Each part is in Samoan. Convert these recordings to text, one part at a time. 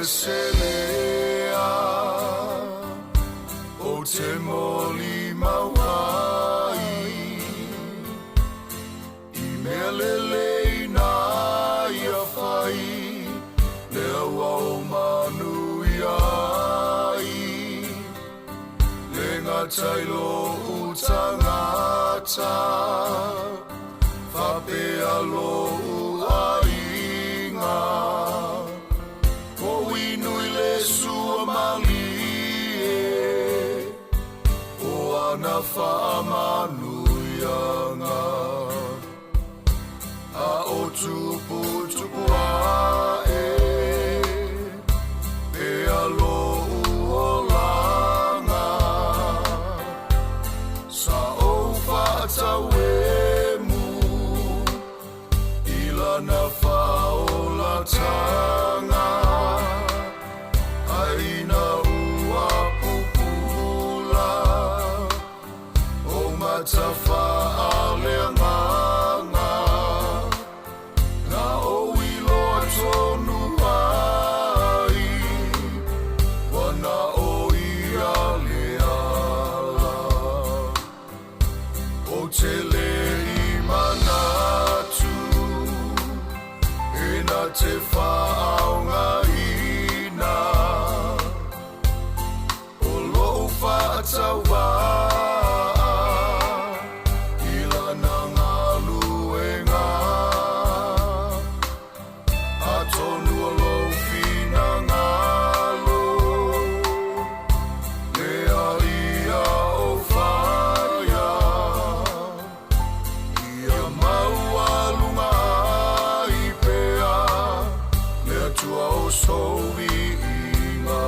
ese lea Ou te molimau ai I mea lelei na ia fai Lea ua ou manuia ai Le gata i lou tagata Faapea lou aiga Ua inu i le suamalie O ana faamanuiaga A o tuputupu ae Pea lou olaga Sa ou faatauemu I lana faaolataga Ae ina ua pupula Ou mata faaleagaga Na ou iloa tonu ai Ua na o ia le ala Ou te le i manatu E na te faaaogaina O lou faatauvaa I lana galuega Atonu o lou finagalo Lea ia ou faia Ia maualuga ai pea Le Atua o sou viiga.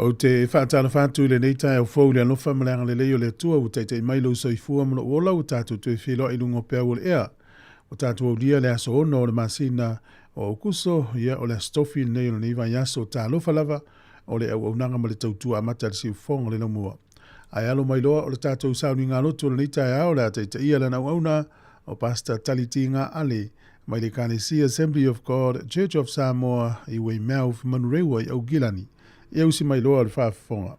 Ou te faatalofa atu i lenei taeao fou i le alofa ma le agalelei o le Atua ua taitai mai lou soifua ma lou ola ua tatou toe feiloai i luga o peau o le ea. Ua tatou aulia le aso 6 o le masina o Aokuso, ia o le aso tofi lenei o lenei vaiaso. Talofa lava o le auaunaga ma le tautua amata a le siufofoga o le laumua. Ae alo mai loa o le tatou sauniga lotu o lenei taeao o le a taitaia lana auauna o Pastor Tali Tiga Ale mai le Ekalesia Assembly of God Church of Samoa i Weymouth, Manurewa i Aukilani. Ia usi mai loa o le faafofoga.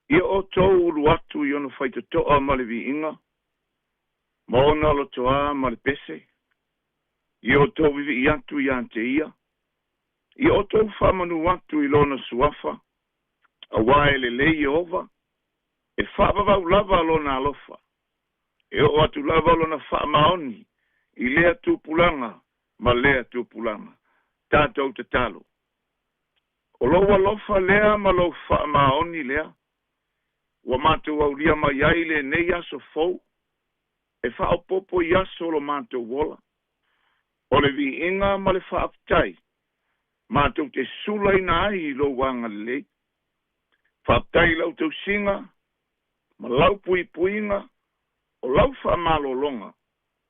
Ia outou ulu atu i ona faitotoa ma le viiga, ma ona lotoā ma le pese. Ia outou vivii atu iā te ia. Ia outou faamanu atu i lona suafa, auā e lelei Ieova, e faavavau lava lona alofa. E oo atu lava lona faamaoni i lea tupulaga ma lea tupulaga. Tatou tatalo. O lou alofa lea ma lou faamaoni lea, ua matou aulia mai ai lenei aso fou, e faaopoopo i aso o lo matou ola. O le viiga ma le faafetai matou te sulaina ai i lou agalelei. Faafetai i lau tausiga ma lau puipuiga o lau faamalologa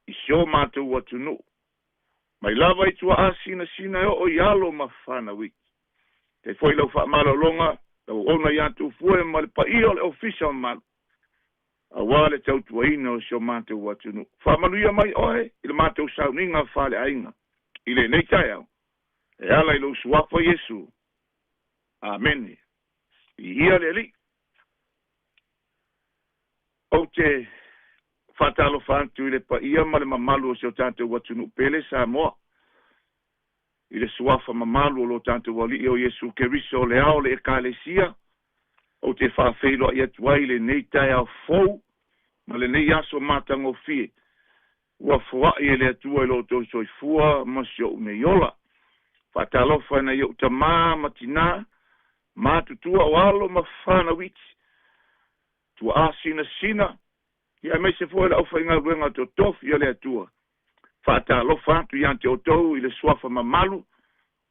i si o matou atunuu, mai lava i tuaa sinasina e oo i alo ma fanau iki. Faafetai foi i lau faamalologa, lau auauna ia Tufue ma le paia o le ofisa mamalu, auā le tautuaina o si o matou atunuu. Faamanuia mai oe i le matou sauniga faaleaiga i lenei taeao, e ala i lou Suafa Iesu. Amene. Viia le Alii. Ou te faatalofa atu i le paia ma le mamalu o si o tatou atunuu pele Samoa, i le suafa mamalu o lo tatou Alii o Iesu Keriso o le ao o le Ekalesia. Ou te faafeiloai atu ai i lenei taeao fou ma lenei aso matagofie ua foai e le Atua i lo outou soifua ma si ou nei ola. Faatalofa i nai ou tamā ma tinā, matutua o alo ma fanau iti, tuaa sinasina, ia aemaise foi o le aufaigaluega totofi a le Atua. Faatalofa atu iā te outou i le suafa mamalu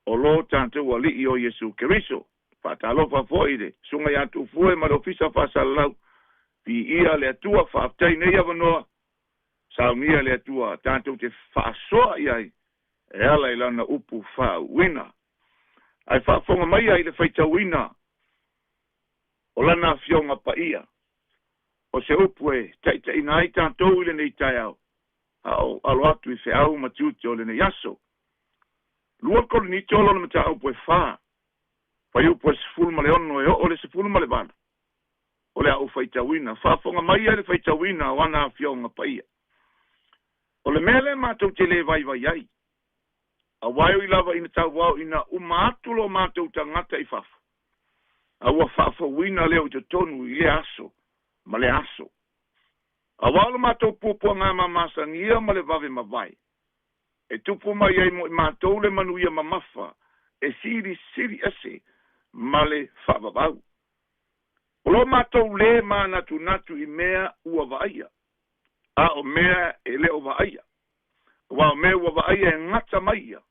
o lo tatou Alii o Iesu Keriso. Faatalofa foi i le Susuga ia Tufue ma le Ofisa Faasalalau. Viia le Atua, faafetai nei avanoa, saunia le Atua tatou te faasoa i ai e ala i lana upu faauuina. Ae faafofoga maia i le faitauina o lana Afioga Paia, o se upu e taitaiina ai tatou i lenei taeao, a o alo atu i feau ma tiute o lenei aso. 2 Korinito lona mataupu e 4, fuaiupu e 16 e oo i le 18, o le a ou faitauina. Faafofoga mai ai le faitauina o ana Afioga Paia. O le mea lea matou te le vaivai ai, auā e ui lava ina tauao ina uma atu lo matou tagata i fafo, a ua faafouina lea i totonu i lea aso ma lea aso. Auā o lo matou puapuaga mamasagia ma le vave mavae, e tupu mai ai mo i matou le manuia mamafa e silisili ese ma le faavavau. O lo matou lē manatunatu i mea ua vaaia, a o mea e le o vaaia, auā o mea ua vaaia e gata mai ia,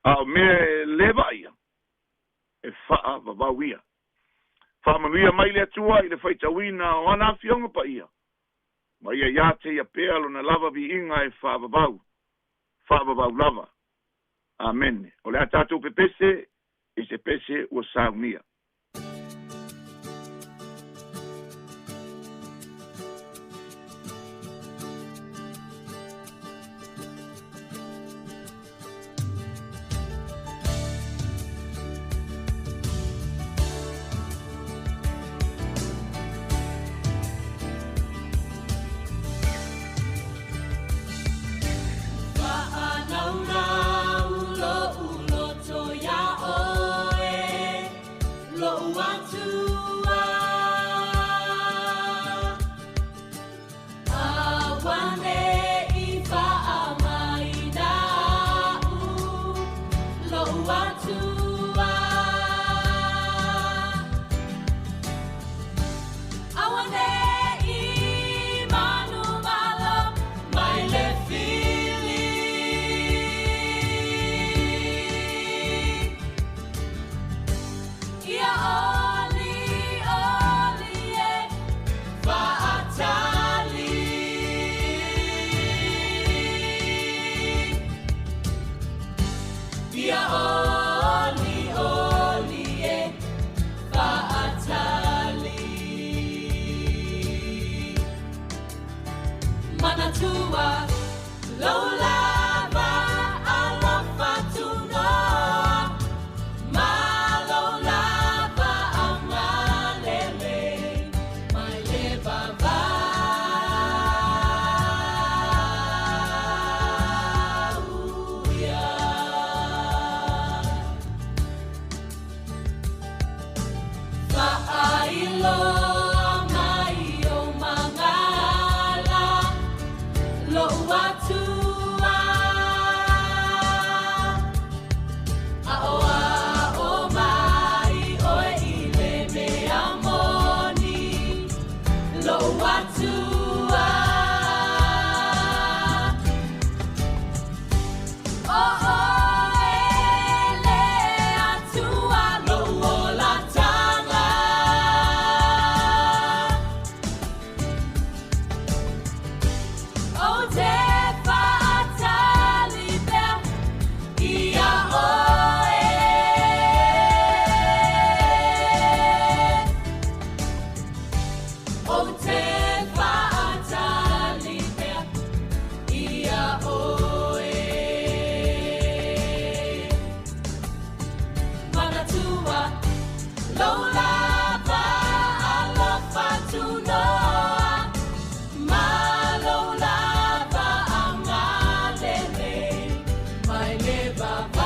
a o mea e lē vaaia e faavavau ia. Faamanuia mai le Atua i le faitauina o ana Afioga Paia, ma ia iā te ia pea lona lava viiga e faavavau, faavavau lava. Amene. O le a tatou pepese i se pese ua saunia. O oe le Atua lou olatanga. Ou te faatali pea ia oe. Ou te faatali pea ia oe. Manatua lou lava alofa tunoa, ma lou lava agalelei mai le vavau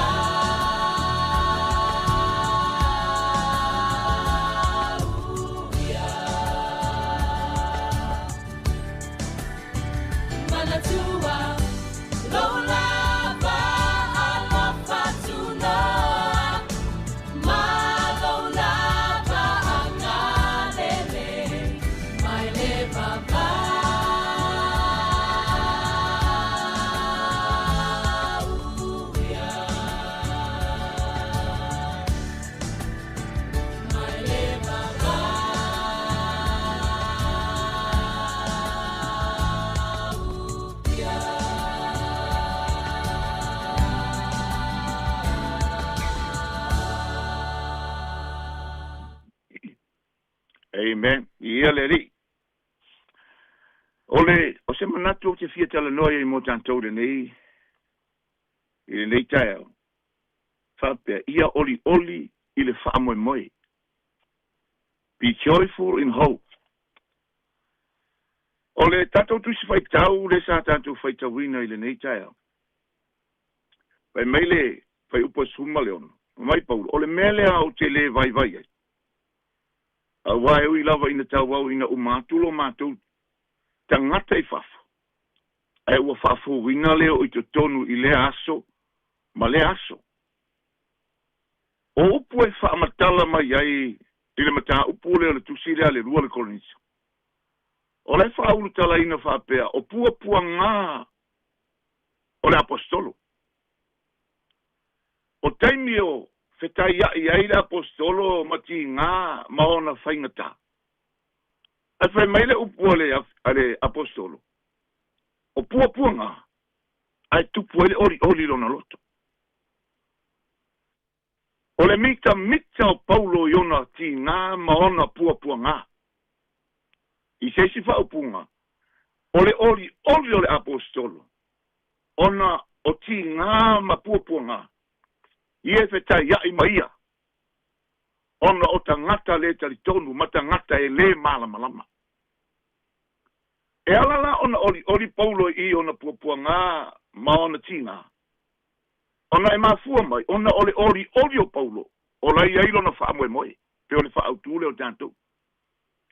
ia. Manatua lou lava alofa tunoa, ma lou lava agalelei mai le vavau ia. Mai le vavau ia. Amen. Ia le alii. O le o se manatu ou te fia talanoa ai mo tatou lenei i lenei taeao, faapea, ia olioli i le faamoemoe. Be joyful in hope. O le tatou tusi faitau le sa tatou faitauina i lenei taeao. Fai mai le fuaiupu e 16, mai Paulo, o le mea lea ou te le vaivai ai. Auā e ui lava ina tauau ina uma atu lo matou tagata i fafo, ae ua faafouina lea o i totonu i lea aso ma lea aso. O upu e faamatala mai ai i le mataupu lea o le tusi lea a le lua le Korinito. O la e faaulutalaina faapea, o puapuaga o le aposetolo. O taimi o fetaia'i ai le aposetolo ma tigā ma ona faigatā. Ae fai mai le upu a le, a le aposetolo, o puapuaga ae tupu ai le olioli lona loto. O le mitamita o Paulo i ona tigā ma ona puapuaga. I se isi faaupuga, o le olioli o le aposetolo, ona o tigā ma puapuaga, ia e fetaia'i ma ia, ona o tagata le talitonu ma tagata e lē malamalama. E ala la ona olioli Paulo i ona puapuagā ma ona tigā, ona e mafua mai, ona o le olioli o Paulo, o la i ai lona faamoemoe, pe o le faautū lea o tatou.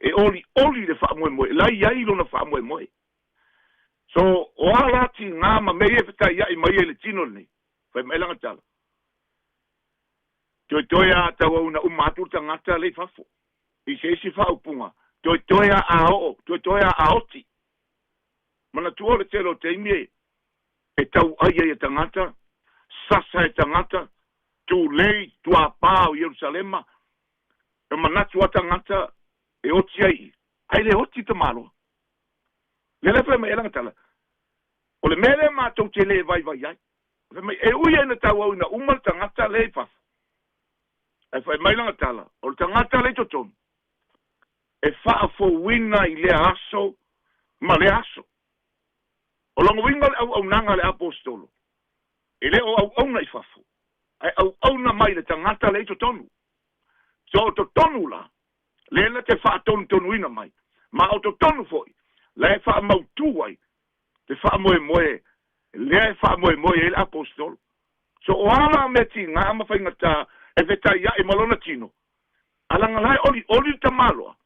E olioli le faamoemoe, la i ai lona faamoemoe. So, o a la tigā ma mea ia e fetaia'i mai ai le tino lenei, fai mai lana tala. Toetoe a tauau ina uma atu le tagata le i fafo. I se isi faaupuga, toetoe a a oo, toetoe a a oti. Manatua o le tele o taimi e e tau'ai ai e tagata, sasa e tagata, tulei tuāpā o Ierusalema, e manatu a tagata e oti ai i, ae le oti tamaloa. Lea la e fai mai ai lana tala, o le mea lea matou te le vaivai ai. Fai mai, e ui ai na tauau ina uma le tagata lea i fafo. Ae fai mai lana tala, o le tagata lea i totonu, e faafouina i lea aso ma lea aso. O lona uiga o le auaunaga a le aposetolo, e le o auauna i fafo, ae auauna mai le tagata lea i totonu. So o totonu la, lea na te faatonutonuina mai, ma o totonu foi, la e faamautū ai te faamoemoe lea e faamoemoe ai le aposetolo. So o a la mea tigā ma faigatā e fetaia'i ma lona tino, a laga la e olioli le tamaloa,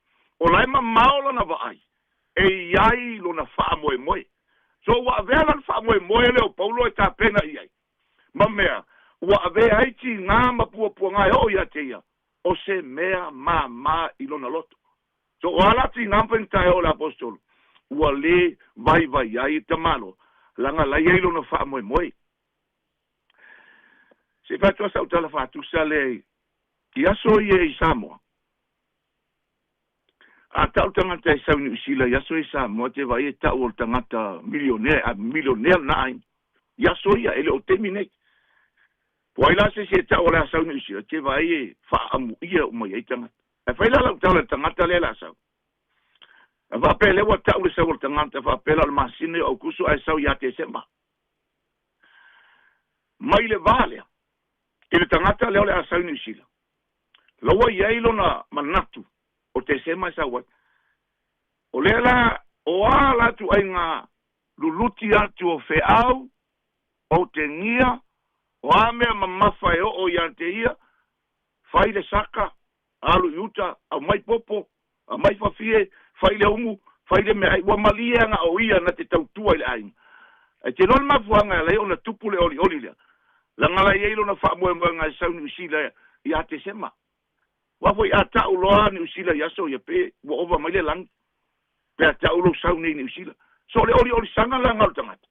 o la e mamao lana vaai, e i ai lona faamoemoe. So ua avea la le faamoemoe lea o Paulo e tapena i ai, ma mea ua avea ai tigā ma puapuagā e oo iā te ia, o se mea māmā i lona loto. So o a la tigā ma faigata e oo le aposetolo, ua lē vaivai ai tamaloa, laga la i ai lona faamoemoe. Se fatu sa utala fatusa le i aso ia i Samoa. A tau tagata e sau i Niu Sila i aso i Samoa te vaai e tau o le tagata milionea, a milionea lena aiga. I aso ia, e le o taimi nei. Po o ai la se isi e tau o le a sau i Niu Sila, te vaai e faaamuia uma i ai tagata. Ae fai la lau tala i le tagata lea o le a sau. A faapea lea ua tau le sau o le tagata, faapea la o le masina ia o Aukuso ae sau ia Tesema. Mai le va lea, i le tagata lea o le a sau i Niu Sila, la ua i ai lona manatu o Tesema e sau ai. O lea la, o a la ituaiga luluti atu o feau, o tegia, o a mea mamafa e oo ia te ia, fai le saka, alu i uta, aumai popo, aumai fafie, fai le umu, fai le meaai, ua malie aga o ia na te tautua i le aiga. Ae te iloa le mafuaaga e ala ai ona tupu le olioli lea, leaga la i ai lona faamoemoega e sau Niu Sila ia Tesema. Aua foi a tau loa Niu Sila i aso ia pe ua ova mai le lagi, pe a tau lou sau nei i Niu Sila. So o le oliolisaga la o le tagata,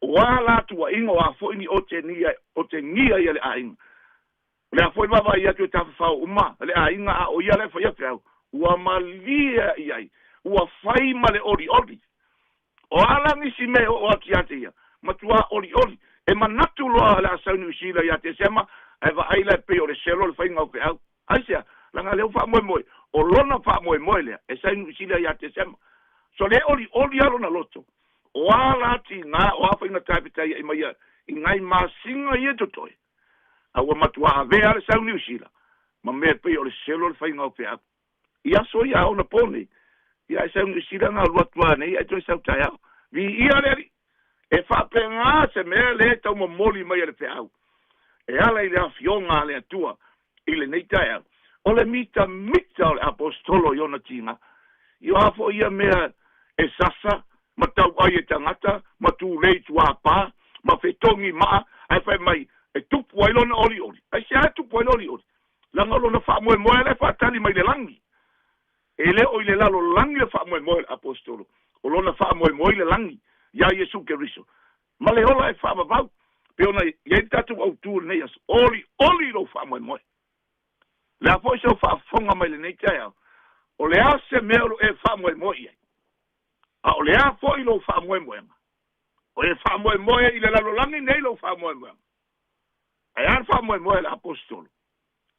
o a la tuuaiga, o a foi ni otegia, otegia ia le aiga. O le a foi le vaavaai atu e tafafao uma le aiga a o ia la e faia feau, ua malie i ai, ua fai ma le olioli. O a la nisi mea e oo atu ia te ia, matua olioli. E manatu loa le a sau Niu Sila ia Tesema, ae vaai la e pei o le selo le faiga o feau. Aisea? Leaga lea ua faamoemoe, o lona faamoemoe lea, e sau Niu Sila ia Tesema. So le olioli lava lona loto, o a la tiga, o a faigata e fetaiai mai ia i nai masina ia e totoe, a ua matua avea le sau Niu Sila ma mea e pei o le selo le faiga o feau. I aso ia a ona po nei, ia ae sau Niu Sila na alu atu lava nei ae toe sau taeao. Viia le Alii! E faapena se mea lea e taumomoli mai e le feau e ala i le afioga a le Atua i lenei taeao, o le mitamita o le aposetolo i ona tiga, i o a foi ia mea e sasa ma tauai e tagata ma tulei tuāpā ma fetogi maa ae fai mai e tupu ai lona olioli. Aisea e tupu ai le olioli? Leaga o lona faamoemoe la e faatali mai le lagi. E le o i le lalolagi le faamoemoe o le aposetolo, o lona faamoemoe i le lagi, iā Iesu Keriso, ma le ola e faavavau, pei ona i ai le tatou autū i lenei aso. Olioli lou faamoemoe. O le a foi sou faafofoga mai lenei taeao, o le a se mea o lo o e faamoemoe i ai? A o le a foi lou faamoemoega? O e faamoemoe i le lalolagi nei lou faamoemoega? Ae a le faamoemoe a le aposetolo?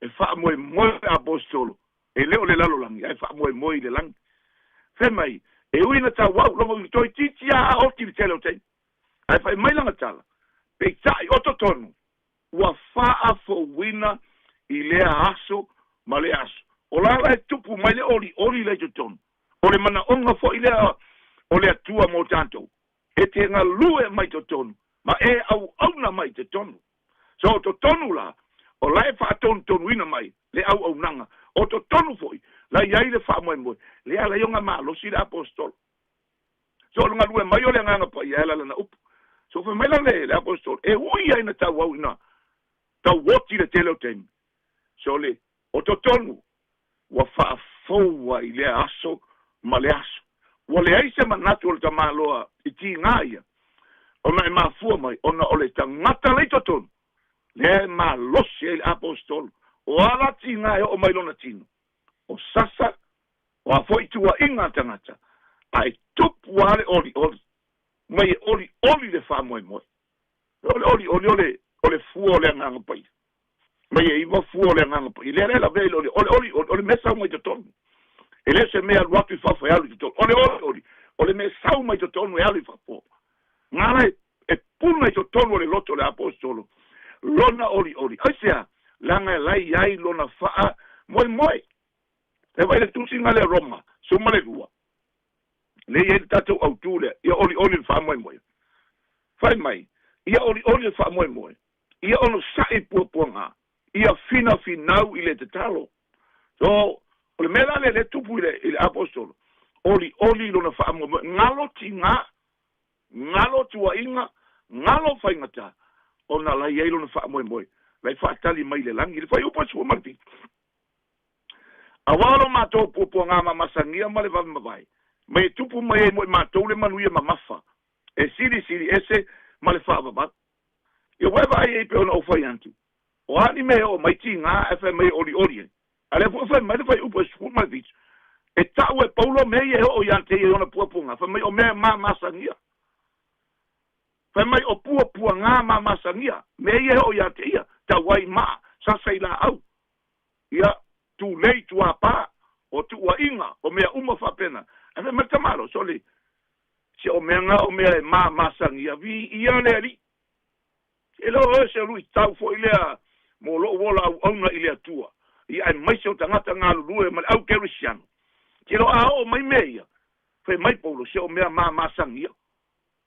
E faamoemoe le aposetolo, e le o le lalolagi, ae faamoemoe i le lagi. Fai mai, e ui ina tauau, logo i toeitiiti lava a oti i le tele o taimi. Ae fai mai lana tala, peitai o totonu, ua faafouina i lea aso ma lea aso. O la la e tupu mai le olioli lea i totonu. O le manaoga foi lea o le Atua mo tatou, e te galue mai totonu ma e auauna mai totonu. So o totonu la, o la e faatonutonuina mai le auaunaga, o totonu foi la i ai le faamoemoe, lea ala ai ona malosi le aposetolo. So o le galue mai o le Agaga Paia e ala lana upu. So fai mai la le aposetolo, e ui ai na tauau ina tauoti le tele o taimi. So le, o totonu ua faafou ai lea aso ma le aso. Ua leai se manatu o le tamaloa i tiga ia, ona e mafua mai ona o le tagata la i totonu, lea e malosi ai le aposetolo. O a la tiga e oo mai lona tino? O sasa, o a foi tuuaiga a tagata, a e tupu lava le olioli, mai e olioli le faamoemoe. O le olioli o le, o le fua o le Agaga Paia. Mai e iwa fua o le Agaga Paia. Lea la e lavea i le olioli. O le olioli, o le mea sau mai totonu. E le o se mea alu atu i fafo e alu i totonu. O le olioli, o le mea sau mai totonu e alu i fafo. Nga la e puna i totonu o le loto o le aposetolo lona olioli. Aisea? Leaga e la i ai lona faamoemoe. E vaai le tusiga lea Roma, 12, lea i ai le tatou autū lea, ia olioli le faamoemoe. Fai mai, ia olioli le faamoemoe, ia onosai puapuaga, ia finafinau i le tatalo. So, o le mea la lea lea e tupu i le, i le aposetolo, olioli i lona faamoemoe, galo tiga, galo tuuaiga, galo faigata, ona la i ai lona faamoemoe, la e faatali mai i le lagi. I le fuaiupu 17. Aua lo matou puapuaga mamasagia ma le vave mavae, mai e tupu mai ai mo i matou le manuia mamafa, e silisili ese ma le faavavau. Ia ua e vaai ai pei ona ou fai atu, O a ni mea e oo mai tigā ae fai mai e olioli ai? A lea foi fai mai le fuaiupu e 17, e ta'u e Paulo mea ia e oo iā te ia i ona puapuagā, fai mai o mea e mamasagia. Fai mai o puapuagā mamasagia, mea ia e oo iā te ia, tauai maa, sasa i laau, ia, tulei tuapā, o tuuaiga, o mea uma faapena. Ae fai mai le tamaloa, sole, se o mea na o mea e mamasagia, viia le Alii. E le o oe se luitau foi lea mo lou ola auauna i le Atua, ia aemaise o tagata galulue ma le au Kerisiano. Ke lo a oo mai mea ia, fai mai Paulo, se o mea mamasagia.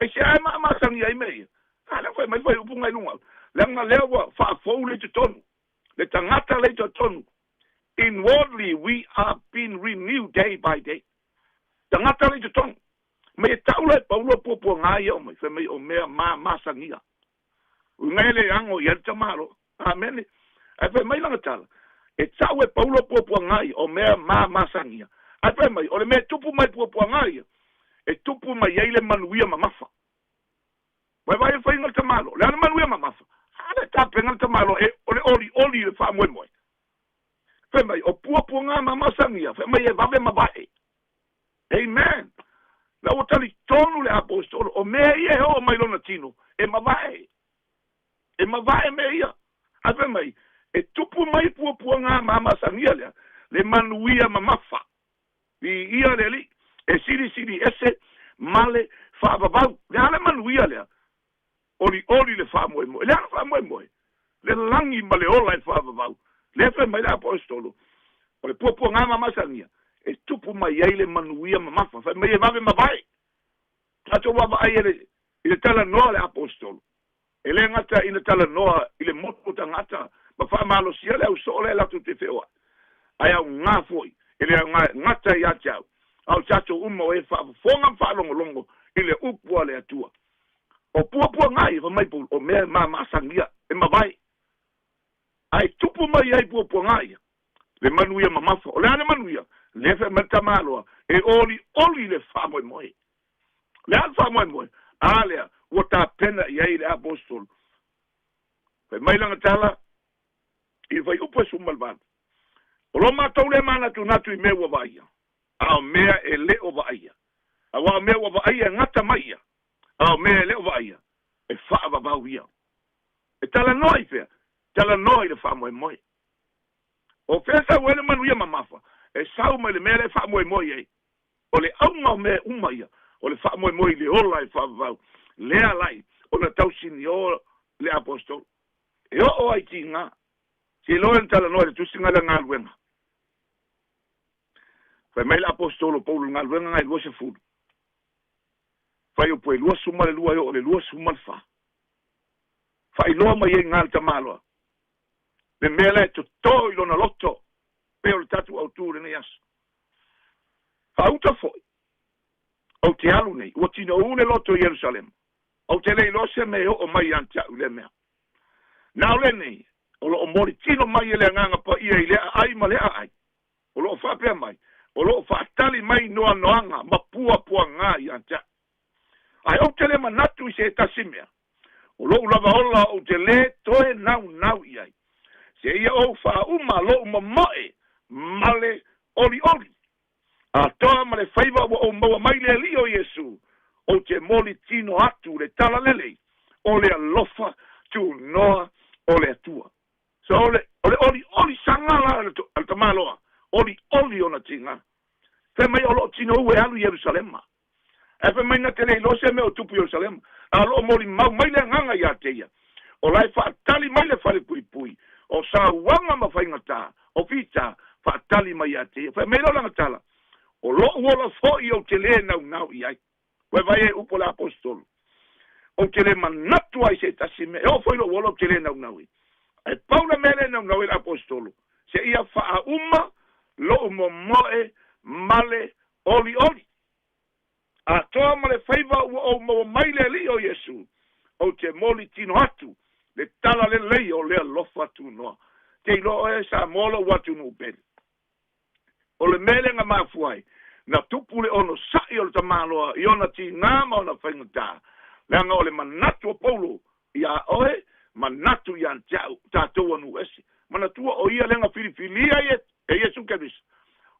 Aisea e mamasagia ai mea ia? A lea fai mai le fuaiupu i luga, leaga lea ua faafou le i totonu, le tagata le i totonu. Inwardly we are being renewed day by day. Tagata le i totonu. Mai e ta'u la e Paulo puapuagā ia o mai, fai mai o mea mamasagia. Uiga e le ago i ai le tamaloa. Amene. Ae fai mai lana tala, e ta'u e Paulo puapuagā ia o mea mamasagia. Ae fai mai, o le mea e tupu mai puapuagā ia, e tupu mai ai le manuia mamafa. Vaevae e faiga le tamaloa, le a le manuia mamafa? A le tapena le tamaloa e o le olioli i le faamoemoe. Fai mai, o puapuagā mamasagia, fai mai e vave mavae. Amen. La ua talitonu le aposetolo, o mea ia e oo mai lona tino, e mavae. E mavae mea ia. Ae fai mai, e tupu mai puapuagā mamasagia lea, le manuia mamafa. Viia le Alii, e silisili ese ma le faavavau. Le a le manuia lea? Olioli le faamoemoe. Le a le faamoemoe? Le lagi ma le ola e faavavau. Lea fai mai le aposetolo, o le puapuagā mamasagia, e tupu mai ai le manuia mamafa. Fai mai e vave mavae. Tatou vaavaai e le, i le talanoa a le aposetolo. E le gata ina talanoa i le motu o tagata ma faamalosia le ausoo lea latou te feoai, ae augā foi, e le gata ia te au, a o tatou uma o e faafofoga ma faalogologo i le upu a le Atua. O puapuagā ia, fai mai Paulo, o mea e mamasagia, e mavae. Ae tupu mai ai puapuagā ia, le manuia mamafa. O le a le manuia? Lea fai mai le tamaloa, e olioli le faamoemoe. Le a le faamoemoe? A lea, ua tapena i ai le aposetolo. Fai mai lana tala i le fuaiupu e 18, O lo matou lea manatunatu i mea ua vaaia, a o mea e le o vaaia. Aua o mea ua vaaia e gata mai ia, a o mea e le o vaaia, e faavavau ia. E talanoa i fea? Talanoa i le faamoemoe. O fea sau ai le manuia mamafa? E sau mai le mea lea e faamoemoe i ai. O le auga o mea uma ia, o le faamoemoe i le ola e faavavau, lea lai ona tausinio le aposetolo. E oo ai tigā, se iloa e na talanoa i le tusiga lea galuega. Fai mai le aposetolo Paulo i le galuega na e 20, fuaiupu e 22 e oo i le 24. Faailoa mai ai gā le tamaloa, le mea lea e totō i lona loto, pei o le tatou autū i lenei aso. Faauta foi, ou te alu nei, ua tinoū le loto i Ierusalema, ou te le iloa se mea e oo mai ia te au i lea mea. Na o lenei, o loo moli tino mai e le Agaga Paia i lea aai ma lea aai, o loo faapea mai, o loo faatali mai noanoaga ma puapuagā ia te au. Ae ou te le manatu i se tasi mea, o lou lava ola ou te lē toe naunau i ai, seia ou faauma lou momoe ma le olioli. Atoa ma le faiva ua ou maua mai le Alii o Iesu, ou te moli tino atu le talalelei o le alofa tunoa o le Atua. So o le, o le olioli saga la a le tamaloa, olioli ona tiga. Fai mai o loo tinou e alu i Ierusalema. Ae fai mai na te le iloa se mea o tupu i Ierusalema, a o loo molimau mai le Agaga ia te ia, o la e faatali mai le falepuipui, o sauaga ma faigatā, o fita, faatali mai ia te ia. Fai mai lea o lana tala, O lou ola foi ou te lē naunau i ai. Ua e vaai ai upu a le aposetolo, Ou te le manatu ai i se tasi mea, e oo foi lou ola ou te lē naunau i. Ae pau le mea lea e naunau ai le aposetolo, seia faauma lou momoe ma le olioli. Atoa ma le faiva ua ou maua mai le Alii o Iesu, ou te moli tino atu le talalelei o le alofa tunoa. Te iloa oe Samoa lou atunuu pele. O le mea lea na mafua ai na tupu le onosai o le tamaloa i ona tigā ma ona faigata, leaga o le manatu o Paulo iā oe ma. Manatu ia te a'u tatou anu ese. Manatua o ia lega filifilia e Iesu Keriso.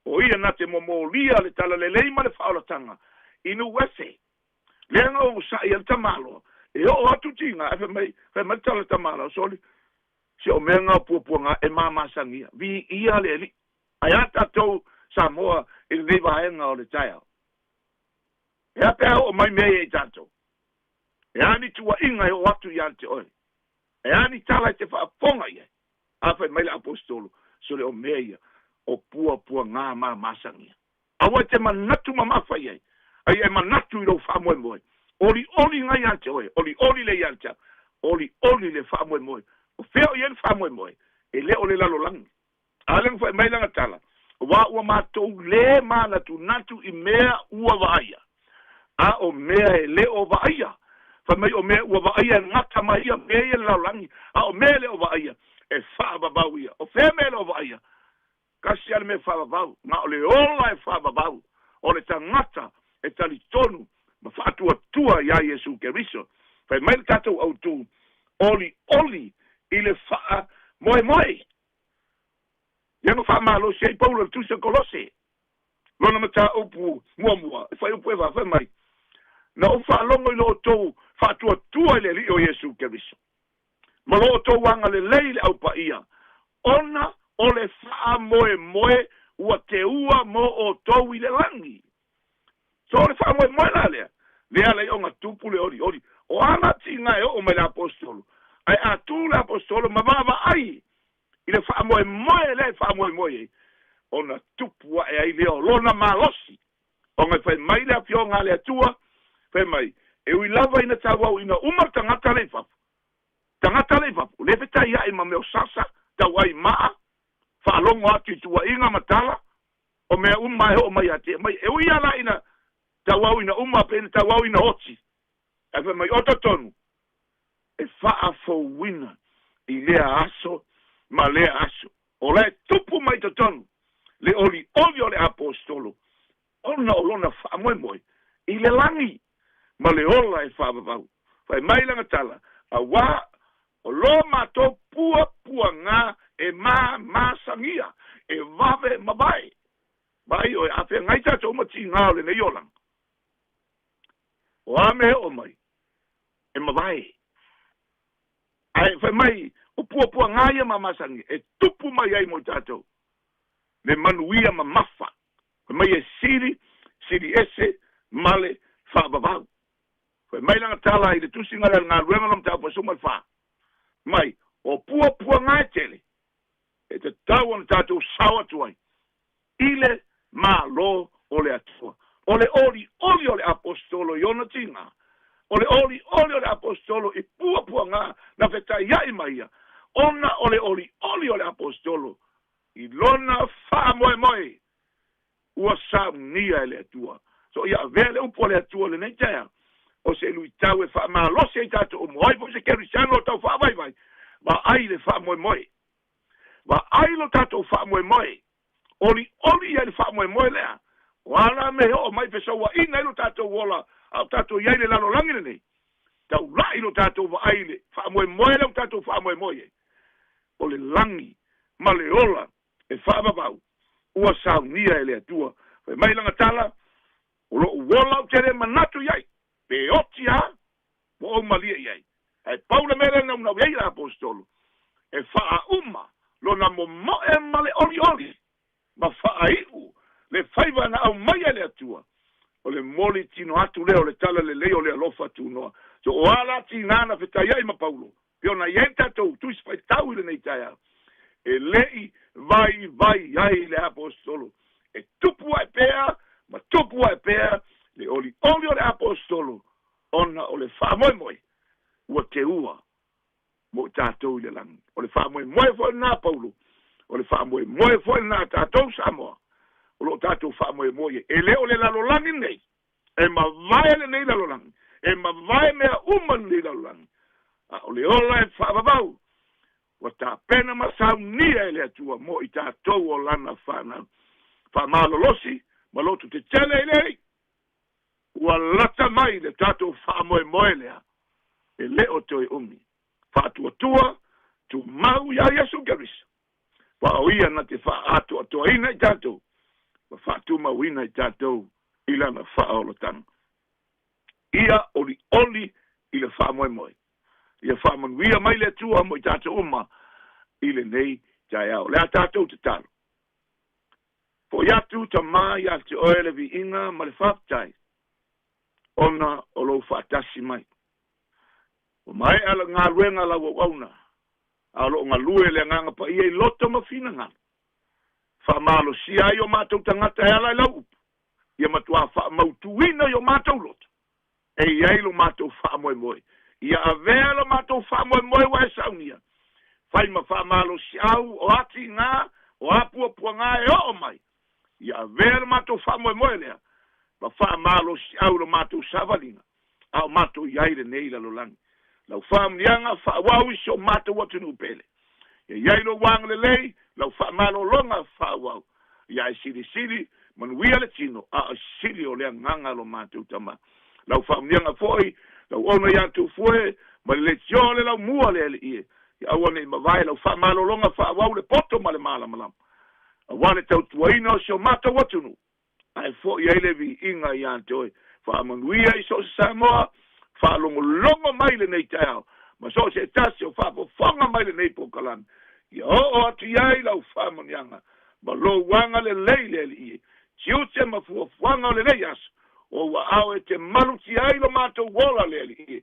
O ia na te momolia le talalelei ma le faaolataga i nuu ese. Lega ogosaʻi ai le tamāloa e oo atu tiga ae fai mai le tala tamāloa soli se o mea ga o puapuaga e mamasagia viia le aliʻi ae a tatou Samoa i lenei vaega o le taeao e a pe a oo mai mea ia i tatou e ani tuaʻiga e oo atu iā te oe e ani tala e te faafofoga i ai a fai mai le aposetolo so le o mea ia o puapuagā mamasagia aua e te manatu mamafa i ai ai e manatu i lou faamoemoe olioli gai iā te oe olioli le iā te au olioli le faamoemoe o fea o i ai le faamoemoe e lē o le lalolagi a le fa'i mai laga tala ua ua matou lē manatunatu i mea ua vaaia a o mea e lē o vaaia fai mai o mea ua vaaia e gata mai ia mea ia le lalolagi a o mea e lē o vaaia e faavavau ia o fea mea e lē o vaaia kasi a le mea faavavau na o le ola e faavavau o le tagata e talitonu ma faatuatua iā Iesu Keriso fai mai le tatou autū olioli i le faamoemoe ia no faamalosi ai Paulo le tusi Kolose lona mataupu muamua e faiupu e fai mai na ou faalogo i lo outou faatuatua i le alii o Iesu Keriso ma lo outou agalelei le aupaia ona o le faamoemoe ua teua mo outou i le lagi so le faamoemoe la lea lea lai oga tupu le olioli o ana tiga e oo mai le apostolo ae atū le apostolo ma vaavaai i le faamoemoe lea e faamoemoe ai ona tupu aʻe ai lea o lona malosi ona fai mai le afioga a le Atua fai mai e ui lava ina tauau ina uma le tagata le i fafo tagata le i fafo le fetai aʻe ma mea o sasa tauai maa faalogo atu i tuaʻiga ma tala o mea uma e oo mai ate mai e ui ala ina tauau ina uma pe ina tauau ina oti ae fai mai o totonu e faafouina i lea aso ma lea aso o lae tupu mai totonu le olioli o le apostolo ona o lona faamoemoe i le lagi ma le ola e faavavau fai mai laga tala auā o lo matou puapuagā e mamasagia e vave mavae mai oe a feagai tatou ma tigā o lenei olaga o a mea oo mai e mavae ae fai mai o puapuagā ia mamasagia e tupu mai ai mo i tatou le manuia mamafa fai mai e sili sili ese ma le faavavau fai mai laga tala i le tusiga le galuega lo mataupu suma le fa mai o puapuagā e tele e tatau ona tatou sao atu ai i le mālō o le Atua o le olioli o le apostolo i ona tiga o le olioli o le apostolo i puapuagā na fetaiaʻi mai ia ona o le olioli o le apostolo i lona faamoemoe ua saunia e le Atua so ia avea le upu o le Atua lenei taeao o se luitau e faamalosi ai tatou mo ai foi se kerisiano o tau faavaivai vaai le faamoemoe vaai lo tatou faamoemoe olioli ia le faamoemoe lea o ala me oo mai fesauaʻina ai lo tatou ola a o tatou iai le lalolagi lenei taulaʻi lo tatou vaai le faamoemoe lea o tatou faamoemoe ai o le lagi ma le ola e faavavau ua saunia e le Atua fai mai laga tala o loʻu ola ou te le manatu i ai pe oti a mo ou malie i ai ae pau le mea lea naunau ai le apostolo e faauma lona momoe ma le olioli ma faaiʻu le faiva na aumaia le Atua o le moli tino atu lea o le tala lelei o le alofa tunoa so o ala tigā na fetaiaʻi ma Paulo pe ona i ai tatou tusi faitau i lenei taeao e leʻi vaivai ai le apostolo e tupu ae pea ma tupu ae pea le olioli o le apostolo ona o le faamoemoe ua teua mo i tatou i le lagi o le faamoemoe foi lenā Paulo o le faamoemoe foi lenā tatou Samoa o loo tatou faamoemoe e lē o le lalolagi nei e mavae lenei lalolagi e mavae mea uma lenei lalolagi a o le ola e faavavau ua tapena ma saunia e le Atua mo i tatou o lana fanau faamalolosi ma lotu tetele i le ua lata mai le tatou faamoemoe lea e lē o toe umi. Faatuatua, tumau iā Iesu Keriso, aua o Ia na te faaatoatoaina i tatou ma faatumauina i tatou i Lana faaolataga. Ia olioli i le faamoemoe. Ia faamanuia mai le Atua mo i tatou uma i lenei taeao. O le a tatou tatalo. Fo'i atu, Tamā, iā te Oe le viiga ma le faafetai, ona o Lou faatasi mai. Ua maea le galuega a Lau auauna, a o lo o galue le Agaga Paia i loto ma finagalo. Faamalosia ai o matou tagata e ala i Lau upu, ia matuā faamautuina i o matou loto, e i ai lo matou faamoemoe. Ia avea lo matou faamoemoe ua e saunia, fai ma faamalosiau o atiga o a puapuaga e oo mai. Ia avea lo matou faamoemoe lea ma faamalosiau i lo matou savaliga, a o matou i ai lenei lalolagi. Lau faamanuiaga faaauau i si o matou atunuu pele. Ia i ai lou agalelei, lau faamalologa faaauau. Ia e silisili manuia le tino, a o sili o le agaga lo matou Tama. Lau faamanuiaga foi, lau ona ia Tufue, ma le leitioa o le laumua le Alii e. Ia aua ne i mavae lau faamalologa faaauau le poto ma le malamalama, aua le tautuaina o si o matou atunuu, ae foi ai le viiga ia te Oe. Faamanuia i so o se Samoa, faalogologo mai lenei taeao, ma so o se tasi o faafofoga mai lenei polokalame, ia oo atu i ai lau faamanuiaga ma lou agalelei le Alii e. Tiute ma fuafuaga o lenei aso, o ua ao e te malutia ai lo matou ola le Alii e.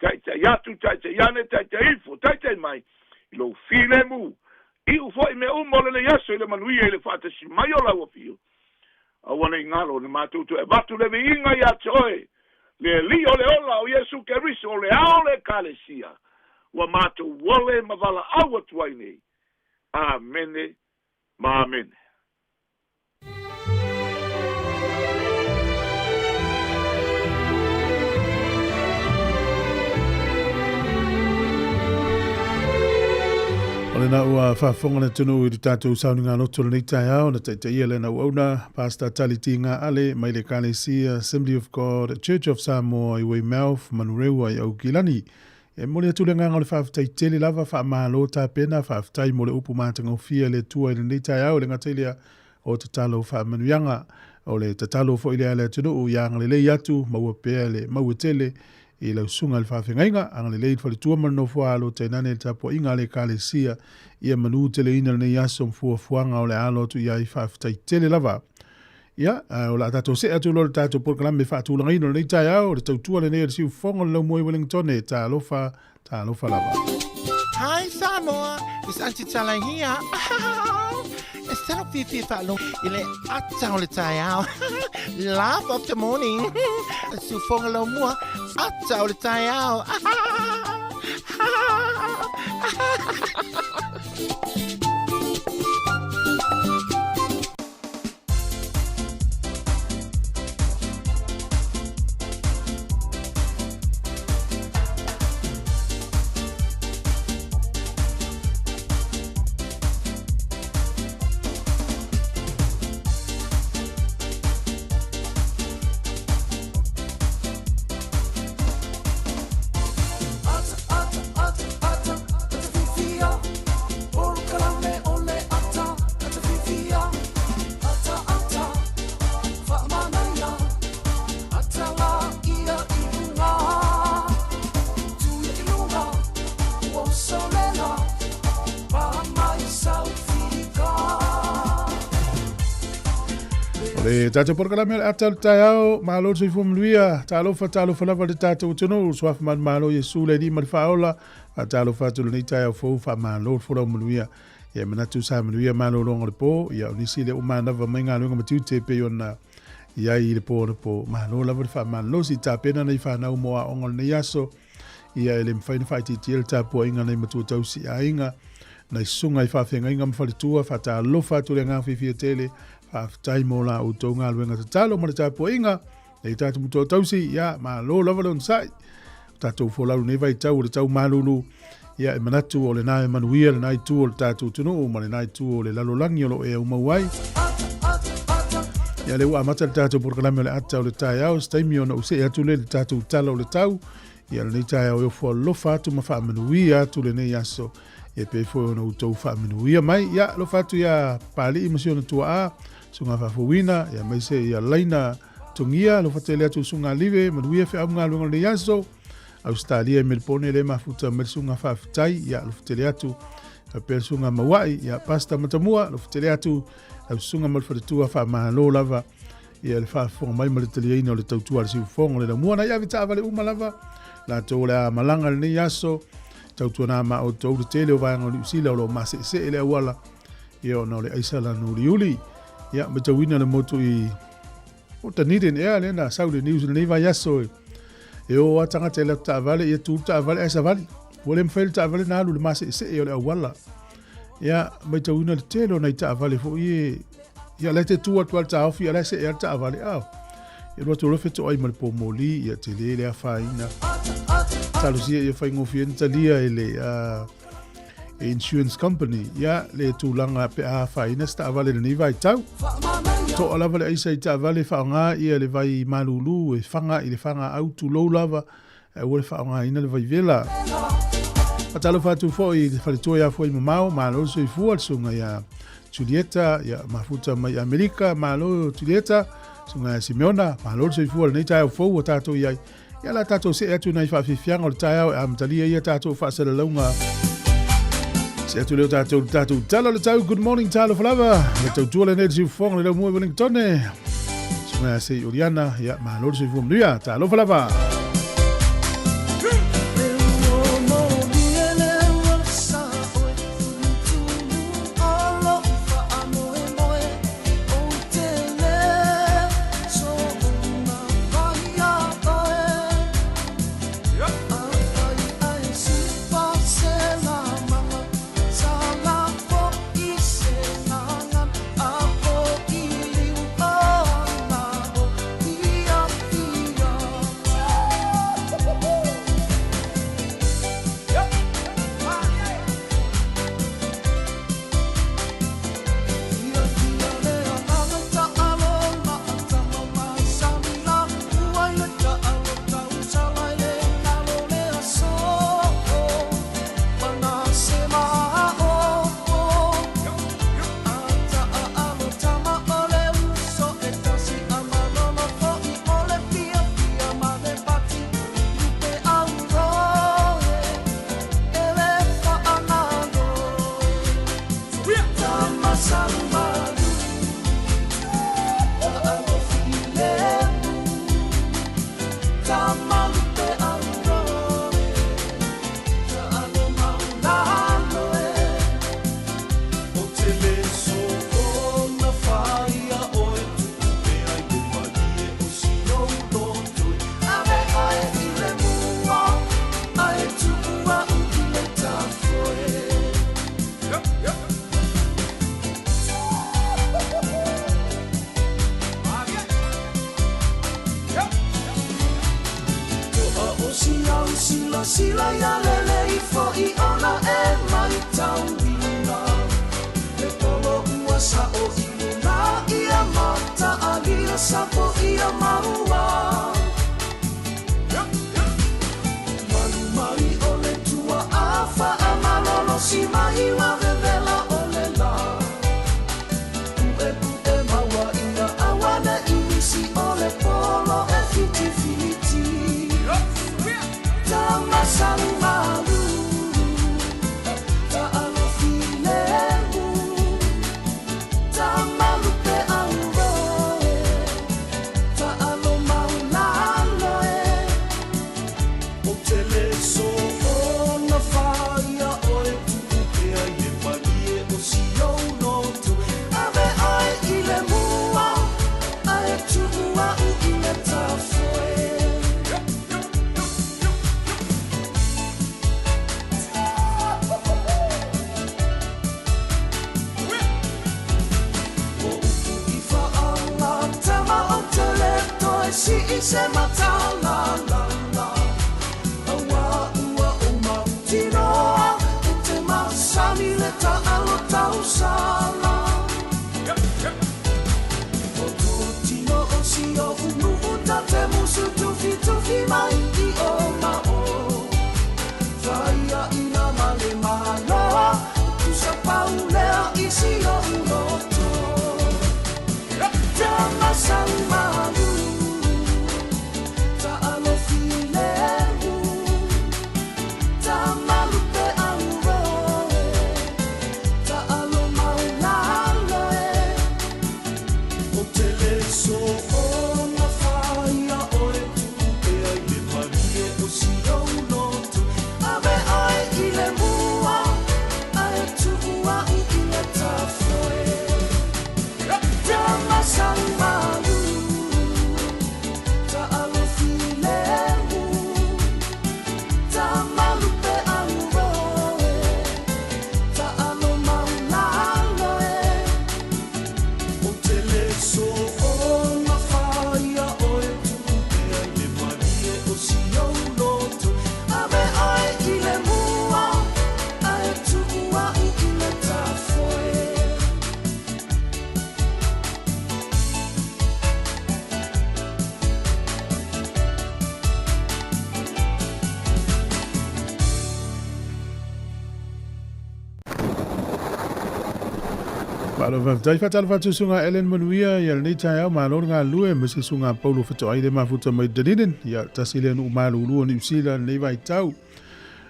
Taitai atu, taitai ane, taitai ifo, taitai mai, i lou filemu, iu foi mea uma o lenei aso i le manuia i le faatasi mai o lau afio. Aua ne i galo na matou toe avatu le viiga ia te Oe, le Alii o le ola o Iesu Keriso, o le ao o le Ekalesia, ua matou ole ma valaau atu ai nei. Amene ma amene. O lena ua faafofoga le atunuu i le tatou sauniga loto lenei taeao na taitaia lena auauna Pastor Tali Tiga Ale mai le Ekalesia Assembly of God Church of Samoa i Weymouth, Manurewa i Aukilani. E momoli atu le agaga o le faafetai tele lava, faamalo tapena, faafetai mo le upu matagofie a le Atua i lenei taeao, e le gata i lea o tatalo faamanuiaga, o le tatalo foi lea a le atunuu ia agalelei atu, maua pea le maua tele i lau susuga i le faafeagaiga, agalelei i le faletua ma le nofoaalo, tainane le tapuaiga a le Ekalesia, ia manu teleina lenei aso ma fuafuaga o le a alo atu i ai, faafetai tele lava. Ia, o le a tatou see atu loa i le tatou polokalame faatulagaina o lenei taeao, o le tautua lenei a le siufofoga o le Laumua i Wellingtone. Talofa, talofa lava. Hi Samoa, it's Aunty Tala here. E tino fiafia faalogo i le ata o le taeao. Laugh of the morning. Siufofoga laumua, ata o le taeao. O le tatou polokalame o le ata o le taeao, malo le soifua manuia, talofa, talofa lava le tatou atunuu, suafa manumalo Iesu le Alii ma le Faaola, faatalofa atu lenei taeao fou, faamalo le folau manuia. Ia e manatu sa manuia malologa o le po, ia o nisi le uma manava mai galuega ma tiute e pei ona i ai i le po anapo. Malo lava le faamalolosi, tapena nei whanau mo aoga o lenei aso, ia e le mafai ona faaitiitia le tapuaiga nai matua tausi aiga, nai susuga i faafeagaiga ma faletua, faatalofa atu le agaga fiafia tele, faafetai mo la outou galuega tatalo ma le tapuaiga, nei tatou matua tausi, ia malo lava le onosai. Tatou folau lenei vaitau o le tau malulu, ia e manatu o lena e manuia lena itu o le tatou atunuu ma lena itu o le lalolagi o lo o e aumau ai. Ia lea ua amata le tatou polokalame o le ata o le taeao, se taimi ona ou see atu lea i le tatou tala o le tau. Ia lenei taeao e ofo alofa atu ma faamanuia atu lenei aso. Ia pei foi ona outou faamanuia mai. Ia alofa atu ia Pali'i ma si ona tuaa, susuga Faafouina, ia aemaise ia Laina Togia, alofa tele atu susuga Alive, manuia feau ma galuega o lenei aso. Ausetalia i Melipone le mafuta mai le susuga Faafetai, ia alofa tele atu. Faapea le susuga Mauai, ia Pastor Matamua, alofa tele atu lau susuga ma le faletua, faamalo lava ia le faafofoga mai ma le taliaina o le tautua a le siufofoga o le laumua. Na i ave taavale uma lava latou o le a malaga lenei aso, tautuana ma outou le tele o vaega o Niu Sila o lo o maseesee le auala, ia ona o le aisa lanu uliuli. Ia matauina le motu i o Dunedin ea lea na sau le news lenei vaiaso e o a tagata i latou taavale, ia tu le taavale ae savali. Ua le mafai le taavale na alu i le maseesee o le auala. Ia matauina le tele o nai taavale foi e ia la te tu atu al taofi ia la se al taavale ao. Ia lua tu lofe to ai ma le pomoli ia tele le afaina. Talosia ia faigofie na talia e le e insurance company ia le tulaga pe a afaina se taavale i lenei vaitau. Toa lava le aisa i taavale faaaoga ia le vai malulu e faga i le fagaau tulou lava ae aua le faaaogaina le vaivela. Faatalofa atu foi i le faletua ia Fuaimamao, malo le soifua, le susuga ia Julieta, ia mafuta mai Amerika, malo Julieta, susuga ia Simeona, malo le soifua lenei taeao fou ua tatou i ai. Ia la tatou see atu nai faafiafiaga o le taeao e amatalia ia tatou faasalalauga. See atu leo tatou tatou tala o le tau. Good morning, talofa lava. Le tautua lenei le siufofoga le laumua i Wellingtone. Susuga ia Sei Oliana, ia malo le soifua manuia. Talofa lava. Malo faafetai. Faatalofa atu i susuga Ellen Manuia ia lenei taeao, malo le galulue aemaise le susuga Paulo Fetoai le mafuta mai Dunedin. Ia tasi lea nuu malulu o Niu Sila lenei vaitau.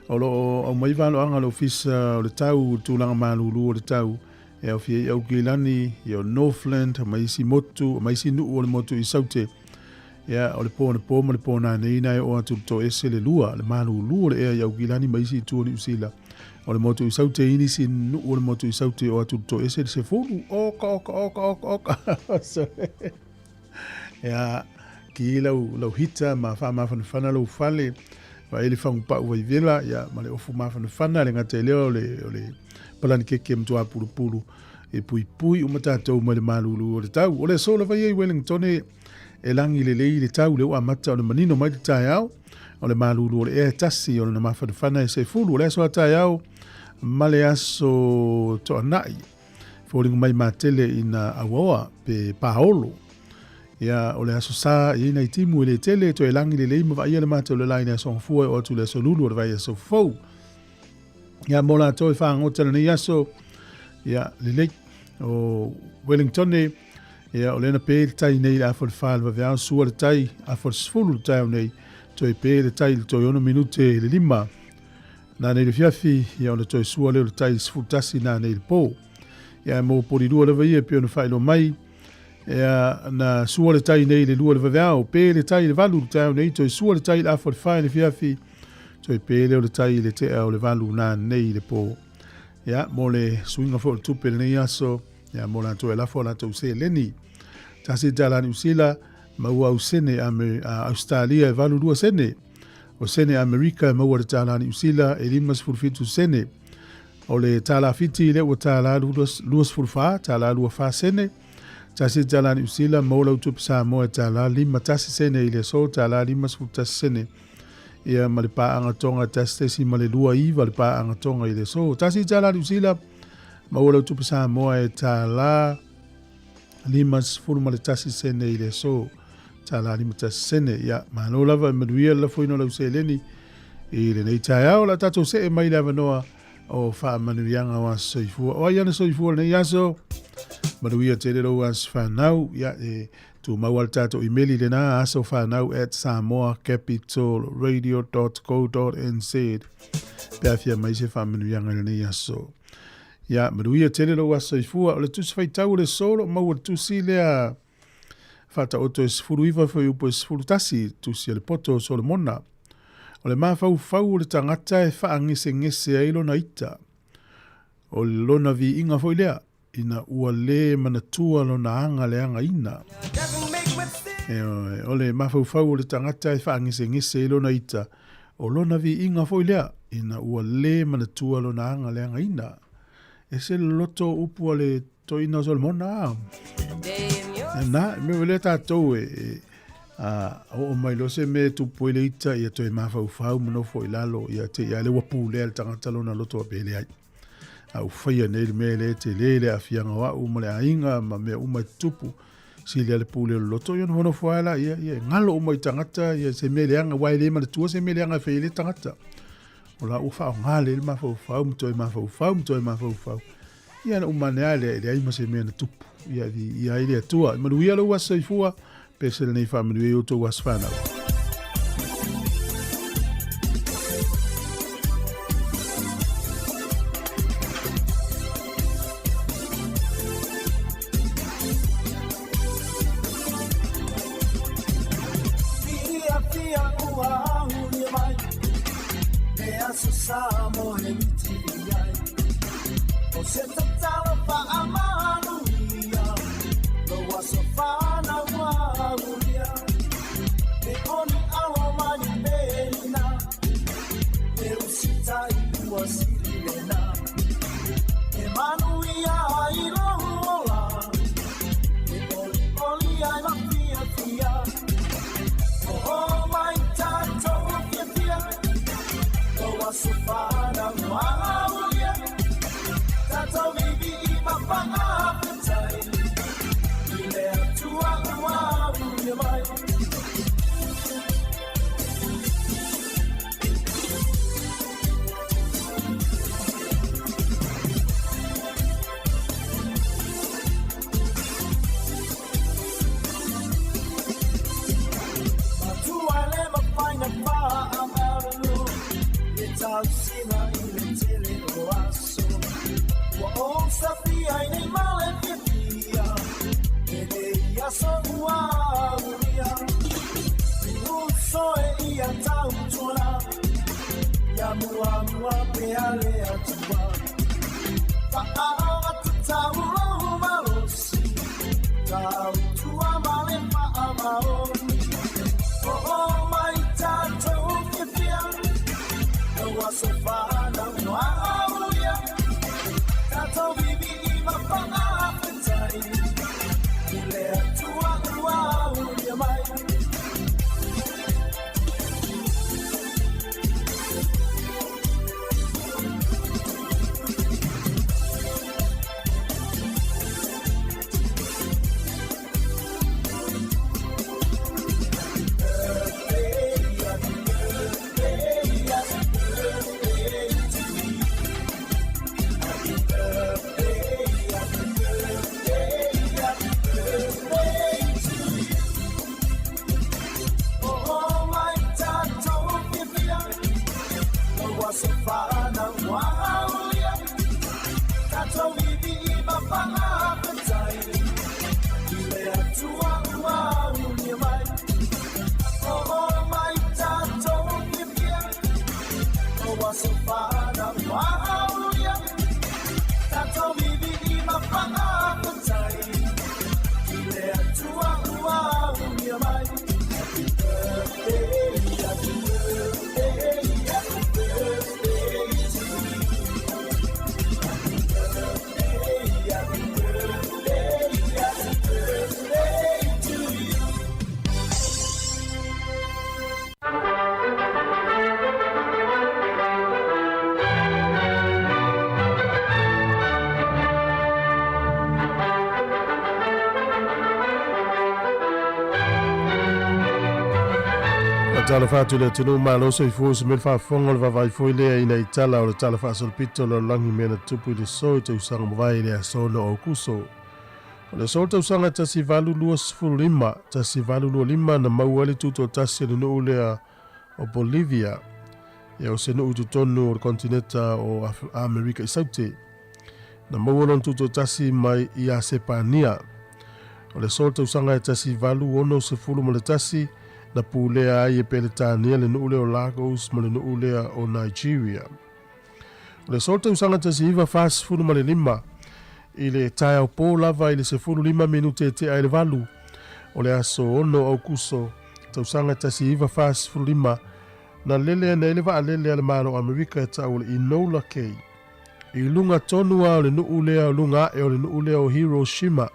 O lo o aumai valoaga a le Ofisa o le Tau i le tulaga malulu o le tau e aofia ai Aukilani, ia o Northland ma isi motu, ma isi nuu o le motu i Saute. Ia, o le po anapo ma le po nanei na e oo atu i le toese le lua, le malulu o le ea i Aukilani ma isi itu o Niu Sila. O le motu i Saute i nisi nuu o le motu i Saute e oo atu i le toese le sefulu. Oka, oka, oka, oka, oka. Ia, ki lau, lau hita ma faamafanafana lou fale, vaai le fagupau vaivela, ia, ma le ofu mafanafana, le gata i lea o le, o le palani keke matua pulupulu, e puipui uma tatou mai le malulu o le tau. O le aso lava ia i Wellington e, e lagi lelei le tau, lea ua amata ona manino mai le taeao, o le malulu o le ea e tasi, o lona mafanafana e sefulu. O le aso a taeao ma le aso toanai, foliga mai matele ina auaoa pe paolo. Ia, o le aso sa, e i ai nai timu e le tele, toe lagi lelei ma vaaia le matou le la i le aso gafua e oo atu i le aso lulu o le vaiaso fou. Ia, mo latou e fagota lenei aso, ia, lelei. O Wellington, ia, o lea na pe le tai nei i le afa o le fa i le vaveao, sua le tai, afa o le 10 le taeao nei, toe pe le tai i le toe 6 minute i le lima. Nanei le fiafi, ia ona toe sua lea o le tai i le 11 nanei le po. Ia, mo Polilua lava ia e pei ona faailoa mai, ia, na sua le tai nei i le lua i le vaveao, pe le tai i le valu i le taeao nei, toe sua le tai i le afa o le fa i le fiafi, toe pe lea o le tai i le tea o le valu nanei le po. Ia, mo le suiga foi o le tupe i lenei aso, ia, mo latou e lafo a latou seleni. Tasi tala Niu Sila, maua au sene Ausetalia e 82 sene. O sene Amerika e maua le tālā Niu Sila e 57 sene. O le tālā Fiti lea ua tālā 24, tālā 24 sene. Tasi tālā Niu Sila, maua lau tupe Samoa e tālā 51 sene i le aso, tālā 51 sene. Ia ma le paaga Tonga 1.29 le paaga Tonga i le aso. Tasi tālā Niu Sila, maua lau tupe Samoa e tālā 51 sene i le aso. Tālā 51 sene. Ia, malo lava e manuia le lafoina o lau seleni i lenei taeao. La tatou see mai le avanoa o faamanuiaga o aso soifua. O ai ana soifua lenei aso? Manuia tele lou aso whanau. Ia, e tumau a le tatou imeli lena asofanau@samoacapitalradio.co.nz pe afia mai se faamanuiaga i lenei aso. Ia, manuia tele lou aso soifua. O le tusi faitau o le aso o lo o maua le tusi lea Faataoto e 19 fuaiupu e 11, tusi a le poto o Solomona. O le mafaufau o le tagata e faagesegese ai lona ita. O lona viiga foi lea, ina ua lē manatua lona aga leagaina. E, o le mafaufau o le tagata e faagesegese ai lona ita, o lona viiga foi lea, ina ua lē manatua lona aga leagaina. E se loloto o upu a le toeaina o Solomona a. Na, e mea lea tatou e, e a, oo mai loa se mea e tupu ai le ita, ia toe mafaufau ma nofo i lalo, ia te ia le ua pulea le tagata lona loto a pele ai. A ua faia nei le mea lea e tele le aafiaga o au ma le aiga ma mea uma e tutupu, sili a le pule o le loto, ia nofonofo ai la, ia, ia, e galo uma i tagata, ia se mea leaga, aua e le manatua se mea leaga e fai ai le tagata. O la ua faaaoga lea le mafaufau ma toe mafaufau ma toe mafaufau. Ia na uma ane lava lea, e leai ma se mea na tupu. Ia, viia ai le Atua. Manuia lou aso soifua, pese lenei faamanuia i outou aso fanau. Talofa atu i le atunuu malo soifua se mea le faafofoga o le vaavaai foi lea ina i tala o le tala faasolopito o le lalolagi i mea na tutupu i le aso i tausaga mavae i le aso 6 o Aokuso. O le aso o le tausaga 1825, 1825 na maua ai le tutoatasi a le nuu lea o Bolivia, ia o se nuu i totonu o le kontineta o Amerika i Saute. Na maua lona tutoatasi mai ia Sepania. O le aso o le tausaga e 1861, na pulea ai e Peretania le nuu lea o Lagos ma le nuu lea o Nigeria. O le aso o le tausaga 1945, i le taeao pō lava i le 15 minute e tea i le valu, o le aso 6 o Aukuso, tausaga 1945, na lele ane ai le vaalele a le Malo o Amerika e tau o le Enola Gay i luga tonu lava o le nuu lea o luga ae o le nuu lea o Hiroshima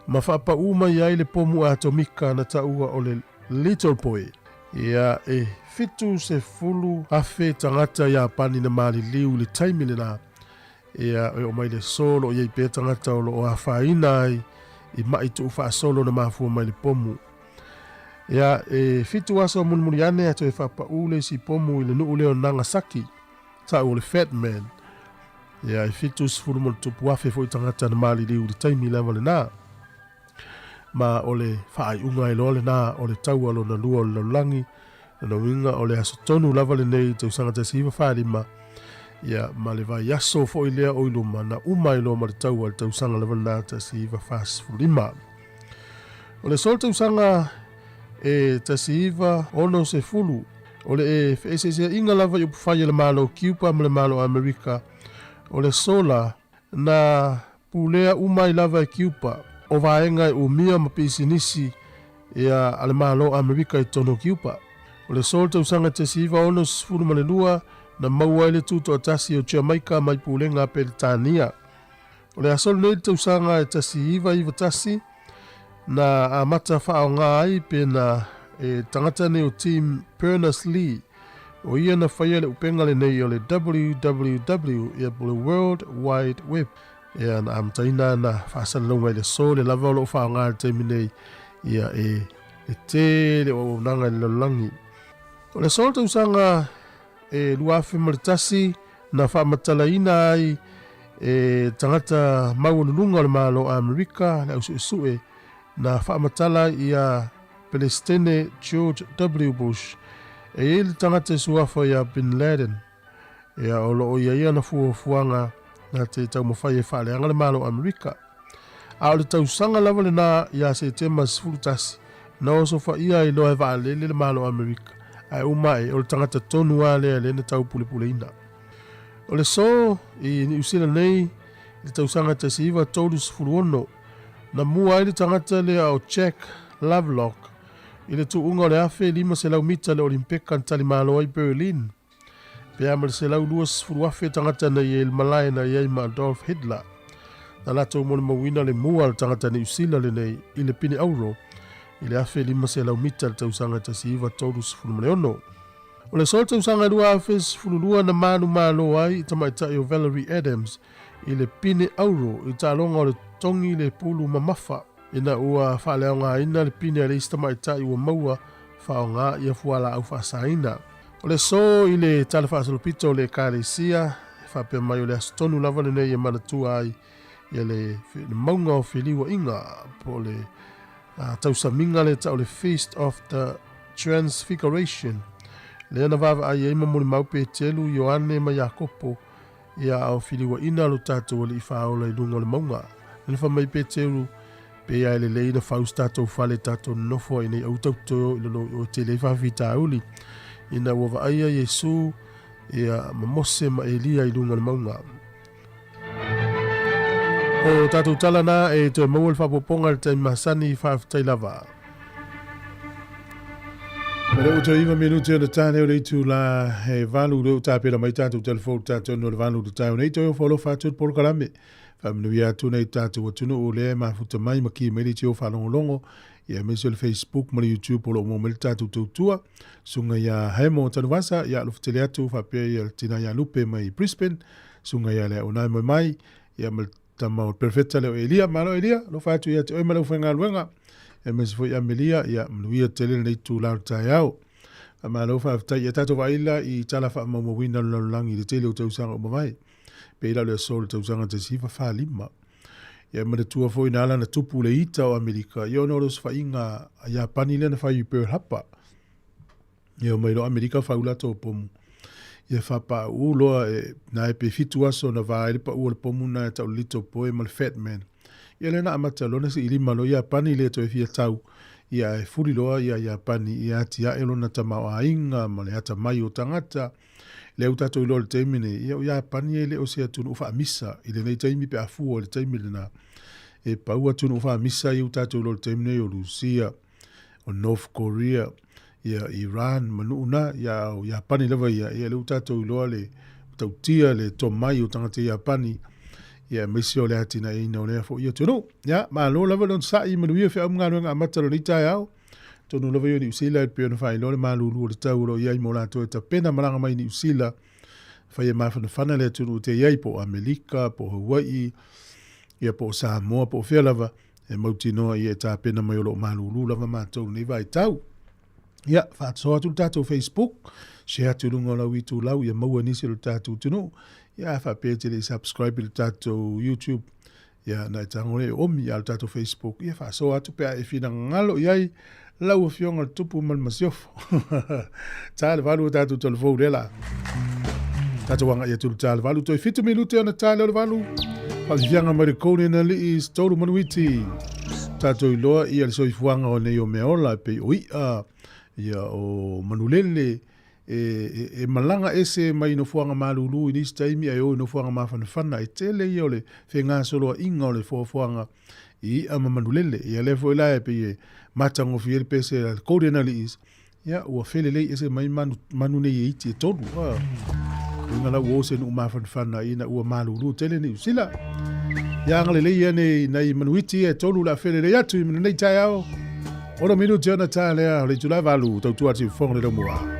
ma faapaū mai ai le pomu atomika na taua o le Little Boy. Ia, e 70,000 tagata Iapani na maliliu i le taimi lena. Ia, e oo mai le aso o lo o i ai pea tagata o lo o afaina ai i maʻi tuufaasolo na mafua mai le pomu. Ia, e fitu aso mulimuli ane a toe faapaū le isi pomu i le nuu lea o Nagasaki, tau o le Fat Man. Ia, e 70,000 foi tagata na maliliu i le taimi lava lena. Ma o le faaiuga ai loa lena o le taua lona lua o le lalolagi, lona uiga o le aso tonu lava lenei i tausaga 1945, ia, ma le vaiaso foi lea o i luma na uma ai loa ma le taua i le tausaga lava lena 1945. O le aso o le tausaga e 1960, o le e feeseeseaiga lava i upufai a le Malo o Kiupa ma le Malo o Amerika, o le aso la na pulea uma ai lava e Kiupa o vaega e umia ma pisinisi ia a le Malo o Amerika i totonu o Kiupa. O le aso o le tausaga 1962 na maua ai le tutoatasi o Jamaika mai pulega a Peretania. O le aso lenei i le tausaga e 1991 na amata faaaoga ai pe na e tagata nei o Tim Berners-Lee, o ia na faia le upega lenei o le WWW ia po o le World Wide Web. Ia na amataina na faasalalauga i le aso le lava o lo o faaaoga i le taimi nei ia e le tele o auaunaga i le lalolagi. O le aso o le tausaga e 2001 na faamatalaina ai e tagata maualuluga o le Malo o Amerika le ausuesue na faamatala ai ia Pelesitene George W. Bush e i ai le tagata e suafa ia Bin Laden ia o lo o i ai ana fuafuaga na te taumafai e faaleaga le Malo o Amerika. A o le tausaga lava lena ia Setema 11, na osofaia ai loa e vaalele le Malo o Amerika, ae uma ae o le tagata tonu lava lea lea na taupulepuleina. O le so i Niu Sila nei i le tausaga 1936, na mua ai le tagata lea o Jack Lovelock i le tuuga o le 1500 mita i le Olimpeka na talimalo ai Berlin, pe a ma le 120,000 tagata na i ai i le malae na i ai ma Adolf Hitler. Na latou molimauina le mua a le tagata Niu Sila lenei i le pine auro i le 1500 mita i le tausaga 1936. O le solo tausaga 2012 na manumalo ai i tamaitai o Valerie Adams i le pine auro i taaloga o le togi le pulu mamafa ina ua faaleaogaina le pine a le isi tamaitai ua maua faaaoga ia fualaau faasaina. O le aso i le Tala Faasolopito o le Ekalesia, e faapea mai o le aso tonu lava lenei e manatua ai ia le mauga o feliuaiga po o le tausamiga lea tau le Feast of the Transfiguration, lea na vaavaai ai ma molimau Petelu, Ioane ma Iakopo ia a o filiuaina lo tatou Alii Faaola i luga o le mauga. Lea na fai mai Peteru, Pe ia e lelei na fau se tatou fale tatou nonofo ai nei aua tatou toe o i lalo i o e tele ai faafitauli. Ina ua vaaia Iesu ia ma Mose ma Elia i luga o le mauga. O tatou tala na e toe maua le faaopoopoga i le taimi masani, faafetai lava. Ma le ua toe 9 minute ona tane o le itula e 8 lea ua tapena mai tatou telefoni tatou no le 8 le taeao nei toe ofo alofa atu le polokalame. Faamanuia atu nei tatou atunuu lea e mafuta mai ma ki mai le tio faalogologo ia aemaise o le Facebook ma le YouTube o lo o maua mai le tatou tautua. Susuga ia Hemo Tanuvasa, ia alofa tele atu faapea ia le tina ia Lupe mai Brisbane, susuga ia Leaonai Moemai, ia ma le tama o le Perfeta lea o Elia. Malo Elia, alofa atu ia te oe ma le aufaigaluega. Aemaise foi Amelia, ia manuia tele lenei itula o le taeao. Faamalo faafetai. Ia tatou vaai la i tala faamaumauina o le lalolagi i le tele o tausaga ua mavae. Pei la o le aso o le tausaga 1945. Ia manatua foi na ala na tupu le ita o Amerika, ia ona o le osofaiga a Iapani lea na fai i Pearl Harbor. Ia omai loa Amerika fau latou pomu. Ia faapaauu loa e, na e pe 7 aso na va ai le pau o le pomu na e tau le Little Boy ma le Fat Man. Ia lea na amata loa na siilima loa Iapani le toe fia tau. Ia e fuli loa ia Iapani ia atiae lona tamaoaiga ma le atamai o tagata. Lea ua tatou iloa i le taimi nei, ia o Iapani e le o se atunuu faamisa i lenei taimi pe a fua i le taimi lena. E pau atunuu faamisa ia ua tatou iloa i le taimi nei o Rusia, o North Korea, ia Iran ma nuu na, ia o Iapani lava ia, ia lea ua tatou iloa le tautia le tomai o tagata Iapani, ia aemaise o le atinaeina o lea foi atunuu. Ia, malo lava le onosai, manuia feau ma galuega amata o lenei taeao. Tonu lava ia o Niu Sila e pei ona faailoa le malulu o le tau o lo o i ai mo latou e tapena malaga mai i Niu Sila, fai e mafanafana le atunuu te i ai, po o Amerika, po o Hawaii, ia po o Samoa, po o fea lava, e mautinoa ia e tapena mai o lo o malulu lava matou i lenei vaitau. Ia, faasoa atu le tatou Facebook, share atu i luga o lau itulau ia maua nisi o le tatou atunuu. Ia, a faapea e te le i subscribe i le tatou YouTube, ia na e tago lea e omi ia le tatou Facebook, ia faasoa atu pe a e finagalo i ai lau afioga le tupu ma le masiofo. Ta le 8 o tatou telefou lea la. Tatou agai atu le ta le 8 toe 7 minute ona ta lea o le 8. Faafifiaga mai le Kone na lii tolu manuiti. Tatou iloa ia le soifuaga o nei o mea ola e pei o i'a, ia o manulele, e malaga ese mai nofoaga malulu i nisi taimi ae o i nofoaga mafanafana. E tele ia o le fegasoloaiga o le foafoaga i i'a ma manulele. Ia lea foi la e pei e matagofie ai le pese a le Golden Aliis, ia ua felelei ese mai manu, manu nei e iti e tolu. Ah. Uiga la ua o se nuu mafanafana ina ua malulu tele Niu Sila. Ia agalelei ia nei nai manu iti ia e tolu la felelei atu i lenei taeao. Ono minuti ona tā lea o le itula 8 tautua atu i fofoga le laumua.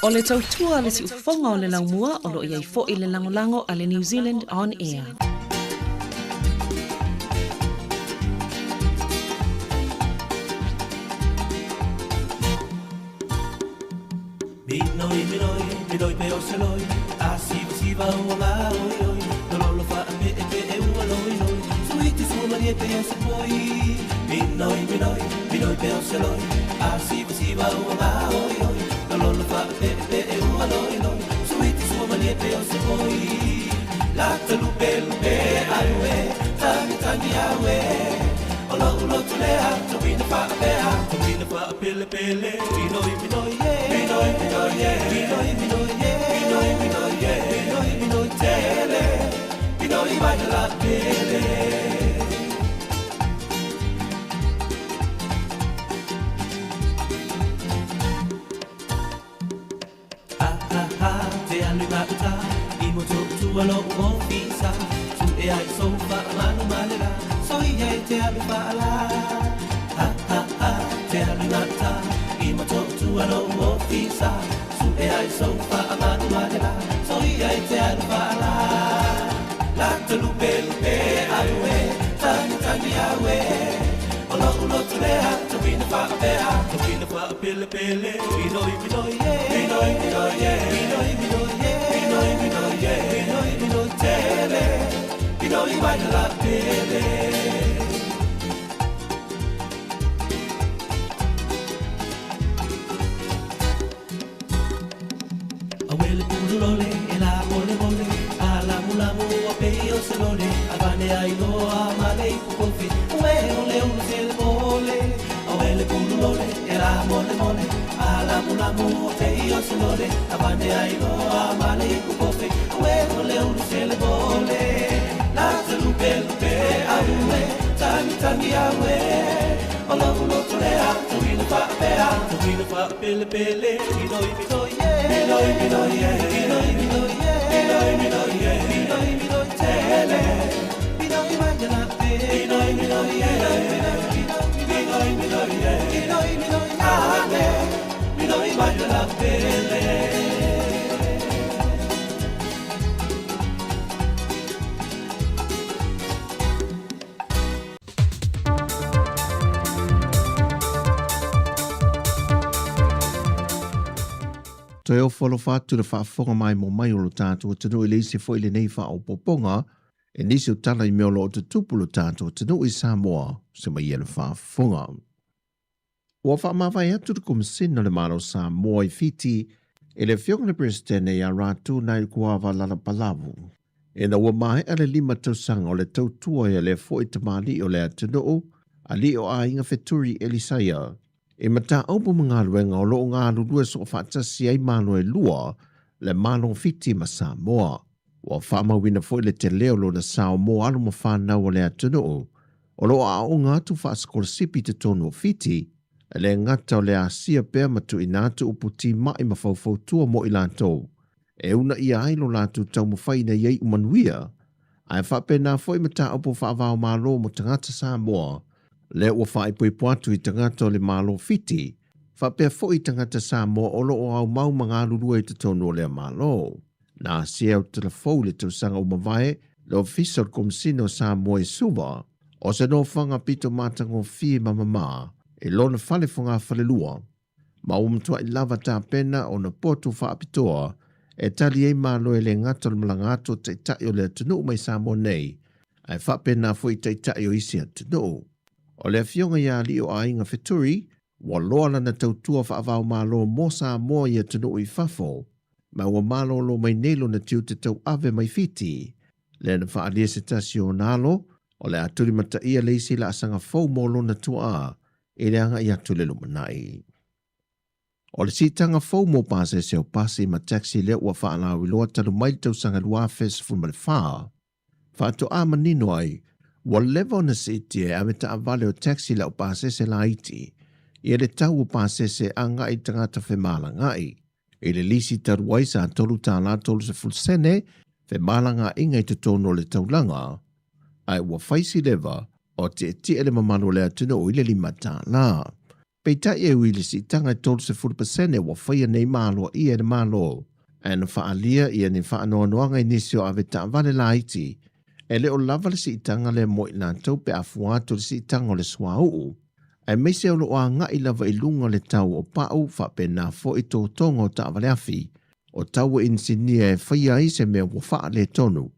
O le tautua a le siufofoga o le laumua o lo o i ai foi le lagolago a le New Zealand On Air. Minoi, minoi, minoi pe o se loi, a siva siva ua ngā oi oi, lololo wha pe e pe e ua loi loi, suiti sua marie pe o se poi. Minoi, minoi, minoi pe o se loi, a siva siva ua ngā oi oi, lololo wha pe e pe e ua loi loi, suiti sua marie pe o se poi. La te lupe lupe aue, tangi tangi aue, o lo ulo tulea, tawina wha pea, tawina wha pele pele, minoi minoi yeah, minoi minoi yeah, minoi minoi yeah, minoi minoi yeah, minoi minoi tele, minoi mai la pele. Ha ha ha, te alu i mauta, i mo tō tua lo o ofisa, tu e ai sofa a manu malera, so i ai te alu whaala. Ha ha ha, te alu i mauta, i mo tō tua lo o ofisa, tu e ai sofa a manu malera, so i ai te alu whaala. La te lupe lupe aue, tangi tangi aue, o lo ulo tulea, tawina whaapea, tawina whaapele pele, minoi minoi yeah, minoi minoi yeah, minoi minoi yeah, minoi minoi yeah, minoi minoi tele, minoi mai la pele. Awele pululole, e la mole mole, a lamu lamu a pei o se lole, a vane ai loa male i pukofi, ue o le ulu se le mole. Awele pululole, e la mole mole, a lamu lamu a pei o se lole, a vane ai loa male i pukofi, ue o le ulu se le mole. La te lupe lupe aue, tangi tangi aue, o lo ulo tulea, tawina whaapea, tawina whaapele pele, minoi minoi yeah, minoi minoi yeah, minoi minoi yeah, minoi minoi yeah, minoi minoi tele, minoi mai la pele, minoi minoi yeah, minoi minoi yeah, minoi minoi ane, minoi mai la pele. Toe ofo alofa atu le faafofoga maimoa mai o lo tatou atunuu i le isi foi lenei faaopoopoga e nisi o tala i mea o lo o tutupu lo tatou atunuu i Samoa se mai ia le faafofoga. Ua faamavae atu le Komesina o le Malo o Samoa i Fiti i le Afioga i le Peresetene ia Ratu Nailikuava Lalabalavu. Ina ua maea le 5 tausaga o le tautua ia lea foi tamalii o le atunuu, alii o aiga Feturi Elisaia, E mataupu ma galuega o lo o galulue soofaatasi ai Malo e lua, le Malo o Fiti ma Samoa. Ua faamauina foi le tele o lona sao mo alo ma fanau o le atunuu o lo o aooga atu faasikolasipi i totonu o Fiti, e le gata o le asia pea ma tuuina atu upu timai ma faufautua mo i latou e uunaia ai lo latou taumafai ina ia iu manuia, ae faapena foi mataupu faava-o-Malo mo tagata Samoa lea ua faaipoipo atu i tagata o le Malo Fiti, faapea foi tagata Samoa o lo o aumau ma galulue i totonu o lea Malo. Na asia autalavou i le tausaga ua mavae le Ofisa o le Komesina o Samoa i Suva, o se nofoaga pito matagofie ma mamā i lona fale fogafalelua, ma ua matuai lava tapena ona poto faapitoa e tali ai Malo e le gata o le malaga atu o Taitai o le atunuu mai Samoa nei, ae faapena foi i Taitai o isi atunuu. O le afioga ia Alii o Aiga Feturi, ua loa lana tautua faava-o-Malo mo Samoa i atunuu i fafo, ma ua malolo mai nei lona tiute tauave mai Fiti, lea na faaalia se tasi o ona alo, o le a tulimataia le isi laasaga fou mo lona tuaa i le agai atu i le lumanai. O le siitaga fou mo pasese o pasi ma taxi lea ua faalauiloa talu mai le tausaga 2014, faatoa manino ai ua leva ona siitia e ave taavale o taxi lau pasese laiti ia le tau o pasese agai i tagata femalagaai. I le lisi talu ai sa $3 30 sene femalagaaiga i totonu o le taulaga, ae ua fai si leva o tietie le mamalu o le atunuu i le $5. Peitai e ui i le siitaga e 30% ua faia nei ma aloaia e le Malo, ae na faaalia ia ni faanoanoaga i nisi o avetaavale laiti, e le o lava le siitaga lea mo i latou pe a fua atu i le siitaga o le suauu, aemaise o lo o agai lava i luga le tau o pau faapena foi totoga o taavaleafi, o tau e inisinia e faia ai se mea ua faaletonu.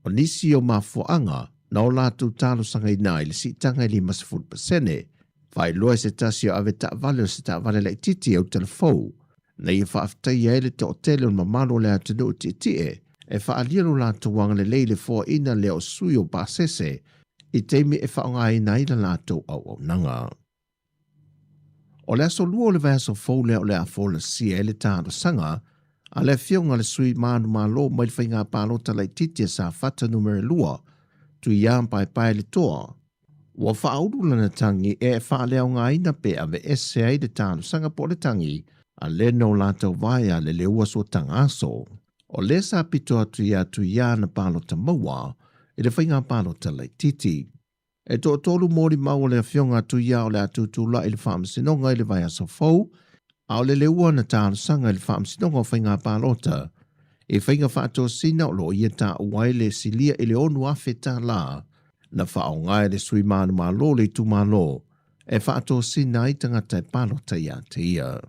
O nisi o mafuaaga na o latou talosagaina ai le siitaga e 50%, faailoa e se tasi o avetaavale o se taavale laitiiti e autalavou, na ia faafetaia ai le toatele o le mamalu o le atunuu tietie e faaalia lo latou agalelei i le foaiina lea o sui o pasese i taimi e faaaogaina ai la latou auaunaga. O le aso Lua o le vaiaso fou lea o le a folasia ai le talosaga a le Afioga a le Sui Manumalo mai le Faiga Palota Laitiiti a Safata Numera 2, Tuiā Paepaeletoa. Ua faaulu lana tagi e faaleaogaina pe aveese ai le talosaga po o le tagi a le no latou vae a le leua suataga aso. O lea sa pito atu iā Tuiā na palota maua i le faiga palota laitiiti. E toatolu molimau o le Afioga a Tuiā o le a tutulai i le Faamasinoga i le vaiaso fou, a o le leua na talosaga i le Faamasinoga o Faiga Palota i faiga faatosina o lo o ia taua ai le silia i le $6,000 na faaaoga e le sui manumalo o le itumalo e faatosina ai tagata e palota ia te ia.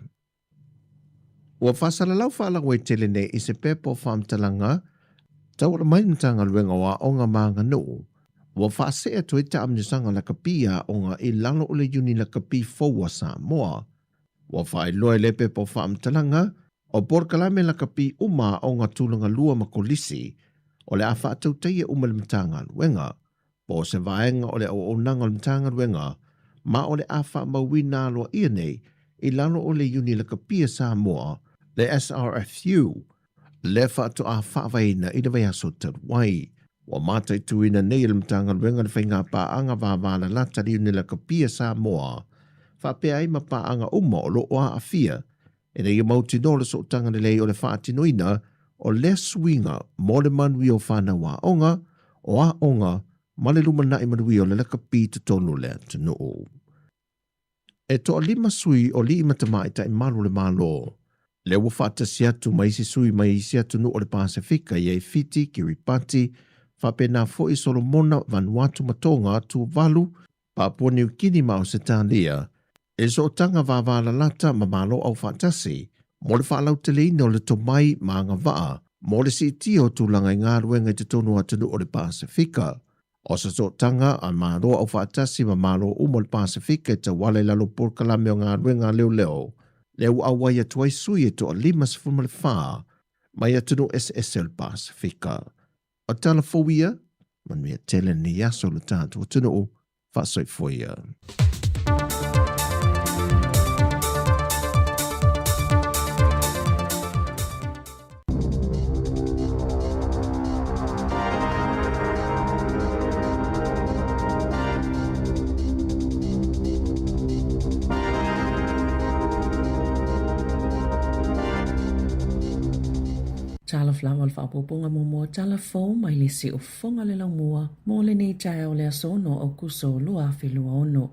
Ua faasalalau faalauaitele nei i se pepa o faamatalaga tauala mai le Matagaluega o Aoga ma Aganuu, ua faasee atu ai taamilosaga lakapi i aoga i lalo o le Iuni Lakapi fou a Samoa. Ua faailoa i lea pepa o faamatalaga, o polokalame lakapi uma a aoga tulaga lua ma kolisi o le a faatautaia uma e le Matagaluega, po o se vaega o le auaunaga o le Matagaluega ma o le a faamauina aloaia nei i lalo o le Iuni Lakapi a Samoa, le SRFU, lea faatoa faavaeina i le vaiaso talu ai. Ua mataituina nei e le Matagaluega le faiga paaga vavalalata i le Iuni Lakapi a Samoa faapea ai ma paaga uma o lo o aafia ina ia mautinoa le sootaga lelei o le faatinoina o lea suiga mo le manuia o fanau aoga, o aoga ma le lumanai manuia o le lakapi i totonu o le atunuu. E toalima sui o alii ma tamaitai malu o le Malo, lea ua faatasi atu ma isi sui mai isi atunuu o le Pasefika i ai Fiti, Kiribati, faapena foi Solomona, Vanuatu ma Tonga, Tuvalu, Papua Niu Kini ma Ausetalia, e sootaga vavalalata ma Malo Aufaatasi mo le faalauteleina o le tomai ma agavaa mo le siitia o tulaga i galuega i totonu o atunuu o le Pasefika. O se sootaga a Malo Aufaatasi ma Malo uma o le Pasefika e tauala i lalo o polokalame o galuega a leoleo, lea ua auai atu ai sui e toa-54 mai atunuu eseese o le Pasefika. O tala fou ia, manuia tele lenei aso lo tatou atunuu, faasoifua ia. Talofa lava o le faaopoopoga muamua tala fou mai le siufofoga o le laumua mo lenei taeao o le aso 6 Aokuso 2026.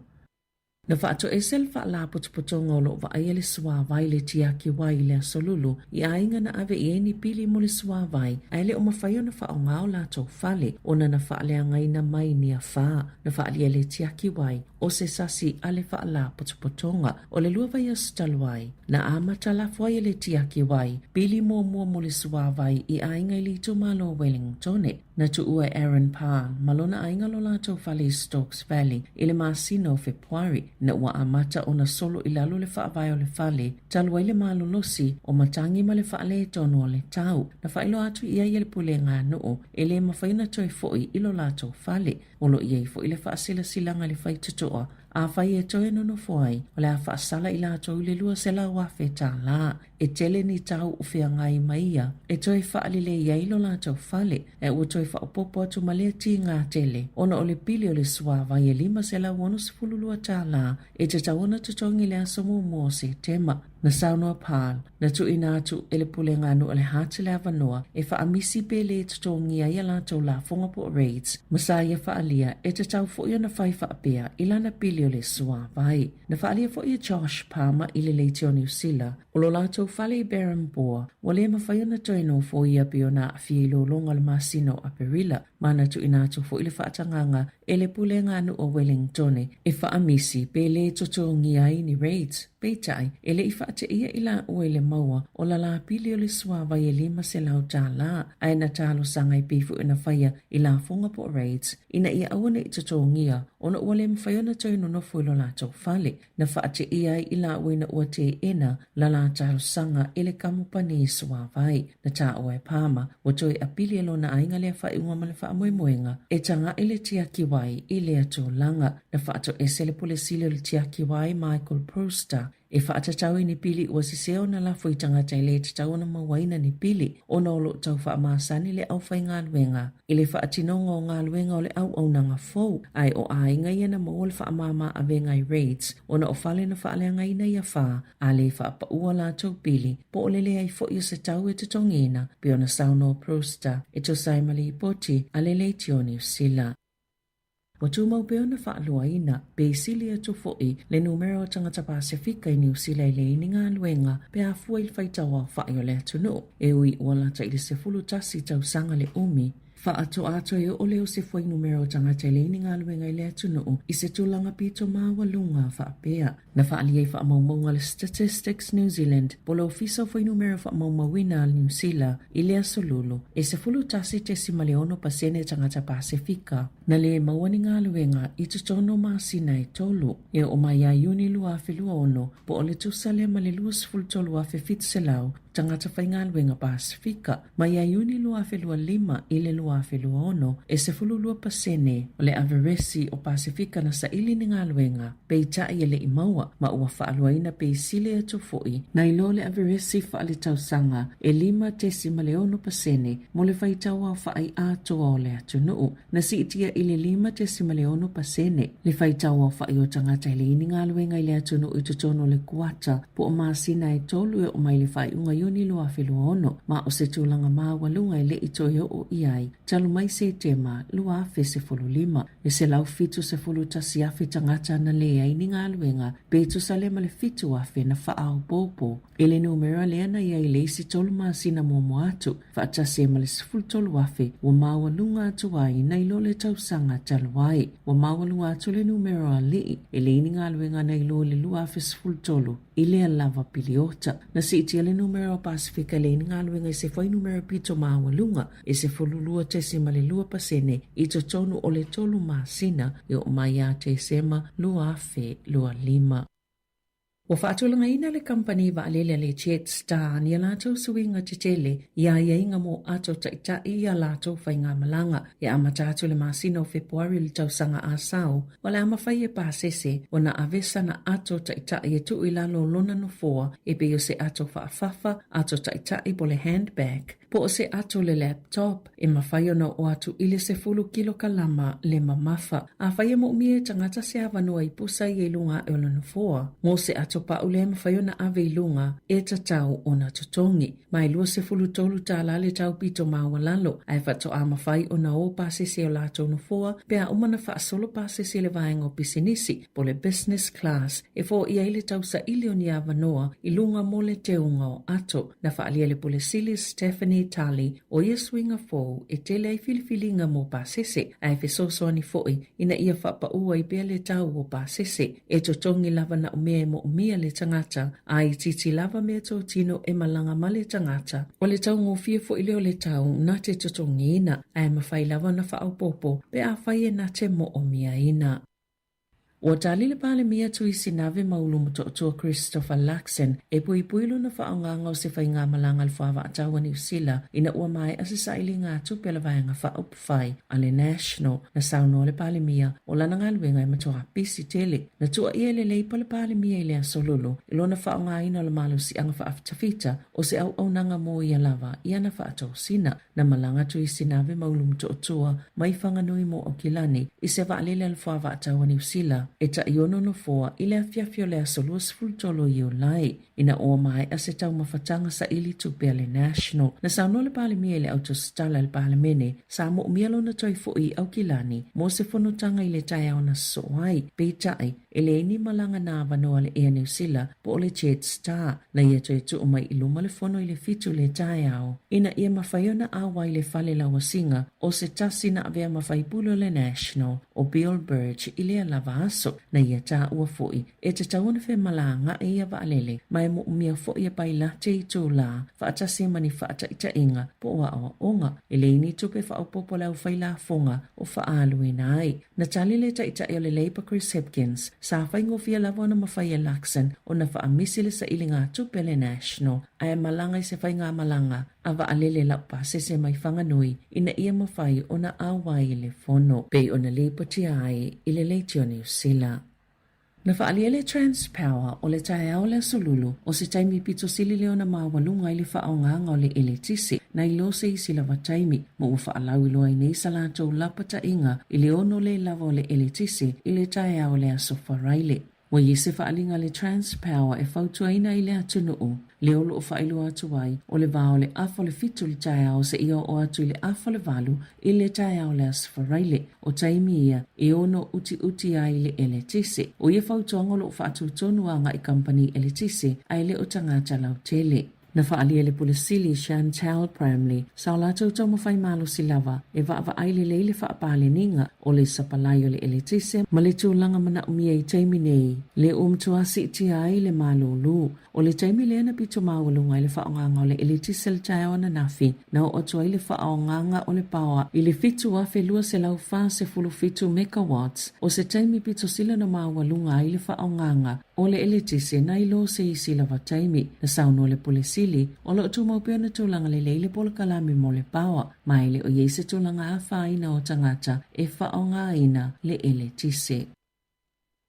Na faatoese le faalapotopotoga o lo o vaaia le suāwai le tiaki wai i le aso Lulu i aiga na ave i ai ni pili mo le suāwai ae le o mafai ona faaaoga o latou fale ona na faaleagaina mai ni afa. Na faaalia le tiaki wai o se sasi a le faalapotopotoga o le lua vaiaso talu ai. Na amata lafo ai e le tiaki wai pili muamua mo le suāwai i aiga i le itumalo o Wellingtone. Na tuua e Aaron Parr ma lona aiga lo latou fale i Stokes Valley i le masina o Fepuari, ina ua amata ona solo i lalo le faavae o le fale talu ai le malolosi o matagi ma le faaletonu o le tau. Na faailoa atu i ai e le pulega a nuu e le mafai ona toe foi i lo latou fale. O lo o i ai foi le faasilasilaga i le faitotoa, afai e toe nonofo ai, o le a faasala i latou i le $200,000. e tele ni tau o feagai ma ia e toe faalelei ai lo latou fale, ae ua toe faaopoopo atu ma lea tiga tele ona o le pili o le suāvai e $562 e tatau ona totogi i le aso muamua o Setema. Na saunoa Paul, na tuuina atu e le Pulega a Nuu o le Hart le avanoa e faaamisi pe lē totogia ai a latou lafoga po o rates, ma sa ia faaalia e tatau foi ona fai faapea i lana pili o le suāvai. Na faaalia foi e Josh Palmer i le Leitio Niu Sila, o lo latou fale i Berrambore, ua le mafai ona toe nofoia pei ona aafia i lologa o le masina o Aperila, ma na tuuina atu foi le faatagaga e le Pulega a Nuu o Wellingtone e faaamisi pe lē totogia ai ni rates. Peitai, e le i faateia i laua i le maua o la lapili o le suāvai e $500, ae na talosaga e pei foi ona faia i lafoga po o rates ina ia aua ne i totogia ona ua le mafai ona toe nonofo i lo latou fale. Na faateia ai i laua ina ua teena la la talosaga e le kamupani suāvai. Na taua e Palmer, ua toe apili e lona aiga lea faaiuga ma le faamoemoega e taga'i le tiaki wai i lea tulaga. Na faatoese le Pule Sili o le Tiaki Wai, Michael Brewster, e faatatau i ni pili ua sese ona lafo i tagata e lē tatau ona mauaina ni pili ona o lo o tau faamasani le aufaigaluega i le faatinoga o galuega o le auaunaga fou, ae o aiga ia na maua le faamāmā avega i rates ona o fale na faaleagaina i afa a lē faapaua latou pili po o le leai foi o se tau e totogiina, pei ona saunoa Brewster e tusa ai ma lipoti a le Leitio Niu Sila. Ua tumau pea ona faaluaina, pe sili atu foi, le numera o tagata Pasefika i Niu Sila e leai ni galuega pe a fua i le faitau aofai o le atunuu, e ui ua lata i le 11 tausaga le umi. Faatoa toe oo lea o se fuainumera o tagata e leai ni galuega i le atunuu i se tulaga pito maualuga faapea. Na faaalia i faamaumauga a le Statistics New Zealand po o le Ofisa o Fuainumera Faamaumauina a Niu Sila i le Aso Lulu, e 11.6 pasene tagata Pasefika na lē maua ni galuega i totonu o masina e tolu, e oo mai ia Iuni 2026, po o le tusa lea ma le 23,700 tagata faigaluega Pasefika. Mai ia Iuni 2025 i le 2026, e 12% o le averesi o Pasefika na saili ni galuega, peitai e le i maua, ma ua faaluaina pe sili atu foi nai lo le averesi faaletausaga e 5.6% mo le faitau aofai atoa o le atunuu. Na siitia i le 5.6% le faitau aofai o tagata e leai ni galuega i le atunuu i totonu o le kuata po o masina e tolu e oo mai le faaiuga Iuni 2026, ma o se tulaga maualuga e le i toe oo i ai talu mai Setema 2015. E 171,000 tagata na leai ni galuega pe tusa lea ma le 7,000 na faaopoopo i le numera lea na i ai i le isi tolu masina muamua atu, faatasi ai ma le 13,000 ua maualuga atu ai nai lo le tausaga talu ai. Ua maualuga atu le numera o alii e leai ni galuega nai lo i le 2013 i lea lava piliota. Na siitia le numera o Pasefika e leai ni galuega i se fuainumera pito maualuga e 12.2% i totonu o le tolu masina e oo mai ia Tesema 2025. Ua faatulagaina le kamupani vaalele a le Jetstar ni a latou suiga tetele i aiaiga mo ato taitai i a latou faigamalaga. E amata atu le masina o Fepuari i le tausaga a sao, o le a mafai e pasese ona ave sana ato taitai e tuu i lalo o lona nofoa e pei o se ato faafafa, ato taitai po o le handbag, po o se ato le laptop e mafai ona oo atu i le 10 kilokalama le mamafa. Afai e moomia e tagata se avanoa i pusa ia i luga ae o le nofoa, mo se ato pau lea e mafai ona ave i luga e tatau ona totogi. Ma e $23 le tau pito maualalo, ae faatoa mafai ona o pasese o latou nofoa pe a uma ona faasolo pasese i le vaega o pisinisi po o le business class e foia ai le tausaili o ni avanoa i luga mo le teuga o ato. Na faaalia e le Pule Sili Stephanie Tully o ia suiga fou e tele ai filifiliga mo pasese ae fesoasoani foi ina ia faapaū ai pea le tau o pasese. E totogi lava na o mea e moomia le tagata a itiiti lava meatotino e malaga ma le tagata. O le taugofie foi lea o le tau na te totogiina ae mafai lava ona faaopoopo pe afai e na te moomiaina. Ua tali le Palemia Tuisinave Maulu Motootua Christopher Luxon e puipui lona faaaogaga o se faigamalaga a le Fuavaatau a Niu Sila ina ua maea se sailiga tupe a le Vaega Faaupufai a le National. Na saunoa le Palemia o lana galuega e matuā pisi tele. Na tuuaia e le Leipa le Palemia i le Aso Lulu i lona faaaogaina o le malosiaga faafitafita o se auaunaga mo ia lava i ana faatosina. Na malaga Tuisinave Maulu Motootua mai Whanganui mo Aukilani i se vaalele a le Fuavaatau a Niu Sila e tai-ono nofoa i le afiafi o le aso 23 o Iulai ina ua maea se taumafataga saili tupe a le National. Na saunoa le Palemia i le autositala i le Palemene sa moomia lona toe fo'i i Aukilani mo se fonotaga i le taeao na sosoo ai. Peitai, E leai ni malaga na avanoa le Air New Sila po o le Jetstar na ia toe tuu mai i luma le fono i le 7 le taeao ina ia mafai ona auai le fale lauasiga o se tasi na avea ma faipule o le National o Bill Burge i lea lava aso. Na ia taua foi e tatau ona femalagaai ia vaalele ma e moomia foi e pailate i itulā faatasi ma ni faataitaiga po o aoaoga. E leai ni tupe faaopoopo a le aufailafoga o faaaluina ai. Na tali le taitai o le Labour Chris Hipkins, sa faigofie lava ona mafai e Luxon ona faamisi le sailiga tupe a le National ae malaga i se faigamalaga a vaalele laupasese mai Whanganui ina ia mafai ona auai i le fono pei ona lipotia ai i le Leitio Niu Sila. Na faaalia le Transpower o le taeao o le Aso Lulu o se taimi pito sili lea ona maualuga i le faaaogaga o le eletise nai lo se isi lava taimi, ma ua faalauiloa ai nei sa latou lapataiga i le ono le lava o le eletise i le taeao o le Aso Faraile. Ua i ai se faaaliga a le Transpower e fautuaina ai le atunuu, lea o lo o faailoa atu ai, o le va o le afa o le 7 i le taeao seia oo atu i le afa o le 8 i le taeao o le Aso Faraile, o taimi ia e ono utiuti ai le eletise. O ia fautuaga o lo o faatutonu agai kamupani eletise ae le o tagata lautele. Na faaalia e le Pule Sili Chantal Bramley sa o latou taumafai malosi lava e vaavaai lelei le faapaleniga o le sapalai o le eletise ma le tulaga manaomia i taimi nei lea ua matua siitia ai le malūlū. O le taimi lea na pito maualuga ai le faaaogaga o le eletise i le taeao ananafi, na oo atu ai le faaaogaga o le paoa i le 7,247 megawatts, o se taimi pito sili ona maualuga ai le faaaogaga o le eletise nai lo se isi lava taimi. Na saunoa le Pule Sili, o lo o tumau pea ona tulaga lelei le polokalame mo le paoa, ma e le o i ai se tulaga afaina o tagata e faaaogaina le eletise.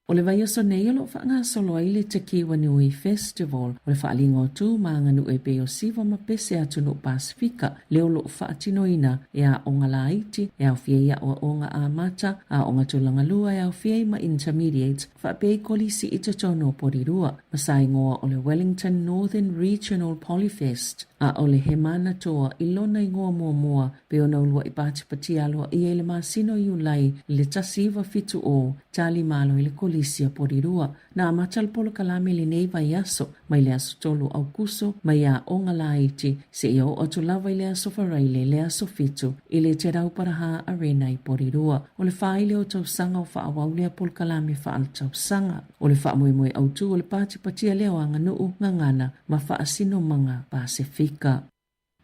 O le vaiaso nei o lo o faagasolo ai le Te Kiwa Nui Festival, o le faaaliga o tu ma aganuu e pei o siva ma pese a atunuu Pasefika, lea o lo o faatinoina e aoga laiti, e aofia ai aoaoga amata, aoga tulaga lua e aofia ai ma intermediate, faapea i kolisi i totonu o Porirua, ma sa igoa o le Wellington Northern Regional Polyfest. A o le Hemana Toa i lona igoa muamua pei ona uluai patipatia aloaia i le masina o Iulai i le 1970, tali malo i le kolisi a Porirua. Na amata le polokalame i lenei vaiaso mai le aso 3 o Aukuso mai aoga laiti seia oo atu lava i le aso Faraile le aso 7 i le Te Rauparaha Arena i Porirua. O le fā ile o tausaga o faaauau lea polokalame faaletausaga. O le faamoemoe autū o le patipatia lea o aganuu, gagana ma faasinomaga Pasefika.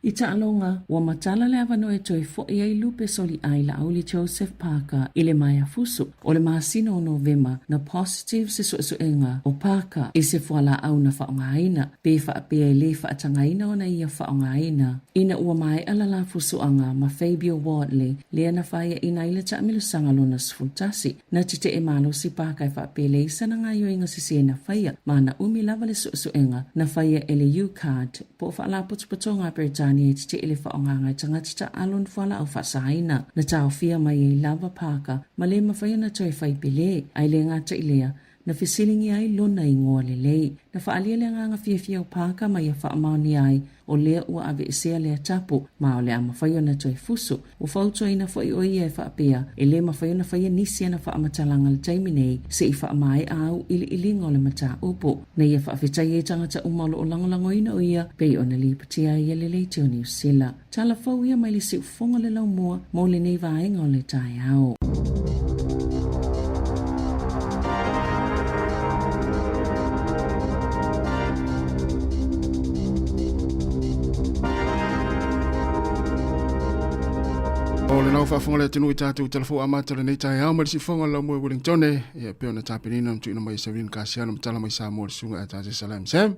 I taaloga, ua matala le avanoa e toe fo'i ai Lupe Soliai Laauli Joseph Parker i le maea fusu o le masina o Novema na positive se suesuega o Parker i se fualaau na faaaogaina pe faapea e lē faatagaina ona ia faaaogaina ina ua maea la la fusuaga ma Fabio Wardley lea na faiaina ai le taamilosaga lona 11. Na tetee malosi Parker e faapea e leai sana gaoioiga sesē na faia ma na umi lava le suesuega na faia e le UCARD po o Faalapotopotoga a Peretania e tetee le faaaogaga e tagata taaalo ni fualaau faasaina. Na taofia mai ai lava Parker ma lē mafai ona toe fai pelē, ae le gata i lea, na fesiligia ai lona igoa lelei. Na faaalia le agaga fiafia o Parker ma ia faamaonia ai o lea ua aveesea lea tapu ma o le a mafai ona toe fusu. Ua fautuaina foi o ia e faapea e lē mafai ona faia nisi ana faamatalaga i le taimi nei seʻi faamaea auiliiliga o le mataupu. Na ia faafetaia i tagata uma o lo o lagolagoina o ia pei ona lipotia ai e le Leitio Niu Sila. Tala fou ia mai le siufofoga o le laumua mo lenei vaega o le taeao. O lena lau faafofoga le atunuu i tatou talafou amata o lenei taeao mai le siufofoga o le laumua i Wellingtone, ia pei ona tapenaina ma tuuina mai e Saulina Kasiano ma tala mai Samoa le susuga ia Tate Salam Sam.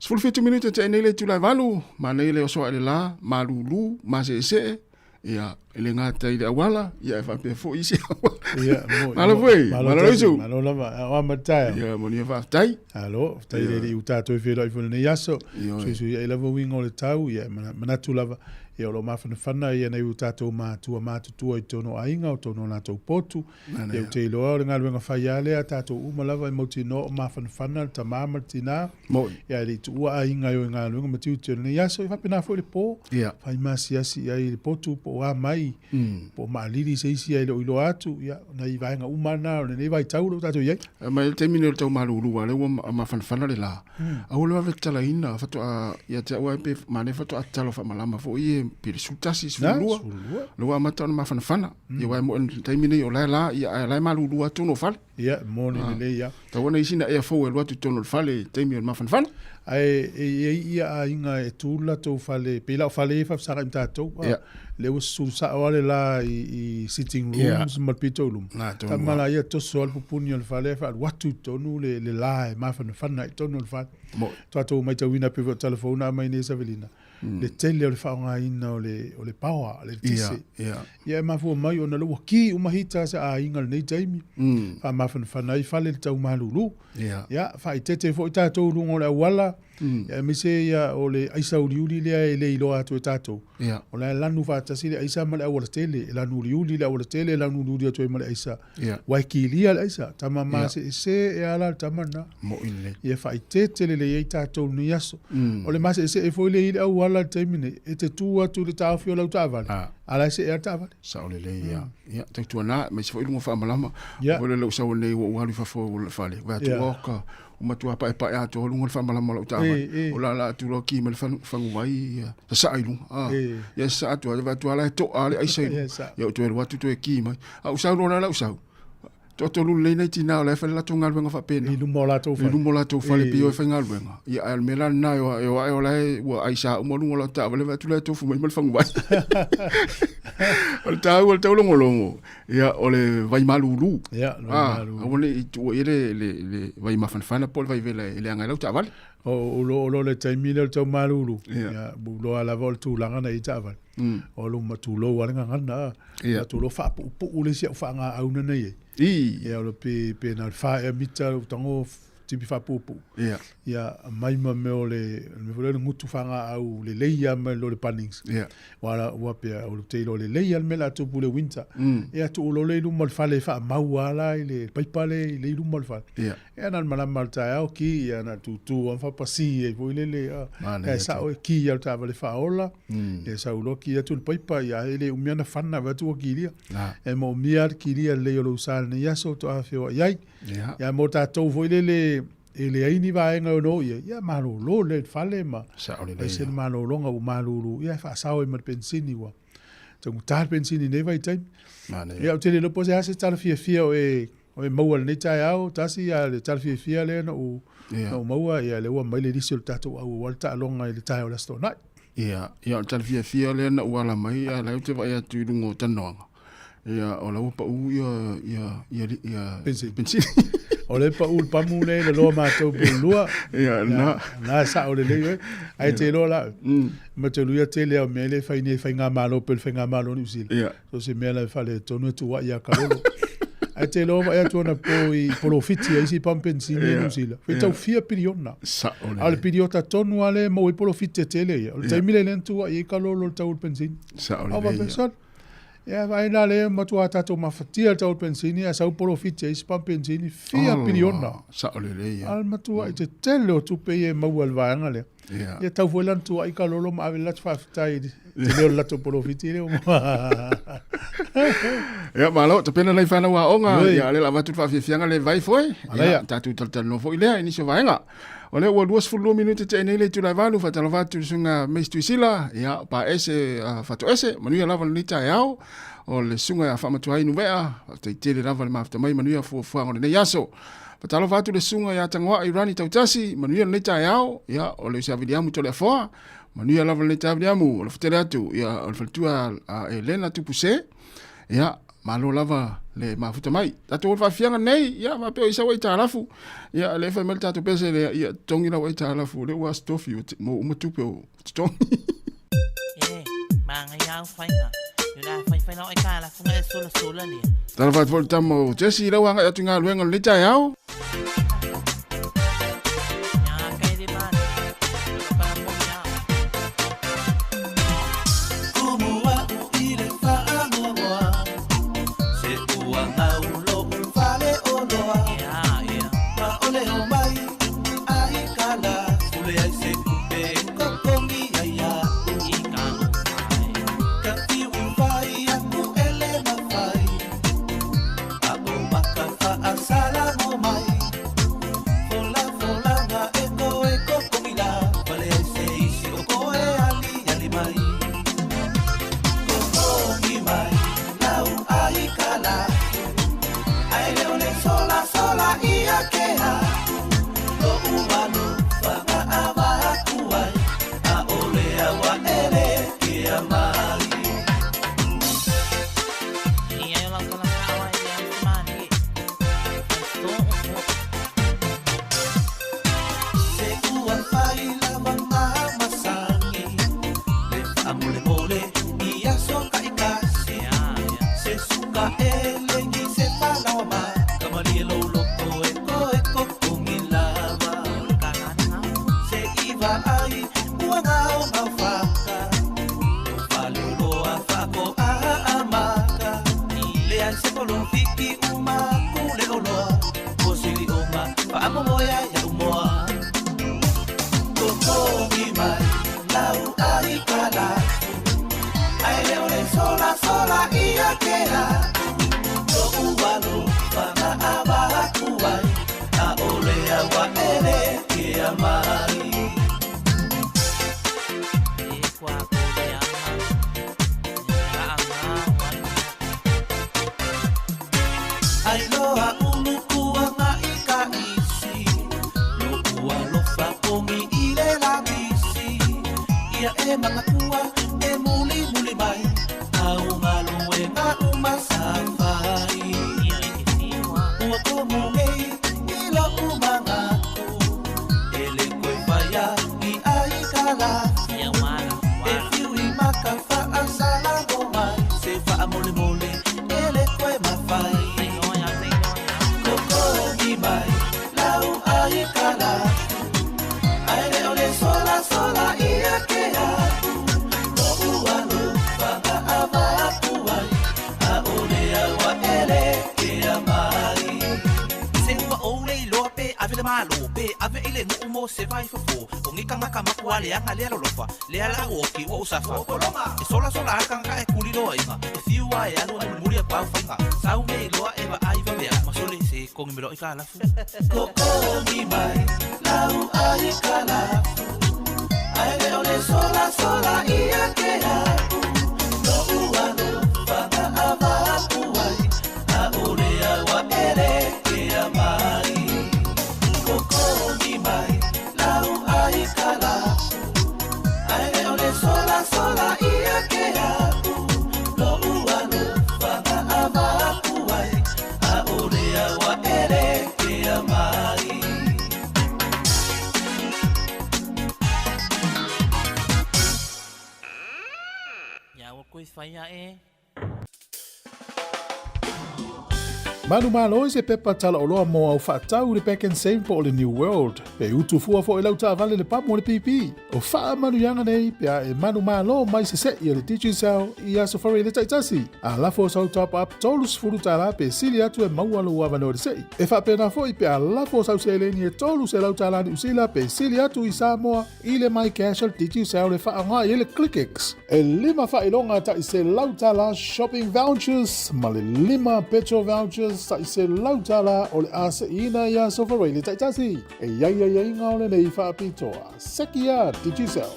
17 minute te nei le itula e 8, manaia le oso ae le la, malulu, maseesee, ia, e le gata i le auala, ia e faapea foi isi auala. Ia, mo, Malo foi, malo tasi, Loisu. Malo lava, o a mataia. Ia, manuia faafetai. Alo, faafetai le alii ua tatou feiloai foi i lenei aso. Ioe. Suisuiai lava uiga o le tau, ia manatu lava, ia o lo o mafanafana ia nai o tatou matua matutua i totonu o aiga, o totonu o latou potu. Ia ou te iloa o le galuega fai lava lea a tatou uma lava e mautinoa o mafanafana le tama ma le tina. Moi. Ia e le i tuua aiga e o i galuega ma tiute o lenei aso, ia faapena foi le po. Ia. Fai masiasi i ai i le potu po o a mai, po o maalili se isi ai e le o iloa atu, ia, nai vaega uma na o lenei vaitau o lo o tatou i ai. Ma i le taimi lenei o le tau malulu lava, lea ua mafanafana le la, aua le vave tatalaina, faatoa, ia te au lava pe manaia faatoa tatalo faamalama foi ia pe le 11, 12, lea ua amata ona mafanafana. Ia aua e moni i le taimi lenei o la e la, ia ae o la e malulu lava totonu o fale. Ia, e moni lelei lava. Tau ona isi na ea fou e alu atu i totonu o le fale i le taimi o le mafanafana. Ae e i ai ia aiga e tu le latou fale, pei la o fale ia e faafesagai ma tatou, a, lea ua susulu sao lava le la i sitting rooms ma le pito i luma. Tama la ia toso lava le pupuni o le fale ae faaalu atu i totonu le la e mafanafana i totonu o le fale. Tatou matauina pei foi o tala fou na aumai nei e Savelina, le tele o le faaaogaina o le, o le power, le eletise. Ia e mafua mai ona o lea ua ki uma heaters a aiga i lenei taimi, faamafanafana ai fale i le tau malulu. Ia, faaeteete foi tatou i luga o le auala, ia aemaise ia o le aisa uliuli lea e le iloa atu e tatou. O la e lanu faatasi le aisa ma le aualatele, e lanu uliuli le aualatele, lanu uliuli atu ai ma le aisa. Ua e kilia le aisa, tama maseese e ala le tama lena. Ia faaeteete lelei ai tatou i lenei aso. O le maseesee foi lea i le auala i le taimi nei, e te tu atu i le taofi o lau taavale, a la e see lava le taavale. Sao lelei ia. Ia, tautuana, aemaise foi luga o faamalama. Foi lele ou sau nei ua ou alu i fafo o le fale. Vaai atu, oka, ua matua paepae atoa luga o le faamalama o lau taavale. O la la atu loa ki mai le faguvai, ia, sasaa i luga. Ah, ia sasaa atu, vaai atu lava la e toa le aisa i luga. Ia ou toe alu atu toe ki mai. A ou sau loa la lau sau, toatolu lelei nai tina o la e fai le latou galuega faapena. I luma o latou fale. I luma o latou fale, pei o e faigaluega. Ia, ae o le mea la lena, e o ae o la e ua aisa uma luga o lau taavale, vaai atu la e tofu mai ma le faguvai. O le taua o le taulogologo, ia, o le vai malulu. Ia, le vai malulu. Aua ne i tuua i ai le vai mafanafana po o le vai vela e leaga ai lau taavale. O lo le taimi lea o le tau malulu, ia, ua iloa lava o le tulaga na i ai taavale. O luma tulou lava le gagana, a. Ia tulou faapuupuu le isi au faagaau na nei ai. Ia o le pe, pe na o le 4 ea mita lou tago tipi faapuupuu. Ia mai ma mea o le, le mea foi lea o le gutu faagaau lelei lava mai lo le Bunnings. Ua la, ua pea o le te iloa lelei lava le mea o le a tupu i le winter. Ia tuu loa lea i luma o le fale e faamau lava la i le paipa lea i luma o le fale. Ia na o le malama o le taeao ki, ia na o le tutu lava ma faapasi ai foi lele, a, e sao e ki lava le taavale faaola. Ia sau loa ki atu le paipa, ia e le umi lava ona fana vaeatu ua kilia. E moomia lava le kilia lelei o lou sa i lenei aso faatoa feoai ai. Ia mo tatou foi lele e leai ni vaega e ono oo i ai, ia malolo lelei i le fale ma aemaise le malologa ua malulu, ia e faasao ai ma le penisini ua taugata le penisini i lenei vaitaimi. Ia ou te le iloa po o se a se tala fiafia o e o e maua i lenei taeao, tasi a le tala fiafia lea na ou na ou maua, ia lea ua aumai le lisi o le tatou au aua le taaloga i le taeao o le Aso Toonai. Ia, ia o le tala fiafia lea na ou ala mai, a o la e ou te vaai atu i luga o talanoaga, ia o la ua pau ia ia ia ia Penisini. Penisini. O lea e pau le pamu lea i le loa matou pulua. Ia, na. Na e sao lelei oe. Ae te iloa la, ma te luia tele au mea le fai nei faigamalo pe le faigamalo o Niu Sila. So se mea la e faaletonu e tuuai ia Kalolo. Ae te iloa vaai atu anapo i polofiti a isi pamu penisini i Niu Sila. Faitau fia piliona. Sao A o le piliota tonu lava lea e maua ai polofiti tetele ia. O le taimi lea lea na tuuai ai Kalolo i le tau o le penisini. Sao A lelei faapea, ia. Sole, ia vaai la lea matua tatou mafatia i le tau o le penisini ae sau polofiti a isi pamu penisini fia piliona. Sao lelei ia. A o le matuai tetele o tupe ia e maua e le vaega lea. Ia tau foi la ona tuuai Kalolo ma ave le latou faafetai i le tele o le latou polofiti lea ua Ia malo, tapena nai whanau aoga, ia o lea o le a avatu le faafiafiaga le vai foi. Ia tatou talatalanoa foi lea i nisi o vaega. O lea ua 22 minute tea nei le itula e 8, faatalofa atu i le susuga Mace Tuisila, ia Paese Fatoese, manuia lava lenei taeao. O le susuga ia Faamatuainu Vea, faafetai tele lava le mafuta mai, manuia fuafuaga o lenei aso. Faatalofa atu le susuga ia Tagoai Rani Tautasi, manuia lenei taeao, ia, o le uso ia Viliamu Toleafoa, manuia lava lenei taeao Viliamu, alofa tele atu, ia, o le faletua a Elena Tupuse, ia, malo lava le mafuta mai. Tatou o le faafiaga nei, ia, faapea o i sau aitalafu, ia, le fai mai le tatou pese lea, ia, totogi lau aitalafu, o lea ua aso tofi, ua maua uma tupe o totogi. E, māngai au whainga. Yo la whai whai lau aitalafu nga e sola sola lea. Talofa atu foi le tama o Jesse i lau agai atu i galuega o lenei taeao. Manumalo i se pepa talaoloa mo au faatau i le Pak'nSave po o le New World. Pe utu fua foi lau taavale le pamu o le pipi. O faamanuiaga nei pe a e manumalo mai sese'i a le Digicel i aso Faraile taitasi. A lafo sau top up $30 pe sili atu e maua lou avanoa i le se'i. E faapena foi pe a lafo sau seleni e $300 Niu Sila pe sili atu i Samoa i le MyCash a le Digicel e faaaoga i ai le ClickX. E lima faailoga tai $100 shopping vouchers ma le lima petrol vouchers tai $100 o le a se'iina i aso Faraile taitasi. E i ai aiaiga o lenei faapitoa. Seki a Digicel.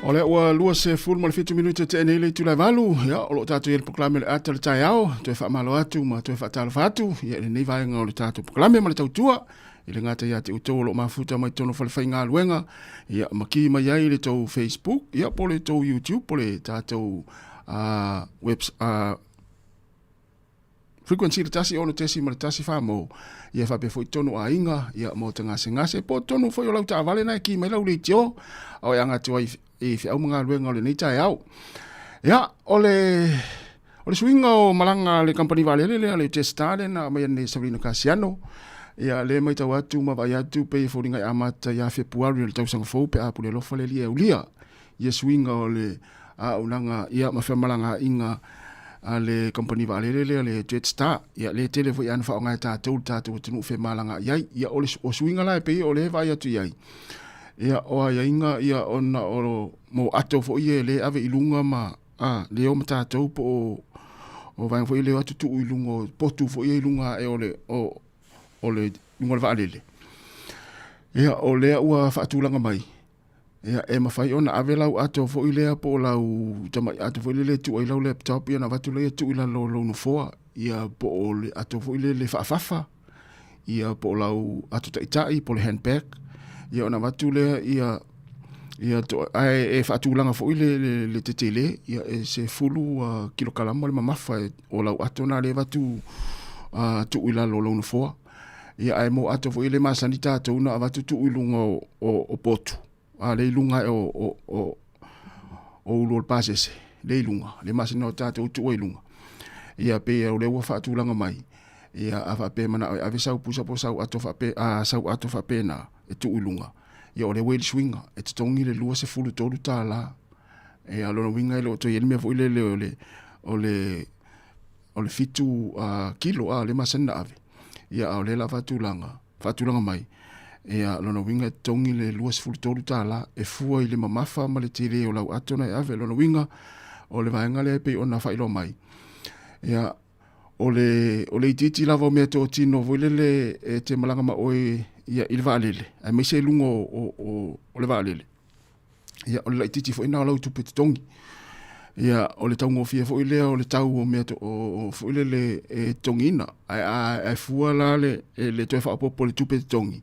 O lea ua 27 minute tea nei le itula e 8, ia, o lo o tatou i ai le polokalame o le ata o le taeao, toe faamalo atu ma toe faatalofa atu, ia, i lenei vaega o le tatou polokalame ma le tautua, i le gata ia te outou o lo o mafuta mai totonu o falefaigaluega, ia, ma ki mai ai le tou Facebook, ia, po o le tou YouTube, po o le tatou web, Frequency le 106.1 mo ia faapea foi totonu o aiga ia mo te gasegase po o totonu foi o lau taavale na e ki mai lau leitio o e aga atu ai i feau ma galuega o lenei taeao. Ia, o le o le suiga o malaga a le kamupani vaalele lea le Jetstar lea na aumai nei e Sabrina Kasiano. Ia le matau atu ma vaai atu pei e foliga e amata ia Fepuari o le tausaga fou pe a pule alofa le Alii e aulia ia suiga o le auaunaga ia ma femalagaaiga a le kamupani vaalele lea le Jetstar. Ia le tele foi ana faaaoga e tatou le tatou atunuu femalagaai ai. Ia o le o suiga la e pei o lea e vaai atu i ai, ia o aiaiga ia ona o mo ato foi ia e le ave i luga ma a le o ma tatou po o o vaega foi le o atu tuu i luga o potu foi ia i luga ae o le o o le luga o le vaalele. Ia o lea ua faatulaga mai Ia, e mafai ona ave lau ato foi lea po o lau tamai ato foi lele e tuu ai lau laptop ia ona avatu lea tuu i lalo o lou nofoa, ia po o le ato foi lele faafafa, ia po o lau ato taitai po o le handbag, ia ona avatu lea ia ia to, ae e faatulaga foi le, le, le tetele, ia e 10 kilokalama le mamafa e, o lau ato na lea e avatu tuu i lalo o lou nofoa. Ia ae mo ato foi e le masani tatou na avatu tuu i luga o, o, o potu, a le i luga e o, o, o, o ulu o le pasese, le i luga, le masani o tatou tuu ai i luga. Ia pei o lea ua faatulaga mai, ia a faapea e manao e ave sau pusa po o sau ato faape, a, sau ato faapena e tuu i luga, ia o lea ua i le suiga, e totogi le $23. Ia o lona uiga e le o toe i ai le mea foi lele o le, o le, o le 7 kilo a lea e masani ona ave, ia a o lea la faatulaga, faatulaga mai, ia lona uiga e totogi le $23 e fua i le mamafa ma le tele o lau ato na e ave. Lona uiga o le vaega lea e pei ona faailoa mai, ia o le o le itiiti lava o mea totino foi lele e te malaga ma oe ia i le vaalele, aemaise i luga o, o, o, o le vaalele. Ia, o le laitiiti foi lena o lau tupe totogi. Ia, o le taugofie foi lea o le tau o mea o, foi lele e totogiina. Ae a ae fua la le, e le toe faaopoopo i le tupe totogi,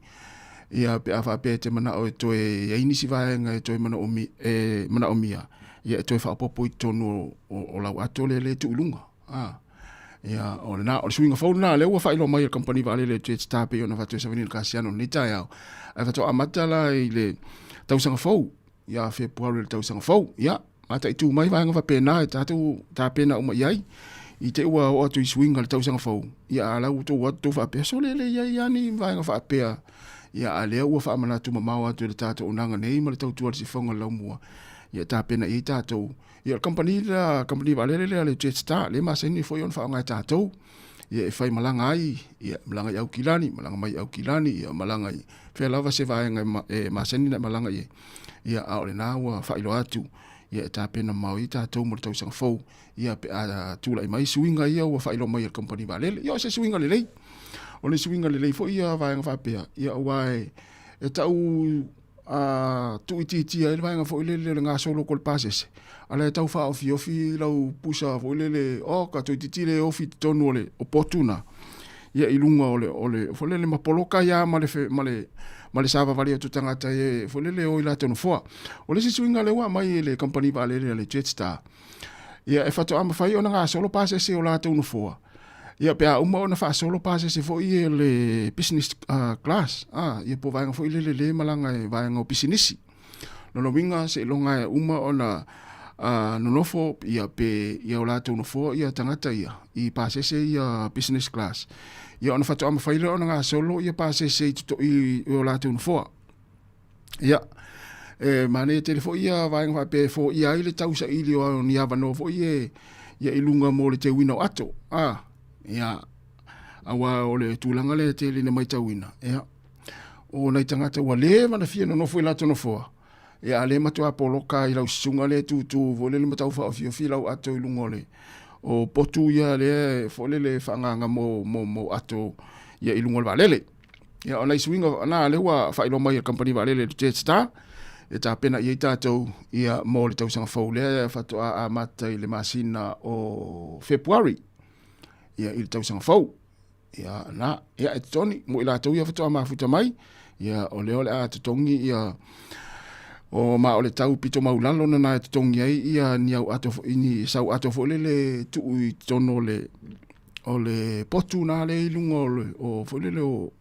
ia pe a faapea e te manao e toe i ai nisi vaega e toe manaomia, e manaomia, ia e toe faaopoopo i totonu o, o, o lau ato lea e tuu i luga. A, ia, o lena, o le suiga fou lena, lea ua faailoa mai e le kamupani vaalele o Jetstar pei ona avatu e Savanina Kasiano i lenei taeao. Ae faatoa amata la i le tausaga fou, ia Fepuari o le tausaga fou. Ia, mataitu mai vaega faapena e tatou tapena uma i ai, i te i ua oo atu i suiga i le tausaga fou, ia a la ua outou o atu outou faapea, sole e leai lava ni vaega faapea. Ia, a lea ua faamanatu mamao atu e le tatou auaunaga nei ma le tautua a le sifoga o le laumua, ia tapena i ai tatou. Ia o le kamupani lea, kamupani vaalele lea le Jetstar, lea e masani foi ona faaaoga e tatou. Ia e fai malaga ai, ia malaga i Aukilani, malaga mai i Aukilani, ia malaga i fea lava se vaega e masani ona e malaga i ai. Ia a o lena ua faailoa atu, ia e tapena mamao ai tatou mo le tausaga fou, ia pe a tulai mai suiga ia ua faailoa mai e le kamupani vaalele. Ia o se suiga lelei. O le suiga lelei foi ia vaega faapea, ia aua e tau a tuuitiitia ai le vaega foi lele o le gasolo atu o le pasese, a la e tau faaofiofi lau pusa foi lele, oka, toeitiiti le ofi i totonu o le o potu na, ia i luga o le, o le, foi lele ma poloka ai lava ma le, ma le, ma le savavali atu o tagata e foi lele e o i latou nofoa. O le isi suiga lea ua aumai e le kamupani vaalele a le Jetstar, ia e faatoa mafai ona gasolo pasese o latou nofoa, Ia pe a uma ona faasolo pasese foi e le business class, a, ia po vaega foi lele le malaga e vaega o pisinisi. Lona uiga seiloga e uma ona nonofo ia pe ia o latou nofoa ia tagata ia i pasese ia business class. Ia ona faatoa mafai lea ona gasolo ia pasese i i o latou nofoa. Ia, e manaia tele foi ia vaega faapea e foia ai le tausaili o ni avanoa foi e ia i luga mo le teuina o ato. A, ia, aua o le tulaga lea e tele ina matauina, ia, o nai tagata ua leva ona fia nonofo i latou nofoa, ia a lea matua poloka ai lau susuga lea e tutu foi lele ma tau faaofiofi lau ato i luga o le o potu ia lea foi lele e faaagaaga mo, mo, mo ato ia i luga o le vaalele. Ia, o nai suiga na lea ua faailoa mai e le kamupani vaalele le Jetstar. e tapena i ai tatou ia mo le tausaga fou lea e faatoa amata i le masina o February ia i le tausaga fou. Ia na, ia e totogi mo i latou ia faatoa mafuta mai, ia o lea o le a totogi ia o ma o le tau pito maulalo na na e totogi ai ia ni au ato foi ni sau ato foi lele tuu i totonu o le o le potu na le i luga o le o foi lele o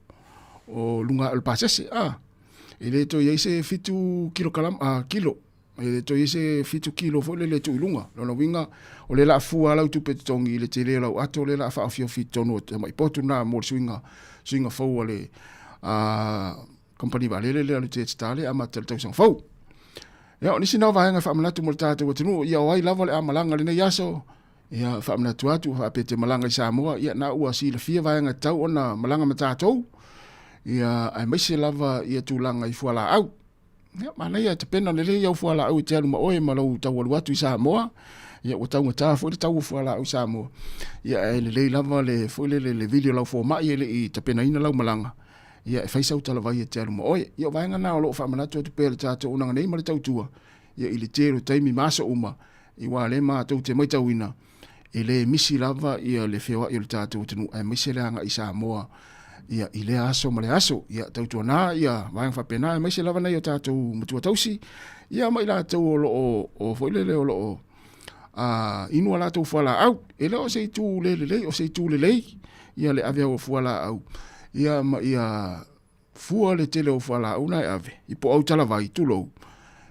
o luga o le pasese a e le toe i ai se 7 kilokalama a kilo E le toe i ai se 7 kilo foi lele e tuu i luga. Lona uiga, o lea o le a fua lau tupe totogi i le tele o lau ato lea o le a faaofiofi i totonu o tamai potu na mo le suiga, suiga fou a le a, kamupani vaalele lea o le Jetstar lea e amata i le tausaga fou. Ia, o nisi na o vaega e faamanatu mo le tatou atunuu, ia o ai lava o le a malaga i lenei aso, ia faamanatu atu, faapea e te malaga i Samoa, ia na ua silafia vaega e tatau ona malaga ma tatou, ia aemaise lava ia tulaga i fualaau. Ia, manaia e tapena lelei au fualaau e te alu ma oe ma lou tau alu atu i Samoa. Ia, ua taugata foi le tau o fualaau i Samoa. Ia, ae lelei lava le, foi lele, le vili o lau fomai e le i tapenaina lau malaga. Ia, e fai sau talavai e te alu ma oe. Ia, o vaega na o lo o faamanatu atu pea i le tatou auaunaga nei ma le tautua, ia, i le tele o taimi ma aso uma, aua o lea matou te matauina, e le misi lava ia le feoai o le tatou atunuu aemaise le agai i Samoa ia i lea aso ma le aso. Ia tautuana ia vaega faapena aemaise lava nai o tatou matua tausi ia ma i latou o lo o, o foi lele o lo o a inu a latou fualaau. E le o se itu le lelei, o se itu lelei ia le ave au o fualaau ia ma ia fua le tele o fualaau na e ave i po au talavai, tulou,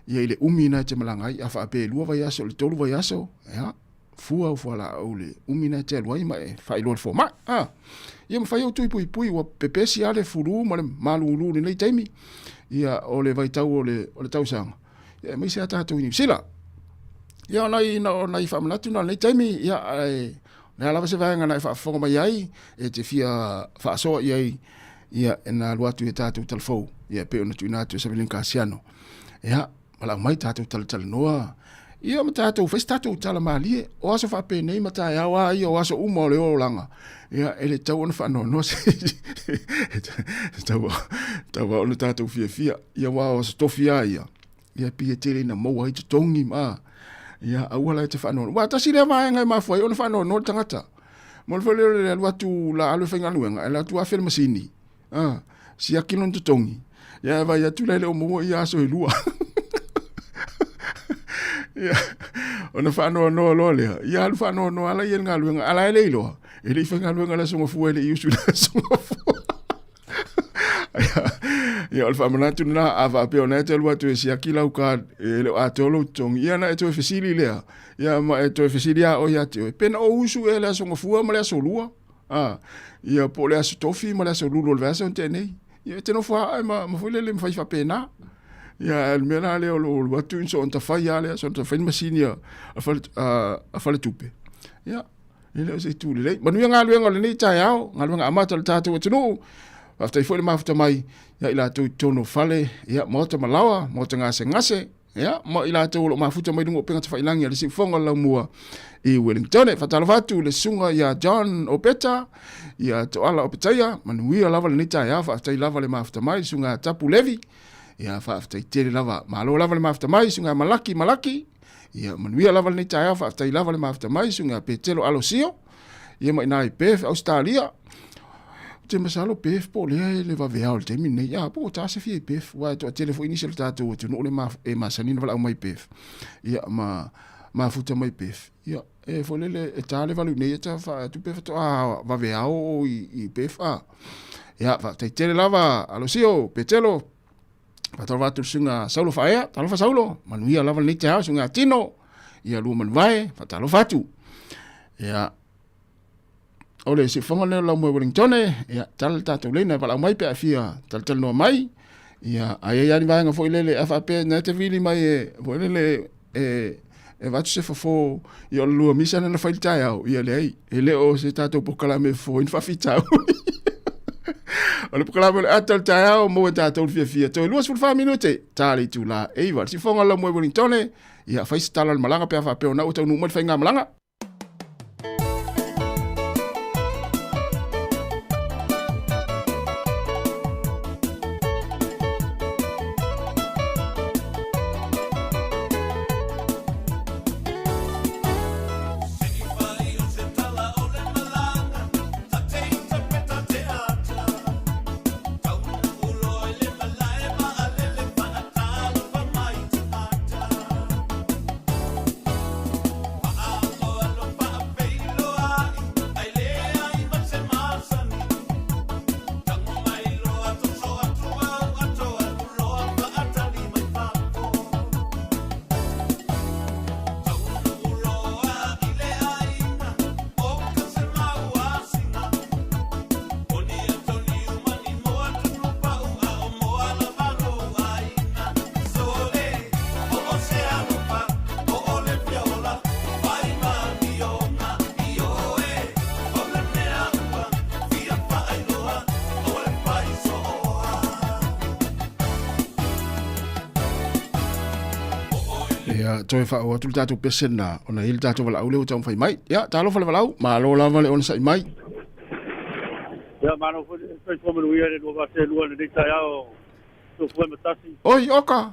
ia i le umi na e te malaga ai, a faapea e 2 vaiaso i le 3 vaiaso, ia, fua au fualaau i le umi na e te alu ai ma e faailoa i le fomai. A, ia ma fai au tui puipui, ua pepesi lava le fulu ma le malulu i lenei taimi, ia, o le vaitau o le, o le tausaga, ia, aemaise lava tatou i Niu Sila. Ia, o nai, o nai faamanatu na o lenei taimi, ia, ae, o le a lava se vaega na e faafofoga mai ai, e te fia faasoa i ai, ia, e na alu atu i a tatou talafou, ia, e pei ona tuuina atu e Savelina Kasiano. Ia, valaau mai tatou talatalanoa, ia ma tatou fai se tatou tala malie, o aso faapenei ma taeao a ia, o aso uma o le olaga, ia, e le tatau ona faanoanoa se e tatau lava ona tatou fiafia, ia, aua o aso tofi lava ia, ia, pei e tele ina maua ai totogi ma, ia, aua la e te faanoanoa. Aua tasi lea vaega e mafua ai ona faanoanoa le tagata. Mo le foi lea o le alu atu la alu e faigaluega, ae alu atu afe le masini, a, siaki lona totogi, ia e vaai atu la e le o maua ia aso e lua. Ia, ona faanoanoa loa lea, ia alu faanoanoa ala ia i le galuega, a la e le iloa, e le i faigaluega i le Aso Gafua, e le i usu i le Aso Gafua. Ia, o le faamanatu lena, a faapea o lena e te alu atu e siaki lau card, e le o atoa lou totogi, ia ona e toe fesili lea, ia ma e toe fesili lava oe ia te oe, pe na ou usu ea i le Aso Gafua ma le Aso Lua, a, ia po o le Aso Tofi ma le Aso Lulu o le vaiaso na tea nei. Ia e te nofo lava oe ma, ma foi lele ma fai faapena. Ia, a o le mea la lea o lou alu atu soona fai lava lea, soona fai le masini a, a fale, a, a faletupe. Ia, E le o se itu lelei. Manuia galuega o lenei taeao, galuega amata o le tatou atunuu. Faafetai foi le mafuta mai ia i latou i totonu o fale, ia maota ma laoa, maota gasegase, ia ma i latou o lo o mafuta mai luga o upega tafailagi a le Siufofoga o le Laumua i Wellington. Faatalofa atu i le susuga ia John Opeta, ia Toala Opetaia, manuia lava lenei taeao, faafetai lava le mafuta mai, le susuga ia Tapu Levi, ia faafetai tele lava, malo lava le mafuta mai, susuga ia Malaki Malaki, Ia manuia lava lenei taeao, faafetai lava le mafuta mai, susuga ia Petelo Alosio, ia ma ina i Perth, Australia. Ou te masalo Perth po o lea e le vaveao i le taimi lenei. Ia, po o ta se fia i Perth, aua e toatele foi nisi o le tatou atunuu le e masani ona valaau mai i Perth. Ia, ma mafuta mai Perth. Ia, e foi lele, e ta le valu nei, e ta faatupe faatoa vaveao o i Perth. A. Ia, faafetai tele lava, Alosio, Petelo, Faatalofa atu i le susuga Saulo Faaea, talofa Saulo, manuia lava lenei taeao, susuga Tino, ia lua manuvae, faatalofa atu. Ia, o le siufofoga lenei o Laumua Wellington, ia, tala le tatou leina e valaau mai pe a fia talatalanoa mai. Ia, a i ai lava ni vaega foi lele, a faapea na te vili mai e, foi lele, e, e avatu se fofo, ia o le lua misa lena na fai i le taeao, ia leai, e le o se tatou polokalame e fofo ai ni faafitauli. O le polokalame o le ata o le taeao, maua e tatou le fiafia. Toe 24 minute, ta le itula e 9. Le siufofoga o le Laumua i Wellington, ia fai se tala o le malaga pe a faapea o na ua taunuu mai le faigamalaga. Ia, toe faaoo atu le tatou pese lena, ona e i ai le tatou valaau lea ua taumafai mai. Ia, talofa le valaau, malo lava le onosai mai. Ia, malo foi le soifua manuia i le 2x2 i lenei taeao soifua ma tasi. Oi, oka!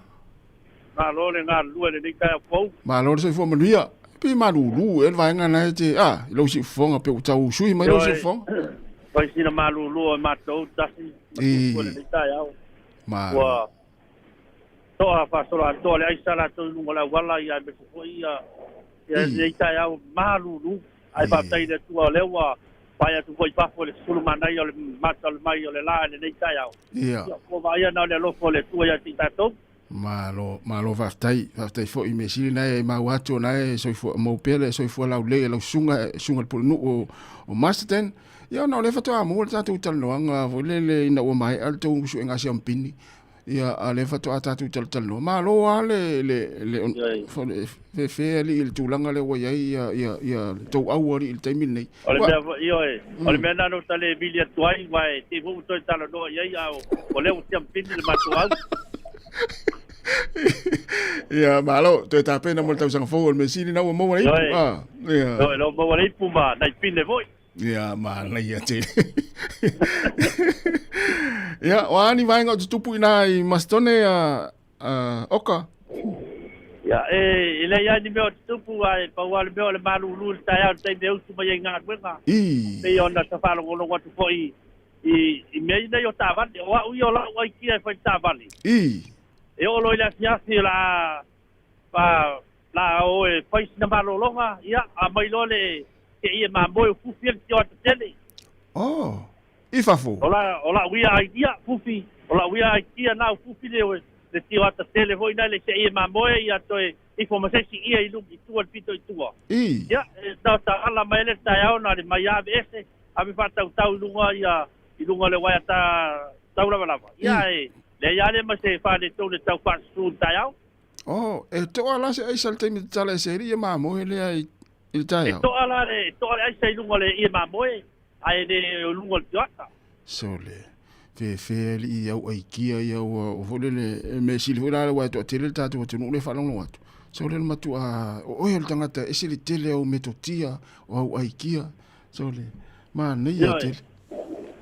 Malo le galulue i lenei taeao fou. Malo le soifua manuia. Pe malulu ea le vaega na e te, a, i lou siufofoga, pe ua tau sui mai lou siufofoga. Fai sina malulu o matou tasi ma soifua i lenei taeao. Malo. Ua toa faasolo atoa le aisa latou i luga o le auala ia aemaise foi ia ia lenei taeao malulu. Ae faafetai i le Atua o lea ua pae atu foi i fafo i le sefulu manaia o le mata o le mai o le la i lenei taeao. Ia. Ia, ua vaaia na o le alofa o le Atua ia te i tatou. Malo, malo faafetai, faafetai foi i mea sili na e maua atu o na e soifua, mau pea le soifua laulelei e lau susuga, susuga i le pulenuu o, o Masterton. Ia ona o lea faatoa maua le tatou talanoaga foi lele ina ua maea le tou suega siampini. Ia, a o lea faatoa tatou talatalanoa. Malo lava le, le, le, le fefe alii i le tulaga lea ua i ai ia, ia, ia le tou au alii i le taimi lenei. O le mea foi, ioe, o le mea lena na ou tale vili atu ai, aua e te i foi ua toe talanoa i ai, a o lea ua siampini le matou au. Ia, malo, toe tapena mo le tausaga fou o le mea sili na ua maua le ipu. Ioe. Ah, ia. Ioe, la ua maua le ipu ma nai pine foi. Ia, manaia tele. Ia, o a ni vaega o tutupu ina i Masitone a, a Oka? Ia, e, e leai lava ni mea o tutupu, ae pau lava le mea o le malulu i le taeao i le taimi e usu mai ai i galuega. I. Pei ona ta faalogologo atu foi i, i mea nei o taavale. O au ia o lau aikia e fai taavale. I. E oo loa i le asiasi o le a fa, la o e fai sina malologa, ia, aumai loa le teie mamoe o fufi ai le tio ata tele. Oh, i fafo. O la, o la'u ia idea, fufi, o la'u ia idea na o fufi le, le tio ata tele foi na le teie mamoe, ia toe ifo ma se isi ia i luma, i tua, le pito i tua. I. Ia, e tau ta ala mai le taeao na le mai ave ese, ave faatautau i luga ia, i luga o le uaea ta, tau lavalava. Ia, e, leai lava le ma se faaletonu le tau faasusu i le taeao. Oh, e toa la se aisa le taimi tatala e se alii e mamoe lea i, i le E taeao. toa la le, e toa le aisa i luga o le ie mamoe, ae le o luga o le tioata. Sole, fefe alii au aikia ia ua, ua foi lele, e mea sili foi la ua e toatele le tatou atunuu le faalogologo atu. Sole le matua, o oe o le tagata e ese le tele au metotia o au aikia. Sole, manaia Ioe. tele.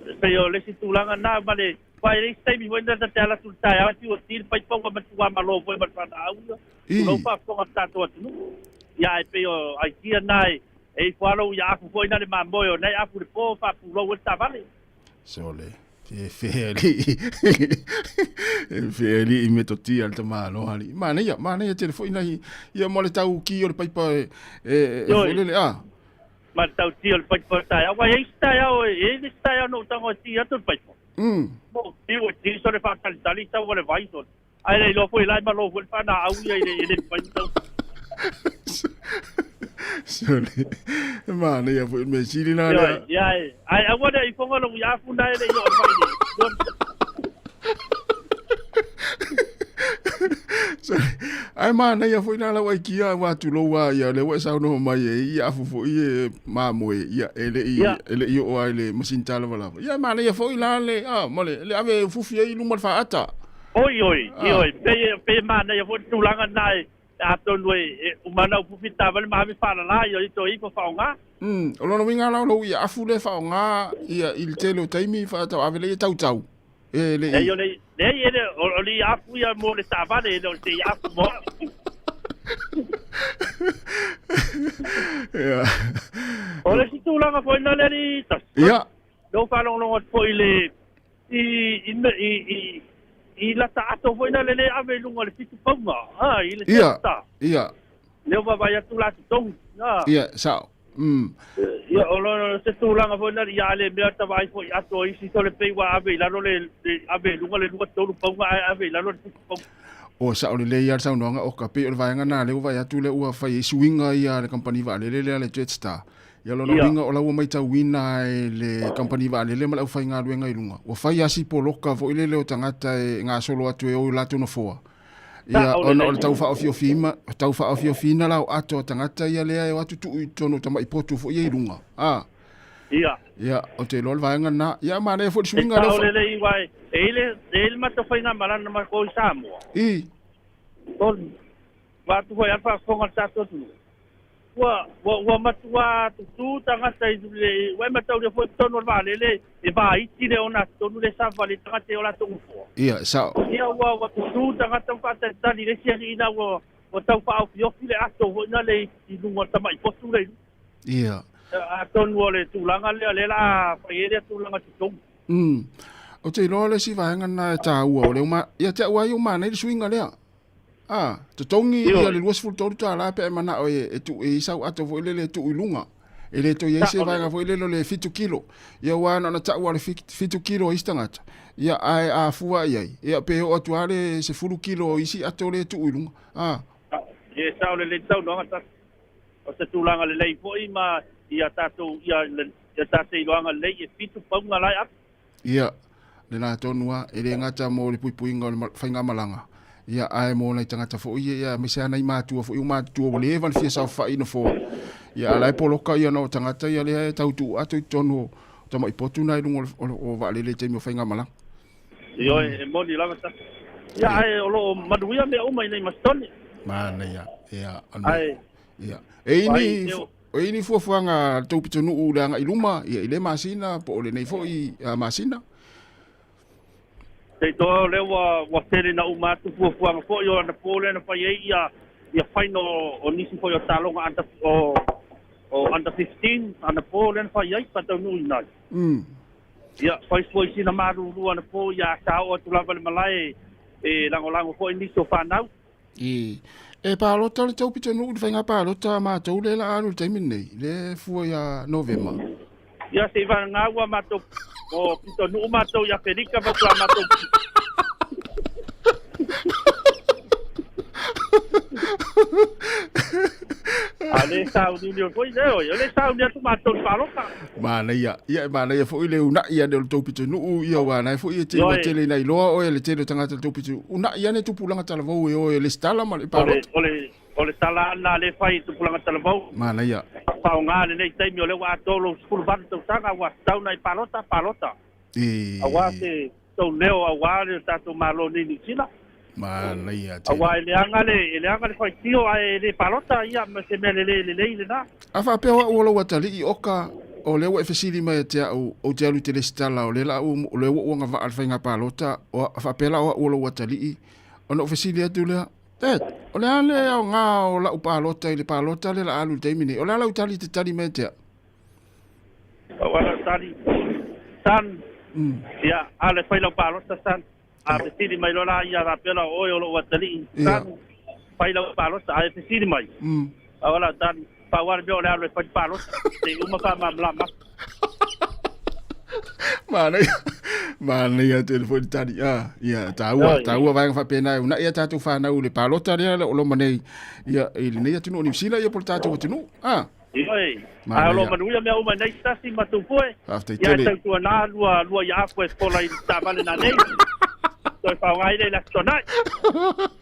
E pei o le isi tulaga na ma le aua e leai se taimi foi na ta te ala atu i le taeao e fiu e ti le paipau ma matua malo foi ma le fanau ia. Tulou faafofoga le tatou atunuu. Ia ae pei o aikia na e e ifo lava lou ia afu foi na le mamoe o na e afu i le po faapulou ai le taavale. Sole, fefe alii. Fefe alii metotia le tamaloa alii. Manaia, manaia tele foi nai ia mo le tau ki o le paipa e e e Ioe. foi lele a. Ma le tautia o le paipa o le taeao. Aua e i ai se taeao, e i ai le isi taeao na ou tago e ti atu le paipa. Mo tiu e ti sole faatalitali sau o le vai sole. Ae le iloa foi la e malo foi le faanaau ia i le e le mafai ona tau. Sole. Manaia foi le mea sili la Ioe, lea. ia e, ae aua ne i foga lou iafu na e le i oo mai le. Ae manaia foi la lau aikia ua tulou a ia lea ua e saunoa mai e ia afu foi e mamoe ia e le i e le i oo ai le masini talavalava. Ia manaia foi la le a ma le le ave fufi ai i luma le faata. Oi oi, ioe, pei pei e manaia foi le tulaga lena e atonu e uma ana ufufi taavale ma ave faalala ia i toe ifo faaaoga. O lona uiga la o lou ia afu lea e faaaoga ia i le tele o taimi faatau ave lea ia tautau. E le Leai, o le, leai, e le, o le afu ia mo le taavale, e le o se afu mo au. Ia. O le isi tulaga foi lena le alii tasi. Ia. Lea ua faalogologo atu foi i le, i, i, i, i, i lata ato foi lena le le ave i luga o le 7 pauga, a, i le Ia. seta. Ia. Lea ua vaavaai atu la totogi, a. Ia, sao. Ia, o lo se tulaga foi lea, ia a le mea ta vaai foi i ato o isi sole pei ua ave i lalo le, le ave i luga le lua tolu pauga ae ave i lalo le fitu pauga. O sao lelei lava le saunoaga oka, pei o le vaega lena lea ua vaai atu lea ua fai ai suiga ia a le kamupani vaalele lea a le Jetstar. Ia lona uiga o la ua maitauina e le kamupani vaalele ma le aufaigaluega i luga, ua fai lava si poloka foi lele o tagata e gasolo atu e o i latou nofoa. Ia, ona o le tau faaofiofima, tau faaofiofiina la o ato a tagata ia lea e o atu tuu i totonu o tamai potu foi ia i luga. A. Ia. Ia, ou te iloa le vaega lena. Ia, manaia foi le E suiga lea sao lelei aua e i ai le, e i ai le matou faigamalaga ma kou i Samoa. I. Tolu. Vaeatu foi a le faafofoga a le tatou atunuu, ua ua ua matuā tutū tagata i le ua e mataulia foi i totonu o le vaalele e vaiti le ogatotonu lea e savavali ai tagata i o latou nofoa. Ia, e sao. Ia ua ua tutū tagata ma faatalitali i le isi alii ina ua ua tau faaofiofi le ato foi na le i luga o le tamai potu lea i luga. Ia. Atonu o le tulaga lea lea o le a fai ai lea tulaga totogi. Ou te iloa le isi vaega lena e taua o le uma, ia te au lava ia ua manaia le suiga lea. A, totogi ia le $23 pe a e manao e, e tuu e i sau ato foi lele e tuu i luga. E le toe i ai se vaega foi lele o le 7 kilo. Ia aua na ona tau lava o le 7 kilo a isi tagata, ia ae a fua i ai, ia pe oo atu lava le 10 kilo o isi ato lea e tuu i luga. A. Ia e sao lelei le saunoaga tasi. O se tulaga lelei foi ma ia tatou ia ia tatou iloaga lelei e 7 pauga la e ave. Ia, lena tonu lava, e le gata mo le puipuiga o le faigamalaga, ia, ae mo nai tagata foi ia, ia, aemaise lava nai matua foi ua matutua ua leva ona fia saofai i nofoa, ia, a o la e poloka ia ona o tagata ia lea e tau tuu atu i totonu o tamai potu na i luga o vaalele i taimi o faigamalaga. Ioe, e moni lava tasi. Ia, ae o lo o manuia mea uma i nei masitone. Manaia, ia, o le mea. Ae, Ia. E i ni, e i ni fuafuaga a le tou pitonuu i le agai i luma, ia, i lea masina po o lenei foi masina? Te iloa o lea ua, ua tele na uma atu fuafuaga foi o anapo lea na fai ai ia, ia final o nisi foi o taaloga under, o, o under 15 anapo lea na fai ai faataunuuina ai. Ia, fai foi sina malulu anapo ia sa oo atu lava i le malae e lagolago foi nisi o fanau. I, e palota le tou pitonuu i le faiga palota a matou lea la alu i le taimi lenei, lea e fua ia Novema. Ia, se i vagana ua matou o pitonuu matou i Afelika ma tua matou. A le sauniuni foi lea, o le sauni atu matou i le palota. Manaia, ia e manaia foi le una'i ane o le tou pitonuu, ia aua na e foi e te ua tele ina iloa oe le tele o tagata o le tou pitonuu. Una'i ane tupulaga talavou e o e lesitala ma le palota. O le tala lena lea e fai i tupulaga talavou. Manaia. Faaaoga lenei taimi o lea ua atoa lou 18 tausaga ua tatau ona e palota, palota. Aua se tou leo aua le tatou Malo nei Niu Sila. Manaia tele. Aua e leaga le, e leaga le faitio ae le palota ia ma se mea lelei lelei lena. A faapea o au o lou atalii oka, o lea ua e fesili mai ia te au, ou te alu i te lesitala, o lea la au, o lea ua ou agavaa i le faiga palota, o, a faapea la o au o lou atalii, ona ou fesili atu lea, Dad, o le a le aoga o lau palota i le palota lea la alu i le taimi nei? O le a lau tali e te tali mai ia te au? Pau lava lau tali, Son, ia, a le fai lau palota, son. A fesili mai loa la ia faapea la o oe o lou atalii, son, fai lau palota. A e fesili mai, pau lava lau tali, pau lava le mea o le alu e fai le palota, se i uma faamalamalama atu. Manaia, manaia tele foi le tali. Ah, ia, taua, taua vaega faapena e uunai a tatou fanau i le palota lea o loma nei, ia, i lenei atunuu o Niu Sila, ia po o le tatou atunuu. Ah. Ioe, ae o lo o manuia mea uma i nei tasi ma tupue. Faafetai Ia e tele. tautuana lua lua ia afu e fola i le taavale nanei. Toe faaaoga ai lea i le Aso Toonai.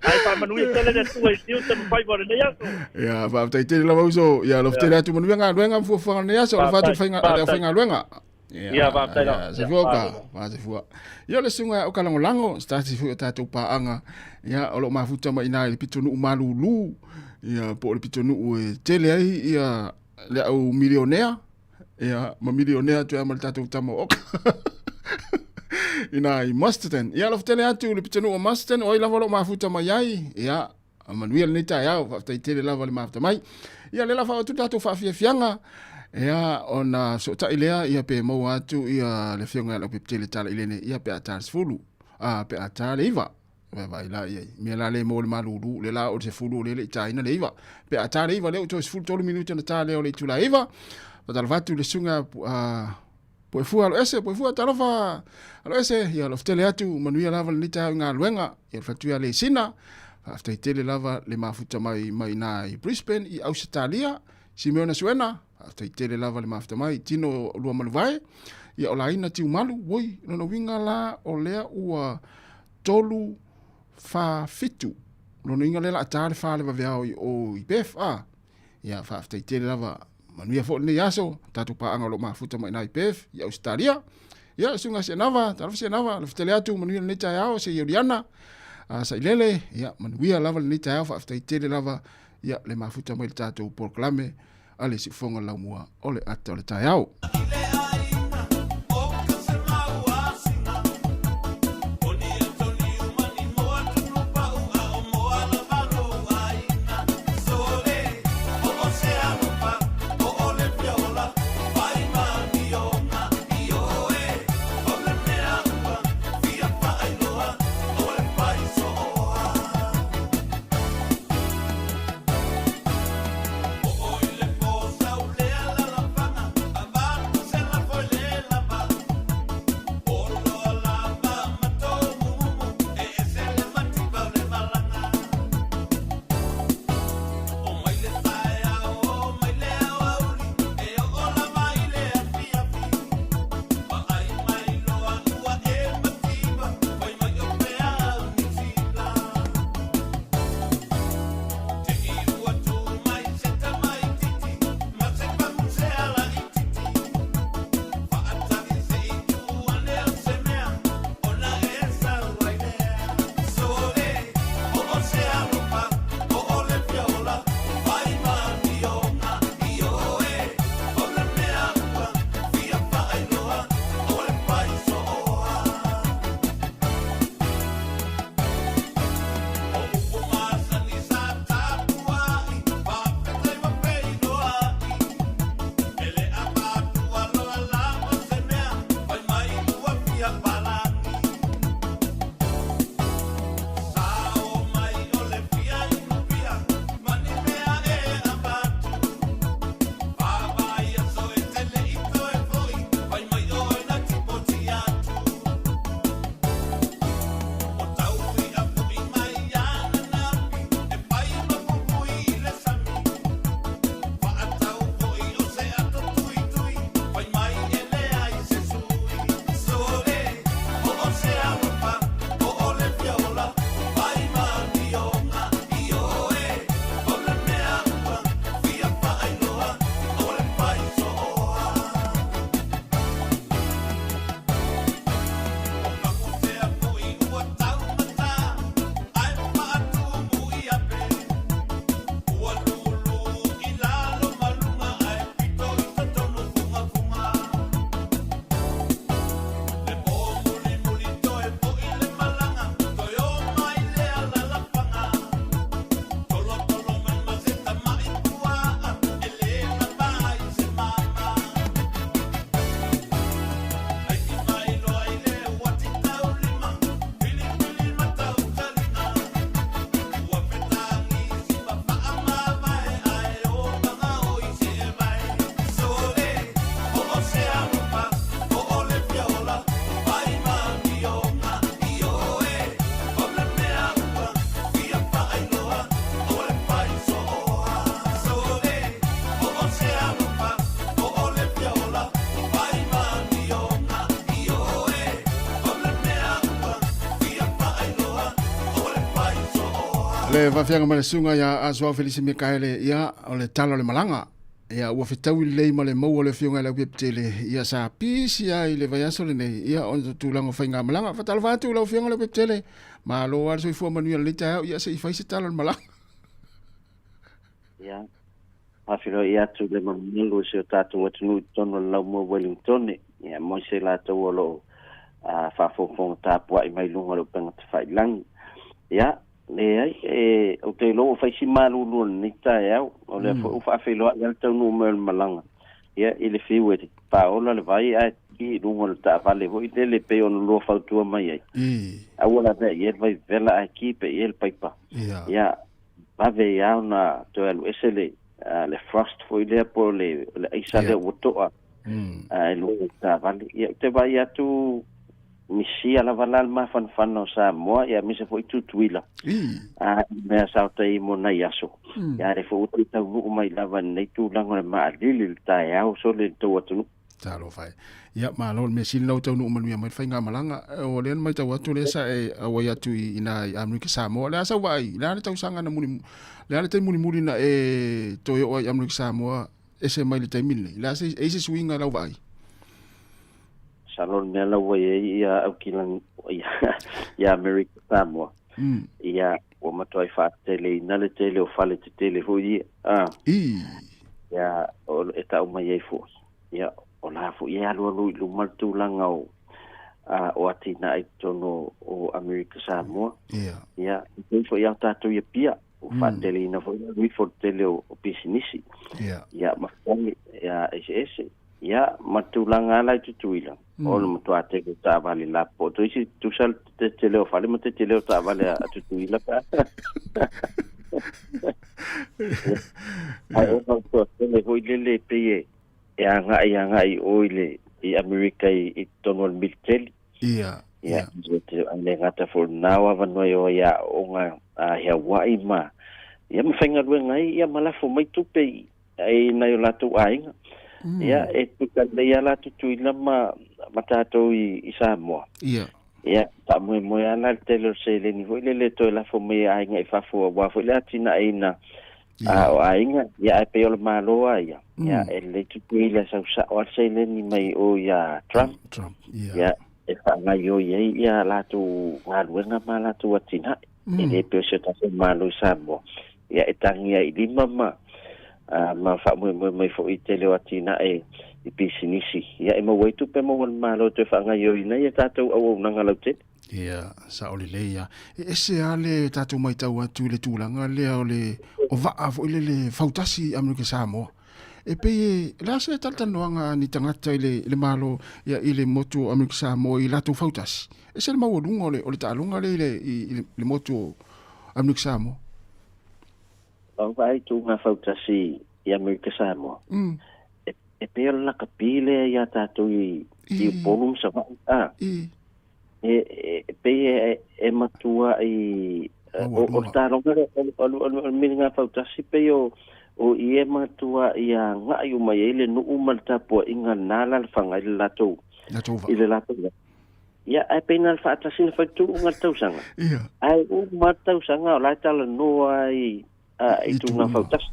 Ae faamanuia tele le Atua i tiute ma faiva o lenei aso. Ia, faafetai tele lava uso. Ia, alofa tele atu manuia galuega ma fuafuaga o lenei aso. Alofa atu i le faiga, le aufaigaluega. Ia, faafetai lava. Ia, soifua ka. Fasoifua. Ia, o le susuga ia o Kalagolago, se tasi foi o tatou paaga, ia, o lo o mafuta mai i ina i le pitonuu malulu, ia, po o le pitonuu e tele ai ia le au milionea, ia, ma milionea atu ai ma le tatou tama o Oka. Ina i Masterton. Ia, alofa tele atu i le pitonuu o Masterton, o ai lava o lo o mafuta mai ai, ia, manuia lenei taeao, faafetai tele lava le mafuta mai. Ia, lea la faaoo atu le tatou faafiafiaga, ia, ona fesootai lea, ia, pe maua atu ia le afioga ia Leaupepe Tala i lene, ia, pe a ta le 10, a, pe a ta le 9. Vaai la i ai. Mea la le maua le malulu, le la o le 10 o lea e le i taina le 9. Pe a ta le 9 lea ua toe 13 minute ona ta lea o le itula e 9. Faatalofa atu i le susuga a Puefua Aloese, Puefua talofa Aloese, ia alofa tele atu, manuia lava lenei taeao i galuega, ia le fatu ia Lesina, faafetai tele lava le mafuta mai mai ina i Brisbane i Ausetalia, Simeona Suena, faafetai tele lava le mafuta mai, Tino Luamanuvae, ia o Laina Tiumalu, woi, lona uiga la o lea ua 3 4 7, lona uiga lea la a ta le 4 le vaveao i o i Perth, a, ia faafetai tele lava, manuia foi lenei aso, tatou paaga o lo o mafuta mai ina i Perth, i Ausetalia. Ia, le susuga Sianava, talofa Sianava, alofa tele atu, manuia lenei taeao, se Ioliana. Sailele, ia, manuia lava lenei taeao, faafetai tele lava, ia, le mafuta mai le tatou polokalame a le Siufoga Laumua o le ata o le taeao. Le faafiaga ma le susuga ia Asoao Felisi Mikaele, ia, o le tala o le malaga. Ia, ua fetaui lelei ma le maua o le afioga i le Aupiapitele, ia sa pisi ai i le vaiaso lenei, ia, ona o tulaga o faigamalaga. Faatalofa atu i lau afioga i le Aupiapitele, malo lava le soifua manuia i lenei taeao, ia se i fai se tala o le malaga. Ia, faafeiloai atu le mamalu o si o tatou atunuu i totonu o le Laumua Wellingtone, ia aemaise i latou o lo o faafogafoga tapuai mai luga o le upega tafailagi. Ia, leai, e, ou te iloa ua fai si malulu o lenei taeao, o lea foi ua faafeiloai lava le taunuu mai o le malaga, ia, i le fiu e paola le vai ae ki i luga o le taavale foi lele e pei ona lua fautua mai ai. Aua lavea i ai le vai vevela ae ki pea i ai le paipa. Ia, vave ai lava ona toe alu ese le, le frost foi lea po o le, le aisa lea ua toa i luga o le taavale. Ia, ou te vaai atu misia lava la le mafanafana o Samoa, ia aemaise foi Tutuila, i mea sa o tai mo nai aso. Ia, lea foi ua toe taunuu mai lava i lenei tulaga o le maalili le taeao sole i le tou atunuu. Talofa e. Ia, malo le mea sili lau taunuu manuia mai le faigamalaga. O lea na matau atu lea sa e auai atu i ina i Amerika Samoa. O le a sau vaai? Le a le tausaga na muli, le a le taimi mulimuli na e toe oo ai i Amerika Samoa ese mai le taimi lenei? Le a se, e i se suiga lau vaai? Masalo le mea la ua i ai ia Aukilani, ia Amerika Samoa. Ia, ua matuai fa'ateleina le tele o fale tetele foi ia a. Ia, o e ta'u mai ai fo'i, ia, o la fo'i e alualu i luma le tulaga o a o atinae i totonu o Amerika Samoa. Ia, e pei foi ia tatou ia pia, ua fa'ateleina foi le alu ifo le tele o pisinisi. Ia, ma fale, ia, eseese. Ia, ma tulaga ala i Tutuila, o le matuā tele o taavale lapopoa. O isi tusa le tetele o fale ma tetele o taavale a Tutuila pe a. Ae ona o toatele foi lele e pei e e aga'i aga'i i o i le i Amerika i totonu o le militeli. Ia, ae le gata foi i lena o avanoa e o ai a'o'oga a i Hawaii ma ia ma faigaluega ai ia ma lafo mai tupe i ai nai o latou aiga. Ia, e tusa lelei lava la Tutuila ma ma tatou i Samoa. Ia, faamoemoe lava la le tele o le seleni foi lele e toe lafo mai e aiga i fafo aua foi le atinaeina o aiga. Ia, ae pei o le Malo lava ia, ia, e lelei Tutuila e sau sao lava le seleni mai o ia Trump. Ia, e faagaoioi ai ia latou galuega ma latou atinae. E le pei o si o tatou Malo i Samoa, ia e tagia i lima ma ma faamoemoe mai foi i tele o atinae i pisinisi, ia e maua ai tupe maua e le Malo e toe faagaoioiina ai a tatou auaunaga lautele. Ia, sao lelei lava. E ese lava le tatou matau atu i le tulaga lea o le o vaa foi lele fautasi i Amerika Samoa. E pei e, o le a se talatalanoaga a ni tagata i le, i le Malo, ia, i le motu o Amerika Samoa i latou fautasi? E ese le maualuga o le taaloga lea i le, i le motu o Amerika Samoa. Lau vaai i tuuga fautasi i Amerika Samoa, e pei o le lakapi lea iā tatou i Upolu ma Savaii, a. E pei e matua i o le taaloga lea, o le miliga fautasi pei o i e matua i aga'i uma i ai le nuu ma le tapua'iga lena alaalafaga i le latou i le latou vaa. Ia, ae pei na o le faatasi na fai tuuga le tausaga. Ae uma le tausaga o la e talanoa ai i tuuga fautasi.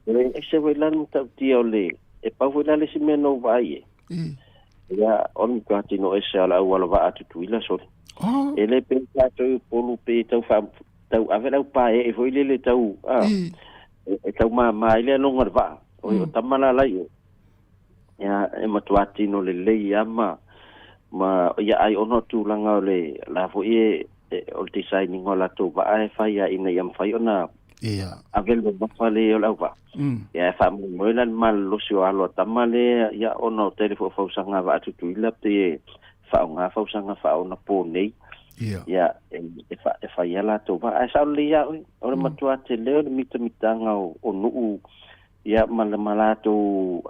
E ese foi la le matautia o le, e pau foi la le isi mea na ou vaai ai. Ia, o le matua tino ese o le auala vaa a Tutuila sole. E le pei tatou i Upolu pe tau faa, tau ave le aupae'e foi lele tau, e tau māmā ai le aloga o le vaa. O tama la la i o. Ia, e matua tino lelei lava ma, ma ia ai ona o tulaga o le la foi e, e o le design ina o latou vaa e fai lava ina ia mafai ona ave le mamafa lea o le auvaa. Ia e faamoemoe la le malolosi o alo a tama lea, ia ona o tele foi o fausaga a vaa Tutuila pei e faaaoga fausaga faaonapo nei. Ia, e, e fai lava latou vaa. Ae sao lelei lava oe, o le matua tele o le mitamitaga o nuu Ia, ma le ma latou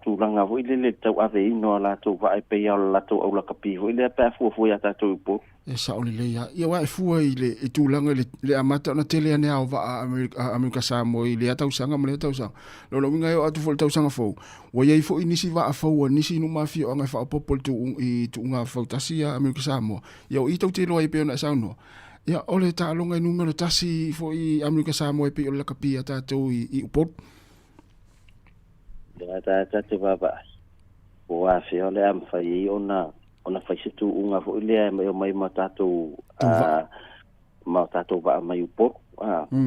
tulaga foi lele i le tauaveina o a latou vaa e pei lava o le latou aulakapi foi lea pe a fuafua iā tatou i Upolu. E sao lelei lava. Ia, aua e fua i le i tulaga i le, le amata ona tele ane ao vaa a Amerika Samoa i lea tausaga ma lea tausaga. O lona uiga e oo atu foi i le tausaga fou, ua i ai foi nisi vaa fou a nisi nuu ma afioaga e faaopoopo i le tuu, i tuuga fautasi a Amerika Samoa. Ia, o i tou te iloa ai pei ona e saunoa. Ia, o le taaloga e numera tasi foi i Amerika Samoa e pei o le lakapi a tatou i Upolu. Lea ta ta te vaavaai, po o afea o le a mafai ai ona ona fai se tuuga foi lea e omai ma tatou ma tatou vaa mai Upolu.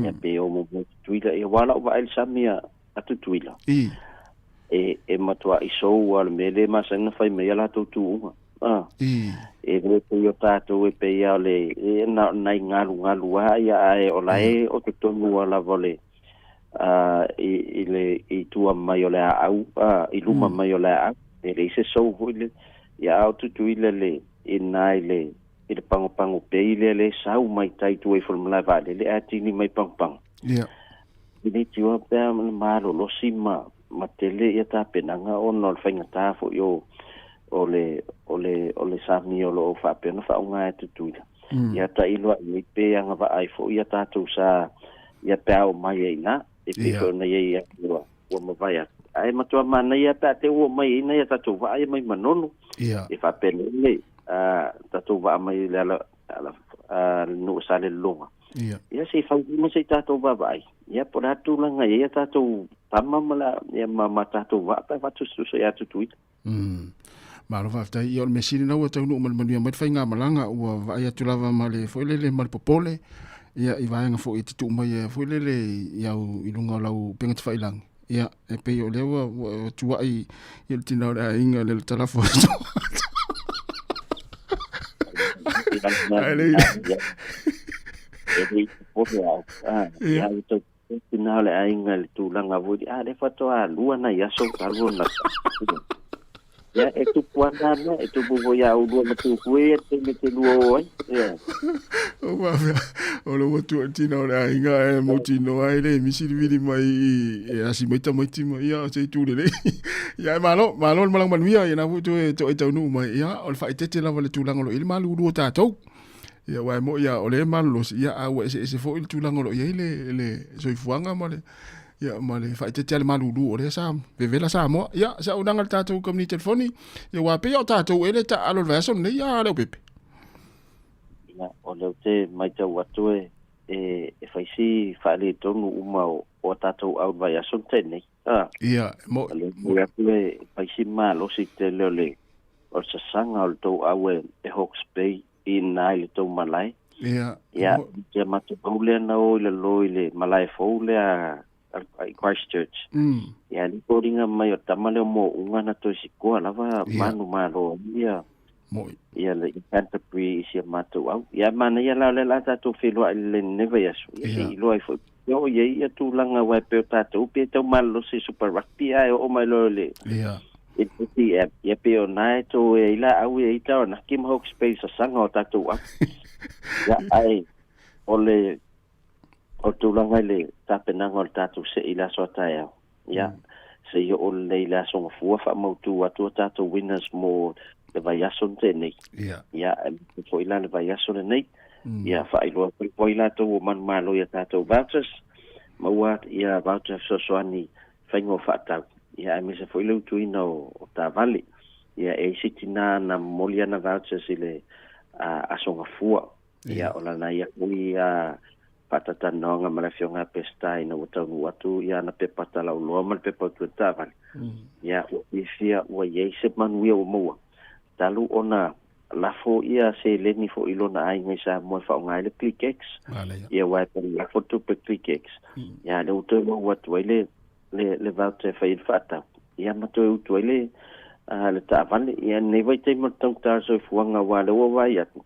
Ia pe o muamua i Tutuila. Ia aua lau vaai i le sami a Tutuila. E matuai sou lava le mea lea e masani ona fai mai ai a latou tuuga. E le pei o tatou e pei lava o le e na o nai galugalu lava ia ae o la e o totonu lava o le i le i tua mai o le aau i luma mai o le aau. E leai se sou foi lele. Ia a o Tutuila le i na i le i le pagopago pei lea le sau mai tai tua ifo i le malae vaalele ae tini mai pagopago. E le tiua pe a na malolosi ma ma tele ia tapenaga ona o le faigata foi o o le o le o le sami o lo o faapea ona faaaoga e Tutuila. Ia tailo ai nei pe agavaa ai foi ia tatou sa ia pe a omai ai i ina e pei foi ona i ai ua ua mavae atu. Ae matua manaia pe a te ua omai ai i ina ia tatou vaa ia mai Manono. E faapea nei le tatou vaa mai le ala ala le nuu o Salelologa. Ia se i fau lima se i tatou vaavaai. Ia po o le a tulaga e i ai a tatou tama ma la ia ma ma tatou vaa pe a faatusatusa ia Tutuila. Malo faafetai. Ia o le mea sili lena ua taunuu ma le manuia mai le faigamalaga, ua vaai atu lava ma le foi lele ma le popole ia i vaega foi e te tuu mai ai foi lele i au i luga o lau upega tafailagi. Ia e pei o lea ua ua tuai i le tina o le aiga le talafo atu. Ai le E le popole au. Ah, ia tau tina o le aiga i le tulaga foi a le faatoa lua nai aso talu ona ia e tupu ana mea e tupu foi ia ulua ma tupue ia taimi te lua o ai ia o mafea o lo ua tua tina o le aiga e mautinoa ai le misi vili mai e asi mai tamaiti ma ia se itu lelei ia e malo malo le malaga manuia ia na foi toe toe taunuu mai ia o le faaeteete lava le tulaga o lo o i ai le malulu o tatou. Ia aua e moi lava o lea e malolosi, ia a ua eseese foi le tulaga o lo o i ai le, le soifuaga ma le, ia, ma le faaeteete a le malulu o lea sa vevela Samoa. Ia, se auaunaga a le tatou kamupani telefoni, ia aua pei o tatou ea le taaalo i le vaiaso lenei, a Leaupepe? Ia, o lea ou te matau atu e, e, e fai si faaletonu uma o, o a tatou au i le vaiaso na tea nei. Ah. Ia, e moi. O lea ou te atu e fai si malosi tele o le, o le sasaga o le tou au e, e Hawke's Bay i ina i le tou malae. Ia. Ia, te matou au lea na o i lalo i le malae fou lea i Christchurch. Ia, le foliga mai o tama lea o Mo'uga na toe sikoa lava manu malo ai ia. Moi. Ia le i Canterbury i si a matou au. Ia, manaia la o lea o le a tatou feiloai i lenei vaiaso. Ia, se i iloa ai foi. Ia o i ai ia tulaga aua e pei o tatou pe tau malolosi i Super Rugby ae oo mai loa i le Ia. i le TM. Ia pei o na e toe ai laau ia i Taranaki ma Hawke's Bay sasaga o tatou au. Ia ae o le o le tulaga i le tapenaga o le tatou sei i le aso a taeao. Ia se i oo lelei i le aso Gafua faamautu atu a tatou winners mo le vaiaso na tea nei. Ia. Ia e foi la le vaiaso lenei. Ia faailoa foi po ai latou ua manumalo i a tatou vouchers. Maua ia voucher fesoasoani faiga o faatau. Ia aemaise foi le utuina o, o taavale. Ia e i se tinā na momoli ana vouchers i le aso Gafua. Ia o lana ia foi a faatatalanoaga ma le afioga a Peseta ina ua taunuu atu ia ana pepa talauloa ma le pepa utu taavale. Ia ua fiafia ua i ai se manuia ua maua talu ona lafo ia seleni foi i lona aiga i Samoa e faaaoga ai le ClickX. Ia aua e pei lafo le tupe ClickX. Ia lea ua toe maua atu ai le le le voucher e fai ai le faatau. Ia ma toe utu ai le le taavale. Ia lenei vaitaimi o le taugata o le soifuaga aua lea ua vaai atu.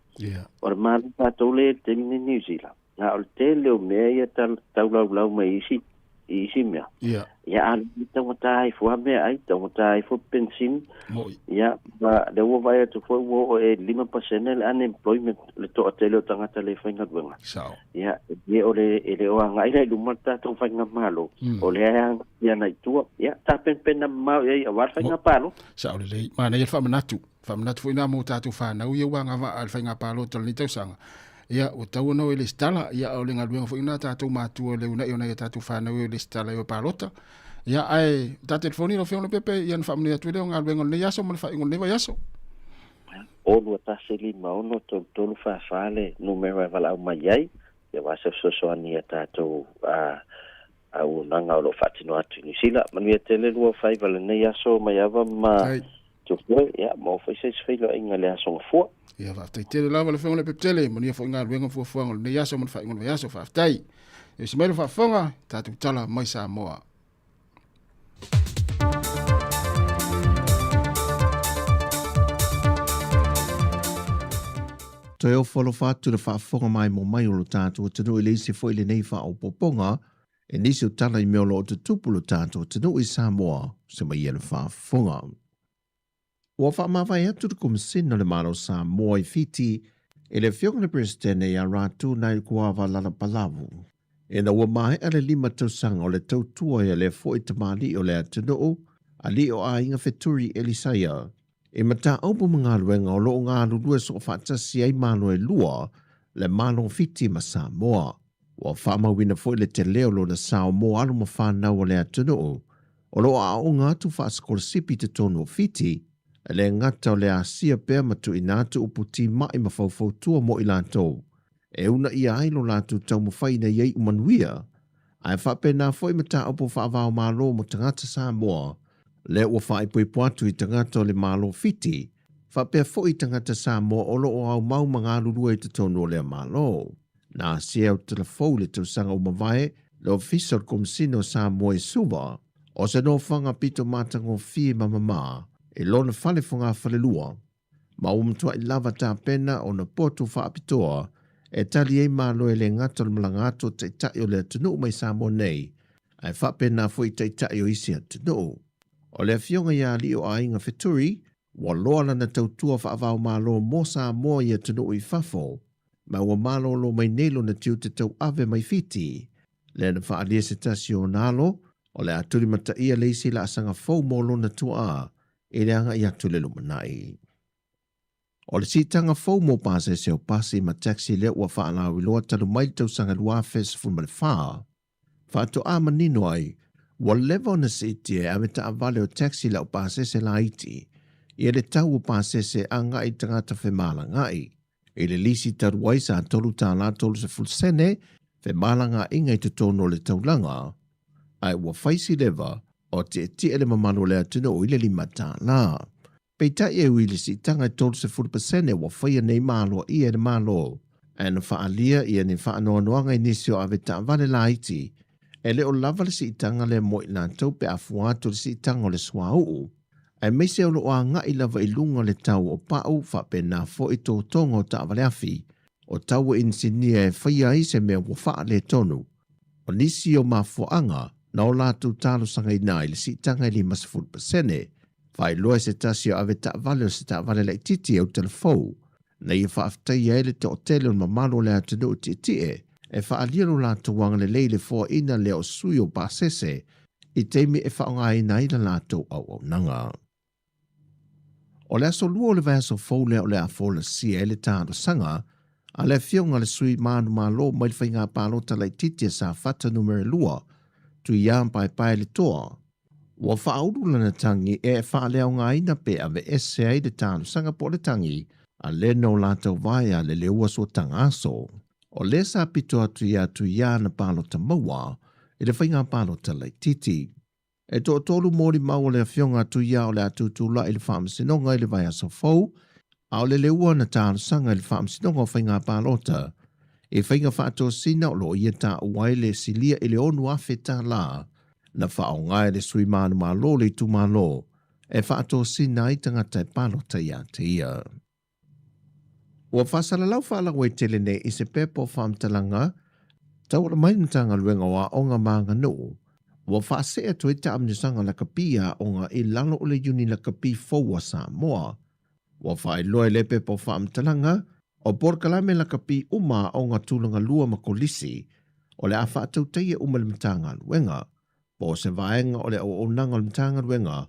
O le malo tatou lea i le taimi lenei i New Zealand. Na o le tele o mea ia taulaulau mai isi i isi mea. Ia. Ia a le taugata ai fua meaai, taugata ai fua penisini. Moi. Ia, ma lea ua vaai atu foi ua oo e 5% le unemployment, le toatele o tagata le faigaluega. Sao. Ia, e o le, e le o agai la i luma le tatou faigamalo, o lea e agai ana i tua. Ia, tapenapena mamao i ai aua le faiga palota. Sao lelei. Manaia le faamanatu. Faamanatu foi na mo tatou fanau ia ua agavaa i le faiga palota o lenei tausaga. Ia, ua tatau ona o e lesitala, ia, o le galuega foi lena a tatou matua le uunai o nai a tatou fanau e o lesitala e o e palota. Ia, ae, ta telefoni lau Afioga Leaupepe, ia ona faamanuia atu ai lea o galuega o lenei aso ma le faaiuga o lenei vaiaso. 6 1 5 6 3 3 4 4 le numera e valaau mai ai, ia aua se fesoasoani i a tatou auaunaga o lo o faatino atu i Niu Sila. Manuia tele lua faiva lenei aso Maiava ma Tupue, ia maua foi se isi feiloaiga i le aso Gafua. Ia, faafetai tele lava le Afioga i le Pepetele, manuia foi galuega ma fuafuaga o lenei aso ma le faaiuga o le vaiaso. Faafetai. E usi mai le faafofoga, tatou tala mai Samoa. Toe ofo alofa atu le faafofoga mai mo mai o lo tatou atunuu i le isi foi lenei faaopoopoga e nisi o tala i mea o lo o tutupu lo tatou atunuu i Samoa se mai ia le faafofoga. Ua faamavae atu le Komesina o le Malo o Samoa i Fiti i le Afioga i le Peresetene ia Ratu Naikuava Lalabalavu. Ina ua maea le 5 tausaga o le tautua ia lea foi tamalii o le atunuu, alii o aiga Feturi Elisaia, i mataupu ma galuega o lo o galulue soofaatasi ai Malo e lua, le Malo o Fiti ma Samoa. Ua faamauina foi le tele o lona sao mo alo ma fanau o le atunuu o lo o aooga atu faasikolasipi i totonu o Fiti, e le gata o le asia pea ma tuuina atu upu timai ma faufautua mo i latou e uunaia ai lo latou taumafai ina ia iu manuia, ae faapena foi mataupu faava-o-Malo mo tagata Samoa lea ua faaipoipo atu i tagata o le Malo o Fiti. faapea foi tagata Samoa o lo o aumau ma galulue i totonu o lea Malo. Na asia e Utalafou i le tausaga ua mavae le Ofisa o le Komesina o Samoa i Suva, o se nofoaga pito matagofie ma mamā i lona fale fogafalelua, ma ua matuai lava tapena ona potu faapitoa e tali ai malo e le gata o le malaga atu o taitai o le atunuu mai Samoa nei, ae faapena foi i taitai o isi atunuu. O le afioga ia Alii o Aiga Feturi, ua loa lana tautua faava-o-Malo mo Samoa i atunuu i fafo, ma ua malolo mai nei lona tiute tauave mai Fiti, lea na faaalia se tasi o ona alo, o le a tulimataia le isi laasaga fou mo lona tuaa i le agai atu i le lumanai. O le siitaga fou mo pasese o pasi ma taxi lea ua faalauiloa talu mai le tausaga 2014, faatoa manino ai ua leva ona siitia e ave taavale o taxi lau pasese laiti ia le tau o pasese agai i tagata femalagaai. I le lisi talu ai sa $3.30 femalagaaiga i totonu o le taulaga, ae ua fai si leva o tietie le mamalu o le atunuu i le $5. Peitai e ui i le siitaga e 30% ua faia nei ma aloaia e le Malo, ae na faaalia ia ni faanoanoaga i nisi o ave taavale laiti, e le o lava le siitaga lea mo i latou pe a fua atu i le siitaga o le suauu, aemaise o lo o agai lava i luga le tau o pau faapena foi totoga o taavale afi, o tau e inisinia e faia ai se mea ua faaletonu. O nisi o mafuaaga na o latou talosagaina ai le siitaga e 50%, faailoa e se tasi o ave taavale o se taavale laitiiti e Utalafou, na ia faafetaia ai le toatele o le mamalu o le atunuu tietie e faaalia lo latou agalelei i le foaina lea o sui o pasese i taimi e faaaogaina ai la latou auaunaga. O le aso Lua o le vaiaso fou lea o le a folasia ai le talosaga a le afioga a le sui manumalo mai le faiga palota laitiiti a Safata numera 2, Tuiā Paepae le Toa. Ua faaulu lana tagi e faaleaogaina pe aveese ai le talosaga po o le tagi a le na o latou vaea le leua suataga aso. O lea sa pito atu iā Tuiā na palota maua i le faiga palota laitiiti. E toatolu molimau o le afioga a Tuiā o le a tutulai i le faamasinoga i le vaiaso fou, a o le leua na talosaga i le faamasinoga o faiga palota i faiga faatosina o lo o ia taua ai le silia i le $6,000 na faaaoga e le sui manumalo o le itumalo e faatosina ai tagata e palota ia te ia. Ua faasalalau faalauaitele nei i se pepa o faamatalaga tauala mai le Matagaluega o Aoga ma Aganuu, ua faasee atu ai taamilosaga lakapi aoga i lalo o le Iuni Lakapi fou a Samoa. Ua faailoa i lea pepa o faamatalaga, o polokalame lakapi uma aoga tulaga lua ma kolisi, o le a faatautaia uma e le Matagaluega, po o se vaega o le auaunaga o le Matagaluega,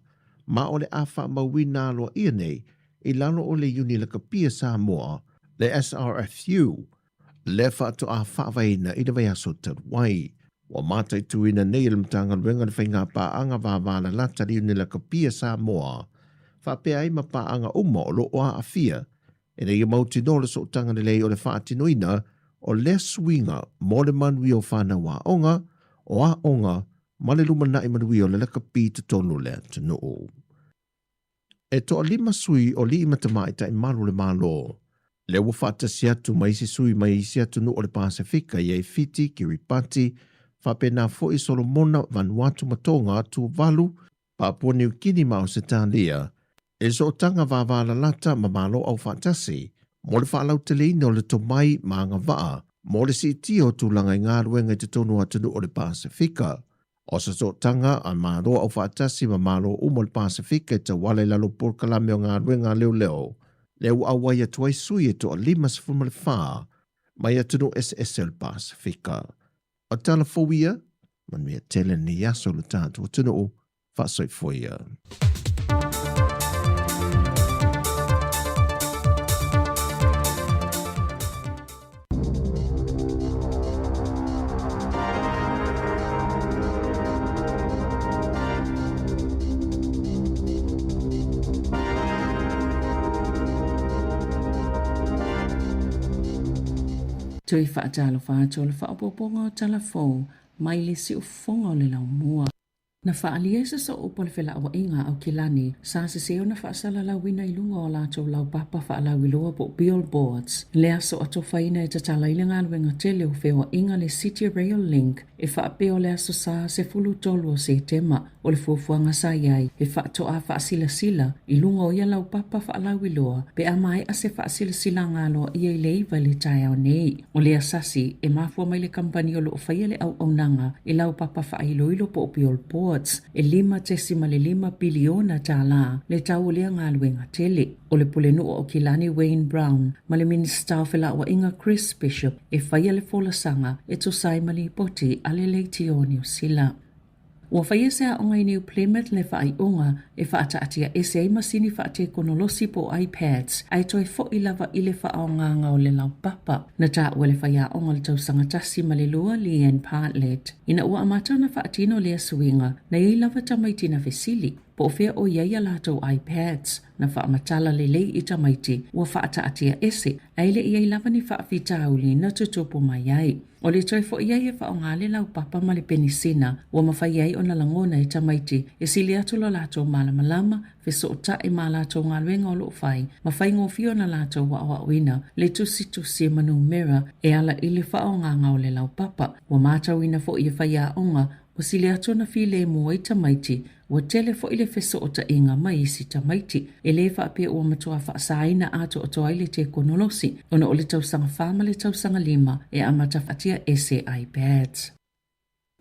ma o le a faamauina aloaia nei i lalo o le Iuni Lakapi a Samoa, le SRFU, lea faatoa faavaeina i le vaiaso talu ai. Ua mataituina nei e le Matagaluega le faiga paaga vavalalata a le Iuni Lakapi a Samoa, faapea ai ma paaga uma o lo o aafia, ina ia mautinoa le sootaga lelei o le faatinoina o lea suiga mo le manuia o fanau aoga, o aoga ma le lumanai manuia o le lakapi i totonu o le atunuu. E toalima sui o alii ma tamaitai malu o le Malo, lea ua faatasi atu ma isi sui mai isi atunuu o le Pasefika i ai Fiti, Kiribati, faapena foi Solomona, Vanuatu ma Tonga, Tuvalu, Papua Niu Kini ma Ausetalia, e sootaga vavalalata ma Malo Aufaatasi mo le faalauteleina o le tomai ma agavaa mo le siitia o tulaga i galuega i totonu o atunuu o le Pasefika. O se sootaga a Malo Aufaatasi ma Malo uma o le Pasefika e tauala i lalo o polokalame o galuega a leoleo, lea ua auai atu ai sui e toa-54 mai atunuu eseese o le Pasefika. O tala fou ia, manuia tele lenei aso i lo tatou atunuu, faasoifua ia. Toe faatalofa atu o le faaopoopoga o tala fou mai le siufofoga o le laumua. Na faaalia i se sooupu o le felauaiga a Aukilani sa sesē ona faasalalauina i luga o a latou laupapa faalauiloa po o billboards le aso atofaina e tatala ai le galuega tele o feoaiga le City Rail Link e faapea o le Aso Sa 13 o Setema. O le fuafuaga sa i ai e faatoa faasilasila i luga o ia laupapa faalauiloa pe a maea se faasilasilaga aloaia i le 9 i le taeao nei. O le asasi e mafua mai le kamupani o loo faia le auaunaga i laupapa faailoilo po o billboards e $5.5 piliona tālā le tau o lea galuega tele. O le Pulenuu o Aukilani Wayne Brown ma le Minisita o Felauaiga Chris Bishop e faia le folasaga e tusa ai ma lipoti a le Leitio o Niu Sila. Ua faia se aoga i New Plymouth le faaiuga e faataatia ese ai masini faatekonolosi po o iPads ae toe fo'i lava i le faaaogaga o le laupapa. Na taua e le faiaoga o le tausaga tasi ma le lua Leanne Partlett ina ua amata ona faatino lea suiga na i ai lava tamaiti na fesili po o fea o i ai a latou iPads. Na faamatala lelei i tamaiti ua faataatia ese ae le i ai lava ni faafitauli na tutupu mai ai. O le toe fo'i ai e faaaoga le laupapa ma le penisina ua mafai ai ona lagona e tamaiti e sili atu lo latou malamalama, fesoota'i ma a latou galuega o loo fai, ma faigofie ona latou aoaoina le tusitusi ma numera e ala i le faaaogaga o le laupapa. Ua matauina fo'i e faiaoga ua sili atu ona filemu ai tamaiti, ua tele fo'i le fesoota'iga ma isi tamaiti. E lē faapea ua matuā faasāina atoatoa ai le tekonolosi, ona o le tausaga 4 ma le tausaga 5 e amata ese iPads.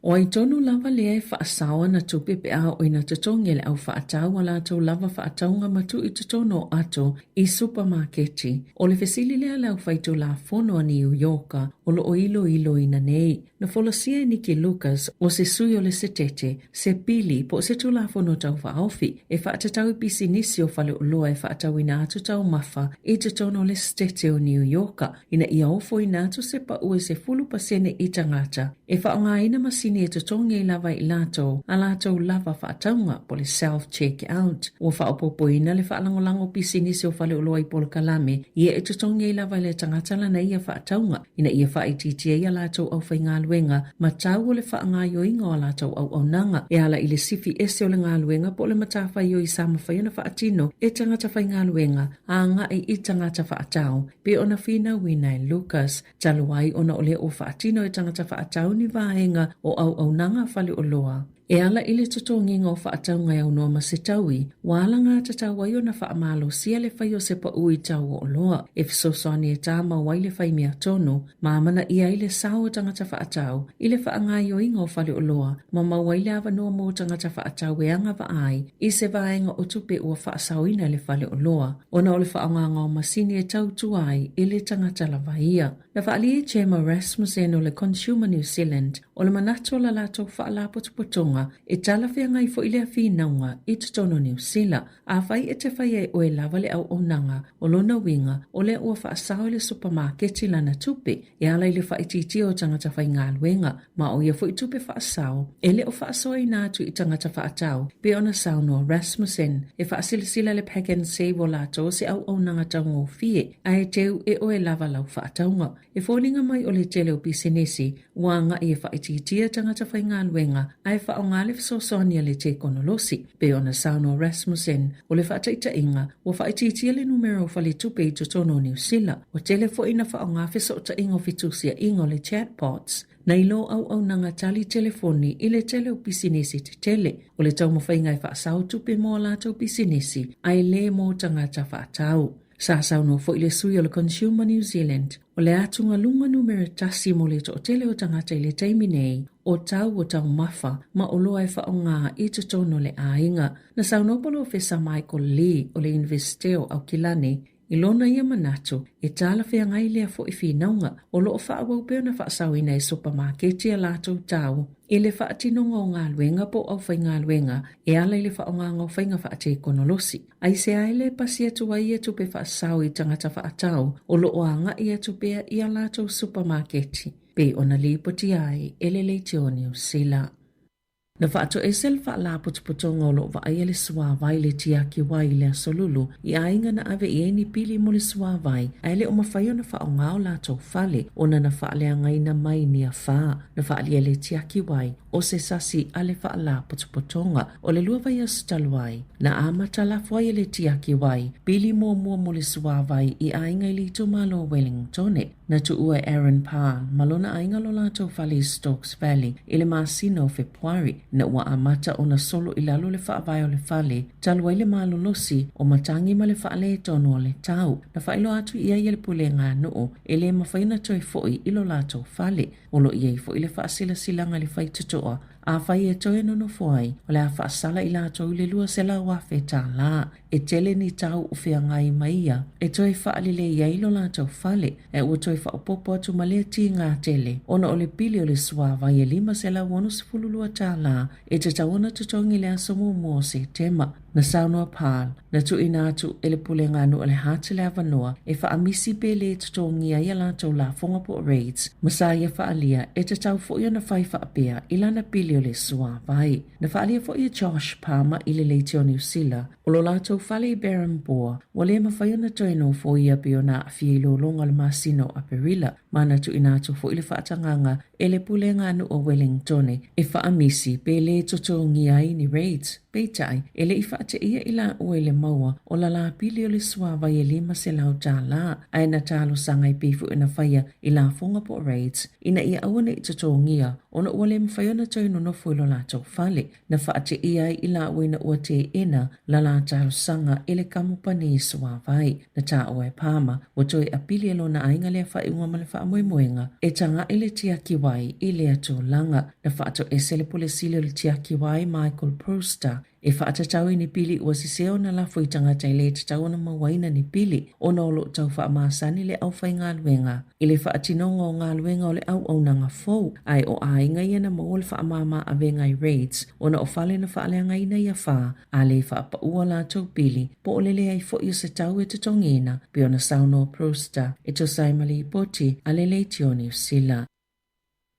O ai tonu lava lea e faasao ana tupe pe a oo ina totogi e le au faatau a latou lava faatauga ma tuu i totonu o ato i supamaketi. O le fesili lea a le aufaitulafono a Niu Ioka o loo iloiloina nei. Na folasia e Nikki Lucas, o se sui o le Setete, se pili po o se Tulafono Tau Faaofi e faatatau i pisinisi o faleoloa e faatauina atu taumafa i totonu o le Setete o Niu Ioka ina ia ofoina atu se pau e 10% i tagata e faaaogaina masini e totogi ai lava e i latou a latou lava faatauga po o le self check out. Ua faaopoopoina le faalagolago pisinisi o faleoloa i polokalame ia e totogi ai lava e le tagata lana ia faatauga ina ia faaitiitia ai a latou aufaigaluega ma tau o le faagaoioiga o a latou auaunaga e ala i le sifi ese o le galuega po o le matafaioi sa mafai ona faatino e tagata faigaluega agai i tagata faatau pei ona finauina e Lucas talu ai ona o lea ua faatino e tagata faatau ni vaega o auaunaga faleoloa. E ala i le totogiga o faatauga e aunoa ma se taui, ua alagatatau ai ona faamalosia le fai o se pau i tau o oloa e fesoasoani e tāmau ai le fai meatonu ma amanaia ai le sao o tagata faatau i le faagaoioiga o faleoloa ma maua ai le avanoa mo tagata faatau e agavaa ai i se vaega o tupe ua faasaoina e le faleoloa ona o le faaaogaga o masini e tautua ai i le tagata lava ia. Na faaalia e Gemma Rasmussen o le Consumer New Zealand o le manatu o la latou faalapotopotoga e talafeagai fo'i lea finauga i totonu o Niu Sila. Afai e te faia e oe lava le auaunaga, o lona uiga o lea ua faasao e le supamaketi lana tupe e ala i le faaitiitia o tagata faigaluega, ma o ia fo'i tupe faasao e le o faasoaina atu i tagata faatau, pei ona saunoa Rasmussen. E faasilasila le Pak'nSave o latou o se auaunaga taugofie, ae teu e oe lava lau faatauga. E foliga mai o le tele o pisinisi ua agai e faaitiitia tagata faigaluega ae faaaoga le fesoasoani a le tekonolosi. Pei ona saunoa Rasmussen, o le faataitaiga, ua faaitiitia le numera o faletupe i totonu o Niu Sila. Ua tele foi na faaaoga fesootaiga o fetusiaiga o le chatbots nai lo auaunaga tali telefoni i le tele o pisinisi tetele. O le taumafaiga e faasao tupe mo a latou pisinisi ae le mo tagata faatau. Sa saunoa foi le sui o le Consumer New Zealand, o le atugaluga numera tasi mo le toatele o tagata i le taimi nei, o tau o taumafa ma oloa e faaaoga i totonu o le aiga. Na saunoa Polofesa Michael Lee o le Iunivesite o Aukilani i lona ia manatu e talafeagai lea fo'i finauga o loo faaauau pea ona faasaoina e supamaketi a latou tau i le faatinoga o galuega po o aufaigaluega e ala i le faaaogaga o faiga faatekonolosi. Aisea e le pasi atu ai ia tupe faasao i tagata faatau o loo agai atu pea i a latou supamaketi, pei ona lipoti ai e le Leitio o Niu Sila. Na faatoese le faalapotopotoga o loo vaaia le suāwai le tiaki wai i le aso Lulu i aiga na ave i ai ni pili mo le suāwai ae le o mafai ona faaaogā o latou fale ona na faaleagaina mai ni afā. Na faaalia e le tiaki wai o se sasi a le faalapotopotoga. O le 2 vaiaso talu ai na amata lafo ai e le tiaki wai pili muamua mo le suāwai i aiga i le itumalo o Wellingtone. Na tuua e Aaron Parr ma lona aiga lo latou fale i Stokes Valley i le masina o Fepuari ina ua amata ona solo i lalo le faavae o le fale talu ai le malolosi o matagi ma le faaletonu o le tau. Na faailoa atu i ai e le pulega a nuu e lē mafai ona toe foʻi i lo latou fale. O loo i ai foʻi le faasilasila le faitotoa afai e toe nonofo ai o le a faasala i latou i le $200,000 tālā. E tele ni tau o feagai mai ia e toe faalelei ai lo latou fale ae ua toe faaopoopo atu ma lea tigā tele ona o le pili o le suāwai e $562 tālā e tatau ona totogi i le aso muamua o Setema. Na saunoa Parr, na tuuina atu e le pulega a nuu o le Hutt le avanoa e faamisi pe lē totogia ai a latou lafoga po o rates ma sa ia faaalia e tatau foʻi ona fai faapea i lana pili o le suāwai. Na faaalia foʻi e Josh Palmer i le Leitio o Niusila o lo latou fale i Berhampore ua lē mafai ona toe nofoia pei ona aafia i lologa o le masina o Aperila ma na tuuina atu foʻi le faatagaga e le pulega a nuu o Wellingtone e faamisi pe lē totogia ai ni rates. Peitai, e lei faateia i laua i le maua o lalā pili o le suāwai e $500 tālā ae na talosaga e pei foʻi ona faia i lafoga po o rates ina ia aua nei totogia ona ua lē mafai ona toe nonofo i lo latou fale. Na faateia ai i laua ina ua teena lalā talosaga e le kamupani suāwai. Na taua e Palmer ua toe apili e lona aiga lea faaiuga ma le faamoemoega e tagaʻi le tiaki wai i lea tulaga. Na faatoese le pule sili o le tiaki wai Michael Brewster e faatatau i ni pili ua sesē ona lafo i tagata e lē tatau ona mauaina ni pili ona o loo tau faamasani le aufaigaluega i le faatinoga o galuega o le auaunaga fou ae o aiga ia na maua le faamāmā avega i rates ona o fale na faaleagaina i afā a lē faapaua latou pili po o le leai foʻi o se tau e totogiina pei ona saunoa Brewster e tusa ai ma lipoti a le Leitio Niusila.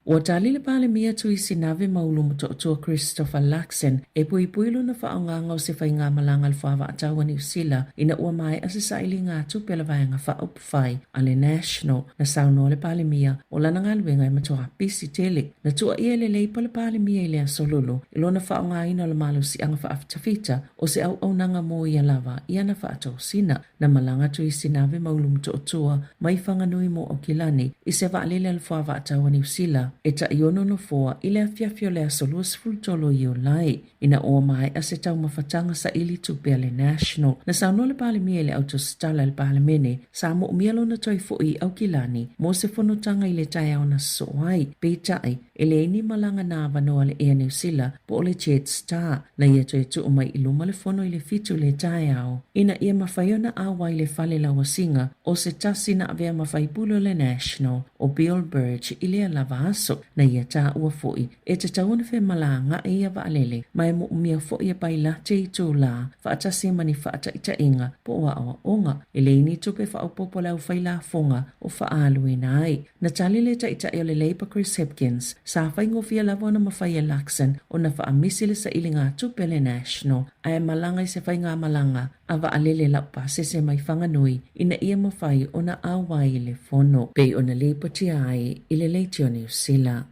Ua tali le Palemia Tui Sinave ma Ulu Motootua Christopher Luxon e puipui lona faaaogaga o se faigamalaga a le fuavaatau a Niusila ina ua maea se sailiga tupe a le vaega faaupufai a le National. Na saunoa le Palemia o lana galuega e matuā pisi tele. Na tuuaia e le Leipa le Palemia i le aso Lulu i lona faaaogaina o le malosiaga faafitafita o se auaunaga mo ia lava i ana faatosina. Na malaga Tui Sinave ma Ulu Motootua mai Whanganui mo Aukilani i se vaalele a le fuavaatau a Niusila e 16 nofoa i le afiafi o le aso 23 o Iulai ina ua maea se taumafataga saili tupe a le National. Na saunoa le Palemia i le autositala i le Palemene sa moomia lona toe foʻi i Aukilani mo se fonotaga i le taeao na sosoo ai. Peitai, e leai ni malaga na avanoa a le Air New Zealand po o le Jetstar na ia toe tuu mai i luma le fono i le 7 i le taeao ina ia mafai ona auai i le fale lauasiga o se tasi na avea ma faipule o le National o Bill Burge i lea lava aso. Na ia taua foʻi e tatau ona femalagaʻi ia vaalele ma e moomia foʻi e pailate i itulā faatasi ma ni faataitaiga po o aoaoga. E leai ni tupe faaopoopo a le aufailafoga o faaaluina ai. Na tali le taitai o le Labour Chris Hipkins sa faigofie lava ona mafai e Luxon ona faamisi le sailiga tupe a le National ae malaga i se faigamalaga a vaalele laupasese mai Whanganui ina ia mafai ona auai i le fono pei ona lipotia ai i le Leitio Niusila.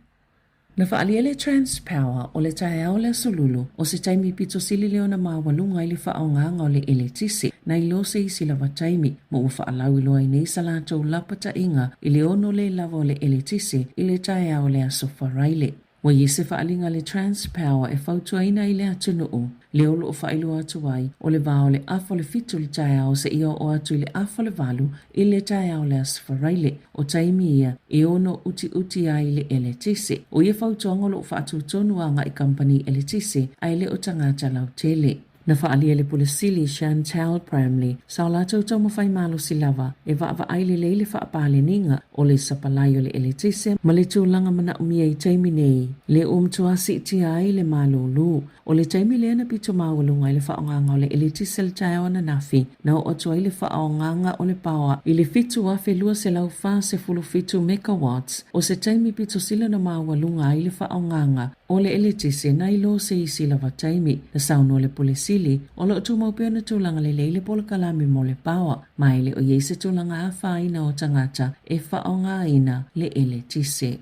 Na faaalia e le Transpower o le taeao o le aso Lulu o se taimi pito sili lea ona maualuga i le faaaogaga o le eletise nai lo se isi lava taimi ma ua faalauiloa ai nei sa latou lapataiga i le ono lē lava o le eletise i le taeao o le aso Faraile. Ua i ai se faaaliga a le Transpower e fautuaina ai le atunuu lea o loo faailoa atu ai o le vā o le 6:30 i le taeao seia oo atu i le 7:30 i le taeao o le aso Faraile. O taimi ia e ono utiuti ai le eletise. O ia fautuaga o loo faatutonu agai i kamupani eletise ae le o tagata lautele. Na faaalia e le Pule Sili Chantal Bramley sa o latou taumafai malosi lava e vaavaai lelei le faapaleniga o le sapalai o le eletise ma le tulaga manaomia i taimi nei lea ua matua siitia ai le malūlū. O le taimi lea na pito maualuga ai le faaaogaga o le eletise i le taeao ananafi na oo atu ai le faaaogaga o le paoa i le 7,247 megawatts o se taimi pito sili ona maualuga ai le faaaogaga O le eletise nai lo se isi lava taimi, na saunoa le Pule Sili, o lo o tumau pea ona tulaga lelei le polokalame mo le paoa, ma e le o i ai se tulaga afaina o tagata e faaaogaina le eletise.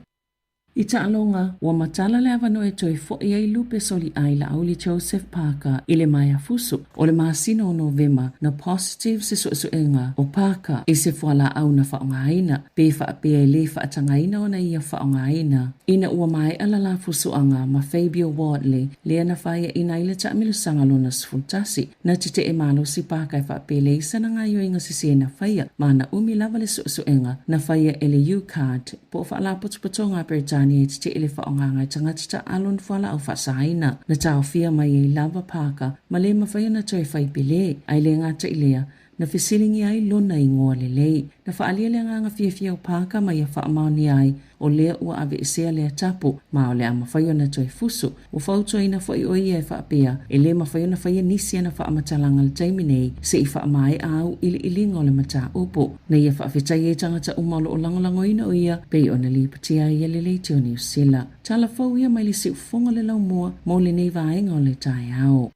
I taaloga, ua matala le avanoa e toe fo'i ai Lupe Soliai Laauli Joseph Parker i le maea fusu o le masina o Novema na positive se suesuega o Parker i se fualaau na faaaogaina pe faapea e le faatagaina ona ia faaaogaina ina ua maea la la fusuaga ma Fabio Wardley lea na faiaina ai le taamilosaga lona 11. Na tete'e malosi Parker e faapea e leai sana gaoioiga sesē na faia ma na umi lava le suesuega na faia e le UCARD po o Faalapotopotoga a Peretania e tete'e le faaaogaga e tagata taaalo ni fualaau faasaina. Na taofia mai ai lava Parker ma le mafai ona toe fai pelē, ae le gata i lea, na fesiligia ai lona igoa lelei. Na faaalia le agaga fiafia o Parker ma ia faamaonia ai o lea ua aveesea lea tapu, ma o le a mafai ona toe fusu. Ua fautuaina foi o ia e faapea, e le mafai ona faia nisi ana faamatalaga i le taimi nei se i faamaea auiliiliga o le mataupu. Na ia faafetai ai tagata uma o lo o lagolagoina o ia pei ona lipotia ai e le Leitio Niu Sila. Tala fou ia mai le siufofoga o le laumua mo lenei vaega o le taeao.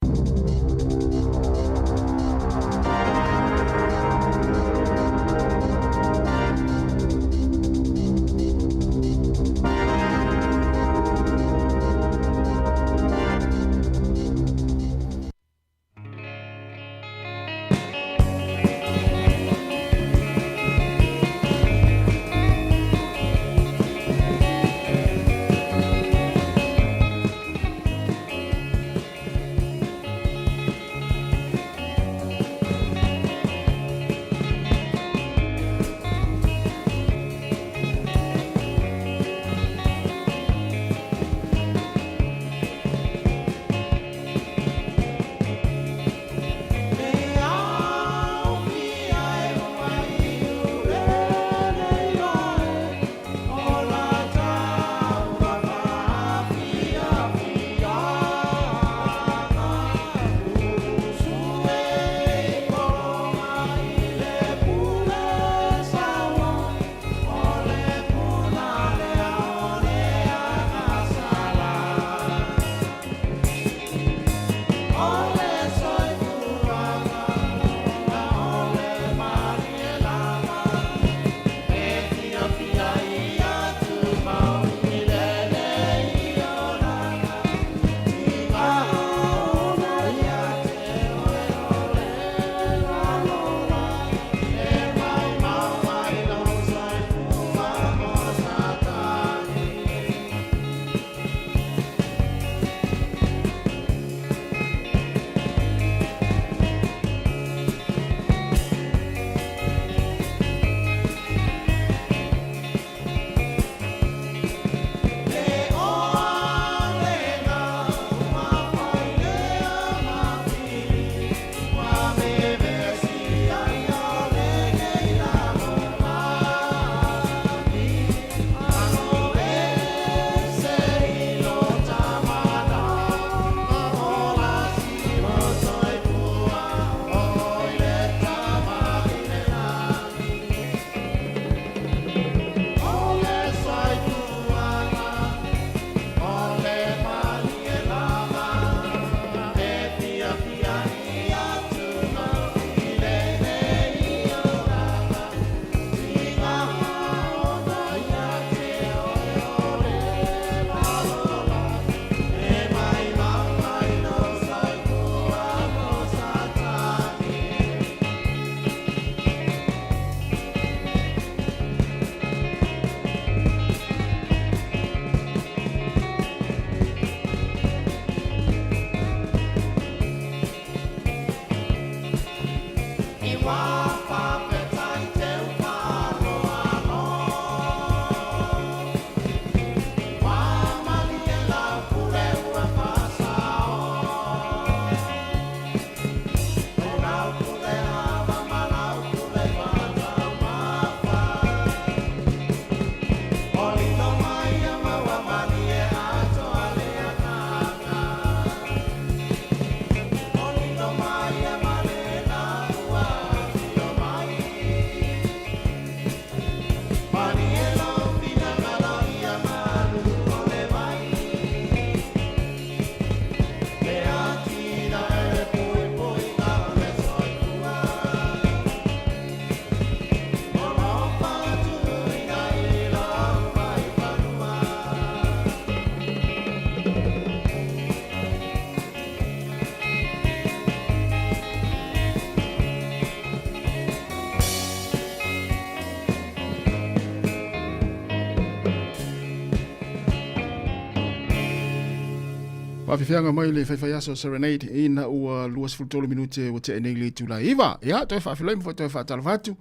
Faafefeaga mai le faifaiaso Serenade ina ua 23 minute ua tea nei le itula e 9. Ia, toe faafeiloai ma foi toe faatalofa atu.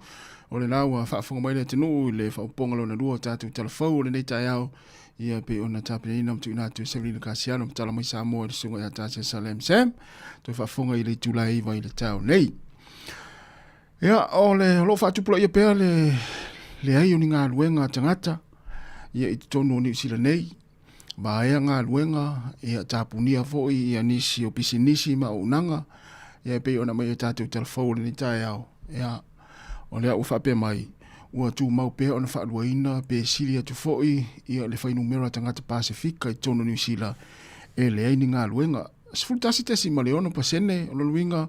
O lena ua faafofoga mai le atunuu i le faaopoopoga lona lua o tatou talafou o lenei taeao. Ia, pei ona tapenaina ma tuuina atu e Severina Kasiano ma tala mai Samoa i le susuga ia Tasia Salem Sam. Toe faafofoga i le itula e 9 i le taeao nei. Ia, o le o lo o faatupulaia pea le leai o ni galuega a tagata ia i totonu o Niu Sila nei. Vaea galuega, ia tapunia foi ia nisi o pisinisi ma auaunaga, ia e pei ona aumai e tatou talafou o lenei taeao. Ia, o lea ua faapea mai, ua tumau pea ona faaluaina pe sili atu foi ia le fuainumera tagata Pasefika i totonu o Niu Sila e leai ni galuega. 11.6% o lona uiga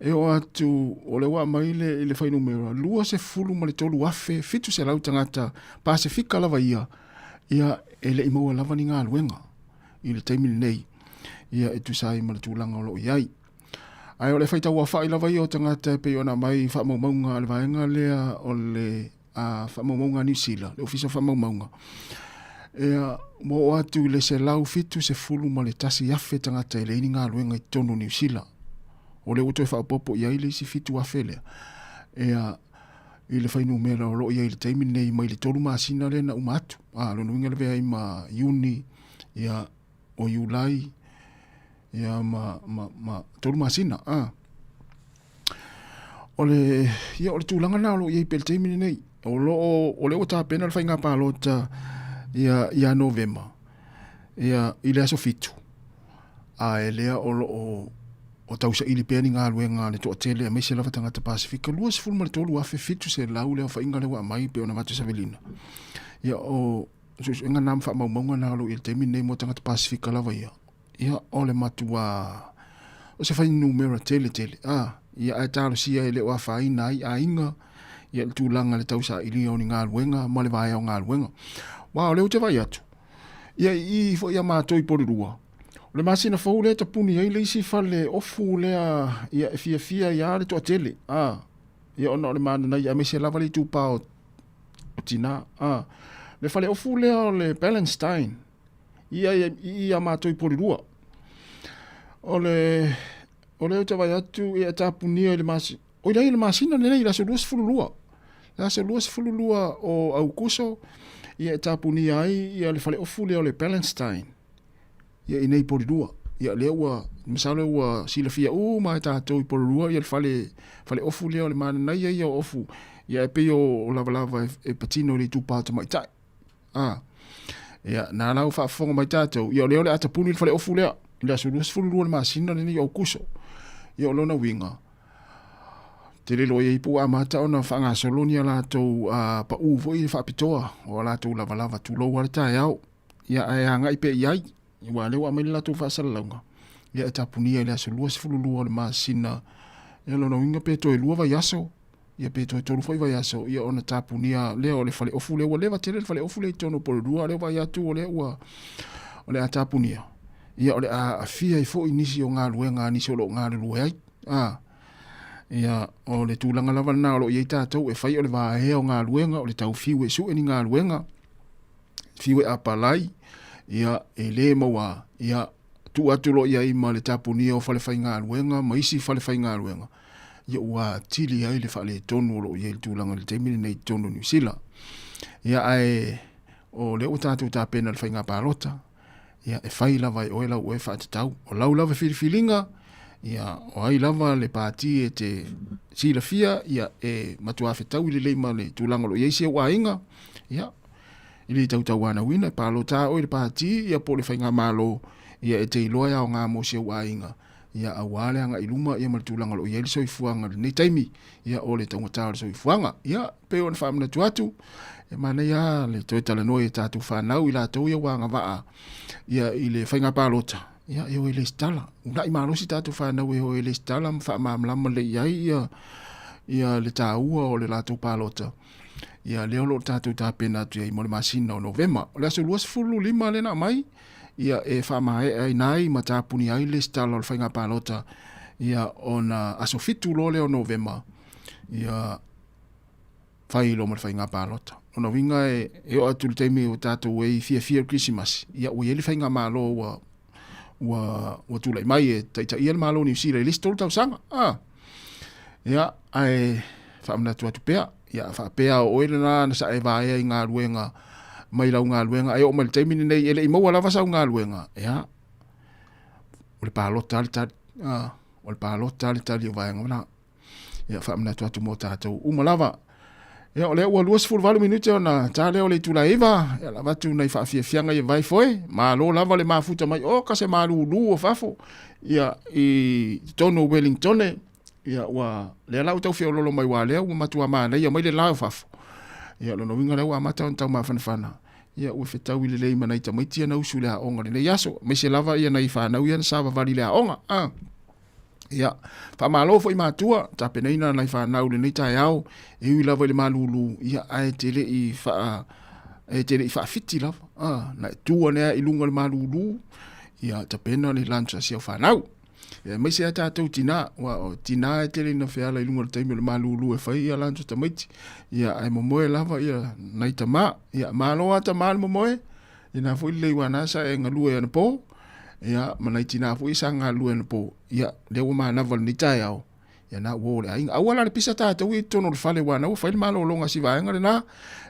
e oo atu o lea ua aumai le, i le fuainumera 23,700 tagata Pasefika lava ia ia e le i maua lava ni galuega i le taimi lenei ia e tusa ai ma le tulaga o lo o i ai. Ae o le faitau aofai lava ia o tagata e pei ona aumai faamaumauga a le vaega lea o le faamaumauga a Niu Sila, le Ofisa o Faamaumauga, ia, ua oo atu i le 171,000 tagata e leai ni galuega i totonu o Niu Sila. O lea ua toe faaopoopo i ai le isi 7,000 lea. Ia, i le fuainumera o lo o i ai i le taimi lenei mai le 3 masina lea na uma atu. A, lona uiga e lavea ai ma Iuni, ia, o Iulai, ia, ma, ma, ma 3 masina. A. O le, ia, o le tulaga lena o lo o i ai pea i le taimi lenei. O lo o, o lea ua tapena le faiga palota ia, ia Novema, ia, i le aso 7. Ae lea o lo o, o tausaili pea ni galuega a le toatele aemaise lava tagata Pasefika, 23,700 le aofaiga lea ua aumai pei ona avatu e Savelina. Ia, o suesuega na ma faamaumauga na o lo o i ai i le taimi lenei mo tagata Pasefika lava ia. Ia, o le matua, o se fuainumera tele tele, a, ia ae talosia e le o afaina ai aiga, ia le tulaga i le tausailia o ni galuega ma le vaea o galuega. Aua o lea ou te vaai atu, ia i i foi a matou i Porirua, o le masina fou lea e tapuni ai le isi fale ofu lea, ia e fiafia ai lava le toatele, a, ia ona o le mananaia aemaise lava le itupa o tina, a. Le fale ofu lea o le Ballanstein, i i a matou i Porirua. O le, o lea ou te vaai atu ia e tapunia i le masina, oi leai i le masina lenei, i le aso 22. Le aso 22 o Aukuso, ia e tapunia ai ia le faleofu lea o le Ballanstein, ia i nei i Porirua. Ia lea ua, masalo ua silafia uma e tatou i Porirua ia le fale, faleofu lea o le mananaia ia o ofu, ia e pei o lavalava e patino i le itupa o tamaitai. A. Ia, na la ua faafofoga mai tatou, ia o lea o le a tapuni le faleofu lea, i le aso 22 o le masina lenei o Aukuso. Ia o lona uiga, tele loa i ai po ua amata ona faagasolo ni a latou pau foi faapitoa o a latou lavalava tulou lava le taeao. Ia ae agai pea i ai, aua o lea ua aumai le latou faasalalauga, ia e tapunia i le aso 22 o le masina. Ia o lona uiga pe toe 2 vaiaso, ia pe toe 3 foi vaiaso, ia ona tapunia lea o le faleofu lea. Ua leva tele le faleofu lea i totonu o Porirua, a o lea ua vaai atu o lea ua, o le a tapunia, ia o le a aafia ai foi nisi o galuega a nisi o lo o galulue ai. A, ia, o le tulaga lava lena o lo o i ai tatou e fai o le vaea o galuega, o le tau fiu e sue ni galuega, fiu e apalai, ia, e le maua, ia, tuu atu loa i ai ma le tapunia o falefaigaluega ma isi falefaigaluega, ia ua atili ai le faaletonu o lo o i ai le tulaga i le taimi lenei i totonu o Niu Sila. Ia ae o lea ua tatou tapena i le faiga palota, ia e fai lava e oe lau oe faatatau. O lau lava filifiliga, ia o ai lava le pati e te silafia, ia e matua fetaui lelei ma le tulaga o lo o i ai si ou aiga, ia e le tautauanauina, e palota oe i le pati, ia po o le faigamalo, ia e te iloa e aoga mo si ou aiga, ia aua le agai i luma ia ma le tulaga o lo o i ai le soifuaga i lenei taimi, ia o le taugata o le soifuaga. Ia, pei ona faamanatu atu, e manaia lava le toe talanoa i a tatou fanau i latou ia ua agavaa ia i le faiga palota, ia e o e lesitala. Uunai malosi tatou fanau e o e lesitala ma faamalamalama lelei i ai ia, ia le taua o le latou palota. Ia lea o lo o tatou tapena atu i ai mo le masina o Novema. O le aso 25 lea na aumai, ia e faamaeaina ai ma tapunia ai le lesitala o le faiga palota, ia ona aso 7 loa lea o Novema, ia fai loa ma le faiga palota. Lona uiga e oo atu i le taimi ua tatou e fiafia i le Kerisimasi, ia ua i ai le faigamalo ua ua ua tulai mai e taitaia le Malo o Niu Sila i le isi 3 tausaga. A. Ia, ae faamanatu atu pea, ia faapea o oe lena na sa e vaea i galuega mai lau galuega, ae oo mai le taimi lenei e le i maua lava sau galuega, ia, o le palota le tali. A, o le palota le tali o vaega na. Ia faamanatu atu mo tatou uma lava. Ia, o lea ua 28 minute ona ta lea o le itula e 9, ia lava atu nai faafiafiaga ia vai foe, malo lava le mafuta mai, o ka se malūlū o fafo, ia, i totonu o Wellingtone, ia, ua, lea la ua tau feololo mai ua lea ua matua manaia mai le la o fafo. Ia, lona uiga lea ua amata ona tau mafanafana, ia, ua fetaui lelei ma nai tamaiti ia na usu i le aoga i lenei aso, aemaise lava ia nai fanau ia na savavali i le aoga. Ah. Ia, faamalo foi matua, tapenaina nai fanau i lenei taeao, e ui lava i le malūlū, ia, ae te le i faa, e te le i faafiti lava. Ah, na e tu ane ai i luga o le malūlū, ia, tapena le lunch a si au fanau. Ia, aemaise a tatou tinā, ua o tinā e tele ina feala i luga o le taimi o le malūlū e fai ia lunch a tamaiti. Ia, ae momoe lava ia nai tamā. Ia, malo a tamā le momoe, Ina foi lelei ua na sa e galue anapo, ia, ma nai tinā foi sa galulue anapo, ia, lea ua manava lenei taeao, ia na ua o le aiga. Aua la le pisa tatou i totonu o le fale ua na ua fai le malologa a si vaega lena,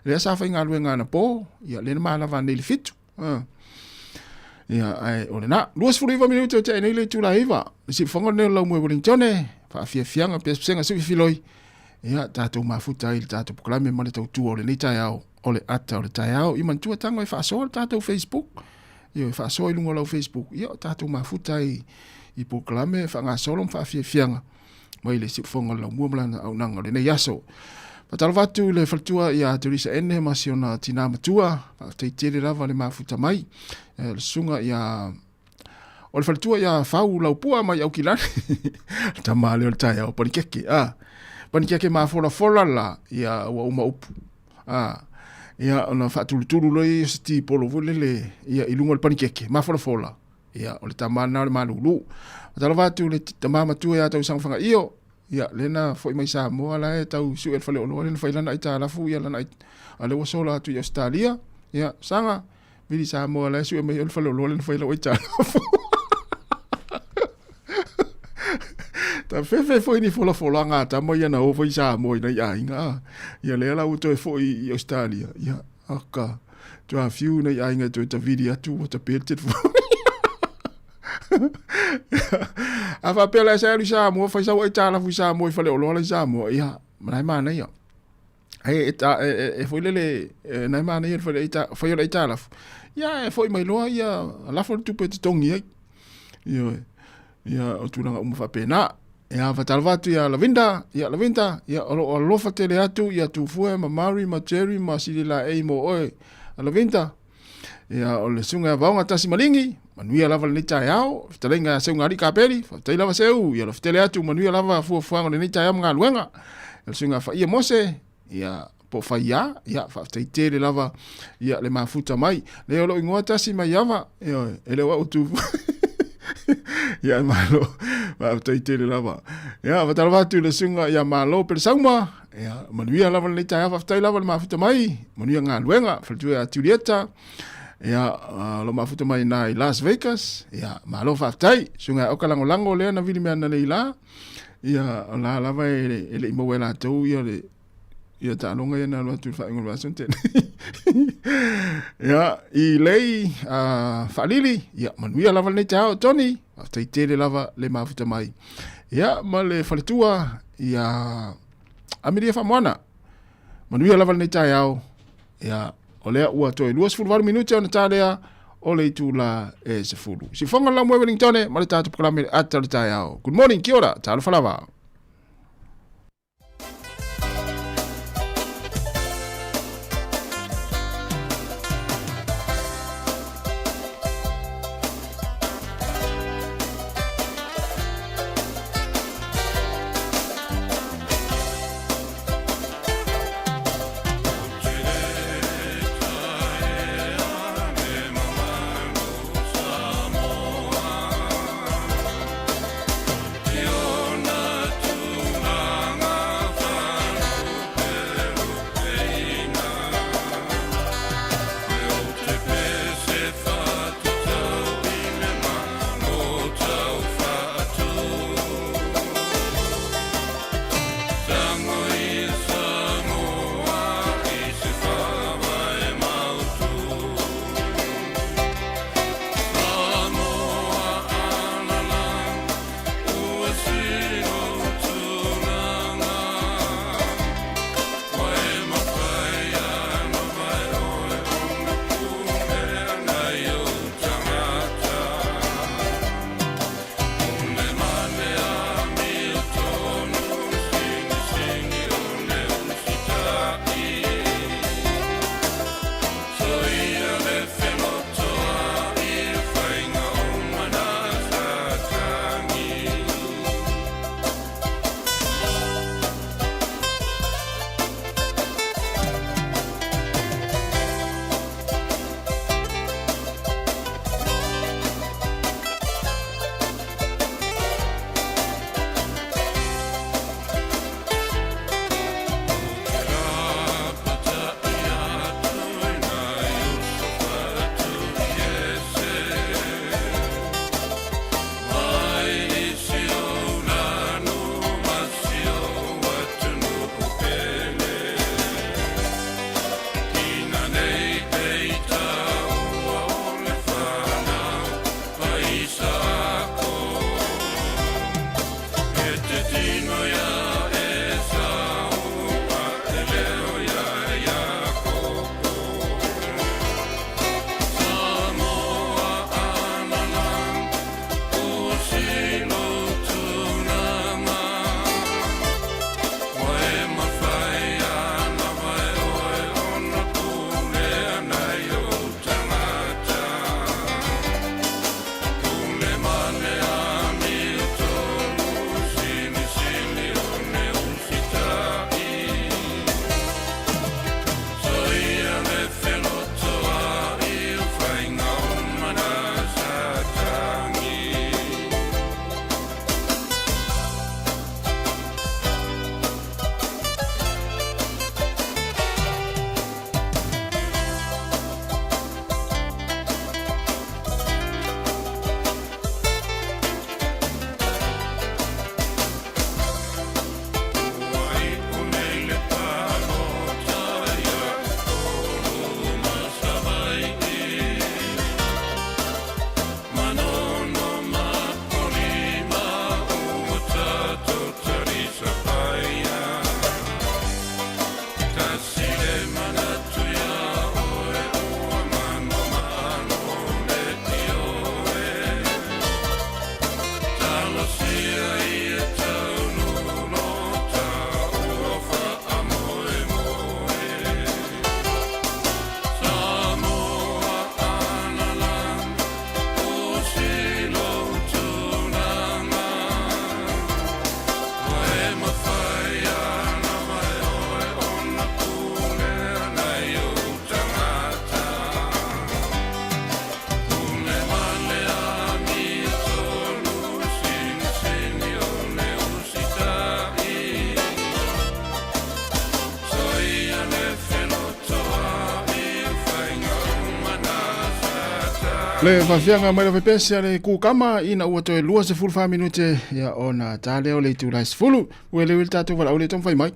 lea sa faigaluega anapo, ia, lea na manava nei i le 7. Ia, ae o lena. 29 minute o tea nei le itula e 9. Le siufofoga lenei o le Laumua i Wellingtone, faafiafiaga, pesepesega, siufifiloi, ia, tatou mafuta ai i le tatou polokalame ma le tautua o lenei taeao. O le ata o le taeao. Ia manatua tago e faasoa le tatou Facebook. Ia e faasoa i luga o lau Facebook. Ia o tatou mafuta ai i polokalame faagasolo ma faafiafiaga mai le siufofoga o le Laumua ma lana auaunaga o lenei aso. Faatalofa atu i le faletua ia Teresa Ene ma si ona tinā matua. Faafetai tele lava le mafuta mai. Le susuga ia o le faletua ia Fau Laupua mai Aukilani. Le tama lea o le taeao panikeke. Ah, panikeke mafolafola la ia ua uma upu. Ah, ia ona faatulutulu loa ia o se tipolo foi lele ia i luga o le panikeke mafolafola. Ia o le tama lena o le malūlū. Faatalofa atu i le tama matua ia Tausaga Fagaio. Ia lena foi mai Samoa la e tau sue le faleoloa lena fai lana aitalafu ia lana a lea ua sola atu i Ausetalia. Ia saga vili Samoa la e sue mai o le faleoloa lena fai lau aitalafu. Ta fefe foi ni folafolaga a tama ia na o foi i Samoa i nai aiga a. Ia lea la ua toe foi i Australia. Ia, aka, toe fiu nai aiga e toe tavili atu ua tape le telefoni. A faapea la e sa alu i Samoa, fai sau aitalafu i Samoa i faleoloa la i Samoa, ia, ma la e manaia. E, e, ta, e, e, e foi lele, e, na e manaia le fai, aita, fai o le aitalafu. Ia, e foi mai loa, ia, lafo le tupe e totogi ai. Ia, ia, o tulaga uma faapena. Ia, faatalofa atu ia Lavinda, ia Lavinda, ia, o loo alofa tele atu, ia Tufue ma Mary ma Jerry ma Sililaei mo oe. Lavinda, Ia, o le susuga ia Vaoga Tasi Maligi, manuia lava lenei taeao, fetalaiga ia Seuga Alii Kapeli, faafetai lava Seu, ia alofa tele atu, manuia lava fuafuaga o lenei taeao ma galuega. Ia, le susuga ia Faia Mose, ia, po o Faia, ia, faafetai tele lava, ia, le mafuta mai. Lea o lou igoa Tasi Maiava, ioe, e le o au tu. Ia, e malo, faafetai tele lava. Ia, faatalofa atu i le susuga ia Malo Pelesauma, Ia, manuia lava lenei taeao, faafetai lava le mafuta mai, manuia galuega, faletua ia Julieta, ia, lo mafuta mai na i Las Vegas, ia, malo faafetai, susuga ia Oka Lagolago lea na vili mea nei la, ia, o la lava e, e le i maua e latou ia le, ia taaloga ia na alu atu i le faaiuga o le vaiaso na tea nei. Ia, i lei Faalili, ia, manuia lava lenei taeao, Tony, faafetai tele lava le mafuta mai. Ia, ma le faletua, ia, Amelia Faamoana, manuia lava lenei taeao. Ia, o lea ua toe 28 minute ona ta lea o le itula e 10. Siufofoga le Laumua i Wellingtone ma le tatou polokalame le ata o le taeao. Good morning, kia ora, talofa lava. Le faafiaga mai le fepesi a le kukama ina ua toe 24 minute ia ona ta lea o le itula e 10. Ua e leo i le tatou valaau le taumafai mai.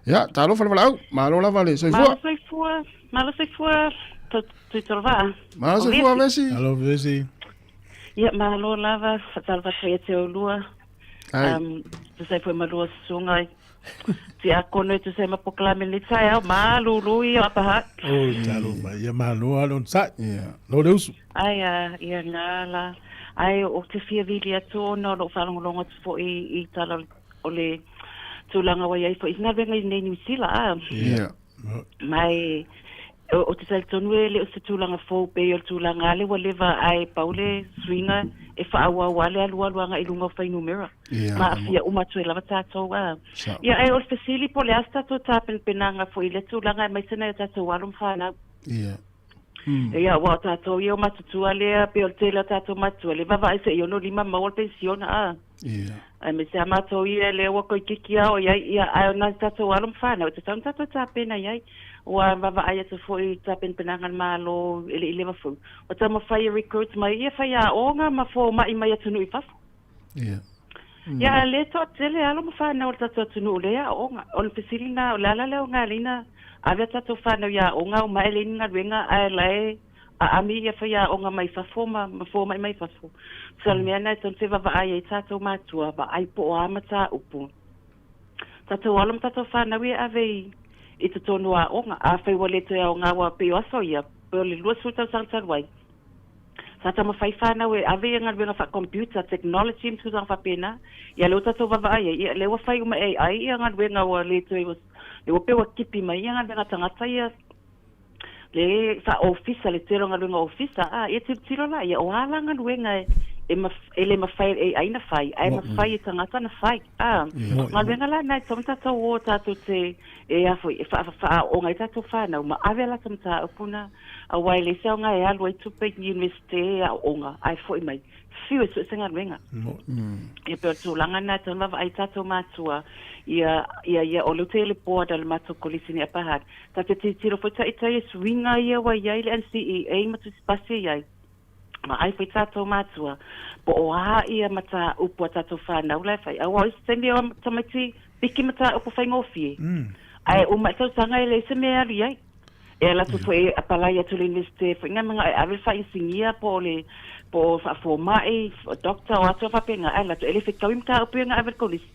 Ia, talofa le valaau, malo lava le soifua. Malo soifua, malo soifua, Tuitolovaa. Malo soifua Vesi. Alo Vesi. Ia, malo lava, faatalofa atu ia te oulua. Ai. Tusa ai foi ma lua susuga i tiakono e tusa ai ma polokalame i lenei taeao, malulu ia o Apaha. O, talofa, ia malo lava le onosai. Lo le usu. Ai, a, ia ngā la. Ai, o te fia vili atu ona o lou faalogologo atu foi i tala o le tulaga ua i ai foi i galuega i nei Niu Sila, a. Mai, o te talitonu e le o se tulaga fou pei o le tulaga lea ua leva ae pau le suiga e faaauau lava le alualu agai i luga o fuainumera. Ma aafia uma atu ai lava tatou a. Ia ae o le fesili po o le a se tatou tapenapenaga foi i lea tulaga aemaise nai o tatou alo ma fanau. Ia aua o tatou ia o matutua lea pei o le tele o tatou matua le vaavaai se i 65 maua le penisiona a. Aemaise a matou ia lea ua toeitiiti lava o i ai, ia, ae o nai tatou alo ma fanau, e tatau ona tatou tapena i ai. Ua vaavaai atu foi i tapenapenaga a le Malo e le i leva foi, ua taumafai e recruit mai ia faiaoga ma fomai mai atunuu i fafo. Ia, a le toatele alo ma fanau o le tatou atunuu lea e aooga. O le fesili lena, o le ala lea o Galina ave a tatou fanau i aoga, omai e leai ni galuega ae la e aami ia faiaoga mai fafo ma fomai mai fafo. So o le mea lena e tatau ona vaavaai ai tatou matua, vaai po o a mataupu tatou alo ma tatou fanau ia e ave i totonu o aoga. Afai ua le toe aoga aua pei o aso ia, pei o le 20 tausaga talu ai, sa taumafai fanau e ave ia galuega faa-computer, technology ma tulaga faapena. Ia lea ua tatou vaavaai ai, ia lea ua fai uma e AI ia galuega ua le toe, lea ua pei ua tipi mai ia galuega a tagata ia le faa-ofisa, le tele o galuega ofisa, a, ia tilotilo la, ia o a la galuega e, e, maf, e le mafai e AI na fai, ae mafai e tagata na fai. A, galuega la na e tatau ona tatou o tatou te, e a foi, e faaooga ai tatou fanau ma ave a latou mataupu na, aua e leai se aoga e alu ai tupe i universite e aooga, ae foi mai. Fiu e sue se galuega. Ia pei o le tulaga lena e tatau ona vaavaai tatou matua, ia, ia, ia, o lea ou te i le board a le matou Kolisi nei Upper Hutt, Ta te tilotilo foi taitai e suiga ia ua i ai le NCEA ma tusipasi e i ai. Vaai foi tatou matua, po o a ia mataupu a tatou whanau la e whai. Aua o isi taimi o tamaiti piki mataupu whaingofie. Ae uma i tausaga e leai se mea e alu i ai. E ala atu foi e apalai atu le universite foi nga manga e ave le whainsingia po o le po o whaafōmai, doctor o atua whapenga, ae ala atu e le whekaui mataupu ia nga ave le kolisi.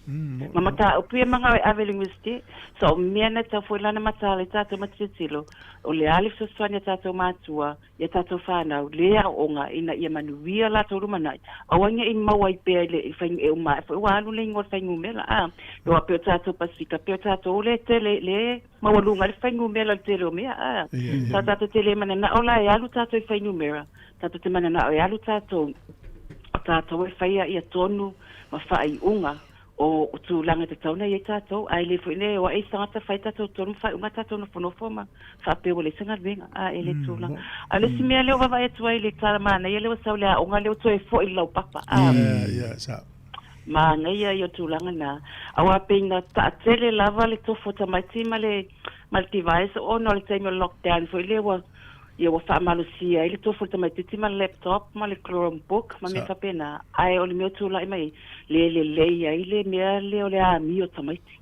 Ma mataupu ia manga e ave le universite. So o mea na tau foi lana mataala i tatou matilotilo, o le a le fesoasoani a tatou matua i a tatou whanau, le aoaoga ina ia manuia latou lumanai, aua ne i maua ai pea i le i e uma ae foi ua alu le igoa o le fuainumera, a. Aua pei o tatou Pasifika, pei o tatou le tele, le maualuga ai le fuainumera i le tele o mea, a. Sa tatou te le mananao la e alu tatou i fuainumera, tatou te mananao e alu tatou, o tatou e faia ia tonu ma faaiuga o tulaga e tatau ona i ai tatou, ae le foi nei e o ae isi tagata fai tatou tonu ma faaiuga tatou nofonofo ma faapea ua leai se galuega, a e le tulaga. A o le isi mea lea ua vaavaai atu ai i le tala manaia lea ua sau i le aoga lea ua toe foi i le laupapa, a. Manaia ia o tulaga na, aua pei na taatele lava le tofu o tamaiti ma le ma le device ona o le taimi o le lockdown foi lea ua Ia ua faamalosia ai le tofu o le tamaitiiti ma le laptop ma le Chromebook ma mea faapena, ae o le mea o tulai mai ai, le lelei ai le mea lea o le amio o tamaiti.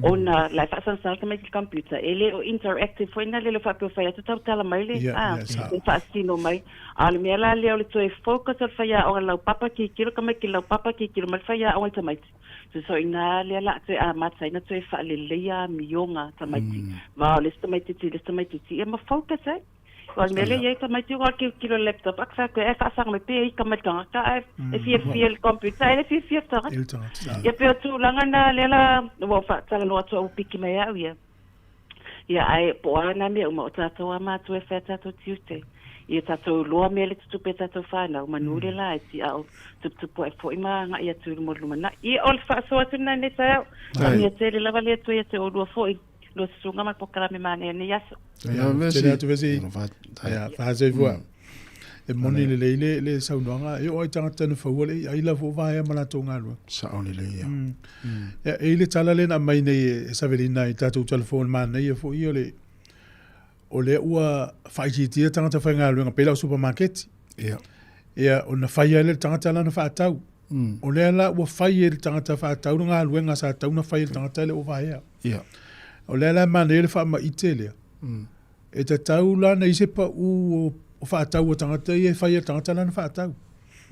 Ona la e faasalasala tamaiti i le computer, e le o interactive foi na lele faapea o fai atu tautala mai le, a, le faasino mai. A o le mea la lea o le toe focus o le faiaoga laupapa tilotilo tamaiti i le laupapa tilotilo mai le faiaoga i tamaiti. So inā lea la toe amata ai na toe faaleleia amioga a tamaiti. Ma o le isi tamaitiiti i le isi tamaitiiti, ia ma focus ai. Aua o le mea lea e i ai tamaiti ua tilotilo i le laptop, a fai atu e faasaga mai pea e ika mai le tagata ae e fiafia i le computer ae le fiafia i le tagata. Ia pei o tulaga na lea la ua ou faatalanoa atu au ua piki mai au ia. Ia, ae po o a nā mea uma, o tātou a mātua e whai a tātou tiute. Ia tātou loa mea le tutupu e tātou whānau, manu le la e ti ao tuputupu ai fo'i ma agai atu i luma o le lumanai. Ia, o le faasoa atu lena i lenei taeao. Manuia tele lava le Atua ia te oulua fo'i, lua susuga ma le polokalame manaia i lenei aso. Ia, vesi. Tele atu vesi. Ia, faasoifua. E moni lelei le, le saunoaga, e oo ai tagata na faua le ai la fo vaea ma latou galuega. Sao lelei ia. Ia, e i le tala lea na aumai nei e Savelina i tatou telefoni manaia foi ia o le, o lea ua faaitiitia tagata faigaluega pei la o supamaketi. Ia. Ia, ona fai ai lea e le tagata lana faatau. O lea la ua fai e le tagata faatau le galuega sa tatau ona fai e le tagata lea ua vaea. Ia. O lea la e manaia le faamaite lea. E tatau la ona i ai se pau o faatau a tagata ia e fai e le tagata lana faatau.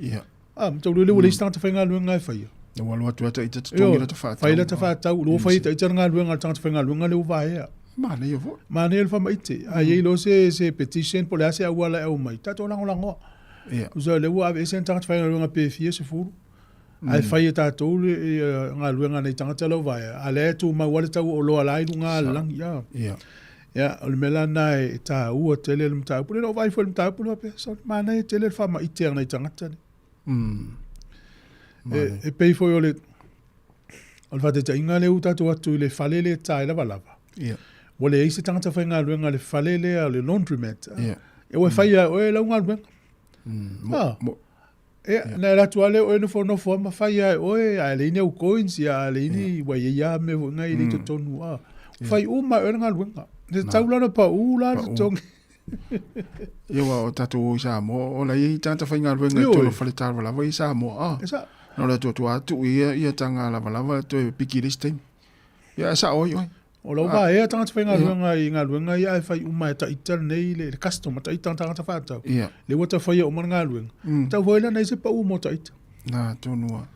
Ia. Ah, matou lea ua leai se tagata faigaluega e faia. Ua alu atu lava ita totogi lata faatau. Fai lata faatau, ua fai e ita le galuega a le tagata faigaluega lea ua vaea. Manaia foi. Manaia le faamaite. A i ai loa se, se petition po o le a se auala e aumai, tatou lagolagoa. Ia. Tusa o lea ua aveese ni tagata faigaluega pe fia sefulu, ae fai e tatou le galuega a nai tagata la ua vaea, a o lea e tumau lava le tau o oloa la i luga lalolagi. A. Ia. Ia, o le mea la lena e taua tele le mataupu lea. Na ou vaai foi i le mataupu lea faapea, sole, manaia tele le faamaite a nai tagata nei. E pei foi o le o le faataitaiga lea ua tatou atu i le fale lea e ta ai lavalava. Ia. Ua leai se tagata faigaluega i le fale lea o le laundromat. Ia. Ia ua fai lava e oe lau galuega. Ah. Ia, na alu atu lava lea o oe nofonofo lava ma fai lava e oe, a leai ni au coins, ia a leai ni, ua i ai lava mea foi na e le i totonu. Ah. Fai uma lava e oe le galuega. E tatau la ona pau la le totogi. Ia aua o tatou o i Samoa, o la e i ai tagata faigaluega i totonu o fale talavalava ia i Samoa. Ah. E sao. Na o le atu atu ia ia taga lavalava toe piki i le isi taimi. Ia ae sao ai oe. O lau vaea tagata faigaluega i galuega ia ae fai uma e taita lenei le customer, taita tagata faatau. Ia. Lea ua tau faia uma le galuega. Tau foi la nai se pau mo taita. Na tonu lava.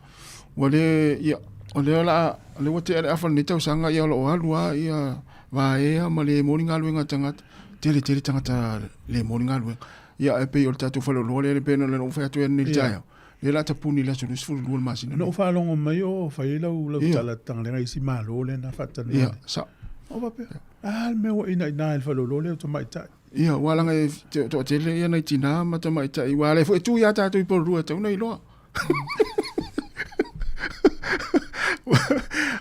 Ua le, ia, o lea o le a, o lea ua tea le afa o lenei tausaga, ia o lo o alu lava ia vaea ma le mo ni galuega a tagata. Tele tele tagata le mo ni galuega. Ia ae pei o le tatou faleoloa lea pei ona ou fai atu ai nei i le taeao, lea o le a tapuni i le aso 22 o le masina Na ou faalogo mai o fai ai lau lau tala tagalega i isi malo lea na faatalanoa nei. Ia, sao. Ou faapea, a le mea ua inaina i le faleoloa lea o tamaitai. Ia, ua laga e toatele ia nai tinā ma tamaitai, ua alai foi e tu iā tātou i Porirua e tatau ona iloa.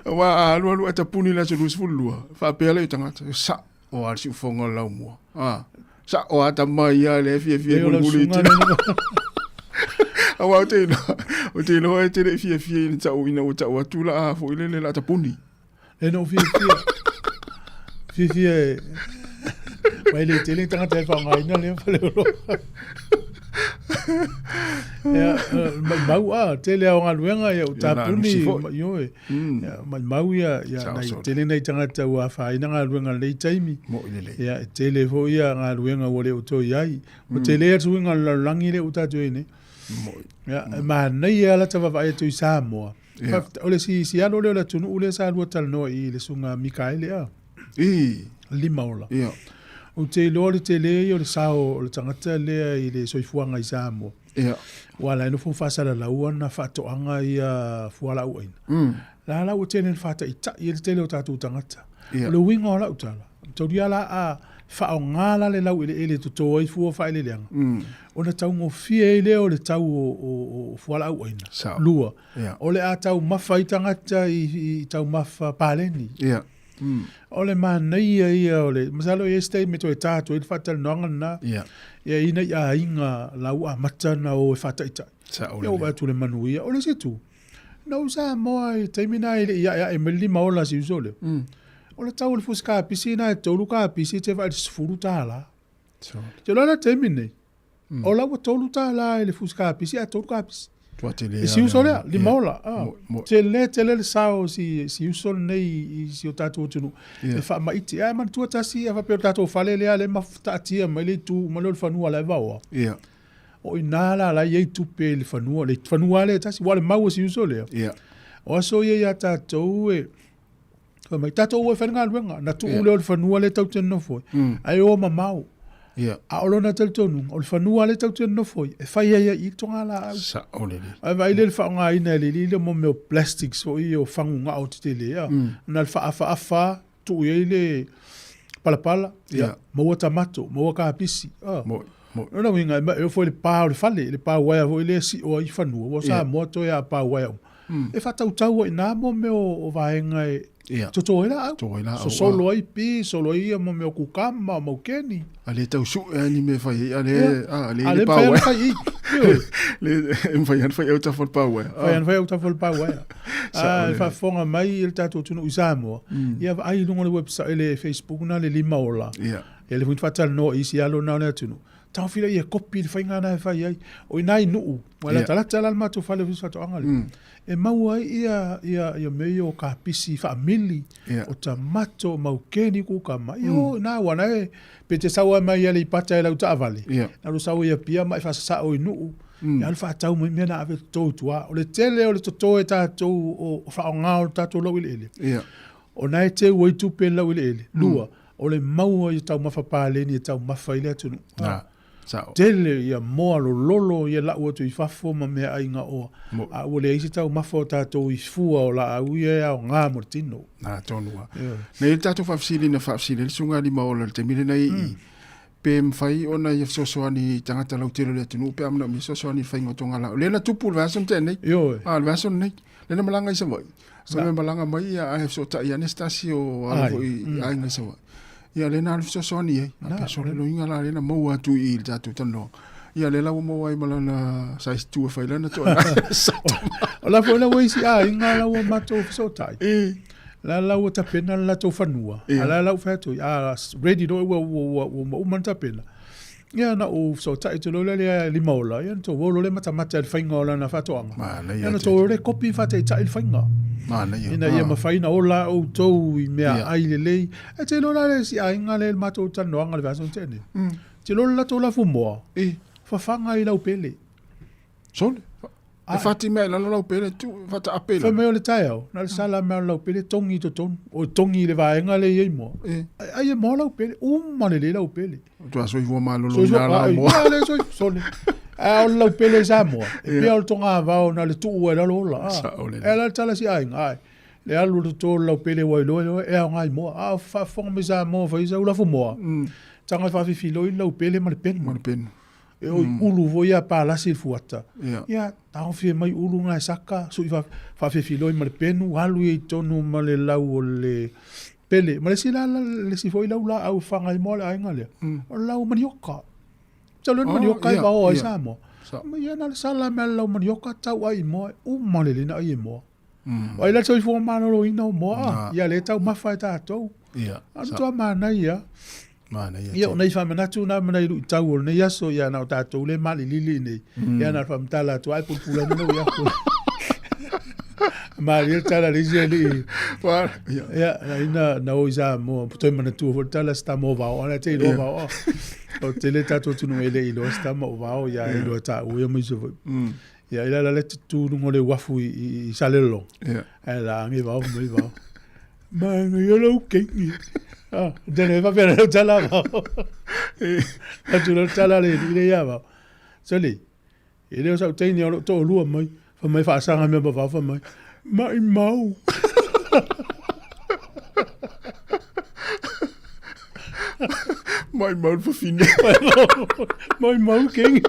Aua a alu alu ae tapuni i le aso 22, faapea lea i tagata, sa o a le siufoga o le laumua. A, sa o a tama ia le fiafia i mulimuli i tina. Aua ou te iloa, ou te iloa e te le i fiafia ina tau, ina ua tau atu la a foi lele la tapuni. E no fiafia. Fiafia e. Mai le tele tagata e whangaina le whaleoloa. Ia, maumau a, tele a o galuega ia o tapuni, ioe. Maumau ia, ia nai tele nai tagata ua afaina galuega i lenei taimi. Ia, e tele foi ia galuega ua le o toe i ai. Ua tele atu suiga o le lalolagi lea ua tatou i ai nei. Ia, e manaia lava lata vaavaai atu i Samoa. Faafetai, o le si, si alo lea o le atunuu lea sa lua talanoa i le susuga Mikaele a. I. Limaola. Ia. Ou te iloa le tele ia o le sao o le tagata lea i le soifuaga i Samoa. Ia. Aua la e nofo ma faasalalau ana faatoaga ia fualaau aina. La la ua tele ina faataitai ai le tele o tatou tagata. Ia. O le uiga o lau tala, taulia la a faaaoga la le laueleele e toto ai fua o faaeleeleaga, ona taugofie ai lea o le tau o fualaau aina. Sao. Lua, Ia. o le a taumafa ai tagata i taumafa paleni. Ia. O le manaia ia o le, masalo e i ai se taimi e toe ta atu ai le faatalanoaga lena. Ia. Ia i nai aiga la ua amata ona o e faataitai. Sao Ia ua vaai atu i le manuia. O le isi itu, na ou Samoa i le taimi lena e le i aeae mai le limaola a si uso lea. O le tau o le fusi kapisi lena e 3 kapisi e te vaai i le $10. Te iloa la le taimi lenei, o la ua $3 i le fusi kapisi ae 3 kapisi. I si uso lea, limaola. Tele tele le sao o si uso lenei i si o tatou atunuu e faamaite. Ae manatua tasi a faapea o le tatou fale lea lea e taatia mai le itu uma lea o le fanua la e vaoa. O i ina la la e i ai tupe i le fanua, le fanua lava lea e tasi, aua o le mau a si uso lea. O aso ia ia tatou e fai mai, tatou o e fai le galuega, na tuu lea o le fanua lea tatou te nonofo ai, ae o mamao. A o lona talitonuga, o le fanua lea tatou te nonofo ai, e fai ai ai i i le togalaau. Sao lelei. Ae vaai lea i le faaaogaina e le alii lea mo mea o plastics foi ia o fagu gao tetele, a, na o le faaafaafa lava, tuu i ai le palapala, ia, maua tamato, maua kapisi. A. Moi, moi. O lona uiga, e oo foi i le pa o le fale, le pa uaea foi lea e sio ai fanua, ua Samoa toe a pa uaea uma. E faatautau ai i ina mo mea o vaega e toto ai laau, sosolo ai pi, sosolo ai mo mea o kukama, o maukeni. A le tau sue lava ni mea e fai ai, a le, a le i le pa uaea. Fai i. Le mafai lava ona fai autafa o le pa uaea. Mafai lava ona fai autafa o le pa uaea. A e faafofoga mai le tatou atunuu i Samoa, ia vaai i luga o le website, le Facebook lena le Limaola. Ia. Ia lea foi na faatalanoa i isi alo na o le atunuu. Taofi lea ia kopi le faiga na e fai ai. O i nai nuu, ua latalata la le matou fale o faatoaga lea. E maua ai ia, ia, ia mea ia o kapisi faamili, o tamato, o maukeni, kukama. Ia o ina ua na e, pe te sau ai mai Aleipata i lau taavale, na alu sau i Apia ma e faasasao i Nuu, ia alu faatau mai mea na ave toto i tua. O le tele o le toto e tatou o faaaoga o le tatou laueleele, o na e teu ai tupe i le laueleele. Lua, o le maua i taumafa paleni e taumafa ai le atunuu. Na, sao. Tele ia moa lololo ia lau atu i fafo ma meaai gaoa. A ua leai se taumafa o tatou i fua o laau ia e aoga mo le tino. Na, tonu lava. Nei le tatou faafesili na faafesili ai le Susuga Limaola i le taimi lenei i pe mafai ona ia fesoasoani i tagata lautele o le atunuu pe a manaomia fesoasoani i le faiga o togalaau. Lea na tupu i le vaiaso na tea nei. Ioe. A, le vaiaso lenei. Lea na malaga i Savaii. Sa mea malaga mai ia ae fesootai ane se tasi o alo foi i aiga i Savaii. Ia lea na alu fesoasoani ai. A pe sole loiga la lea na maua atu i le tatou talanoaga. Ia lea la ua maua ai ma lana size 2 e fai lana toa. O la foi la ua isi aiga la ua matou fesootai. La la ua tapena le latou fanua. A la la ua fai atu, a ready loa ua ua ua uma ona tapena. Ia na ou fesootai atu loa lea Limaola, ia na tou o loa lea matamata i le faiga o lana faatoaga. Manaia Ia na tou o lea kopi faataitai le faiga. Manaia. Ina ia mafai ona ola outou i meaai lelei. Ae te iloa la le isi aiga lea i le matou talanoaga i le vaiaso na tea nei. Te iloa le latou lafumoa, fafaga i laupele. Sole. E fati mea i lalo laupele, tu, faataape i lalo. Fai mai o le taeao, na o le sala mea o le laupele togi i totonu. O togi i le vaega lea e i ai moa. Ai e moa laupele, uma lelei laupele. Matua soifua maloloina la moa. Soifua, le soifua, sole. A o le laupele i Samoa, e pei o le togavao na o le tuu ai i lalo ola. Sao lelei. E ala le tala si aiga, ai. Le alu o le toto o le laupele ua iloa iloa e aoga i moa. A o faafofoga mai Samoa fai sau lafo moa, taga faafifiloi le laupele ma le penu. Ma le penu. E oi ulu foi ia palasi i le fuata. Ia, taofia mai ulu na e saka, sui faafefiloi ma le penu, alu ia i totonu ma le lau o le pele. Ma le isi la, le isi foi lau laau e faga ai moa le aiga lea, o le lau manioka. Masalo le manioka e vaoa ai Samoa. Ma ia na o le sala mea le lau manioka, tau ai i moa, e uma lelei ona ai e moa. O ai la le soifua maloloina o moa, ia lea e taumafa e tatou. A o le matua manaia. Manaia Ia, o nai faamanatu na ma nai luitau o lenei aso, ia na o tatou lea e malilili i nei. Ia na o le faamatala atu, ai pulapula ane lau iaku. Malie le tala a le isi alii. Ia, na ina na o i Samoa, toe manatua foi le tala se tama o vao, ana te iloa vao. O tele tatou atunuu e le iloa se tama o vao, ia e iloa taua ia ma isi foi. Ia ila la le tutu luga o le uafu i, i, i Salelologa. Ia. Ae la ange vao mai vao. Manaia lau keiki. Ah, tele e faapea lau tala vao. Atu lau tala le i le ia vao. Sole, e le o sau teine o loo toalua mai. Fai mai faasaga mea ma vao fai mai. Maimau. Maimau le fafine. Maimau keiki.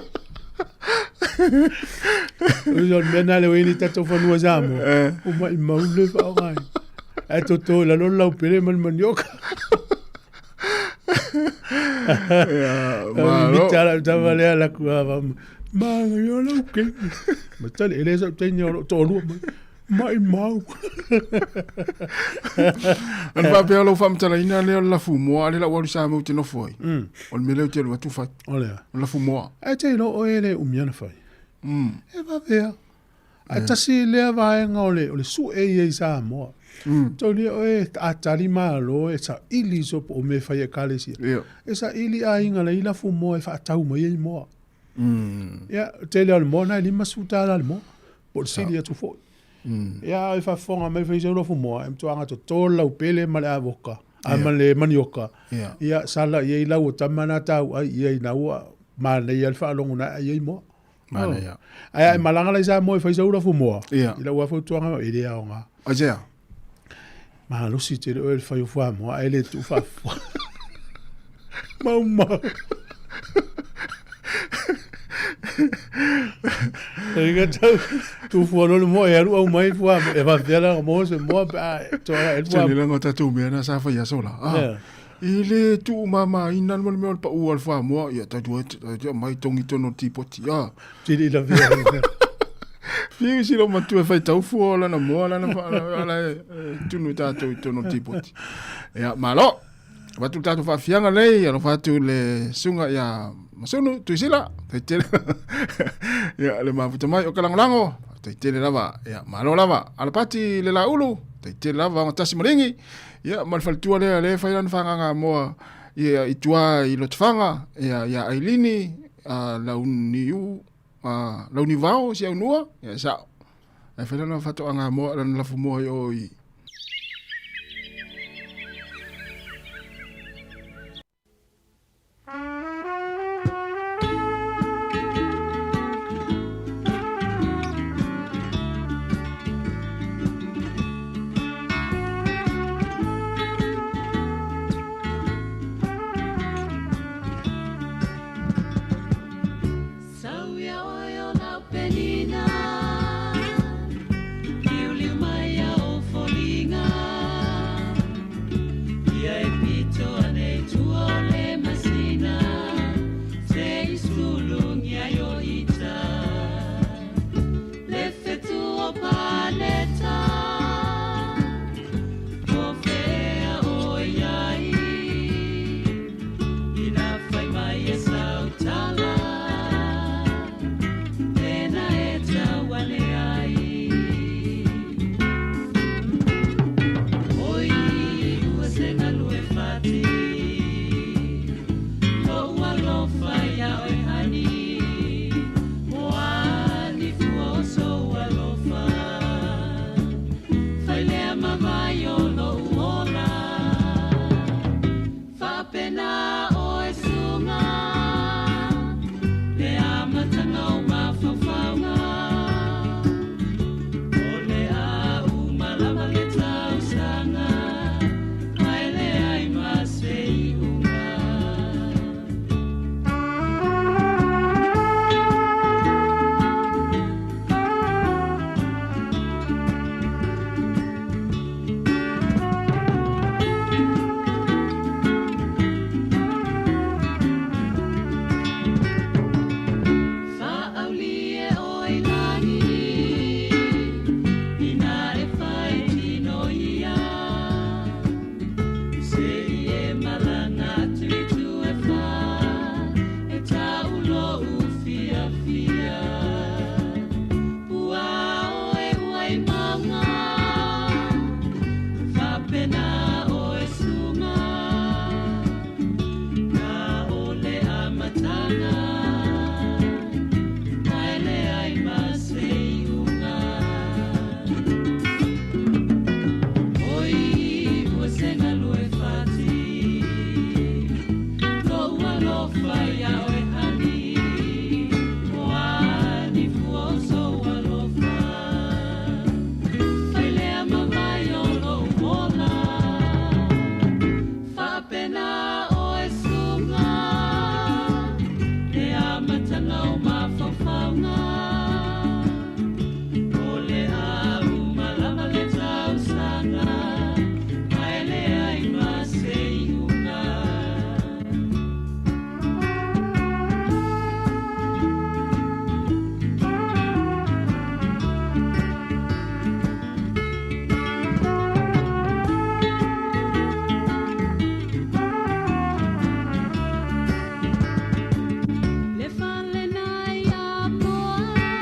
O le mea na le o ni tatou fanua Samoa. O maimau le faaaoga ai. Ae toto i lalo le laupele ma le manioka. Malo. Mita lau tama lea laku a va. Manaia lau keiki. Ma tali, e le sau teine o loo toalua mai. Maimau. Ana faapea o lou faamatalaina lea o le lafumoa, a lea la ua alu i Samoa ou te nofo ai. O le mea lea ou te alu atu fai. O le a? O le lafumoa. Ae te iloa oe e le umi ona fai. E vave lava. Ae tasi lea vaega o le, o le sue ia i Samoa. Taulia oe a tali malo e saili so po o mea e fai e Ekalesia. E saili aiga la i lafumoa e faatau mai ai moa. Ia, tele lava o le moa na e $50 le moa. Po o le sili atu foi. Ia, e faafofoga mai fai sau lafumoa, e matua gatotō le laupele ma le avoka, a ma le manioka. Ia, sala i ai lau o tama na tau ai i ai na ua manaia le faalogo na ai ai moa. Manaia. Ae a e malaga la i Samoa e fai sau lafumoa, i lau lava fautuaga, e le aoga. Aisea? Malosi tele oe i le fai o fuamoa ae le tuu faafofoga. Maumau. Ika tau tufua loa le moa e alu au mai fuamoa e faapefea la ona maua se moa pe a toa e fuamoa. Tele lava o tatou mea na sa fai aso la. Ah. Yeah. E le tuumamaina le mea o le pau o le fuamoa, ia tatou e tatou mai togi tonu o le tipoti. Ah. Tili la via. Fiu si lo matua e whai taufua o lana moa lana ala e tunu i tātou i tonu o le tipoti. Ia, malo. Watu tātou whaafianga nei, alofa atu le sunga ia Masunu Tuisila taitele ia le mafuta mai o ka lagolago taitele lava ia malo lava Alapati le Laulu taitele lava Gatasi Maligi ia ma le faletua lea lea e fai lana fagaga moa ia i tua i Lotofaga ia ia Ailini Launiu Launivao si aunua ia sa'o ae fai lana fatoaga moa lana lafumoa i o i Le fale na ia moa.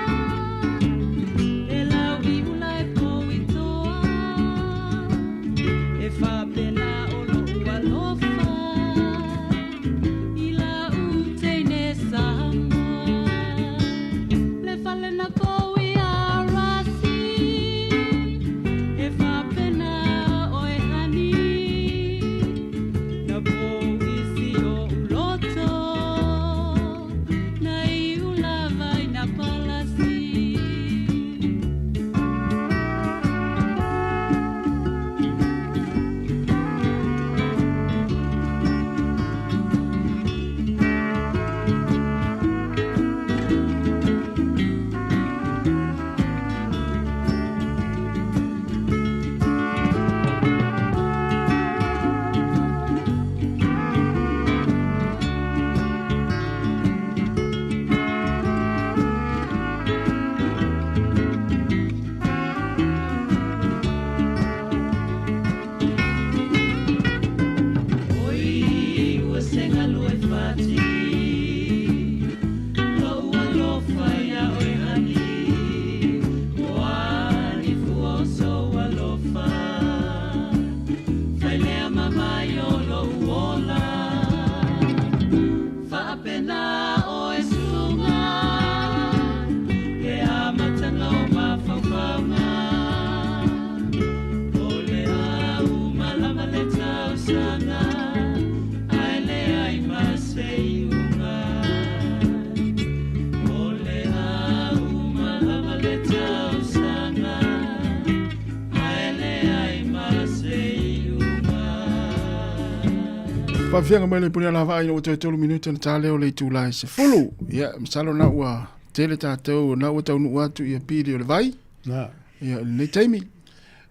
Faafiaga mai le puni ala vaai ina ua toe 3 minute ona ta lea o le itula e 10. Ia, masalo na ua tele tatou, na ua taunuu atu ia pili o le vai. Na. Ia, i lenei taimi.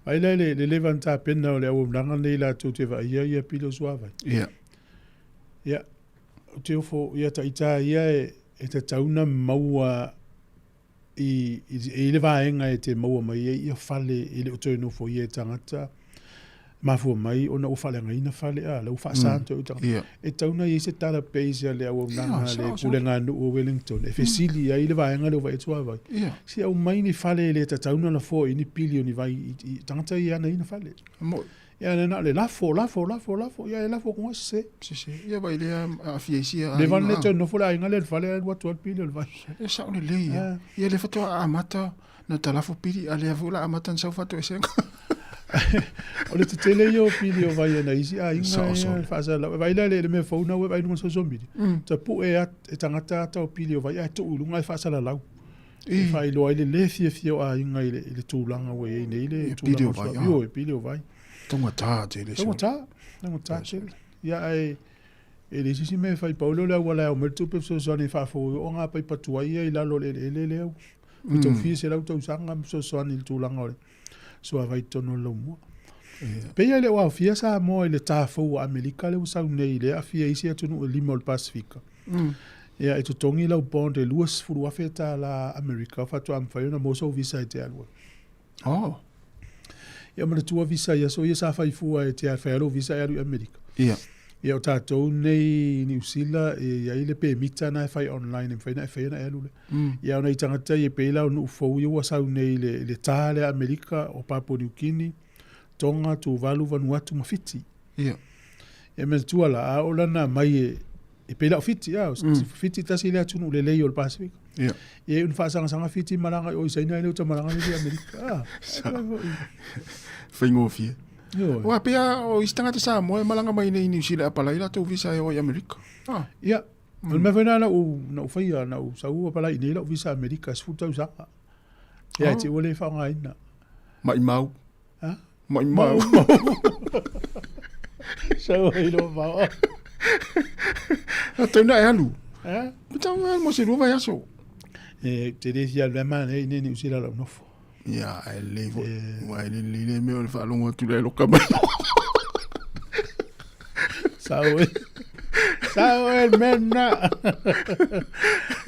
Ai la le leva na tapena o le auaunaga nei latou te vaaia ia pili o suavai. Ia. Ia, ou te ofo, ia taita ia e tatau na maua i, i, i le vaega e te maua mai ai ia fale e le o toe nofoia e tagata, mafua mai ona ua faaleagaina fale, a, la ua faasa mm. toe tagata. Yeah. E tatau na i ai se database a le auaunaga Yeah, le sao, sao. pulega nuu o Wellington e fesili ai le vaega lea ua vaai atu a vai. Yeah. Si aumai ni fale e le tatau na lafoa i ni pili o ni vai i, i tagata ia anaina fale. Mo, Ia na na le lafo, lafo, lafo, lafo, ia e lafo konga se. se se. Ia vai lea aafia i sia Le van le aiga. toe nofo le aiga le fale alu atu ai le pili o le vai. E sao lelei ia. Ah. Ia le faatoa amata na talafo pili a lea foi la amata na sau faatoesega. O le tetele ia o pili o vai ana isi aiga Sao, ia sao. faasalau. E vaai la le mea fou na ua vaai i luga o le social media. Ta pue e tagata ata o pili o vai ae tuu i luga e faasalalau. E faailoa ai le lē fiafia o aiga i le tulaga ua i ai nei le Ia, pili o tulaga vai, o ah. Ioe, pili o vai. Taugata tele. Taugata, taugata tele. Ia ae e leai se isi mea e fai pau lea o le auala e ao mai le tupe fesoasoani e faafou o ngā paipa tuai ia i lalo o le eleele lea. Mm. Tau fia selau tausaga ma fesoasoani i le tulaga o le suavai i totonu o le laumua. Pei e le o aofia Samoa i le tāfou a Amerika le ua sau nei le aafia i isi atunuu e 5 o le Pasifika. Ia e totogi lau bond e 20,000 tālā Amerika faatoa mafai ona maua sou visa e te alu ai. Oh. Ia manatua visa ia so ia sa faifua e te whai alo visa e alu i Amerika. Ia. Ia o tātou nei i New Zealand e ia i le pemita na e whai online e mwhai na e whai na e alu le. Ia ona i tangata i e peila o nuu fou ia ua sau nei le tā le Amerika o Papua New Guinea, Tonga, Tuvalu, Vanuatu ma Fiti. Ia. Ia manatua la, a o lana mai e peila o Fiti, a, Fiti tasi le atunuu lelei o le Pasifika. Ia. Ia una faasagasanga Fiti malaga i o i Saina e le o ta malaga nei i Amerika. Ah, Faigofie. Ioe. Ua pea o isi tagata Samoa e malaga mai nei i New Zealand apalai latou visa e o i Amerika. Ah. Ia, o le mea foi lena na ou faia, na ou sau apalai nei lau visa Amerika, 10 tausaga. Ia, e te ua le faaaogaina. Maimau. Ha? Maimau. Sau ai lo mao. A tau na e alu. Ha? Tau na mo se lua vaiaso. E, te le fia le mana nei nei New Zealand lau nofo. Ia, e lelei foi. Ua e lelei le mea o le faalogo atu le loka mai. Sau e. Sau e mena.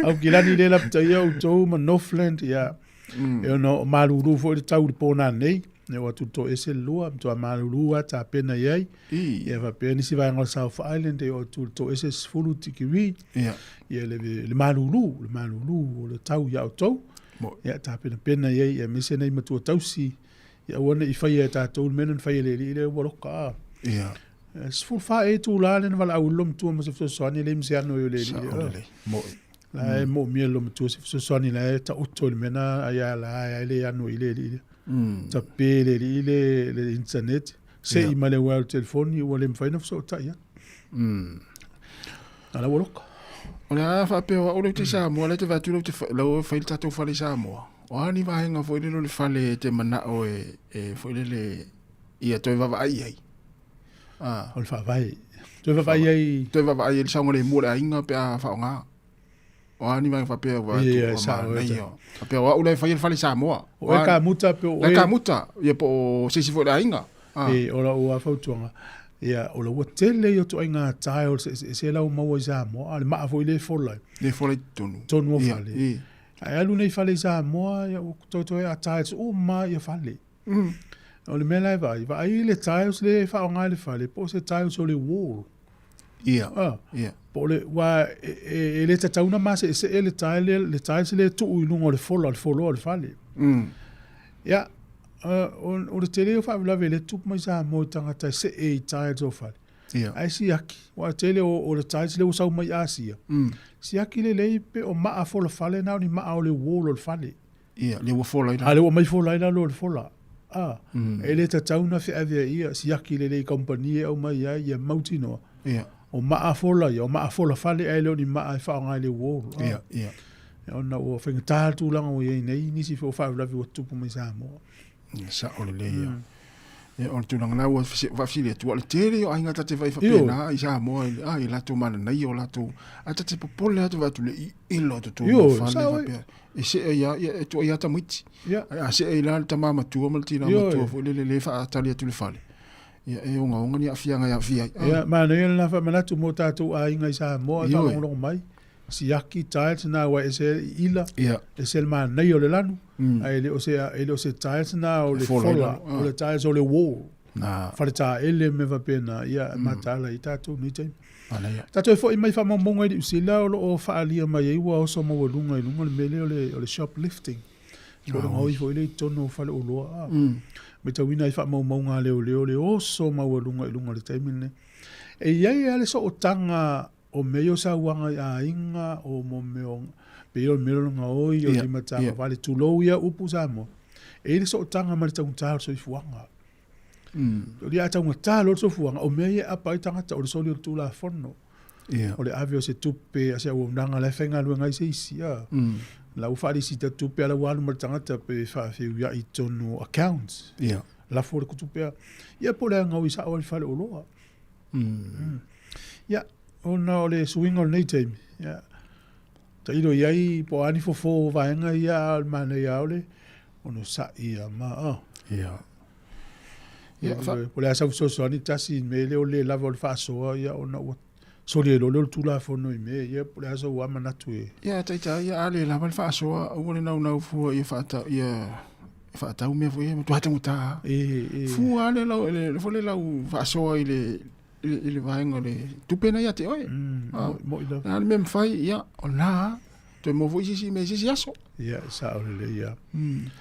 Au kilani le lapita ia outou ma Northland, ia. E ono o malulu foi le tau i le pō nei. E o atu to ese le lua, matoa malulu a tapena i ai. Ia faapea nisi vaega o le South Island, e o atu le to ese 10 tikiri. Ia. Ia le malulu, le malulu o le tau ia outou. Ia tapena pena i ai, ia aemaise nei matua tausi. Ia aua ne i faia e tatou le mea na faia e le alii lea ua loka a. Ia. 14 e itulā le na valaau i le lomatua ma se fesoasoani le ma se ano i o le alii Sao lelei. Mo'i. La e moomia le lomatua se fesoasoani la e taoto i le mea na ai a la ai le ano i le alii lea. Tapē le alii le internet. Se'i ma le uaea o le telefoni ua le mafai ona fesootai atu. A la ua loka. O le a faapea o au lea ou te i Samoa, lea te vaai atu lea ou te lau e fai le tatou fale i Samoa. O a ni vaega foi lele o le fale e te manao e foi lele ia toe vaavaai i ai. Ah. O le faavae. Toe vaavaai ai. Toe vaavaai ai le saogalemu o le aiga pe a faaaoga. O a ni vaega faapea ua atu Ia, ua sao, manaia. e Faapea o au lea e faia le fale i Samoa. O e kamuta pe o La e- kamuta, ia po o se isi foi o le aiga. Ah. E, o lau fautuaga, ia, o lau ua tele ia o toaiga tiles e se lau maua i Samoa, a le maa foi le fola ai. Le fola i totonu. Tonu o Ia, fale. ia. Ae alu nei fale i Samoa, ia, ua toetoe a tiles uma ia fale. O le mea la e vaai, vaai le tiles le e faaaoga i le fale, po o se tiles o le wall. Ia, Ah. ia. Po o le, ua e le tatau na maseesee le tile, le tiles le tuu i luga o le fola, le foloa o le fale. Ia, o le tele o faalavelave le tupu mai Samoa i tagata e see i tiles o fale. Ia. Ae siaki, ua tele o le tiles le ua sau mai Asia. Siaki lelei pe o maa fola fale na o ni maa o le wall o le fale. Ia, le ua fola i A le ua mai fola i lalo o le fola. Ah, Mm. e le tatau na feavea ia, siaki lelei company e au mai ai, ia mautinoa. Ia. O maa fola ia, o maa fola fale ae le o ni maa e faaaoga i le wall. Ah. Ia, ia. Ia, ona ua faigata le tulaga ua i ai nei, nisi foi o faalavelave ua tupu mai Samoa. Ia, sao lelei ia. Ia, o le tulaga la ua faafesili atu, o le tele o aiga ta te vaai faapena i Samoa i a i latou mananaia o latou, ae ta te popole atu vaai atu le iilo o totonu o fale faapea. E see ia, ia e tuai lava tamaiti. Ae a see ai la le tama matua ma le tina matua foi lele le faatali atu le fale, ia e ogaoga ni aafiaga e aafia ai. Ia, manaia lena faamanatu mo tatou aiga i Samoa e faalogologo mai. Siaki tiles na ua ese i ila, ese le manaia o le lanu, ae le o se, e le o se tiles na o le fola, o le tiles o le wall. Fale taele me faapena, ia mataala ai tatou nei taimi. Tatou e foi mai faamaumauga i Niu Sila o lo o faaalia mai ai ua oso maualuga i luga le mea lea o le shoplifting. Po o le gaoi foi lea i totonu o faleoloa. Matauina ai faamaumauga a leoleo le oso maualuga i luga i le taimi lenei. E i ai lava le sootaga O mea ia o sauaga i aiga, o mo mea o, pei o le mea o le gaoi, o lima tagovale, tulou ia upu Samoa, e i ai le sootaga ma le taugata o le soifuaga. O le a taugata loa le soifuaga, o mea ia e apa ai tagata, o le soli o le Tulafono, o le ave o se tupe a se auaunaga la e faigaluega ai se isi, a. La ua faalisita tupe a la ua alu ma le tagata pe faafeuiai i totonu o accounts. Lafo le tupe a. Ia po o le a gaoi sao ai le faleoloa. Ia, ona o le suiga o lenei taimi, ia, tailo i ai po o a ni fofo o vaega ia, a o le manaia lava o le onosai ia ma, oh. Ia. Ia, po o le a sau fesoasoani tasi i le mea lea o le le lava o le faasoa, ia, ona ua soli ai loa lea o le Tulafono i mea ia, po o le a sou lava manatu e. Ia, taita, ia, a le lava le faasoa, aua le naunau fua ia faata, ia faatau mea foi ia, matua taugata lava. Fua lava le lau, le, foi le lau faasoa i le, i le vaega o le tupe na ia te oe. Mo'i lava. A le mea mafai, ia, o lena lava. Toe maua foi se isi mea i se isi aso. Ia, e sao lelei lava.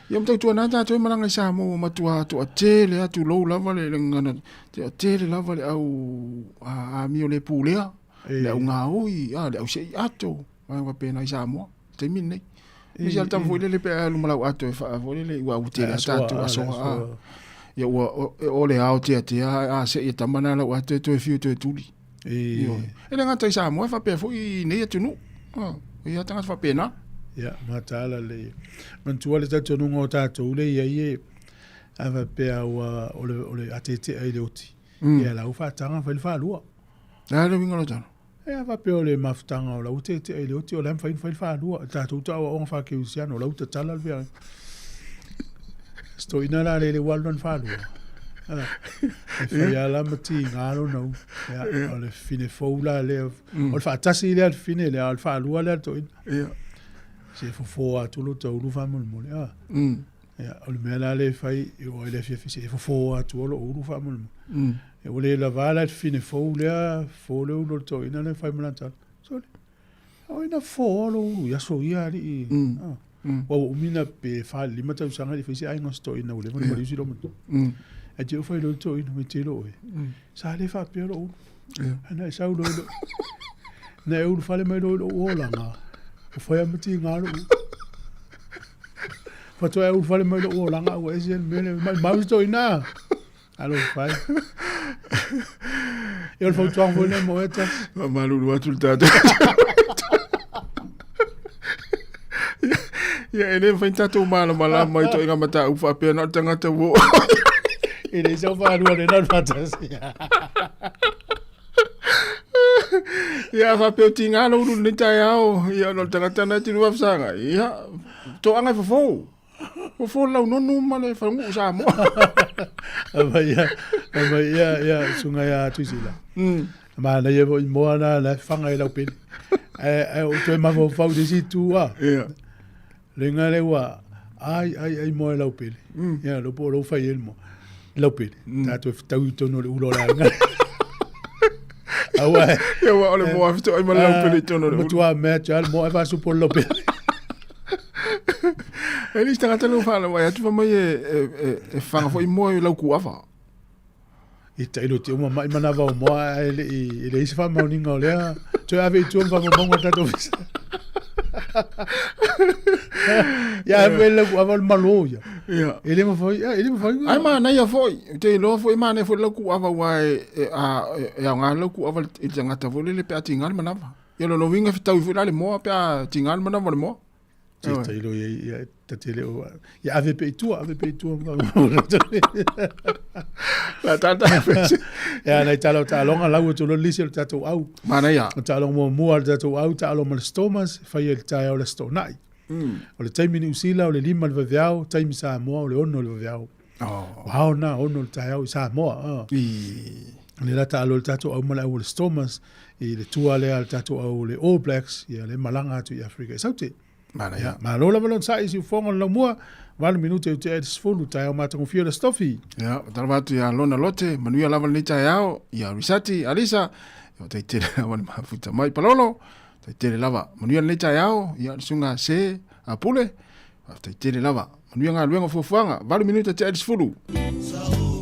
Ia, ma tautuana tatou e malaga i Samoa ua matua toatele lava, tulou lava le gagana, toatele lava le au amio le pulea, le au gaoi, le au sei ato, vaega faapena i Samoa. Taimi lenei. Nisi lava tama foi lele pe a alu ma lau ato e faa foi lele ua ua tele a tatou asoa a. Ia ua o le ao teatea a se ia tama na lau ato e toe fiu toe tuli. Ioe. E le gata i Samoa e faapea foi i nei atunuu. Ia tagata faapena. Ia, mataala le manatua le talitonuga o tatou le i ai e a faapea ua o le atetea i le oti. Ia la ua faataga fai le faalua. Le a le uiga o lau tala? E a faapea o le mafutaga o la ua teetea i le oti, o la e mafai ona fai le faalua. O tatou ta aoaoga faa-kerisiano, o la ua tatala le feagaiga. Si toeaina la lele ua alu lana faalua. E fai lava la ma tiga lona ulu. Ia, o le fine fou la lea. O le faatasi lea le fine lea, a o le faalua lea le toeaina. Se fofo atu lo ta ulu faamolemole. Ia, o le mea la lea e fai, e oo ai i le afiafi, se e fofo atu lou ulu faamolemole. Ia, ua le lava la le fine fou lea, fofo le ulu o le toeaina lea fai ma lana tala, Sole, o ai na fofoa lou ulu i aso ia alii? Ua ua umi na pe 4 i le 5 tausaga e le i fai se aiga o se toeaina ua leva ona maliu si loomatua. Ae te i ua fai loa le toeaina, mai te iloa oe, sa le faapea lou ulu. Ae na e sau loa i lou, na e ulufale mai loa i lou olaga, ua fai lava ma tiga lou ulu. Faatoa e ulufale mai lou olaga ua ese le mea lea, maumau se toeaina. Alo fai. E o le fautuaga foi lea mo oe tasi. Faamalulu atu le tatou. Ia, e le mafai ona tatou malamalama i ituaiga mataupu faapea na o le tagata ua oo. E leai sau faalua lena o le faatasi. Ia, a faapea o tiga lou ulu i lenei taeao, ia ona o le tagata lena e te lua fesagai, ia, toaga e fofo. Fofo le launonu ma le falaguu Samoa. Aumai ia, aumai ia, ia, susuga ia Tuisila. Manaia foi moa na la e faga i lau pele. Ae, ae ou toe mafaufau i le isi itu a. Ia. Le ga le ua, ai, ai, ai moa i lau pele. Ia, lo po o lou fai ai le moa. Lau pele. Tatou fetau i totonu o le ula o le aiga. Aua e. Ia, ua o le moa fetoai ma le lau pele i totonu o le ulu. Matua mea atu lava le moa e faasupo le lau pele. E le isi tagata lea ua faalavelave atu fai mai e faga foi moa i lau kuava. I tailo te uma mai manava o moa ae le i e leai se faamaoniga o lea toe ave i tua ma faamaumauga o le tatou ofisa. Ia ave le lau kuava o le malo ia. Ia. E le mafai, e le mafai. Ai manaia foi, ou te iloa foi e manaia foi lau kuava aua e e a e aoga lau kuava i le tagata foi lele pe a tiga le manava. Ia o lona uiga e fetaui foi la le moa pe a tiga le manava o le moa. Tailo ia ia ta te leo ia ave pe i tua, ave pe i tua. La tata Ia nai tala o taaloga lau atu loa le lisi o le tatou au. Manaia. O taaloga muamua a le tatou au taalo ma le Stormers faia i le taeao o le Aso Toonai. O le taimi Niu Sila o le 5 i le vaveao, taimi Samoa o le 6 i le vaveao. Oh. Ua ao na 6 i le taeao i Samoa. I. Le la taalo le tatou au ma le au o le Stormers i le tua lea le tatou au o le All Blacks ia le malaga atu i Afrika i Saute. Manaia. Ia, malo lava le onosai i siufofoga o le laumua, 8 minute e tea i le 10, taeao matagofie o le Aso Tofi. Ia, talava atu ia Lona Lote, manuia lava lenei taeao, ia Risati, Alisa, ia tai tele lava le mafuta mai Palolo, tai tele lava, manuia lenei taeao, ia le susuga Se a Pule, faafetai tele lava, manuia galuega o fuafuaga, 8 minute tea i le 10.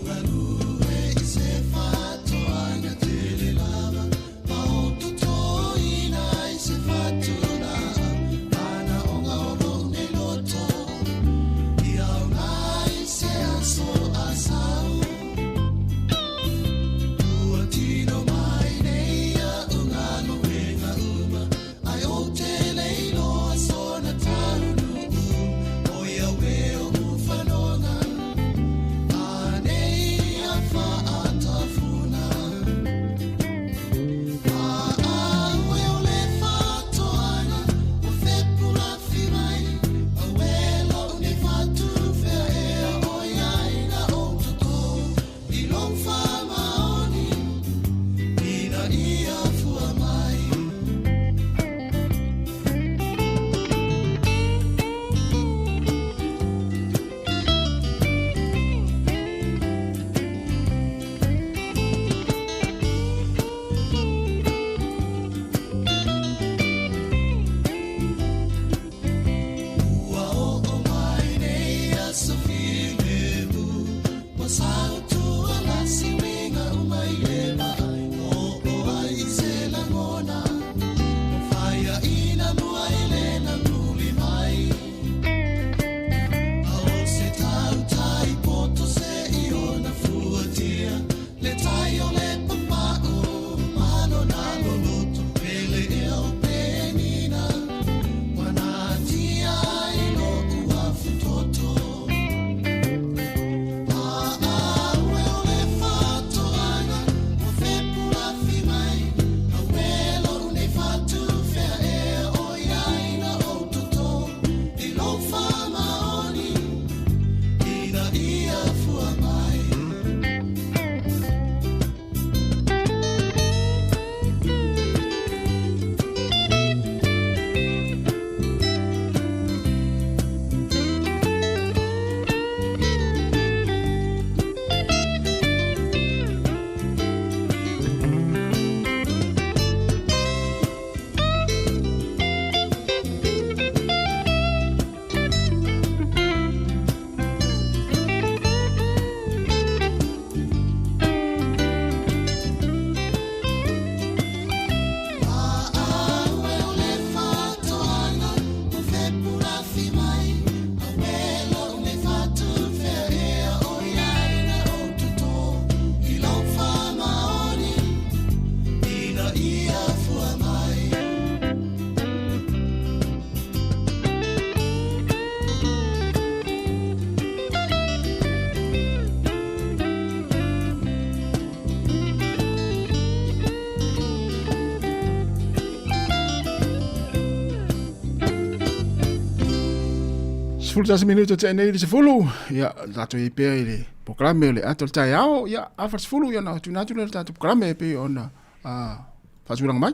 11 minute tea nei i le 10, ia, tatou i ai pea i le polokalame o le ata o le taeao, ia, afa le 10, ia, ona tuuina atu lea i le tatou polokalame e pei ona faatulaga mai.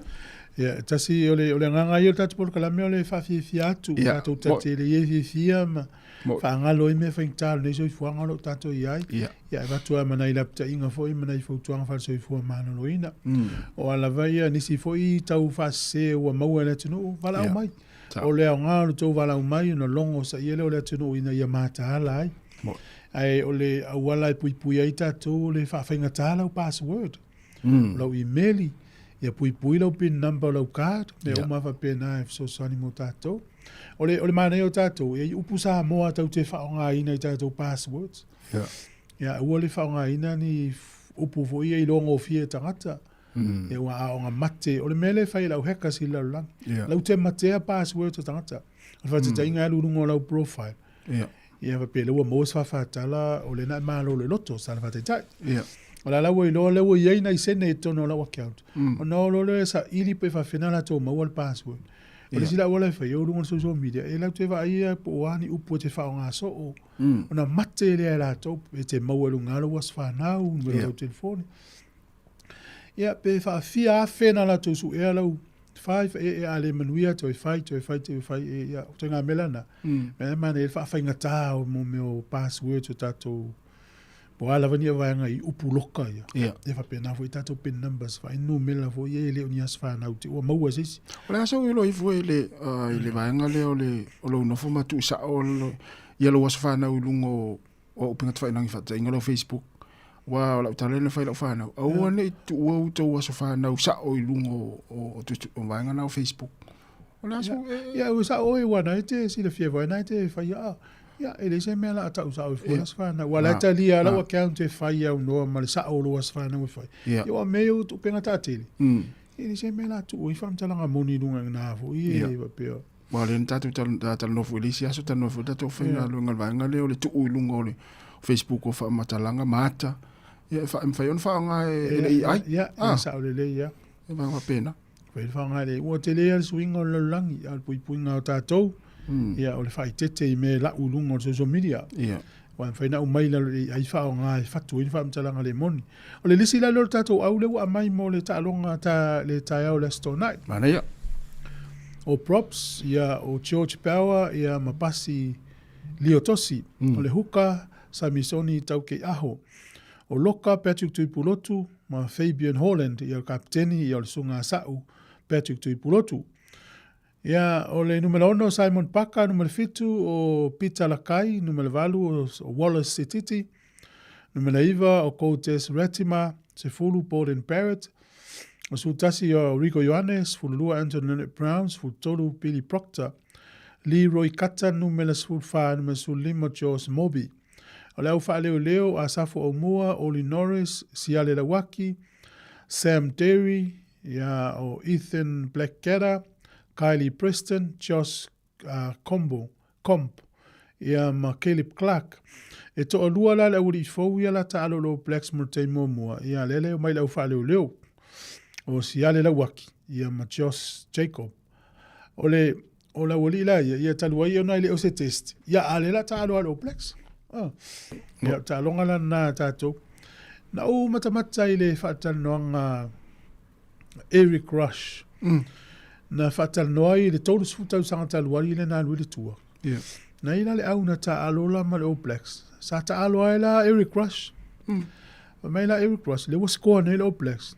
Ia, tasi o le, o le agaga ia o le tatou polokalame o le faafiafia atu, Ia, tatou mo- tatele ia fiafia ma Mo- faagalo ai mea faigata o lenei soifuaga o lo o tatou i ai. Ia. Ia, e avatu lava ma nai lapataiga foi ma nai fautuaga faale-soifua maloloina. O a lava ia nisi foi tau faasese ua maua e le atunuu, valaau Ia. mai. Sao. O le aoga o le tou valaau mai ona logo saia lea o le atunuu ina ia mataala ai. Mo- Ae o le auala e puipui ai tatou o le faafaigata lau password, lau email, ia puipui lau pin number o lau card, mea uma faapena e fesoasoani mo tatou. O le, o le manaia o tatou, e i ai upu Samoa tatou te faaaogaina i tatou passwords. Ia. Ia, aua le faaaogaina ni upu foi ia iloa gofie e tagata. Ia, ua aoga mate. O le mea lea e fai e le au hackers i le lalolagi. Ia. Lau te matea passwords o tagata. O le faataitaiga e alu i luga o lau profile. Ia. Ia faapea lea ua maua se faafatala o lea na e malo i le loto, sa le faataitai. Ia. O la la ua iloa lea ua i ai nai sene i totonu o lau account. Ona o loa lea e saili pe faafefea ona latou maua le password. O le isi la auala e fai, e o i luga o le social media, e latou te vaaia po o a ni upu e te faaaoga soo. Ona mate lea e latou, e te maua i luga lava lou aso fanau, numera o lau telefoni. Ia, pe faafia afe na latou suea lau fai, e, e, a le manuia, toe fai, toe fai, toe fai, e, ia, o ituaiga mea la na. Mea e manaia ai le faafaigata o mo mea o passwords o tatou, po o a lava ni vaega i upu loka ia. Ia. E faapena foi tatou pin numbers, faainumera foi ia e le o ni aso fanau te ua maua e se isi. O le a sau iloa ifo i le, i le vaega lea o le, o lou nofo ma tuusao ia lou aso fanau i luga o, o upega tafailagi faataitaiga lau Facebook. Aua o lau tala lea na fai i lau fanau, aua ne i tuua outou aso fanau sao i luga o, o, o, vaega na o Facebook. O le aso e... Ia, ua sao oe ua na e te silafia foi na e te fai a. Ia, e leai se mea la a tau sao i fua aso fanau. Ua la e talia lau account e fai au noa ma le sao o lou aso fanau e fai. Ia, ua mea ia upega taatele. E leai se mea la tuu ai faamatalaga moni i luga i na foi e faapea. Aua o lea na tatou talanoa foi i le isi aso, talanoa foi tatou faigaluega i le vaega lea o le tuu i luga o le Facebook o faamatalaga ma ata. Ia, e mafai ona faaaoga e le AI. Ia, e sao lelei ia. E vaega faapena. Mafai ona faaaoga e le AI. Ua tele lava le suiga o le lalolagi, a o le puipuiga o tatou, ia, o le faaeteete i mea e lau i luga o le social media. Ia. Aua e mafai ona aumai i lalo o le AI faaaoga e fatu ai ni faamatalaga le moni. O le lisi la lea o le tatou au lea ua aumai mo le taaloga ta, le taeao o le Aso Toonai. Manaia. O Props, ia, o George Power, ia, ma Pasi Liotosi. O le Huka, Samisoni Taukeiaho. O Loka, Patrick Tuipulotu, ma Fabian Holland, ia, o le kapiteni, ia, o le Susuga a Sa'u, Patrick Tuipulotu. Ia, o le numera 6 o Simon Paka, numera 7 o Peter Lakai, numera 8 o Wallace Sititi, numera 9 o Cortez Ratima, 10 Borden Barrett, o 11 o Rico Ioane, 12 Anton Lienert-Brown, 13 Billy Proctor, Leroy Kata, numera 14, numera 15 Josh Moby. O le au faaleoleo, Asafo Aumua, Oli Norris, Siale Lauaki, Sam Derry, ia o Ethan Blackadder, Kylie Preston, Josh uh, Combo, Comp, ia ma Caleb Clark. E toalua la le aualii fou ia la taalo lo Blacks mo le taimi muamua, ia lea le omai le au faaleoleo o Siale Lauaki, ia ma Josh Jacob. O le o le aualii la ia, ia talu ai ona e le o se test, ia a le la taalo a le All Blacks. Ah. Ia, taaloga la na tatou. Na ou matamata i le faatalanoaga Eric Rush. Na faatalanoa ai i le 30 tausaga talu ai lea na alu ai le tour. Yeah. Na i la le au na taalo la ma le All Blacks. Sa taalo ai la Eric Rush. Fai mai la Eric Rush, lea ua score nei le All Blacks.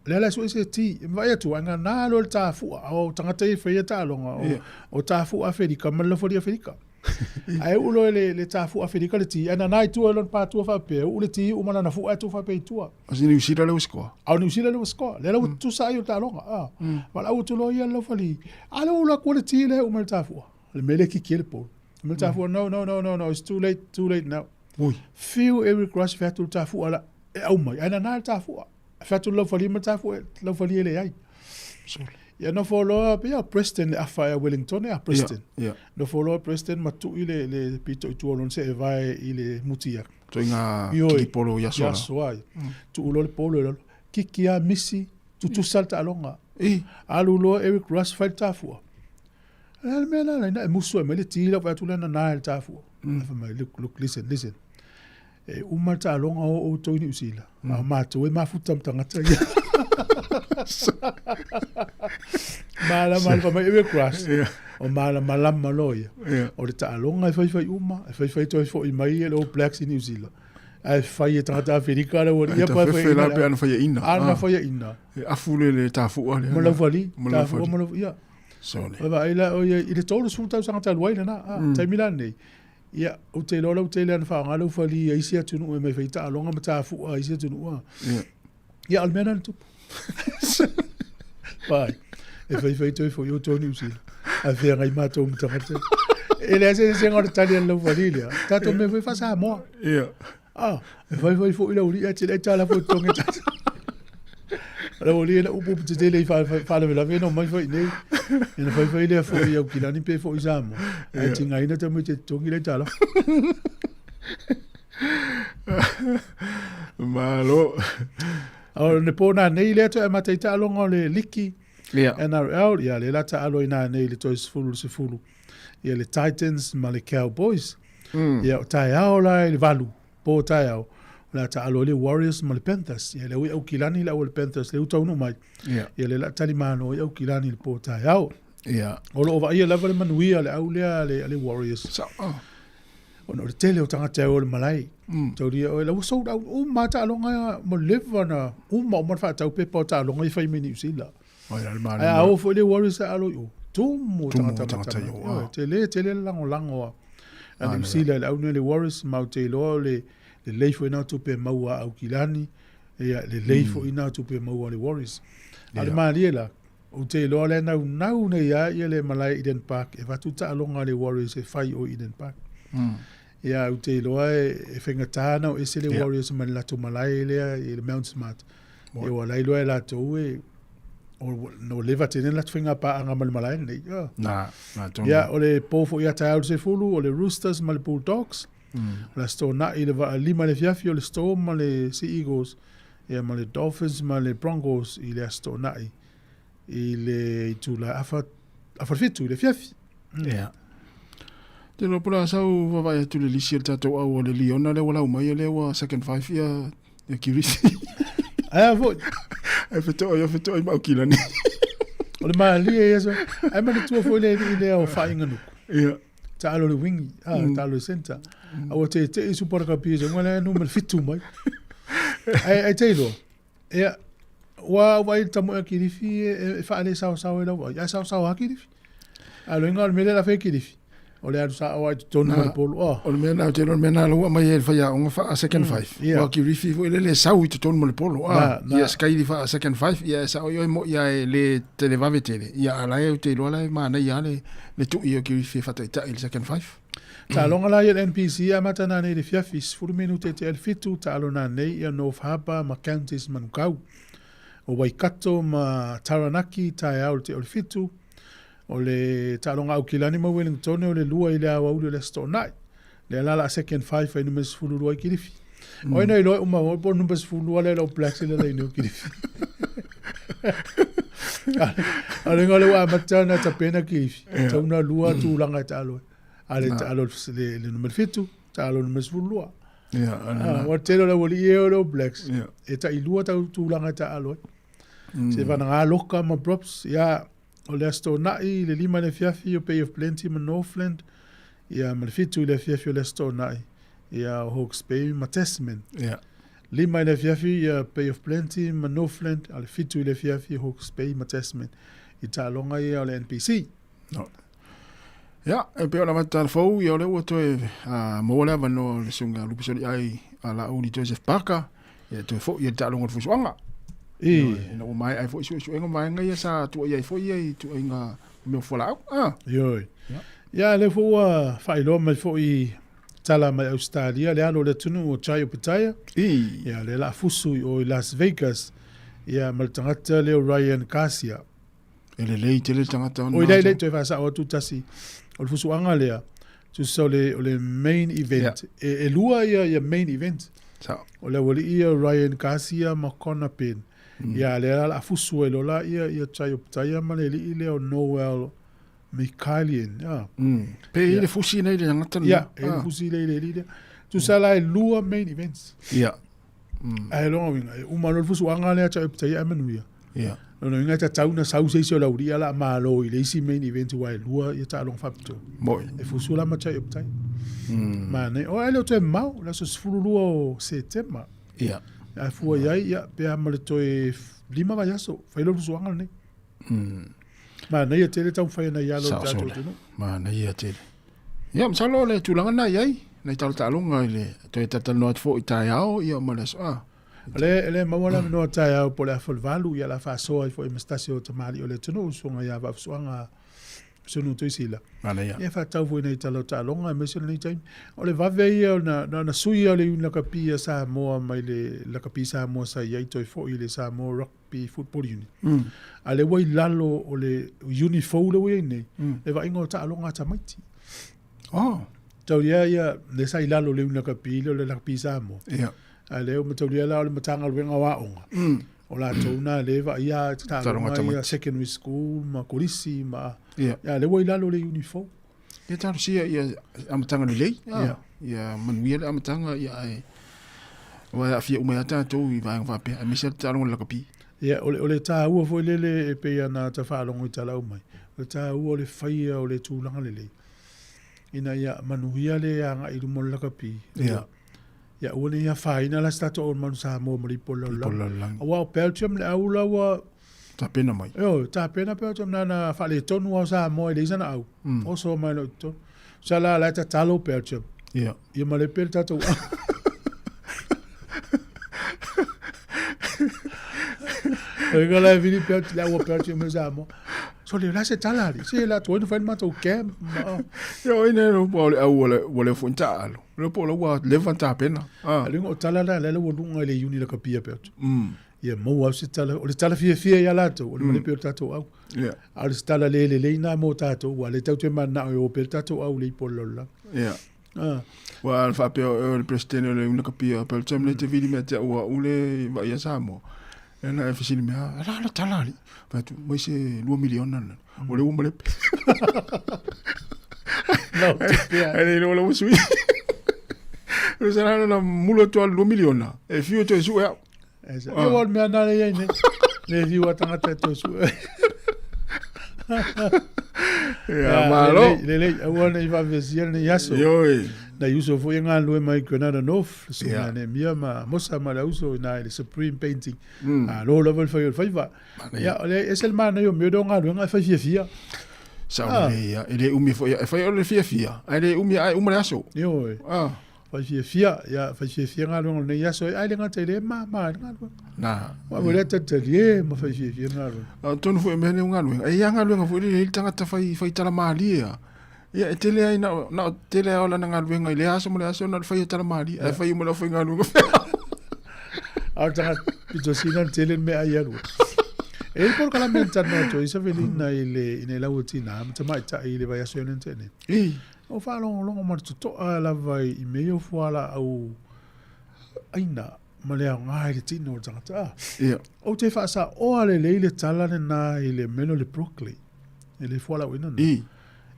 Lea la e sue se ti. E vaai atu, ai na alu le tafua. O tagata ia e faia taaloga. O, o tafua Aferika ma le lafoli Aferika. Ae uu loa le, le tafua Aferika le ti. Ae na i tua i lona patua faapea. Uu le ti uma lana fua atu faapea i tua. O se Niu Sila lea ua score. A o Niu Sila lea ua score. Lea la ua tutusa ai o le taaloga. Ah. Valaau atu loa ia le laufali. A lea ua ulu atu le ti lea uma le tafua. Le mea lea kiki ai le polo. Ma le tafua, no, no, no, no, no, it's too late, too late now. Ui. Fiu Eric Rush fai atu le tafua la, e au mai. Ae nana le tafua. Fai atu le laufali ma le tafua, laufali e leai. Ia nofo loa, pei o Preston le afa e Wellington e a Preston. Yeah, yeah. Nofo loa Preston ma tui le, le pito i tua lona se e vae i le muti ia. Ituaiga kiki polo i aso la. I aso ai. Tuu loa le polo i lalo. Kiki a misi, tutusa le taaloga. Alu loa Eric Rush fai le tafua. O le a le mea la na e musu ai mai le ti lau fai atu lea nana e le tafua. Fai mai, look, look, listen, listen. E uma le taaloga o outou i Niu Sila. A o matou e mafuta ma tagata ia. Malama le fai mai Eric Rush. O malamalama loa ia. O le taaloga e faifai uma, e faifai toe foi mai le All Blacks i Niu Sila. Ae fai e tagata Aferika le ua ia pa fai la pe ana faiaina. Ana faiaina. E afu le le tafua le. Ma laufali, tafua ma laufali. Ia. Sole. Ua vaai la o ia i le 30 tausaga talu ai lena, a, taimi la lenei, ia, ou te iloa lautele ana faaaoga laufali i isi atunuu e mai fai taaloga ma tafua i isi atunuu, a. Ia. Ia, o le mea lena na tupu. Vai, e faifai toe foi outou i Niu Sila, ae feagai matou ma tagata. E leai se eseesega o le tali a le laufali lea, tatou mea foi faa-Samoa. Ia. Ah, e faifai foi lau alii ae te le aitala foi totogi e tatou. Le o le upu te tele i faalavelave na mai foi nei. Ina fai fai lea foi i Aukilani pe foi i Samoa. Ae tigaina tamaiti e totogi le aitalafu. Malo. O le po nanei lea toe amata ai taaloga o le liki NRL, ia lea la taalo ai nanei i le toe 10 i le 10. Ia le Titans ma le Cowboys. Ia o taeao la i le 8, po taeao, o le a taalo ai le Warriors ma le Panthers. Ia lea ua i Aukilani le au a le Panthers lea ua taunuu mai. Ia lea la talimano ai Aukilani i le po taeao. O lo o vaaia lava le manuia a le au lea a le Warriors. Ona o le tele o tagata e o i le malae. Taulia oe, la ua sold out uma lava taaloga ma leva ona uma uma le faatau pepa o taaloga ia fai mai Niu Sila. Ae a o foi le Warriors e alo i o, tumu tagata i o. Tele, tele le lagolago a Niu Sila i le au nei le Warriors, ma ou te iloa o le lelei foi na o tupe maua a Aukilani, ia, lelei foi na o tupe maua a le Warriors. A o le malie la, Ou te iloa le naunau nei lava ia le malae Eden Park e avatu taaloga a le Warriors e fai o Eden Park. Ia ou te iloa e faigata ona o ese le Warriors mai le latou malae lea i le Mount Smart. Ia ua la iloa e latou e o no leva tele latou faiga paaga ma le malae lenei. Na, na tonu. Ia o le po foi ia taeao i le 10 o le Roosters ma le Bulldogs. O le Aso Toonai i le 5 i le afiafi o le Storm ma le Sea Eagles. Ia ma le Dolphins ma le Broncos i le Aso Toonai i le itula afa, afa le fitu i le afiafi. Ia. Te iloa po o le a sau vaavaai atu i le lisi a le tatou au o le Liona lea ua lau mai, o lea ua second five ia, ia Kirisi. Ae a foi? Ae fetoai, fetoai ma Aukilani. O le malie ia so. Ae manatua foi le alii lea o Faaiganuku. Ia. Taalo le wingi, ah, taalo le centre. A ua tete'i Super Rugby e nga le numera 7 mai. Ai ai te iloa. Ia ua vaai le tamoe a Kilifi e faale saosaoa i lau vaai. Ae saosaoa lava Kilifi. A o le uiga o le mea lea o le a fai e Kilifi, o le alu sao lava i totonu ma le polo. Oh. O le mea lena, ou te iloa o le mea lena la ua aumai ai e le faiaoga faa second five. Aua Kilifi foi lele e sau i totonu ma le polo. Ah, ia Skyli faa second five, ia e sao i oe moi ia e le televave tele. Ia a la e ou te iloa la e manaia lava le tui o Kilifi e faataitai i le second five. Taaloga la ia le NPC e amata nanei i le fiafi, 10 minute e tea i le 7, taalo nanei ia North Harbour ma Counties Manukau. O Waikato ma Taranaki taeao i le tea o le 7. O le taaloga Aukilani ma Wellingtone o le 2 i le aoauli o le Aso Toonai. Lea la la second five ai numera 12 ai Kilifi. Oi no iloa e uma po o le numera 12 lea le All Blacks lea le o Kilifi. A le ngale ua amata ona tapena Kilifi. Tau na lua tulaga e taalo ai. A le taalo le numera 7, taalo le numera 12. Ia, ua tele o le aualii e o le All Blacks. E tailua tau tulaga e taalo ai. Se vanaga Loka ma Props, ia, o le Aso Toonai i le 5 i le afiafi o Bay of Plenty ma Northland, ia, ma le 7 i le afiafi o le Aso Toonai, ia, o Hawke's Bay ma Tasman. 5 i le afiafi, ia, Bay of Plenty ma Northland, a le 7 i le afiafi, Hawke's Bay ma Tasman, i taaloga ia o le NPC. No. Ia, e pei ona avatu tala fou, ia o lea ua toe maua le avanoa o le susuga Lupe Soliai a Laauli Joseph Parker, ia toe foi i le taaloga o le fuisuaga. Ina ua maea ai foi suesuega ma vaega ia sa tuuaia ai foi ia i tuuaiga mea o fualaau. Ah. Ioe. Ia, lea foi ua faailoa mai foi tala mai Ausetalia le alo o le atunuu o Jai Opetaia. Ia, lea o le a fusu i o i Las Vegas, ia ma le tagata lea o Ryan Garcia. E lelei tele le tagata ona. Oi lei lei toe faasao atu tasi. O le fusuaga lea, tusa o le, o le main event. Yeah. E, e lua ia, ia main event. Sao. O le aualii ia Ryan Garcia ma Conor Benn. Ia lea la a fusu ai loa la ia, ia Jai Opetaia ma le alii lea o Noel Mikaelian. Yeah. Pe i le fusi nei le tagata lena. Ia, e le fusi lei le alii lea. Tusa la e lua main events. Ia. Ae lona uiga, e uma loa le fusuaga lea Jai Opetaia ae manuia. Ia. Lona uiga e tatau ona sau se isi o le aualii a o le a malo i le isi main event aua e lua ia taaloga faapitoa. Moi. E fusu la ma Jai Opetaia. Manaia. Oh, ae le o toe mamao, le aso 12 o Setema. Ia. Ae fua i ai, ia, pe a ma le toe 5 vaiaso, fai loa le fusuaga lenei. Manaia tele taumafai ana i alo o le tatou atunuu. Manaia tele. Ia, masalo o le tulaga lena i ai, nai talotaloga i le toe talatalanoa atu foi i taeao, ia ma le aso a. O lea e maua le avanoa taeao po o le afa o le 8, ia o le a faasoa ai foi ma se tasi o tamalii o le atunuu, le Susuga ia Vaafusuaga. Sunu Tuisila. Ia faatau foi nei tala o taaloga aemaise o lenei taimi. O le vave ia ona na ona sui lava o le iuni lakapi a Samoa mai le lakapi Samoa sa i ai toe foi i le Samoa Rugby Football Union. A lea ua i lalo o le uni fou lea ua i ai nei, le vaaiga o taaloga a tamaiti. Oh. Taulia ia, lea sa i lalo o le iuni lakapi lea o le lakapi Samoa. A lea ua mataulia la o le Matagaluega o Aoga. O latou na lea e vaaia taaloga ia secondary school ma kolisi ma ia lea ua i lalo o le uni fou. Ia talosia ia amataga lelei. Ia manuia le amataga ia ae aua e aafia uma ai lava tatou i vaega faapea aemaise lava le taaloga o le lakapi. Ia o le taua foi lele e pei ona ta faalogo i tala uma, o le taua o le faia o le tulaga lelei ina ia manuia le agai i luma o le lakapi. Ia. Ia aua ne i afaina la se tatou auauna Samoa ma le ipu o le lalolagi. Aua o Belgium le au la ua tapena mai. Ioe, tapena Belgium na na faaletonu lava o Samoa e leai sana au. Oso mai loa i totonu. Sa la la e tatalo Belgium. Ia. Ia malepe le tatou au. Ega la e vili Belgium, le au a Belgium me Samoa. So le la se tala ali. Se la tuai na fai le matou camp. Ia o ina no po le au ua le foi taalo. Le po la ua leva tapena. Ah. Ale o tala la la ua lunga i le uni la kapia pe atu. Ia maua au se tala, o le tala fiafia ia latou, o le malepe o le tatou au. Yeah. A o le tala le lelei na mo tatou, ua le tau te manao e o pe le tatou au le ipo le lalolagi. Yeah. Ah. Ua le faapea o le presidente o le Union Kapia, pe le tau le te vili mea te ua ule i vaia Samoa. E na e fesili mea, ala ala tala ali. Fai atu, mai se 2 miliona na. O le ua malepe. No, te pea. E le iloa la ua sui. O se la na mulo atu alu 2 miliona. E fiu e toe sue au. E sa, e ua mea nā le iai nei. Le fiu a tangata e toe sue. Ia, malo. Lelei, aua nei faavesia lenei aso. Ioe. Nai uso foi e galulue mai Granada North, le susuga ia Nehemia ma Mosa ma le auso i na i le Supreme Painting. Malo lava le fai o le faiva. Ia, o le ese le manaia o mea lea o galuega e fai fiafia. Sao lelei ia, e le umi foi, e fai o le fiafia, ae le umi ae uma le aso. Ioe. Fai fiafia, ia, fai fiafia galuega o lenei aso, ae le gata i lea e mama ai le galuega. Na. Aua o lea talitalie ma fai fiafia le galuega. Atonu foi o mea nei o galuega, e i ai lava galuega foi lele e i ai le tagata fai, fai tala malie lava. Ia, e tele ai na o, na o tele lava o lana galuega i lea aso ma lea aso na o le fai o tala malie, ae fai uma le aufaigaluega feau. A o le tagata pito sili ona tele le meaai e alu ai. E i ai le polokalame na talanoa atu ai Savelina i le i nei lau tinā ma tamaitai i le vaiaso ea na tea nei. O faalogologo ma le totoa lava i mea ia o fualaau aina ma le aoga i le tino o le tagata. A. Ia. Ou te faasaoa lelei le tala lena i le mea lea o le broccoli, i le fualaau aina lena.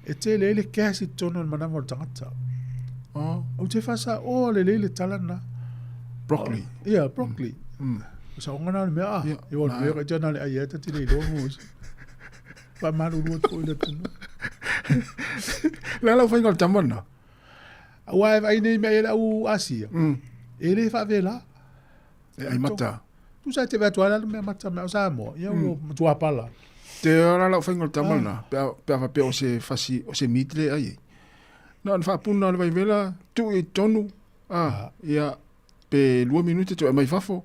E tele ai le gas i totonu o le manava o le tagata. Oh. Ou te faasaoa lelei le tala lena. Broccoli. Oh, ia, broccoli. O saoga na o le mea a. Ia. Ia o le mea ka na le ai ai ta te le iloa mo isi. Faamalulu atu foi i le atunuu. Le a lau faiga o le tama lena? Aua e vaai nei mea i le au Asia. E le faavela. E ai mata. Tusa e te vaai atu ai la mea mata mea o Samoa. Ia ua matua pala. Te ora lau faiga o le tama lena, pe a, pe a faapea o se fasi, o se meat le ai ai. Na ona faapuna o le vaivela, tuu i totonu, a, ia, pe 2 minute toe aumai fafo,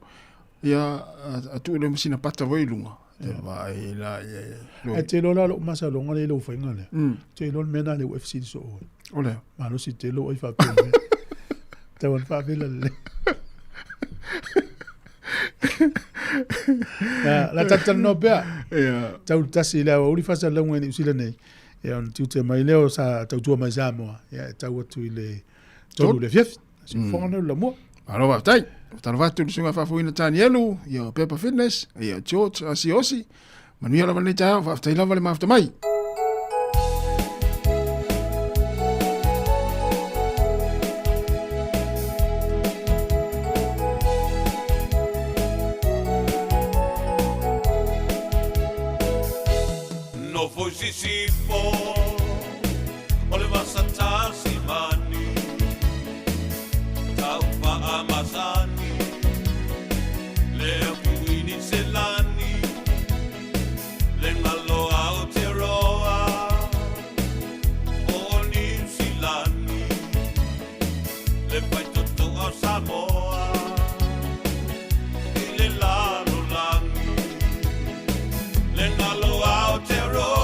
ia, a, a tuu lea ma sina pata foi i luga. Te vaai la, ia, ia. Ae te iloa la lou masaloga lea i lou faiga lea. Te iloa le mea lena lea ua e fesili soo ai. O lea. Malosi tele lou ai faapea mai. Tau ona faavela lelei. La, la talatalanoa pea. Ia. Tau le tasi i le aoauli faasalalauga i Niu Sila nei. Ia ona tiute mai lea o sa tautua mai Samoa. Ia e tau atu i le 3 i le afiafi. Siufofoga nei o le lamua. Malo faafetai. Talofa atu i le susuga faafofoina Tanielu, ia Pepper Fitness, ia George Asiosi. Manuia lava lenei taeao, faafetai lava le mafuta mai. Nofo i Sisifo, o le vasa Tasimani, tau faamasani, le Kuini Selani, le ngalo Aotearoa, o Niu Silani, le faitotoa o Samoa, i le lalolagi, le ngalo Aotearoa.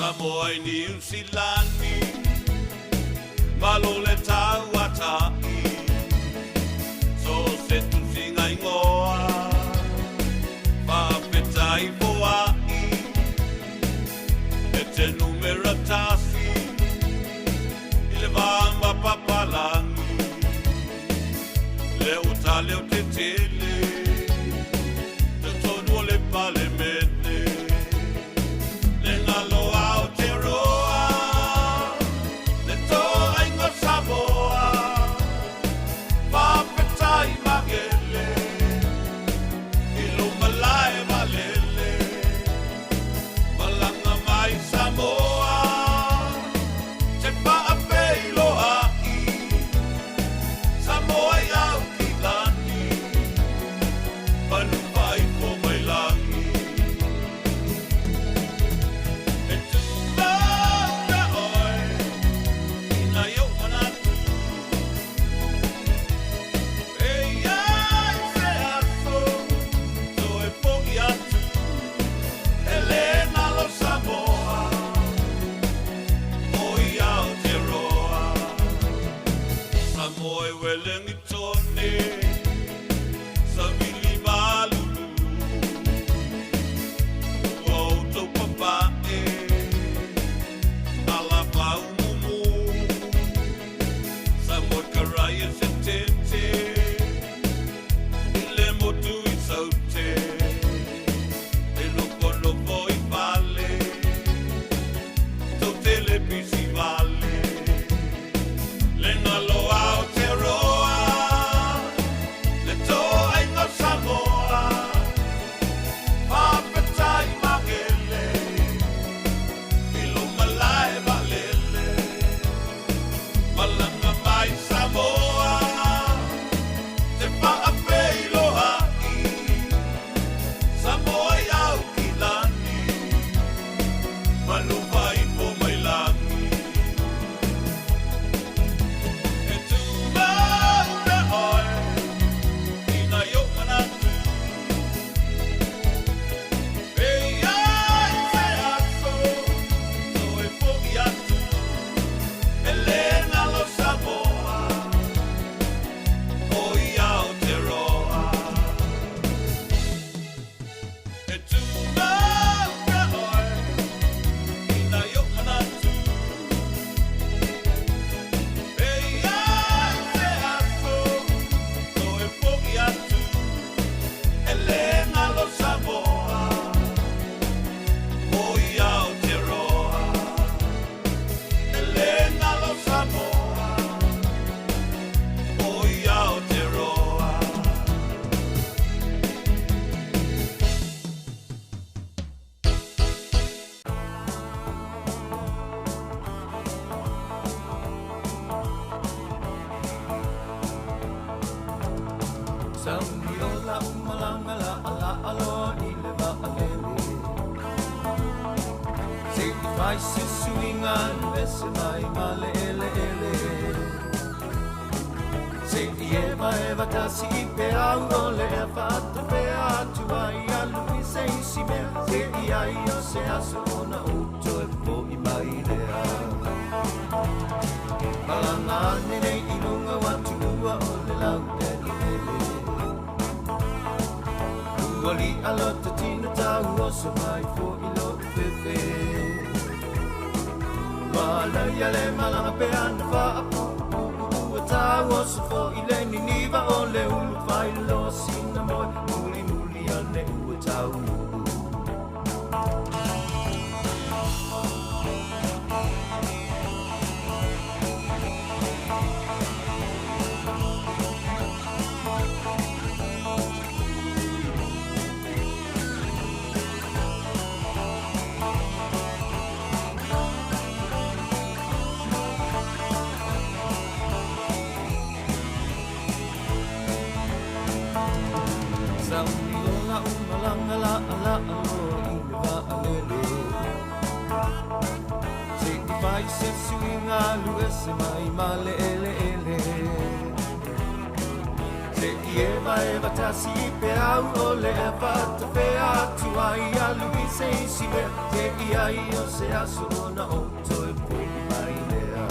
Samoa i Niu Silani, malo le tauata'i, so se tusiga igoa, faafetai foa'i, e te numera tasi, i le va ma papalagi, le uta leo tetele, totonu o le palemene, le galo Aotearoa, le toaiga Samoa, faafetai magele, i lou malae valele, malaga mai Samoa, te faafeiloai, Samoa i Aukilani, manu faifo mai lagi. E tumau pea oe, i nai ou manatu, e iai se aso, toe fo'i atu, e lē galo Samoa, o i Aotearoa. Samoa e Welengitone, savili malulu, ua outou papa'e, alafaumumu, Samoa karaia se tete, i le motu i Saute, e nofonofo i fale, tou te le pisi vale. Le galo Aotearoa, le toaiga Samoa, faafetai magele, i lou malae valele, malaga mai Samoa, te faafeiloai, Samoa i Aukilani, manu faifo mai lagi. E tumau pea oe, i nai ou manatu, e iai se aso, toe fo'i atu, e lē galo Samoa, o i Aotearoa. E tumau pea oe, i nai ou manatu, e iai se aso, toe fo'i atu, e lē galo Samoa, o i Aotearoa. E lē galo Samoa, o i Aotearoa. Sauni o lau malanga la ala aloa i le vaalele. Se i fai se suiga alu ese mai ma le eleele. Se i evaeva tasi i peau o le ea faatafea atu ai alu i se isi mea. Se i ai o se aso ona ou toe fo'i mai lea. Malaga ane nei i luga o atunua o le laueleele. Ua li'a lota tina tau oso mai fo'i lo'u fefe. Manaia le malaga pea na faapuupuu ua tau oso fo'i le niniva o le ulu failoa sina moe mulimuli ane ua taunuu. Sauni o lau malanga la ala aloa i le vaalele. Se i fai se suiga alu ese mai ma le eleele. Te i eva eva tasi i pe au o le eva ta whea atu ai alu i se isi mea. Te i ai o se aso ona o toe pui mai lea.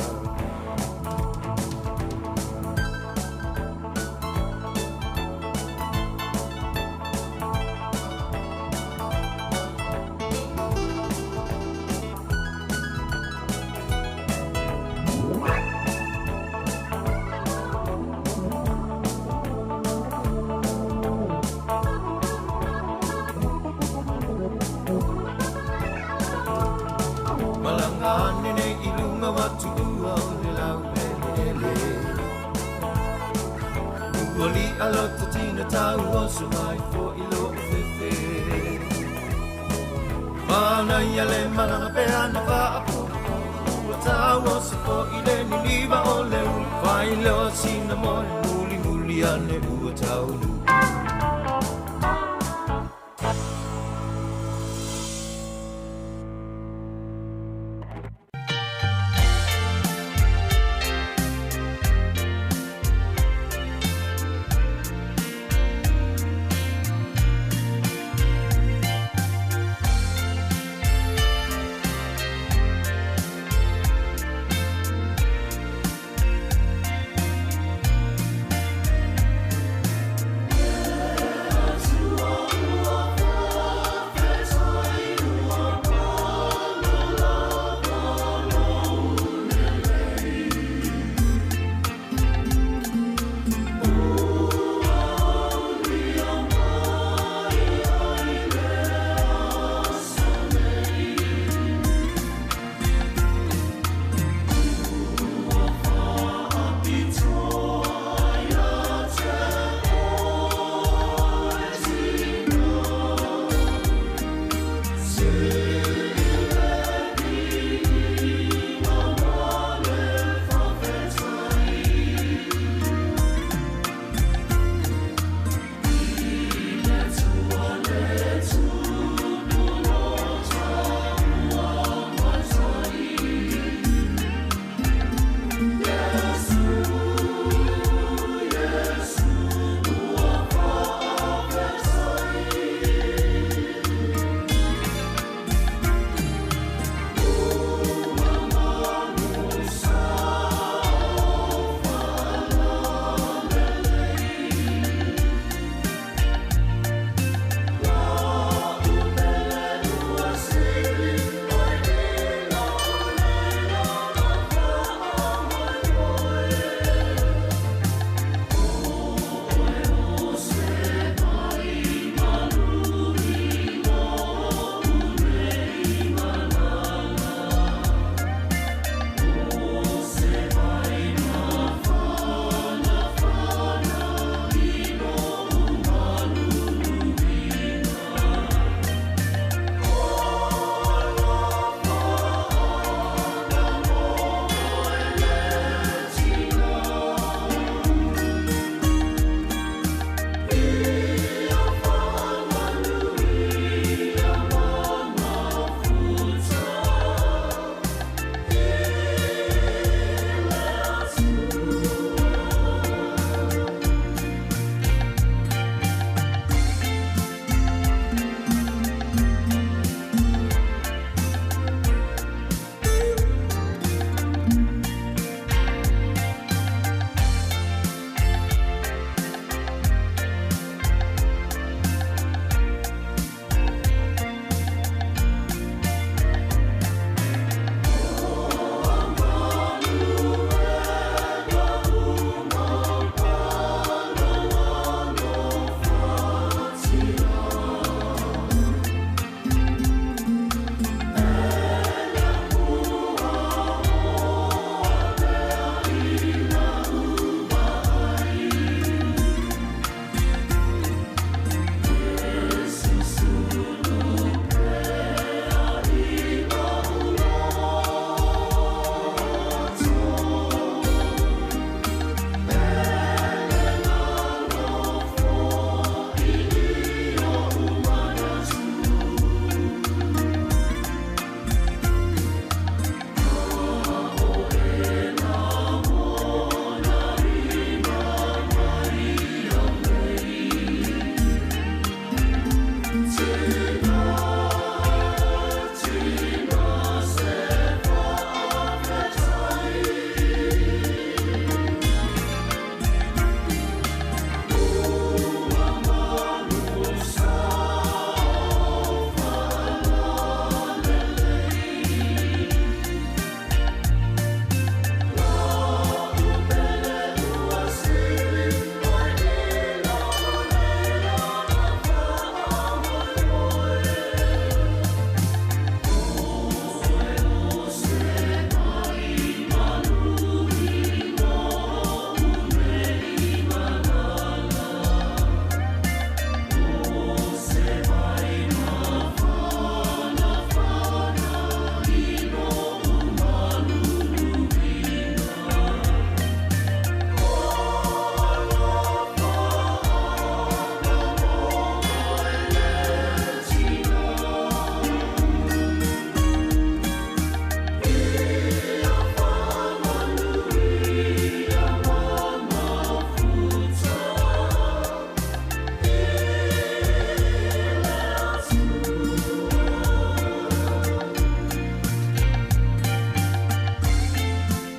Malanga ane nei i lunga watu ua o le lau ele ele. Ua li alo te tina tau o so mai fo i lo o fefe. Mana ia le malanga pe ana whaapu. Ua tau o se fo i le niniva o le ulu. Whai le o sina moe muli muli ane ua tau nu.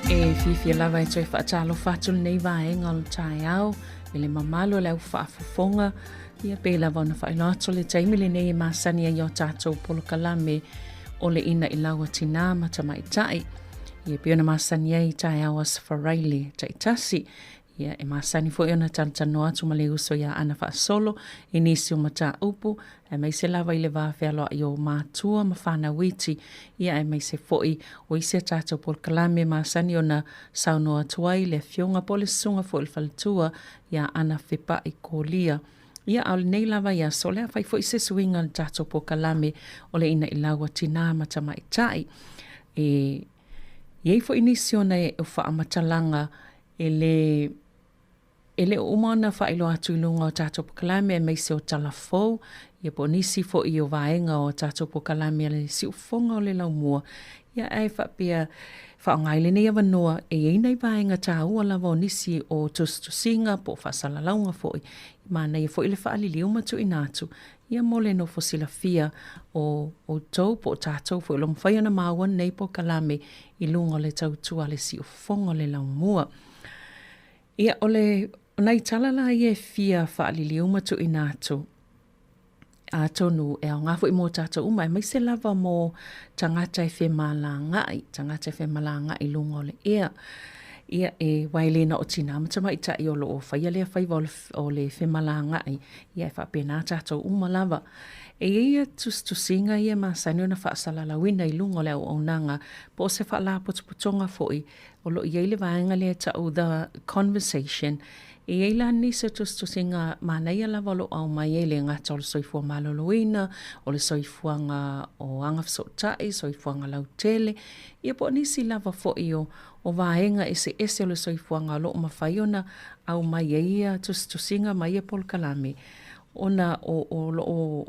E fiafia lava e toe faatalofa atu lenei vaega o le taeao i le mamalu o le au faafofoga ia pei lava ona faailoa atu le taimi lenei e masani ai o tatou polokalame o le ina i lau a tinā ma tamaitai. Ia pei ona masani ai i taeao Aso Faraile taitasi. Ia, e masani foi ona talatalanoa atu ma le uso iā Ana Faasolo i nisi o mataupu, aemaise lava i le va fealoai o matua ma fanau iti, ia aemaise foi o isi a tatou polokalame e masani ona saunoa atu ai le afioga po o le susuga foi i le faletua iā Ana Fepai Kolia. Ia, a o lenei lava i aso, o le a fai foi se suiga i le tatou polokalame o le Inailau a Tinā ma Tamaitai. E i ai foi nisi ona e faamatalaga e lē e le o uma ona faailoa atu i luga o tatou polokalame aemaise o tala fou, ia po o nisi foi o vaega o tatou polokalame a le Siufofoga o le Laumua, ia ae faapea faaaoga ai lenei avanoa e i ai nai vaega taua lava o nisi o tusitusiga po o faasalalauga foi, manaia foi le faaliliu ma tuuina atu ia mo le nofo silafia o outou po o tatou foi o lo o mafai ona maua lenei polokalame i luga o le tautua a le siufofoga o le laumua. Ia, o le, o nai tala la ia e fia faaliliu ma tuuina atu, atonu e aoga foi mo tatou uma, aemaise lava mo tagata e femalagaai, tagata e femalagaai i luga o le ea. Ia, e, aua e le na o tinā ma tamaitai o lo o faia lea faiva o le, o le femalagaai, ia e faapena tatou uma lava. E i ai ia tusitusiga ia e masani ona faasalalauina i luga o le auaunaga po o se faalapotopotoga foi o lo o i ai le vaega lea e tau The Conversation. E i ai la nisi o tusitusiga manaia lava o lo o aumai ai e le gata o le soifua maloloina, o le soifuaga o agafesootai, soifuaga lautele, ia po o nisi lava foi o o vaega eseese o le soifuaga o lo o mafai ona aumai ai ia tusitusiga ma ia polokalame ona o o lo o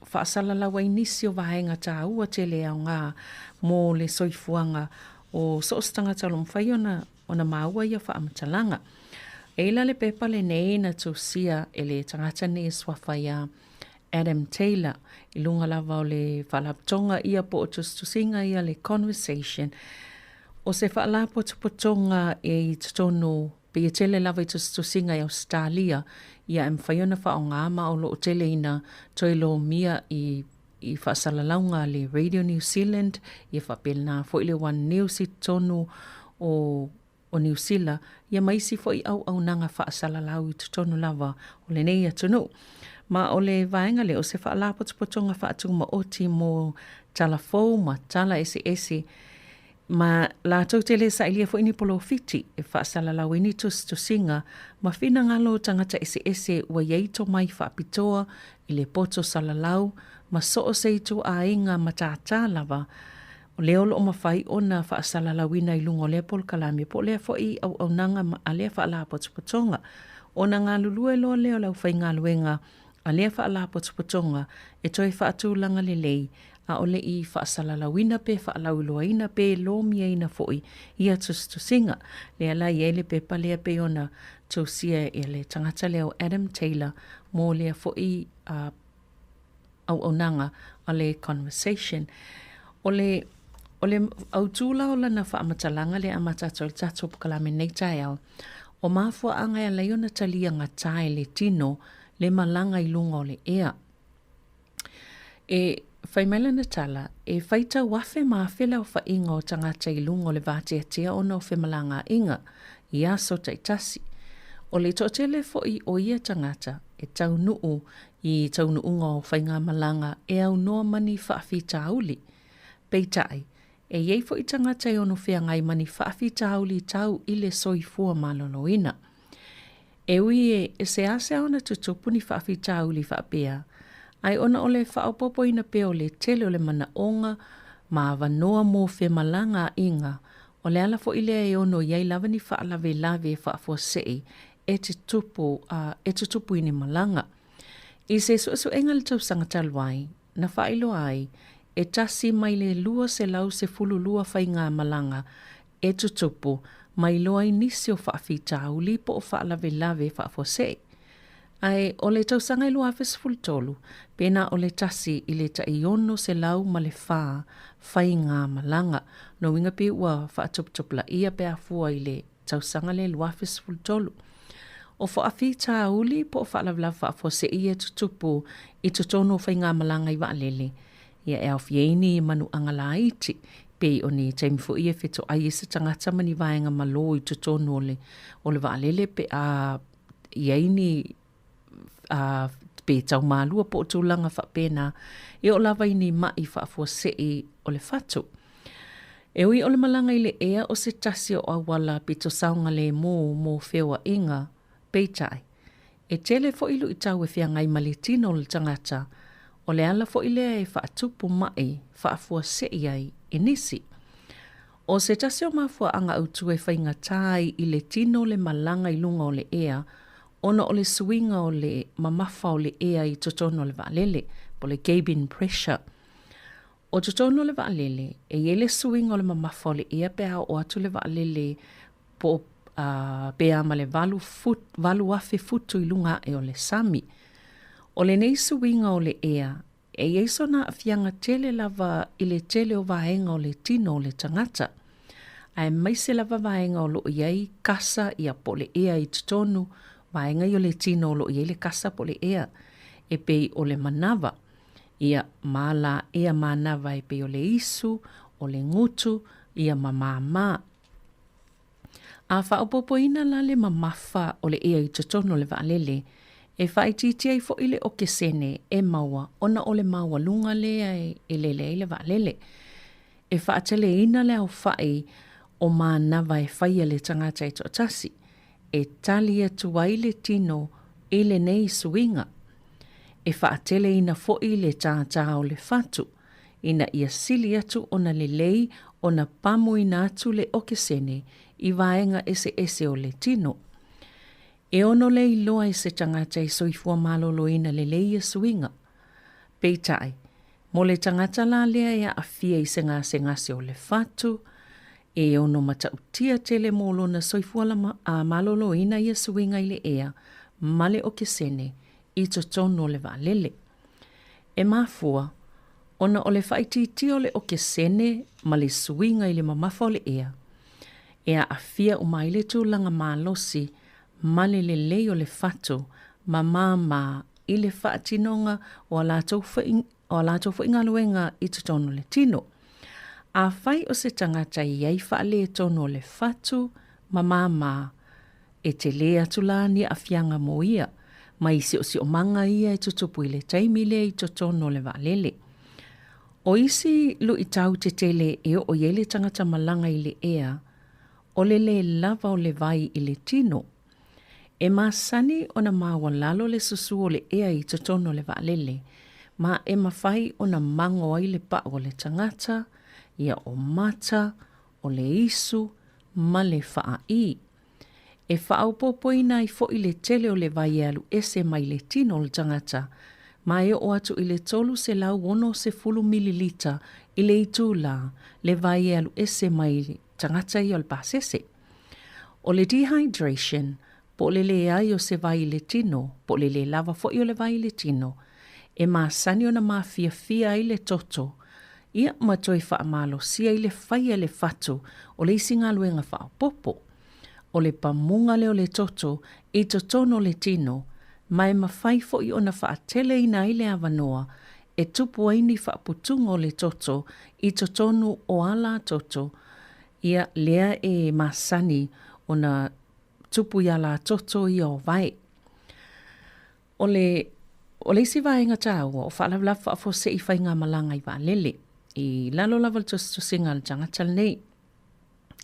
faasalalau ai nisi o vaega taua tele e aoga mo le soifuaga o so o se tagata o lo o mafai ona ona maua ia faamatalaga. E i la le pepa lenei na tusia e le tagata nei e suafa iā Adam Taylor i luga lava o le faalapotopotoga ia po o tusitusiga ia le Conversation. O se faalapotopotoga e i totonu pei e tele lava i tusitusiga i Ausetalia ia e mafai ona faaaoga ma o lo o tele ina toe lomia i i faasalalauga a le Radio New Zealand ia faapena foi le One News i totonu o o Niu Sila, ia ma isi foi auaunaga faasalalau i totonu lava o lenei atunuu. Ma o le vaega lea o se faalapotopotoga faatumaoti mo tala fou ma tala eseese ma latou te le sailia foi ni polofiti e faasalalau ai ni tusitusiga ma finagalo o tagata eseese ua i ai tomai faapitoa i le poto salalau ma so o se ituaiga matata lava O lea o lo o mafai ona faasalalauina i luga o lea polokalame po o lea foi auaunaga a lea faalapotopotoga. Ona galulue loa lea o le aufaigaluega a lea faalapotopotoga e toe faatulaga lelei, a o le i faasalalauina pe faalauiloaina pe lomiaina foi ia tusitusiga. Lea la e i ai le pepa lea pei ona tusia e le tagata lea o Adam Taylor mo lea foi auaunaga a le Conversation. O le, o le autū la o lana faamatalaga lea e amata atu ai le tatou polokalame i lenei taeao, o mafuaaga e ala ai ona talia gata e le tino le malaga i luga o le ea. E fai mai lana tala, e faitau afe ma afe le aofaiga o tagata i luga o le vateatea ona o femalagaaiga i aso taitasi. O le toatele foi o ia tagata e taunuu i taunuuga o faigamalaga e aunoa ma ni faafitauli. Peitai, e i ai foi tagata e ono feagai ma ni faafitauli tau i le soifua maloloina. E ui e seasea ona tutupu ni faafitauli faapea, ae ona o le faaopoopoina pea o le tele o le manaoga ma avanoa mo femalagaaiga, o le ala foi lea e ono i ai lava ni faalavelave faafuasei e tutupu, a, e tutupu i ni malaga. I se suesuega i le tausaga talu ai, na faailoa ai, e tasi mai le 212 faigamalaga e tutupu ma iloa ai nisi o faafitauli po o faalavelave faafuasei. Ae o le tausaga e 2013, pe na o le tasi i le tai 604 faigamalaga. Lona uiga pei ua faatuputupulaia pe a fua i le tausaga lea 2013. O faafitauli po o faalavelave faafuasei ia e tutupu i totonu o faigamalaga i vaalele, ia e aofia ai ni manuaga laiti, pei o ni taimi foi e fetoai ai se tagata ma ni vaega malo i totonu o le o le vaalele pe a i ai ni a pe taumalua po o tulaga faapena, e oo lava i ni maʻi faafuasei o le fatu. E ui o le malaga i le ea o se tasi o auala pito saogalēmū mo feoaʻiga, peitai, e tele foʻi luʻitau e feagai ma le tino o le tagata, o le ala foʻi lea e faatupu maʻi faafuaseʻi ai e nisi. ʻO se tasi o mafuaaga autu e faigata ai i le tino le malaga i luga o le ea, ona o le suiga o le mamafa o le ea i totonu o le vaalele, po o le cabin pressure. O totonu o le vaalele, e i ai le suiga o le mamafa o le ea pe a oo atu le vaalele po o pe a ma le 8,000 futu i luga aʻe o le sami. O lenei suiga o le ea, e i ai sona aafiaga tele lava i le tele o vaega o le tino o le tagata, aemaise lava vaega o lo o i ai kasa ia po o le ea i totonu, vaega ia o le tino o lo o i ai le kasa po o le ea, e pei o le manava, ia, ma ala ea manava e pei o le isu, o le gutu, ia ma māmā. A faaopoopoina la le mamafa o le ea i totonu o le vaalele, e faaitiitia ai foʻi le okesene e maua ona o le maualuga lea e lele ai le vaalele. E faateleina le aofaʻi o manava e faia le tagata e toatasi, e tali atu ai le tino i lenei suiga. E faateleina foʻi le tātā o le fatu, ina ia sili atu ona lelei ona pamuina atu le okesene i vaega eseese o le tino. E ono le iloa e se tagata e soifua maloloina lelei ia suiga. Peitai, mo le tagata la lea e aafia i se gasegase o le fatu, e ono matautia tele mo lona soifua maloloina ia suiga i le ea ma le okesene i totonu o le vaalele. E mafua, ona o le faaitiitia o le okesene ma le suiga i le mamafa o le ea, e aafia uma ai le tulaga malosi ma le lelei o le fatu ma māmā i le faatinoga o a latou o a latou foi galuega i totonu o le tino. Afai o se tagata e i ai faaletonu o le fatu ma māmā, E tele atu la ni aafiaga mo ia, ma i siosiomaga ia e tutupu i le taimi lea i totonu o le vaalele. O isi luitau tetele e oo i ai le tagata malaga i le ea, o le lē lava o le vai i le tino. E masani ona maualalo le susu o le ea i totonu o le vaalele, ma e mafai ona mago ai le pau o le tagata, ia o mata, o le isu, ma le faaī. E faaopoopoina ai foʻi le tele o le vai e alu ese mai le tino o le tagata, ma e oo atu i le 360 mililita i le itulā le vai e alu ese mai tagata ia o le pasese. O le dehydration, po o le leai o se vai i le tino, po o le lē lava foʻi o le vai i le tino, e masani ona mafiafia ai le toto, ia ma toe faamalosia i le fai a le fatu o le isi galuega faaopoopo. O le pamuga lea o le toto i totonu o le tino, ma e mafai foʻi ona faateleina ai le avanoa e tupu ai ni faaputuga o le toto i totonu o ala toto, ia lea e masani ona tupu i ala toto ia o vae. O le o le isi vaega taua, o faalavelave faafuasei faigamalaga i vaalele, i lalo lava o le tusitusiga a le tagata lenei.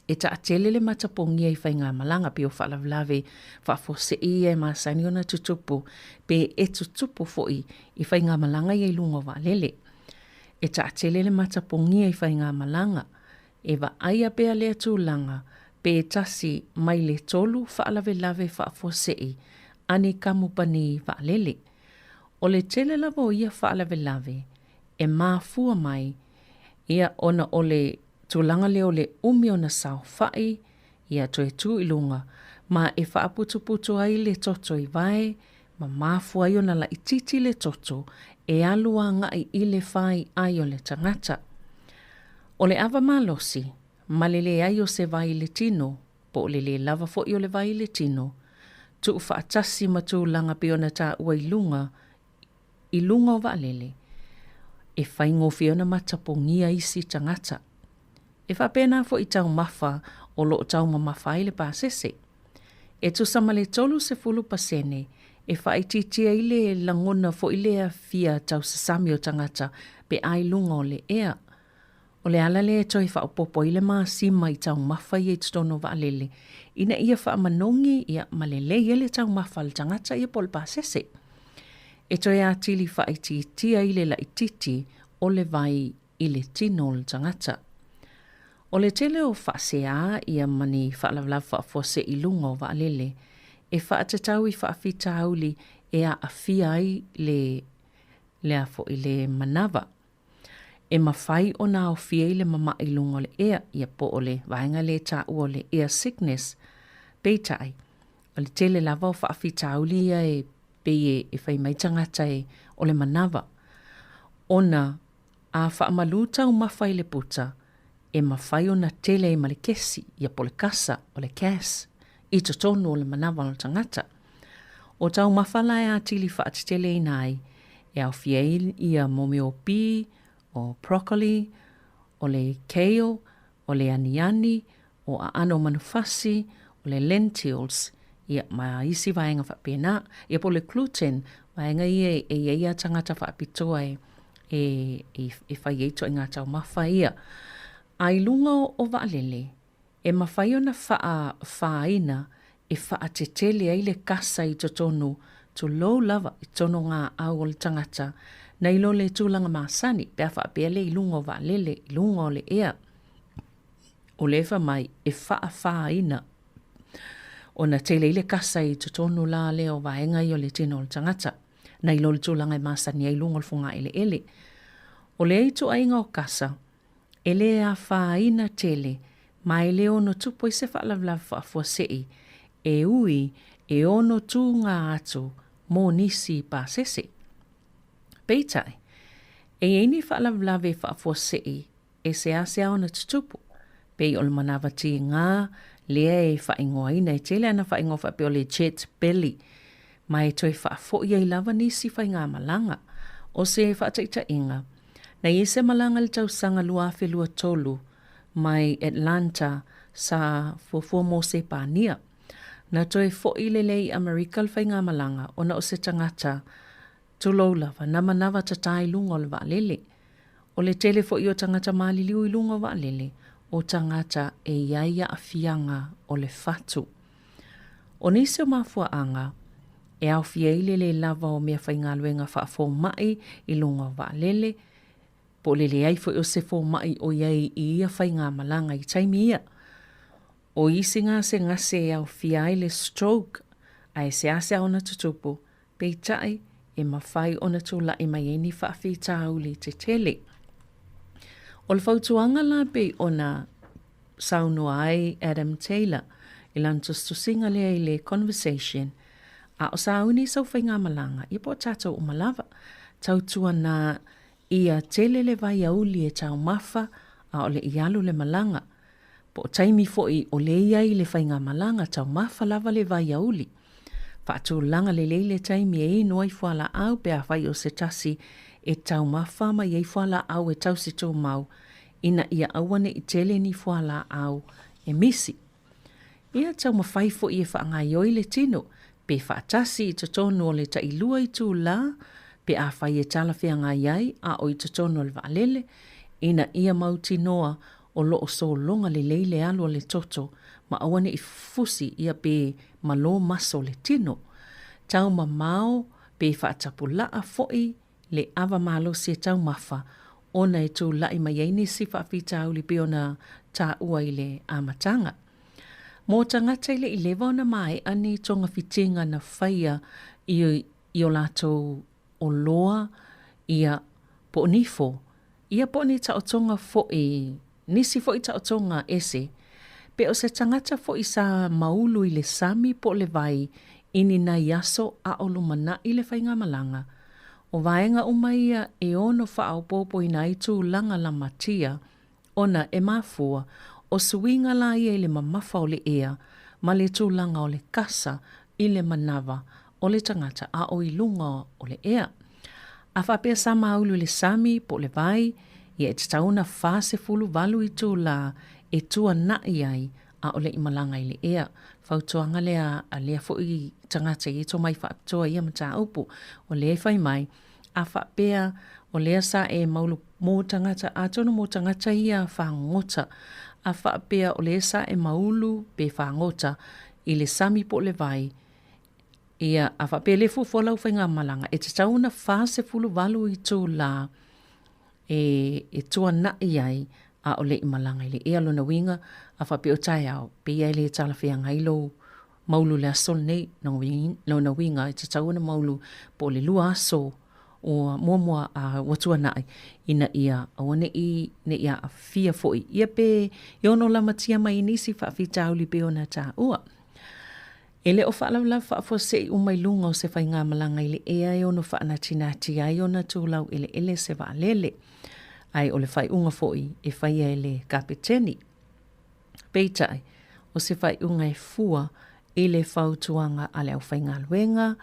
E taatele le matapogia i faigamalaga pei o faalavelave faafuasei ia e masani ona tutupu pe e tutupu foʻi i faigamalaga ia i luga o vaalele. E taatele le matapogia i faigamalaga, e vaaia pea lea tulaga pe tasi mai le tolu faalavelave faafuasei a ni kamupani vaalele. O le tele lava o ia faalavelave e mafua mai ia ona o le tulaga lea o le umi ona saofaʻi ia toe tu i luga ma e faaputuputu ai le toto i vae ma mafua ai ona laitiiti le toto e alu agai i le faiai o le tagata. O le ava malosi, ma le leai o se vai i le tino, po o le lē lava foi o le vai i le tino, tuufaatasi ma tulaga pei ona taua i luga, i luga o vaalele, e faigofie ona matapogia isi tagata. E faapena foi i taumafa o lo o taumamafa ai le pasese. E tusa ma le 30% e faaitiitia ai le lagona foi lea fia tausasami o tagata pe a i luga o le ea. O le ala lea e toe faaopoopo ai le masima i taumafa ia i totonu o vaalele ina ia faamanogi ia ma lelei ai le taumafa a le tagata ia po o le pasese. E toe atili faaitiitia ai le laitiiti o le vai i le tino o le tagata. O le tele o faaseā ia ma ni faalavelave faafuasei i luga o vaalele e faatatau i faafitauli e aafia ai le le a foi le manava. E mafai ona aofia i le mama'i i luga o le ea, ia po o le vaega lea e taua o le air sickness. Peitai, o le tele lava o faafitauli ia e pei e fai mai tagata e o le manava. Ona a faamalu taumafa i le puta, e mafai ona tele ai ma le kesi, ia po o le kasa, o le gas, i totonu o le manava o le tagata. O taumafa la e atili faateteleina ai, e aofia ai ia mea o pī, o broccoli, o le kale, o le aniani, o aano o manufasi, o le lentils, ia, ma isi vaega faapena. Ia po o le gluten, vaega ia e i ai lava tagata faapitoa e, e, e, e fai ai ituaiga taumafa ia. A i luga o vaalele, e mafai ona faafāina e faatetele ai le kasa i totonu, tulou lava, i totonu o gaau o le tagata, nai lo le tulaga masani, pe a faapea lea i luga o vaalele, i luga o le ea. O lea e fai mai, e faafāina ona tele ai le kasa i totonu la lea o vaega ia o le tino o le tagata, nai lo le tulaga e masani ai i luga o le fogaeleele. O lea ituaiga o kasa, e lē afaina tele ma e le ono tupu ai se faalavelave faafuasei e ui e ono tūgā atu mō nisi pasese. Peitai, e i ai ni faalavelave faafuasei e seasea ona tutupu, pei o le manava tīgā lea e faaigoaina e tele ana faaigoa faapea o le jet belly, ma e toe faafoi ai lava nisi faigamalaga. O se faataitaiga, na i ai se malaga i le tausaga 2023 mai Atlanta sa fuafua mo Sepania. Na toe fo'i lelei i Amerika le faigamalaga ona o se tagata Tulou lava, na manava tatā i luga o le vaalele. O le tele foi o tagata maliliu i luga o vaalele, o tagata e i ai aafiaga o le fatu. O nisi o mafuaaga, e aofia ai le lē lava o meafaigaluega faafoma'i i luga o vaalele, po o le leai foi o se foma'i o i ai i ia faigamalaga i taimi ia. O isi gasegase e aofia ai le stroke, ae seasea ona tutupu, Peitai, e mafai ona tulai mai ai ni faafitauli tetele. O le fautuaga la pei ona saunoa ai Adam Taylor i lana tusitusiga lea i le Conversation, a o sauni sau faigamalaga, ia po o tatou uma lava, tautuana ia tele le vaiauli e taumafa a o le i alu le malaga. Po o taimi foi o lea i ai le faigamalaga taumafa lava le vaiauli. Faatulaga lelei le taimi e inu ai fualaau pe afai o se tasi e taumafa mai ai fualaau e tausi tumau ina ia aua ne i tele ni fualaau e misi. Ia taumafai foi e faagaioi le tino pe faatasi i totonu o le tailua itulā pe afai e talafeagai ai a o i totonu o le vaalele ina ia mautinoa o lo o sologa lelei le alu a le toto ma aua ne i fusi ia pe malo maso le tino. Taumamao pe faatapulaa foi le ava malosi e taumafa ona e tulai mai ai nisi faafitauli pei ona taua i le amataga. Mo tagata e le i leva ona maea ni togafitiga na faia i i o latou oloa, ia, po o nifo, ia po o ni taotoga foi, nisi foi taotoga ese, pe o se tagata foi sa maulu i le sami po o le vai i ni nai aso a o lumana'i le faigamalaga. O vaega uma ia e ono faaopoopoina ai tulaga lamatia. Ona e mafua, o suiga la ia i le mamafa o le ea ma le tulaga o le kasa i le manawa o le tagata a o i luga o le ea. A faapea sa maulu i le sami po o le vai, ia e tatau ona 48 itulā e tuanaʻi ai a o le i malaga i le ea. Fautuaga lea a lea foi tagata i e tomai faapitoa i ia mataupu, o lea e fai mai, a faapea o lea sa e maulu mo tagata, atonu mo tagata ia fagogota, a faapea o lea sa e maulu pe fagota i le sami po o le vai, ia, a faapea e le fuafua lau faigamalaga, e tatau ona 48 itulā e, e tuanaʻi ai a o le i malaga i le ea. Lona uiga, a faapea o taeao, pei lava e le talafeagai lou maulu i le aso lenei. Lona uiga, e tatau ona maulu po o le 2 aso ua muamua a ua tuanaʻi ina ia aua ne i ne i aafia foi ia pe e ono lamatia mai i nisi faafitauli pei ona taua. E le o faalavelave faafuasei uma i luga o se faigamalaga i le ea e ono faanatinati ai ona tulau eleele se vaalele, ae o le faaiuga foi e faia e le kapeteni. Peitai, o se faaiuga e fua i le fautuaga a le aufaigaluega,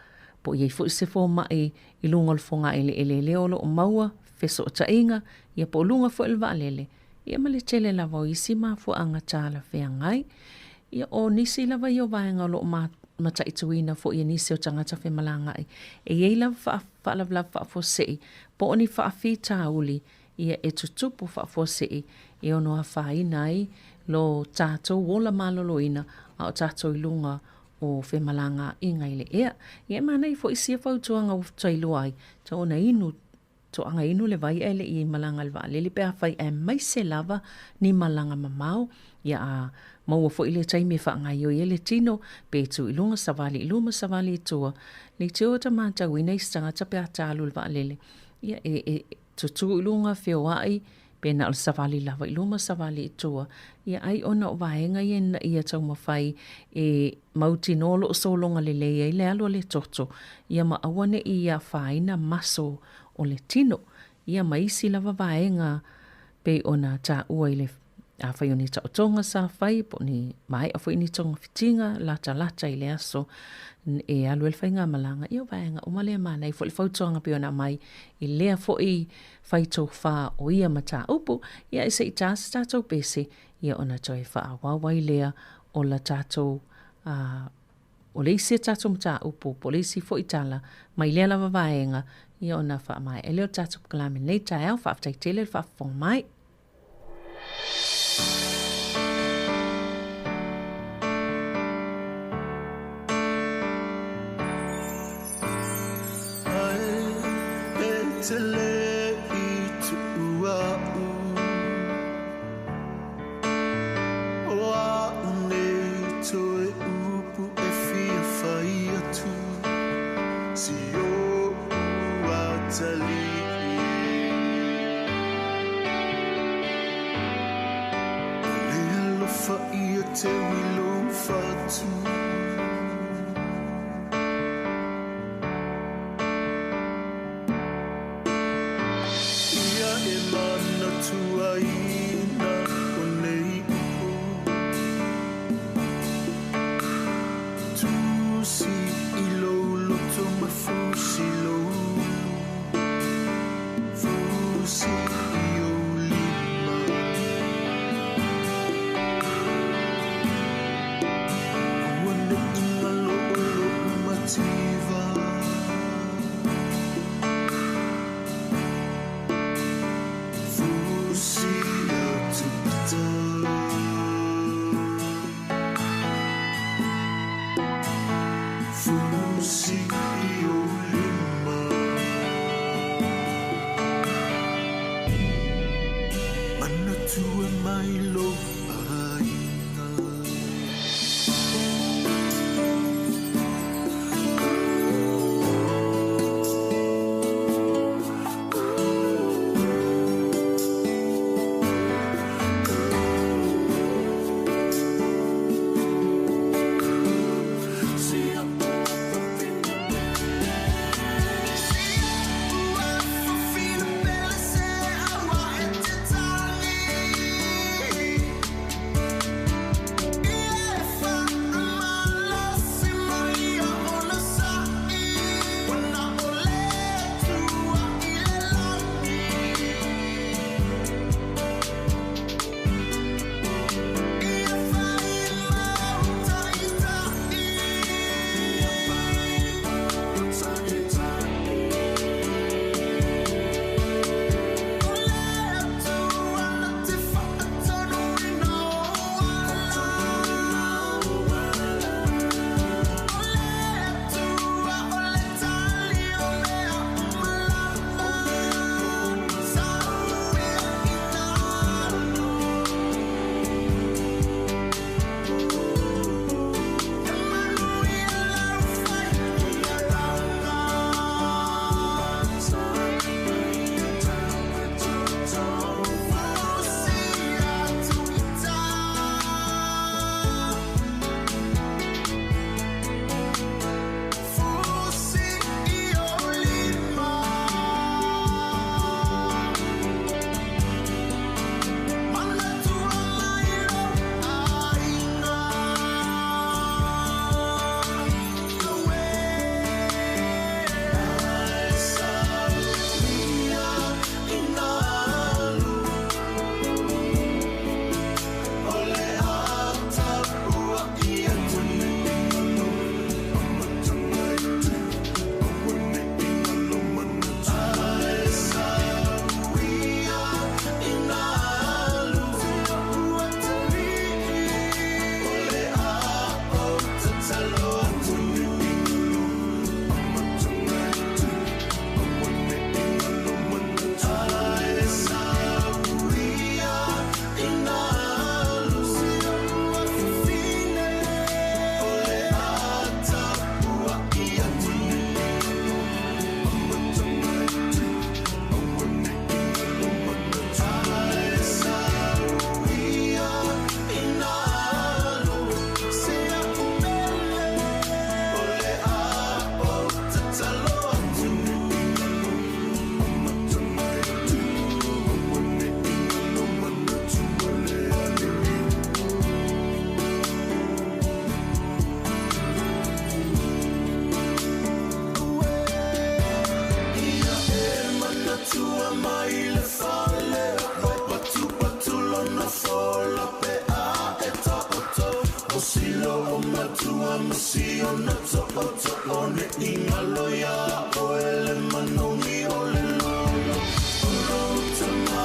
po o i ai foi se fomai i luga o le fogaeleele lea o lo o maua fesootaiga, ia po o luga foi o le vaalele, ia ma le tele lava o isi mafuaaga talafeagai. Ia o nisi lava ia o vaega o lo o mataituina foi e nisi o tagata femalagaai, e i ai lava faalavelave faafuasei po o ni faafitauli ia e tutupu faafuasei e ono afaina ai lo tatou ola maloloina a o tatou i luga o femalagaaiga i le ea. Ia e manaia foi sia fautuaga ua tailua ai, tatau ona inu toaga inu le vai ae le i malaga i le vaalele pe afai aemaise lava ni malaga mamao, ia a maua foi le taimi e faagaoioi ai le tino, pe tu i luga, savali i luma, savali i tua, leitioa ta matauina i se tagata pe a ta alu i le vaalele, ia e, e tutū i luga, feoai, pe na o le savali lava i luma, savali i tua, ia ai ona o vaega ia ina ia taumafai e mautinoa o lo o sologa lelei ai le alu a le toto, ia ma aua ne i afaina maso o le tino, ia ma isi lava vaega pei ona taua i le afai o ni taotoga sa fai po o ni maea foi ni togafitiga latalata i le aso e alu ai le faigamalaga, ia o vaega uma lea manaia foi le fautuaga pei ona aumai i lea foi faitofa o ia mataupu, ia e se i ta se tatou pese, ia ona toe faaauau ai lea o la tatou o le isi a tatou mataupu po o le isi foi tala mai lea lava vaega, ia ona faamaea lea o le tatou polokalame i lenei taeao. Faafetai tele le faafofoga mai. ola pe a e taoto O silo o matua ma si ona taoto O ne ingalo ia o ele manogi o le lolo O lo tama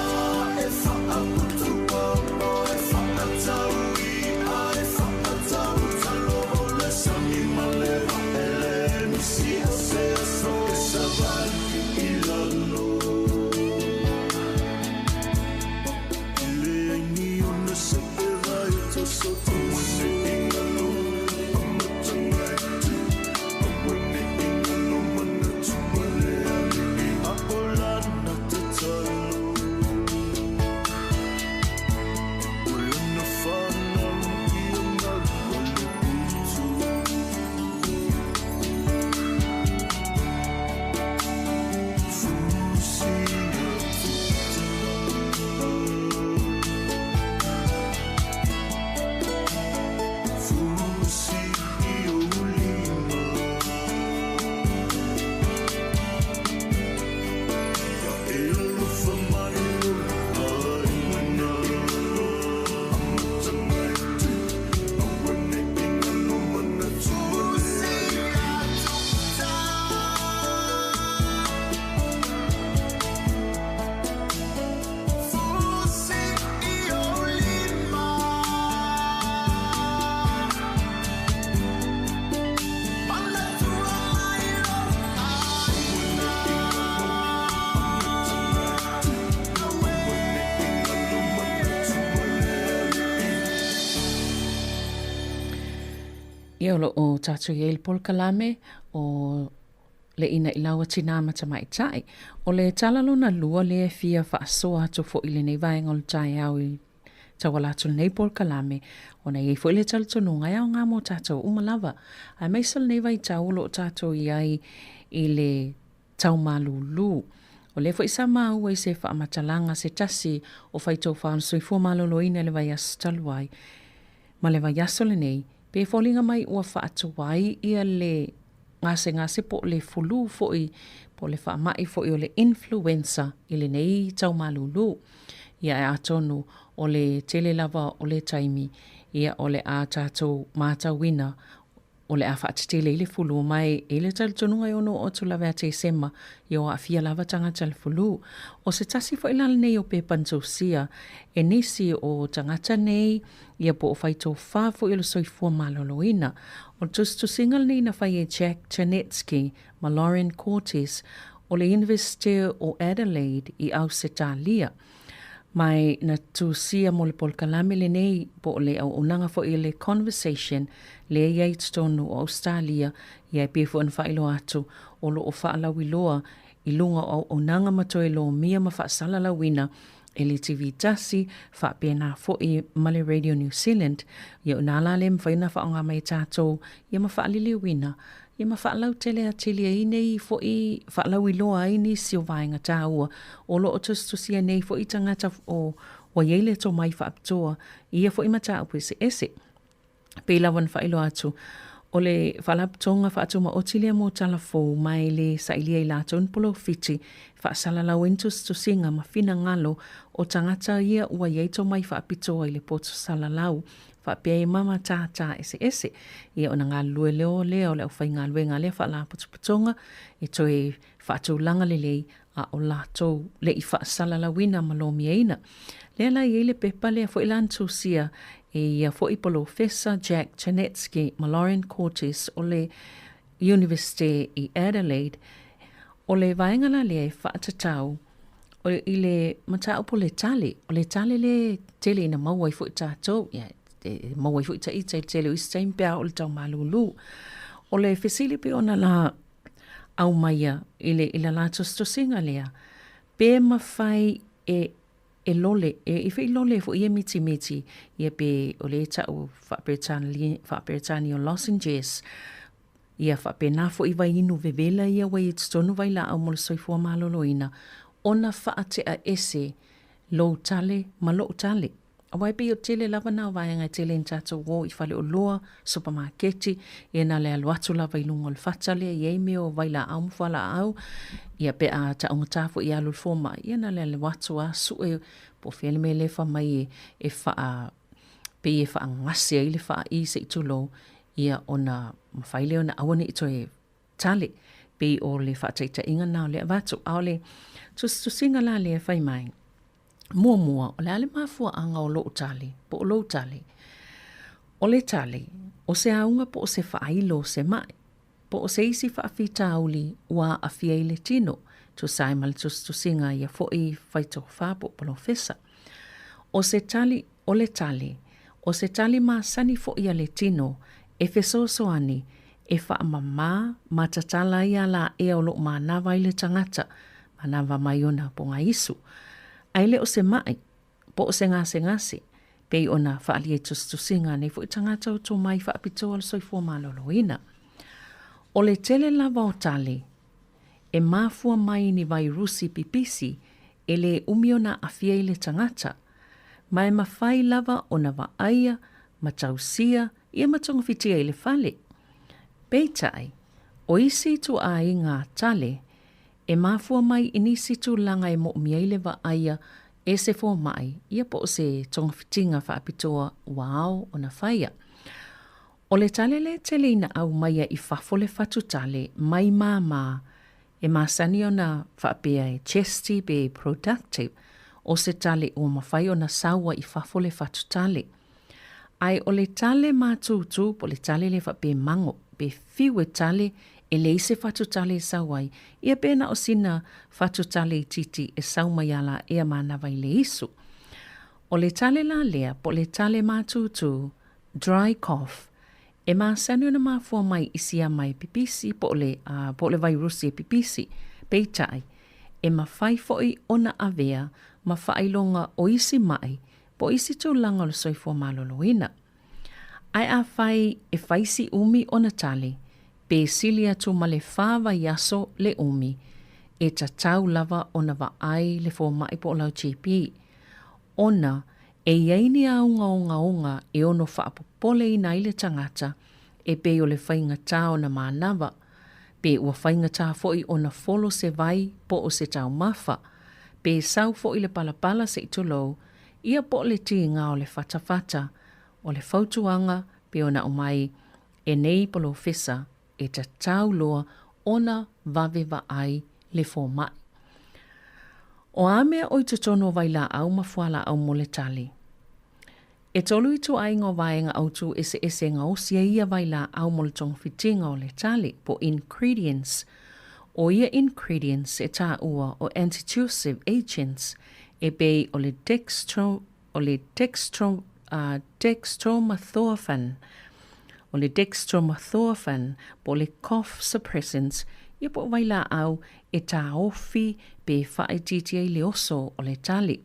e whaaputu o e whaatau i a e whaatau talo o le sami ma le ele nisi o se aso e savali i lalo. Le ai ni ona se pe vai to so to wane ingalo amatanga tu wane ingalo mana tu wale ali a olana te talo. Olana whanau i o ngalu o le utu. Fusi Fusi i o lima. Ia e alofa mai o aina. Amatanga tu, awane ingalo mana tu wale Fusi i o lima. Mana tua mai lo aina. Ia o lo o tātou i ai le polokalame o le ina i laua tinā ma tamaitai. O le tala lona lua lea e fia faasoa atu fo'i i lenei vaega o le taeao i tauala atu lenei polokalame, ona e i ai fo'i le talitonuga e aoga mo tātou uma lava. Aemaise o lenei vaitau o lo o tātou i ai i le taumalūlū. O lea foi sa maua i se faamatalaga se tasi o faitofā o le soifua maloloina i le vaiaso talu ai ma le vaiaso lenei, pe foliga mai ua faatuai ia le gasegase po o le fulu foi po o le faamai foi o le influenza i lenei taumalūlū. Ia e atonu o le tele lava o le taimi, ia o le a tatou matauina o le a faatetele ai le fulu mai e le talitonuga e ono oo atu lava ia Tesema, ia o aafia lava tagata i le fulu. O se tasi foi la lenei o pepa na tusia e nisi o tagata nei, ia po o faitofā foi o le soifua maloloina. O le tusitusiga lenei na fai e Jack Czarnecki ma Lauren Cortes o le Iunivesite o Adelaide i Ausetalia. Mai na tusia mo le polokalame lenei po o le auaunaga foi o le Conversation lea i ai i totonu o Ausetalia, ia e pei foi ona faailoa atu o lo o faalauiloa i luga o auaunaga ma toe lomia ma faasalalauina e le TV tasi faapena foi ma le Radio New Zealand. Ia o ina la lea e mafai ona faaaoga mai e tatou ia ma faaliliuina ia ma faalautele atili ai nei foi faalauiloa ai nisi o vaega taua o lo o tusitusia nei foi tagata o ua i ai le tomai faapitoa i ia foi mataupu eseese. Pei lava ona faailoa atu, o le Faalapotopotoga Faatumaoti lea mo tala fou mai le sailia i latou ni polofiti faasalalau ai ni tusitusiga ma finagalo o tagata ia ua i ai tomai faapitoa i le poto salalau faapea e ma matātā eseese. Ia ona galulue leo lea o le aufaigaluega a lea Faalapotopotoga e toe faatulaga lelei a o latou le i faasalalauina ma lomiaina. Lea la i ai le pepa lea foi la na tusia e ia foi Polofesa Jack Czarnecki ma Lauren Cortes o le Iunivesite i Adelaide, o le vaega la lea e faatatau i le mataupu o le tale. O le tale lea e tele ina maua ai foi tatou, ia, e maua ai foi ita i le tele o isi taimi pe a oo i le tau malūlū. O le fesili pei ona la aumaia i le i la la tositosiga lea, pe mafai e e lole, e i fei lole foi ia mitimiti, ia pe o le ta'u faa-Peretania o lozenges, ia faapena foi vai inu vevela ia ua i totonu vailaau mo le soifua maloloina, ona faate'a ese lou tale ma lo'u tale. Aua e pei o tele lava na o vaega e tele ina tatou o i faleoloa, supamaketi, ia na le alu atu lava i luga o le fata lea, i ai mea o vailaau ma fualaau, ia pe a taugata foi e alu i le fomai, ia na le alu atu lava sue po o fea le mea lea e fai mai e faa, pei e faagase ai le faai se i tulou, ia ona mafai lea ona aua ne i toe tale. Pei o le faataitaiga lena o lea avatu. A o le tusitusiga la lea e fai mai, Muamua, o le a le mafuaaga o lou tali, po o lou tali? O le tali, o se auga po o se faailo o se mai, po o se isi faafitauli ua aafia i le tino, tusa ai ma le tusitusiga a ia foi faitofa po o polofesa. O se tali, o le tali, o se tali masani foi a le tino e fesoasoani e faamamā ma tatala ai alaea o lo o manava ai le tagata, manava mai ona pogaisu. Ae le o se maʻi, po o se gasegase, pei ona faaalia i tusitusiga a nei foi tagata o tomai faapitoa o le soifua maloloina. O le tele lava o tali e mafua mai i ni vairusi pipisi e lē umi ona aafia i le tagata, ma e mafai lava ona vaaia ma tausia ia ma togafitia i le fale. Peitai, o isi ituaiga tale e mafua mai i nisi tulaga e moomia ai le vaaia e se fomai ia po o se togafitiga faapitoa ua ao ona faia. O le tale lea e tele ina aumaia i fafo le fatu tale mai māmā e masani ona faapea e chesty pe productive, o se tale ua mafai ona saua i fafo le fatu tale. Ae o le tale mātūtū po o le tale lea faapea e mago, pe fiu e tale e leai se fatu tale e sau ai, ia pe na o sina fatu tale itiiti e sau mai alaea manava i le isu. O le tale la lea po o le tale mātūtū, dry cough, e masani ona mafua mai i siama e pipisi po o le, po o le vairusi e pipisi, peitai, e mafai foi ona avea ma faailoga o isi mai po o isi tulaga o le soifua maloloina. Ae afai e fai si umi ona tali, pe sili atu ma le fa vaiaso le umi, e tatau lava ona vaai le fomai po o lau GP, ona e i ai ni auga ogaoga e ono faapopoleina ai le tagata e pei o le faigata ona manava, pe ua faigata foi ona folo se vai po o se taumafa, pe sau foi le palapala se i tulou, ia po o le tiga o le fatafata, o le fautuaga pei ona aumai e nei polofesa e tatau loa ona vave vaai le fomai. O a mea o i totonu o vailaau ma fualaau mo le tali? E tolu ituaiga o vaega autū eseese e gaosi ai ia vailaau mo le togafitiga o le tali, po ingredients. O ia ingredients e taua o antitussive agents e pei o le dextro, o le dextro, dextromethorphan, o le dextromethorphan po o le cough suppressants, ia po o vailaau e taofi pe faaitiitia ai le oso o le tali.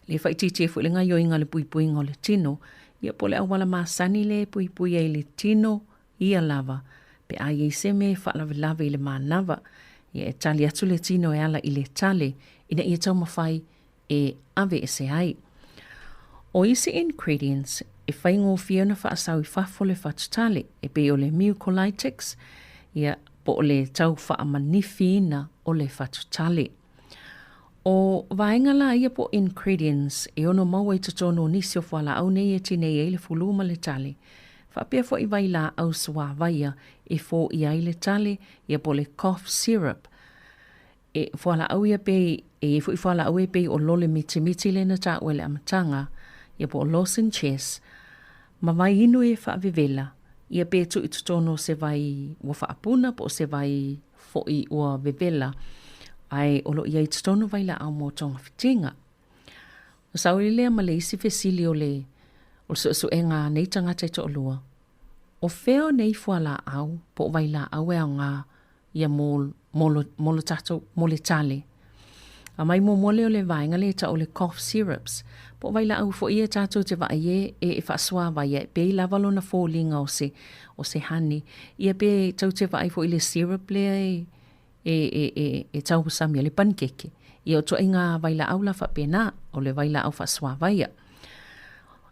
Le faaitiitia ai foi le gaioiga o le puipuiga o le tino, ia po o le auala masani lea e puipui ai le tino ia lava, pe a i ai se mea e faalavelave i le manava, ia e tali atu le tino e ala i le tale ina ia taumafai e aveese ai. O isi ingredients e faigofie ona faasau i fafo le fatutale, e pei o le mucolytics, ia, po o le tau faamanifiina o le fatutale. O vaega la ia po o ingredients e ono maua i totonu o nisi o fualaau nei e tinei ai le fulu ma le tale. Faapea foi vailaau suavaia e foia ai le tale, ia po o le cough syrup. E fualaau ia pei, e i ai foi fualaau e pei o lole mitimiti lea na taua i le amataga, ia po o lozenges, ma vai inu e faavevela, ia pe tuu i totonu o se vai ua faapuna po o se vai foi ua vevela, ae o lo o i ai i totonu vailaau mo togafitiga. Ona saili lea ma le isi fesili o le o le suesuega a nei tagata e toalua, o fea o nei fualaau po o vailaau e aoga ia mo, mo, mo lo tatou, mo le tale? Aumai muamua lea o le vaega lea e tau o le cough syrups, po o vailaau foi ia tatou te vaai e, e, e faasuaavaia e pei lava lona foliga o se, o se honey. Ia pe tou te vaai foi i le syrup lea e, e, e, e, e tausami ai le panikeke. Ia o ituaiga vailaau la faapena, o le vailaau faasuaavaia.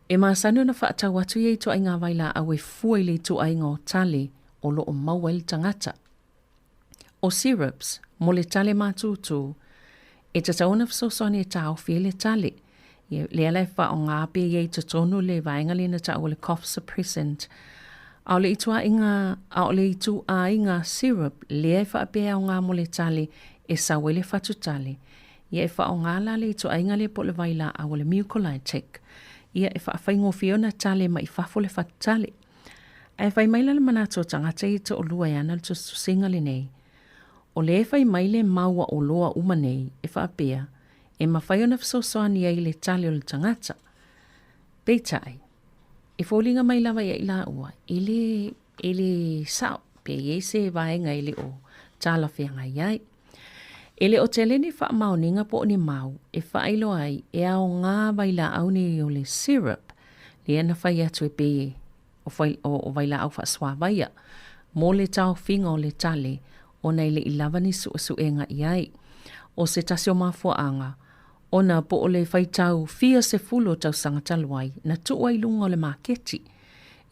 E masani ona faatau atu ia ituaiga vailaau e fua i le ituaiga o tale o lo o maua ai le tagata. O syrups, mo le tale matutu, e tatau ona fesoasoani e taofi ai le tale. Ia, lea la e faaaoga pea ia i totonu le vaega lea na taua o le cough suppressant. A o le ituaiga, a o le ituaiga syrup lea e faapea e aoga mo le tale e sau ai le fatu tale, ia e faaaoga la le ituaiga lea po o le vailaau o le mucolytic, ia e faafaigofie ai ona tale mai fafo le fatu tale. Ae fai mai la le manatu o tagata ia e toalua e ana le tusitusiga lenei, o lea e fai mai le mau a oloa uma nei e faapea e mafai ona fesoasoani ai i le tale o le tagata. Peitai, e foliga mai lava ia i laua, e le, e le sao, pe i ai se vaega e le o talafeagai ai. E le o tele ni faamaoniga po o ni mau e faailoa ai e aoga vailaau nei o le syrup lea na fai atu e pei e o, fai, o, o vailaau faasuavaia mo le taofiga o le tale ona e le i lava ni suesuega i ai. O se tasi o mafuaaga, ona po o le faitau fia sefulu o tausaga talu ai na tuu ai i luga o le maketi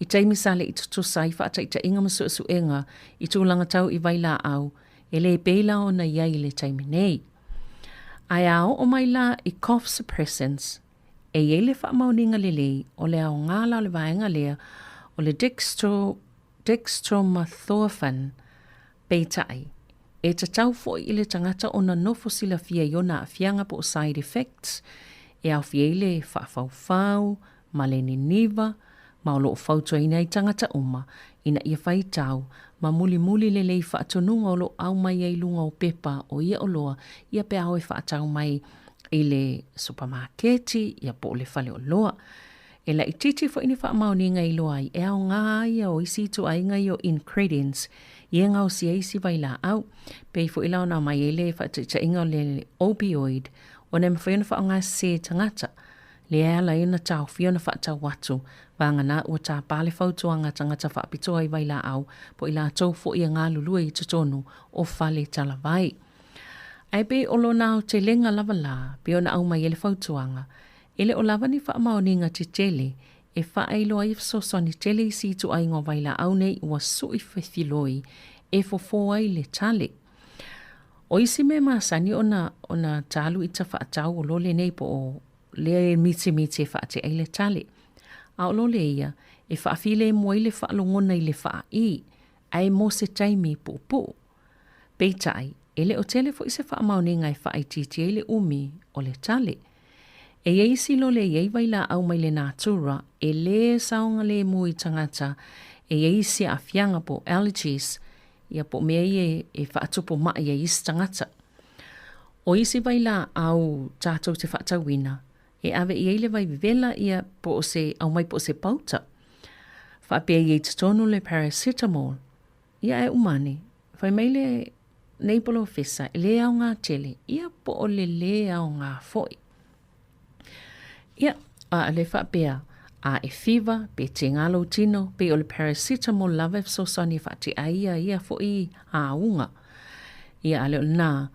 i taimi sa le i tutusa ai faataitaiga ma suesuega i tulaga tau i vailaau e le pei la ona i ai i le taimi nei. Ae a oo mai la i cough suppressants, e i ai le faamaoniga lelei o le aoga la o le vaega lea o le dextro, dextromethorphan, peitai, e tatau foi i le tagata ona nofo silafia i ona aafiaga po o side effects, e aofia ai le faafaufau ma le niniva, ma o lo o fautuaina ai tagata uma ina ia faitau ma mulimuli lelei faatonuga o lo o aumai ai i luga o pepa o ia oloa ia pe a o e faatau mai i le supamaketi ia po o le fale oloa. E laitiiti foi ni faamaoniga e iloa ai e aoga ia o isi ituaiga ia o ingredients ia e gaosia ai isi vailaau. Pei foi la ona aumai ai le faataitaiga o le opioid ona e mafai ona faaaoga sese e tagata lea e ala ai ona taofia ona faatau atu vagana ua tapa le fautuaga a tagata faapitoa i vailaau po o i latou foi e galulue i totonu o fale talavai. Ae pei o lona aotelega lava la, pei ona aumai ai le fautuaga, e le o lava ni faamaoniga tetele e faailoa ai fesoasoani tele isi ituaiga o vailaau nei ua sui fefiloi e fofo ai le tale. O isi mea masani ona ona talu i tafaatau o lole nei po o lea e mitimiti e faatea ai le tale. A o lole ia, e faafilemu ai le faalogona i le faaī, ae mo se taimi puupuu. Peitai, e le o tele foi se faamaoniga e faaitiitia ai le umi o le tale. E i ai isi lole e i ai vailaau mai le natura e lē saogalemu i tagata e i ai isi aafiaga po o allergies, ia po o mea ia e faatupu maʻi ai isi tagata. O isi vailaau tatou te faatauina, e ave i ai le vai vevela ia po o se aumai po o se pauta. Faapea i ai totonu le paracetamol, ia ae uma ane, fai mai le nei polofesa e lē aoga tele, ia po o le lē aoga foi. Ia, a le faapea, a e fiva, pe tēngā lou tino, pei o le paracetamol lava e fesoasoani e faatea ai ia ia foi auga. Ia, a le o lena,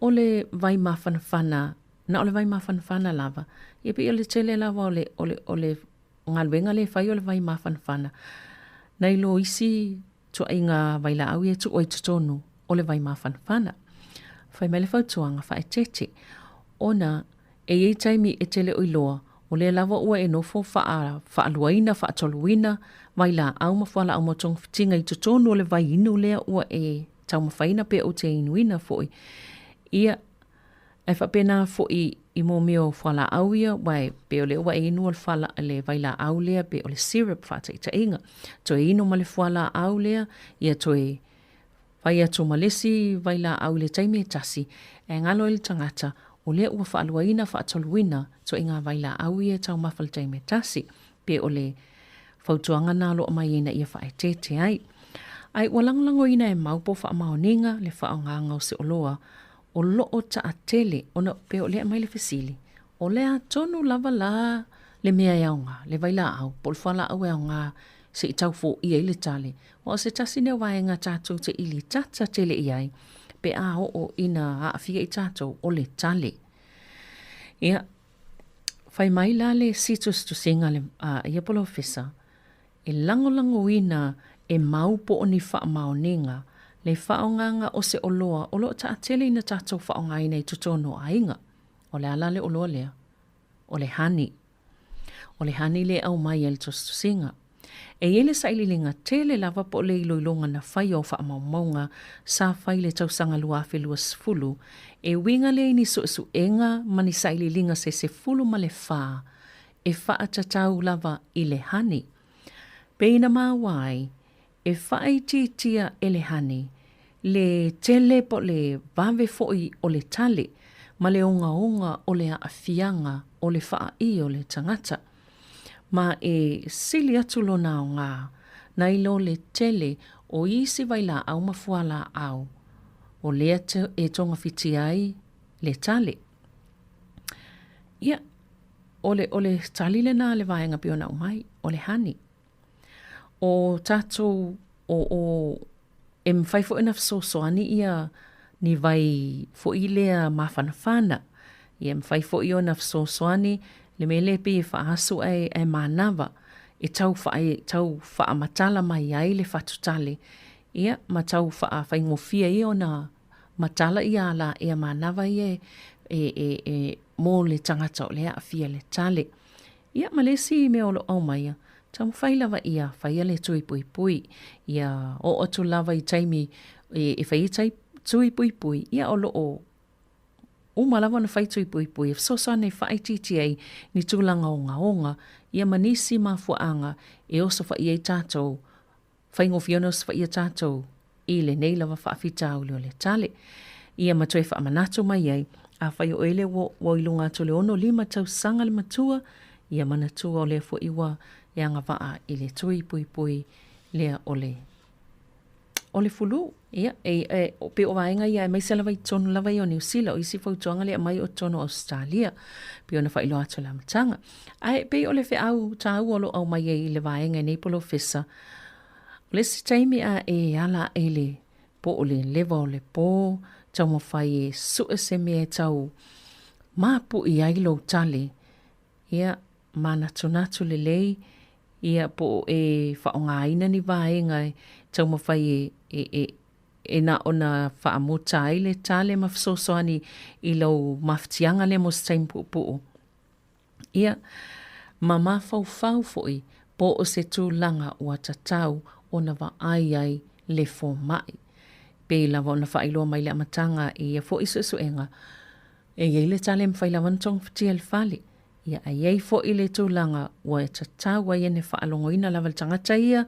o le vai mafanafana, na o le vai mafanafana lava, ia pei o le tele lava o le, o le, o le galuega lea e fai o le vai mafanafana, nai lo isi tuaiga vailaau ia e tuu ai i totonu o le vai mafanafana. Fai mai le fautuaga faaeteete, ona e i ai taimi e te le o iloa, o lea lava ua e nofo faa, faaluaina, faatoluina vailaau ma fualaau mo togafitiga i totonu o le vai inu lea ua e taumafaina pe ou te inuina foi. Ia, ae faapena foi i mō mea o fualaau ia, aua e pei o lea ua e inua le fuala, le vailaau lea pei o le syrup faataitaiga. Toe inu ma le fualaau lea, ia toe fai atu ma le isi vailaau i le taimi e tasi, e galo ai le tagata, o lea ua faaluaina, faatoluina ituaiga vailaau ia e taumafa i le taimi e tasi. Pe o le fautuaga na o lo o aumai ina ia faaeteete ai. Ae ua lagolagoina e mau po o faamaoniga le faaaogaga o se oloa o lo o taatele ona pe o lea aumai le fesili, o le a tonu lava la le mea e aoga, le vailaau po o le fualaau e aoga se i tau foia ai le tale, aua o se tasi nei o vaega tatou te ilitata tele i ai pe a oo ina aafia i tatou o le tale. Ia, Fai mai la le isi tusitusiga a le a ia polofesa, e lagolagoina e mau po o ni faamaoniga le faaaogaga o se oloa o lo o taatele ina tatou faaaogaina i totonu o aiga. O le a la le oloa lea? O le honey. O le honey lea e aumai ai le tusitusiga. E i ai le sailiiliga tele lava po o le iloiloga na faia o faamaumauga sa fai i le tausaga 2020, e uiga lea i ni suesuega ma ni sailiiliga se 14 e faatatau lava i le honey. Pei na maua ai, e faaitiitia e le honey le tele po o le vave foi o le tale ma le ogaoga o le aafiaga o le faaī o le tagata. Ma e sili atu lona aoga nai lo le tele o isi vailaau ma fualaau o lea e togafitia ai le tale. Ia, o le, o le tali lena a le vaega pei ona aumai, o le honey. O tatou, o, o, e mafai foi ona fesoasoani ia ni vai foi lea mafanafana. Ia e mafai foi ona fesoasoani le mea lea pei e faaasu ae, ae manava e tau faa, tau faamatala mai ai le fatutale, ia ma tau faafaigofie ai ona matala ia alaea manava ia e, e, e, e mo le tagata o lea e aafia i le tale. Ia ma le isi mea o lo o aumaia, taumafai lava ia faia le tui puipui. Ia oo atu lava i taimi e fai ai tui puipui, ia o lo o uma lava ona fai tui puipui e fesoasoani e faaitiitia ai ni tulaga ogaoga, ia ma nisi mafuaaga e osofai ai tatou Faigofie ona osofaia tatou i lenei lava faafitauli o le tale. Ia ma toe faamanatu mai ai, afai o oe lea ua, ua i luga atu o le 65 tausaga le matua, ia manatua o lea foi ua e agavaa i le tui puipui lea o le o le fulu. Ia, e, e, pei o vaega ia aemaise lava i totonu lava ia o Niu Sila, o isi fautuaga lea e aumai o totonu o Ausetalia, pei ona faailoa atu i le amataga. Ae pei o le feau taua o lo o aumai ai i le vaega i nei polofesa, o le isi taimi a e ala aʻe i le po o le lewa o le pō, taumafai e sue se mea e tau mapuʻi ai lou tale, ia, manatunatu lelei, ia, po o e faaaogaina ni vaega e taumafai e, e, e, e na ona faamuta ai le tale ma fesoasoani i lou mafatiaga lea mo se taimi puupuu. Ia, ma mafaufau foi po o se tulaga ua tatau ona vaai ai le fomai. Pei lava ona faailoa mai i le amataga i ia foi suesuega, e i ai le tala e mafai lava ona togafitia i le fale. Ia, ae i ai foi le tulaga ua tatau ai ona faalogoina lava le tagata ia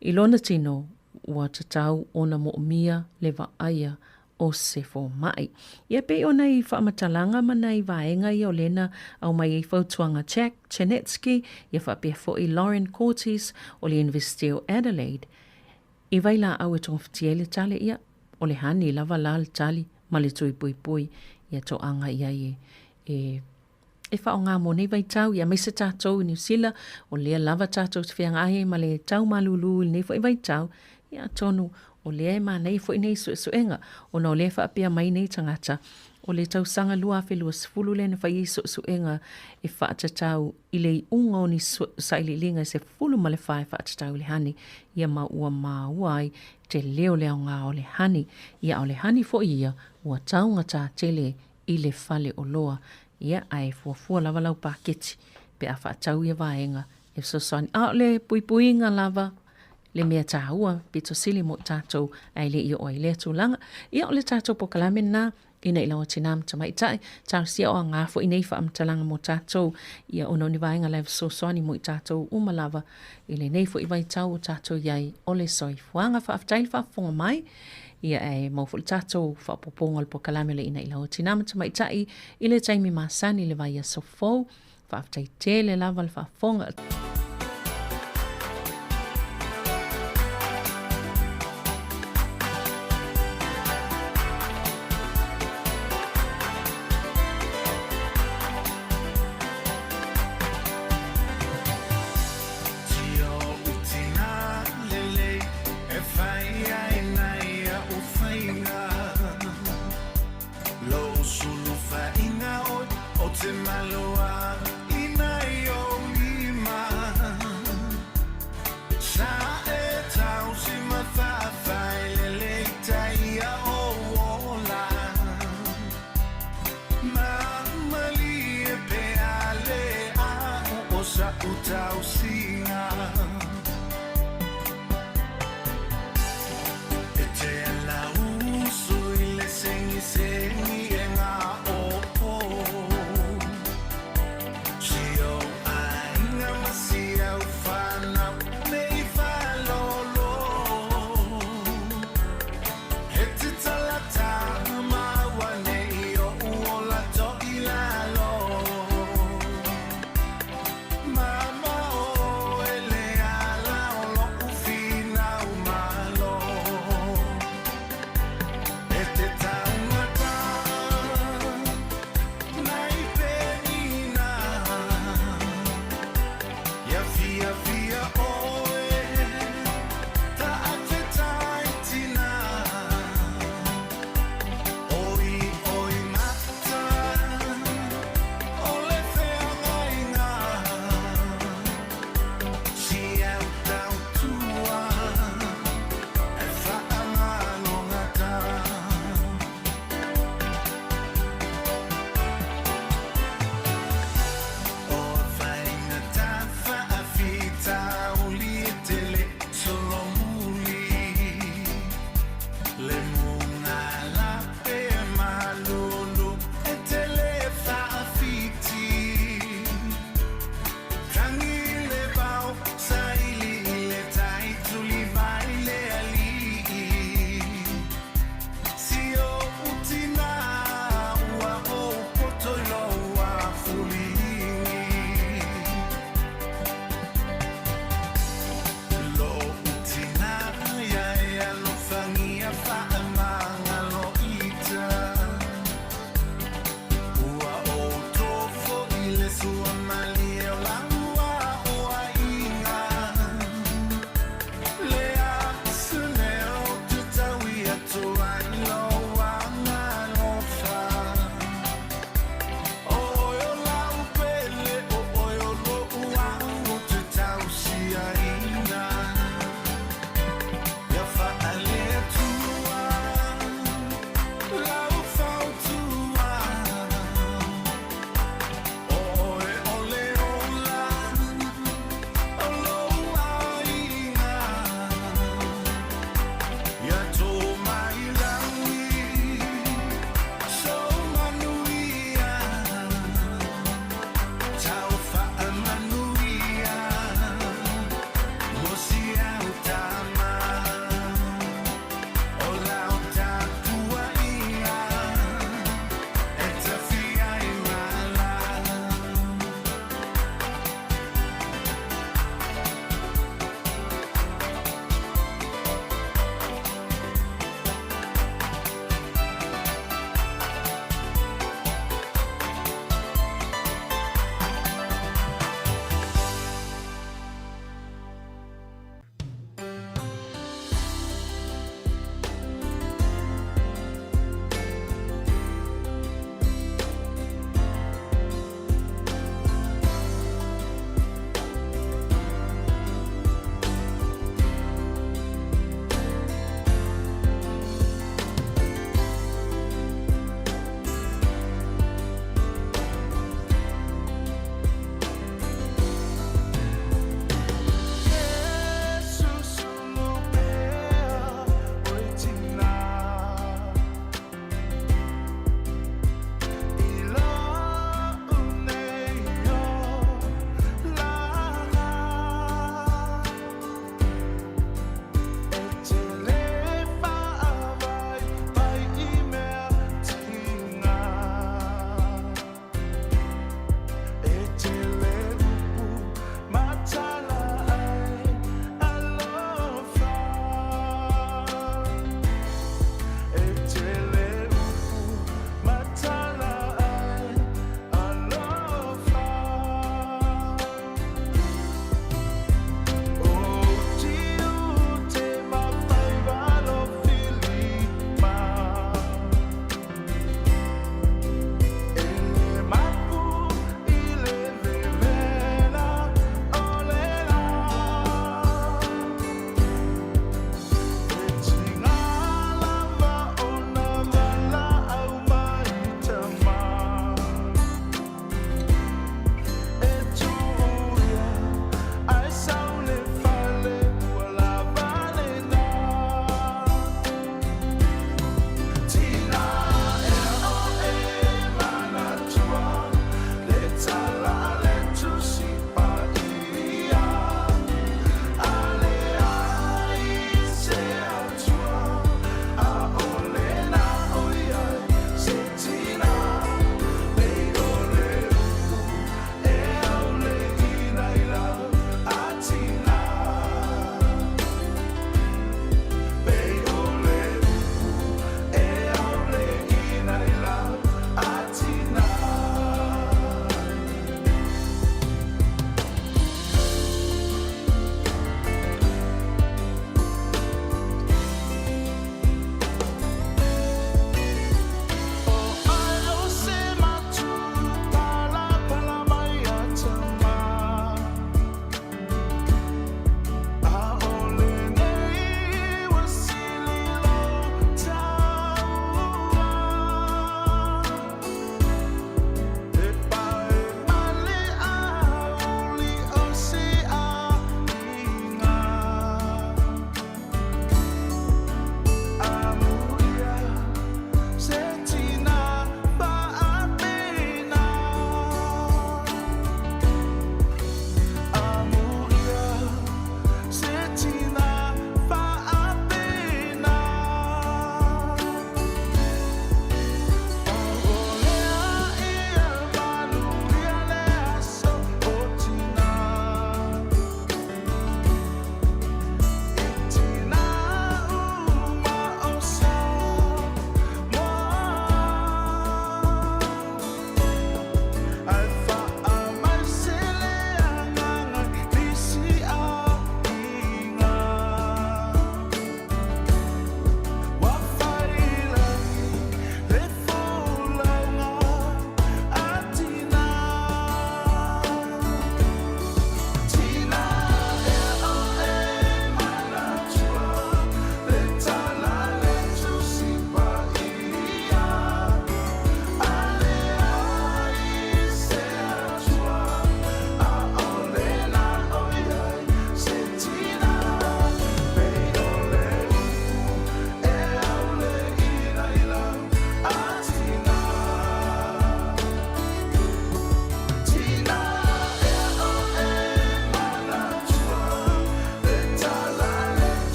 i lona tino ua tatau ona moomia le vaaia o se fomai. Ia pei o nai faamatalaga ma nai vaega ia o lea na aumai ai fautuaga Jack Czarnecki ia faapea foi Lauren Cortes o le Iunivesite o Adelaide i vailaau e togafitia ai le tale ia o le honey lava la le tali ma le tui puipui ia toaga i ai e, e e faaaoga mo nei vaitau, ia aemaise tatou i Niu Sila, o lea lava tatou te feagai ai ma le tau malūlū i lenei foi vaitau, ia atonu o lea e manaia foi nei suesuega, ona o lea e faapea mai nei tagata, o le tausaga 2020 lea na fai ai suesuega e faatatau i le iuga o ni sailiiliga e 14 e faatatau i le honey, ia ma ua maua ai tele o le aoga o le honey, ia a o le honey foi ia ua taugata tele i le fale oloa, ia, ae fuafua lava lau paketi pe a faatau ia vaega e fesoasoani. A o le puipuiga lava le mea taua pito sili mo i tatou ae le i oo ai i lea tulaga. Ia, o le tatou polokalame lena ina i lau tinā ma tamaitai, talosia o aoga foi nei faamatalaga mo tatou, ia ona o ni vaega la e fesoasoani mo i tatou uma lava i lenei foi vaitau o tatou i ai o le soifuaga. Faafetai le faafofoga mai. Ia ae maua foi le tatou faaopoopoga o le polokalame o le Inaina o Tinā ma Tamaitai i le taimi masani i le vaiaso fou. Faafetai tele lava le faafofoga. tausiga. E te ala usu i le segisegie gā opo. Si ou aiga ma si au whanau nei whalolo. He te talata maua nei o uola to i lalo. Mama o ele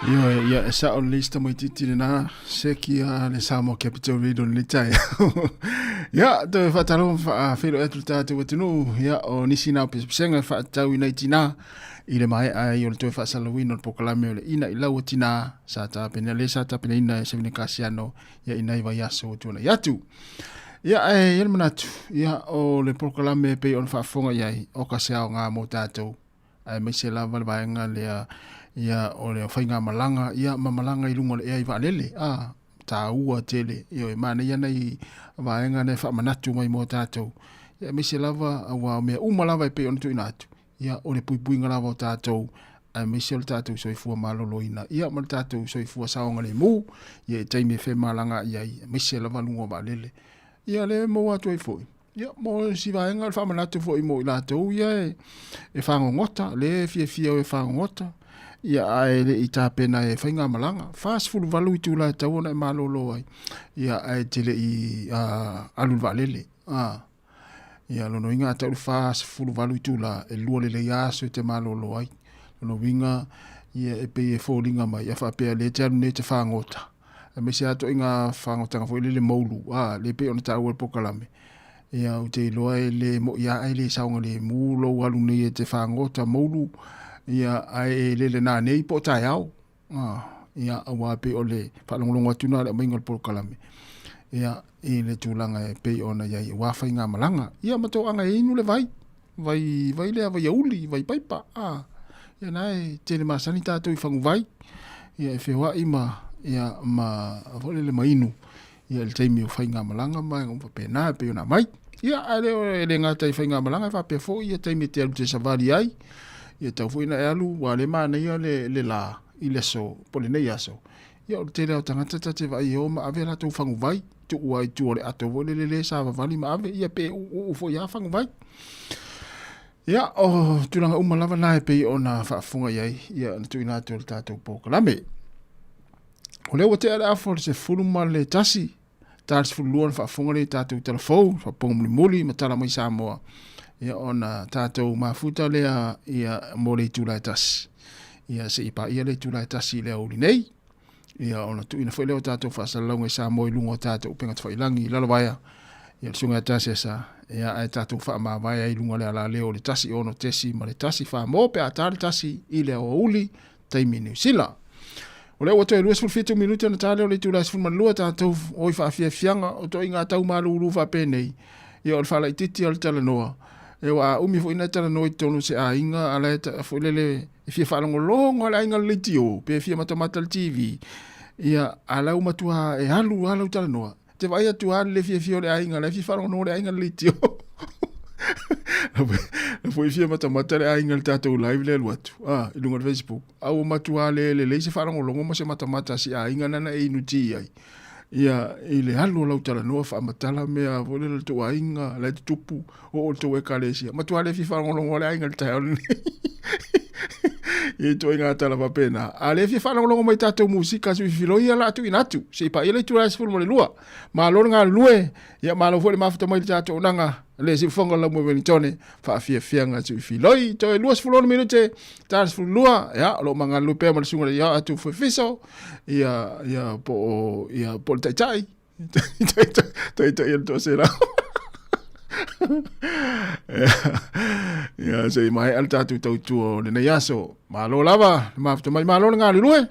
Ioe, ia, e sa'o lelei si tamaitiiti lenā, seki a le Samoa Capital Radio i lenei taeao. Ia, toe faatalofa ma faafeiloai atu le tatou atunuu, ia, o nisi na o pesepesega e faatatau i nai tinā i le maea ai o le toe faasalalauina o le polokalame o le Ina i Lau o Tinā sa tapena, le sa tapenaina e Sevina Kasiano ia i nai vaiaso ua tuanai atu. Ia, ae i ai le manatu, ia, o le polokalame e pei ona faafofoga i ai, o ka se aoga mo tatou aemaise lava le vaega lea ia o le faigamalaga ia ma malaga i luga o le ea i vaalele a taua tele ioe manaia nai vaega na e faamanatu mai mo tatou ia aemaise lava aua o mea uma lava e pei ona tuuina atu ia o le puipuiga lava o tatou aemaise o le tatou soifua maloloina ia ma le tatou soifua saogalemu ia i taimi e femalagaai ai aemaise lava luga o vaalele ia lea e maua atu ai foi Ia, mo si vaega o le faamanatu foi mo i latou ia e, e fagogota, le e fiafia o e fagogota, ia ae le i tapena e faigamalaga. 48 itula e tatau ona e malolo ai, ia ae te le i alu i le vaalele. Ia, lona uiga a tau le 48 itula, e lua lelei aso e te malolo ai. Lona uiga, ia e pei e foliga mai, a faapea lea e te alu nei e te fagota, aemaise lava ituaiga fagotaga foi lele moulu, a, lea e pei ona taua i le polokalame. Ia, ou te iloa e le mo'i lava ae le saogalemu lou alu nei e te fagota moulu, ia, ae e lele nanei po o taeao. A, ia, aua e pei o le faalogologo atu lena i le aumaiga o le polokalame, ia, i le tulaga e pei ona i ai aua faigamalaga. Ia ma toaga e inu le vai, vai, vai lea vaiauli, vai paipa, a, ia na e tele masani tatou i faguvai, ia e feoai ma, ia, ma, foi lele ma inu, ia i le taimi o faigamalaga ma vaega uma faapena e pei ona aumai. Ia, ae le o e le gata i faigamalaga, e faapea foi ia taimi e te alu e te savali ai, ia tatau foi ona e alu, aua o lea e manaia le, le la i le aso, po o lenei aso, ia o le tele lava o tagata ta te vaai e o ma ave a latou faguvai, tuu lava i tua o le ato foi lele lea e savavali ma ave, ia pe uuuu foi lava faguvai. Ia, o tulaga uma lava na e pei ona faafofoga i ai, ia na tuuina atu e le tatou polokalame. O lea ua tea le afa o le 11, ta le 12 na faafofoga lea i tatou tala fou, faafofoga mulimuli ma tala mai Samoa, ia ona tatou mafuta lea ia mo le itula e tasi. Ia se i paia le itula e tasi i le aoauli nei. Ia ona tuuina foi lea o tatou faasalalauga i Samoa i luga o tatou upega tafailangi i Lalovaea. Ia le susuga ia Tasesa, ia ae tatou faamavae ai i luga o le alaleo o le 1 6 ma le 1 4 mo pe a ta le 1 i le aoauli taimi Niu Sila. O lea ua toe 27 minute ona ta lea o le itula e 12 tatou o i faafiafiaga o toaiga tau malulu faapenei. Ia o le faalaitiiti o le talanoa. E ua a umi foi na talanoa i totonu o se aiga a la e foi lele e fia faalogologo lava le aiga i le leitio pe fia matamata i le TV. Ia a la ua matua e alu lava lau talanoa. Te vaai atu lava le fiafia o le aiga, la e fia faalogologo le aiga i le leitio. La foi fia matamata le aiga i le tatou live lea alu atu, ah, i luga o le Facebook. A ua matua le lelei se faalogologo ma se matamata a si aiga nana e inu ti ai. Ia, i le alu o lau talanoa faamatala mea foi lele o le tou aiga, la e tutupu, o o le tou ekalesia. Matua le fia faalogologo le aiga i le taeao lenei. Ia ituaiga tala faapena. A le fia faalogologo mai tatou musika suifiloi ia la tuuina atu. Se i paia le itula e 12. Malo le galulue, ia malo foi le mafuta mai le tatou auaunaga le siufofoga o le Laumua Wellingtone, faafiafiaga suifiloi. Toe 26 minute, ta le 12, ia, o lo o ma galulue pea ma le susuga ia atu Fefiso, ia, ia, po o, ia, po o le taitai, taitai o le toasela. Ia, se i maea le tatou tautua o lenei aso. Malo lava, le mafuta mai, malo le galulue.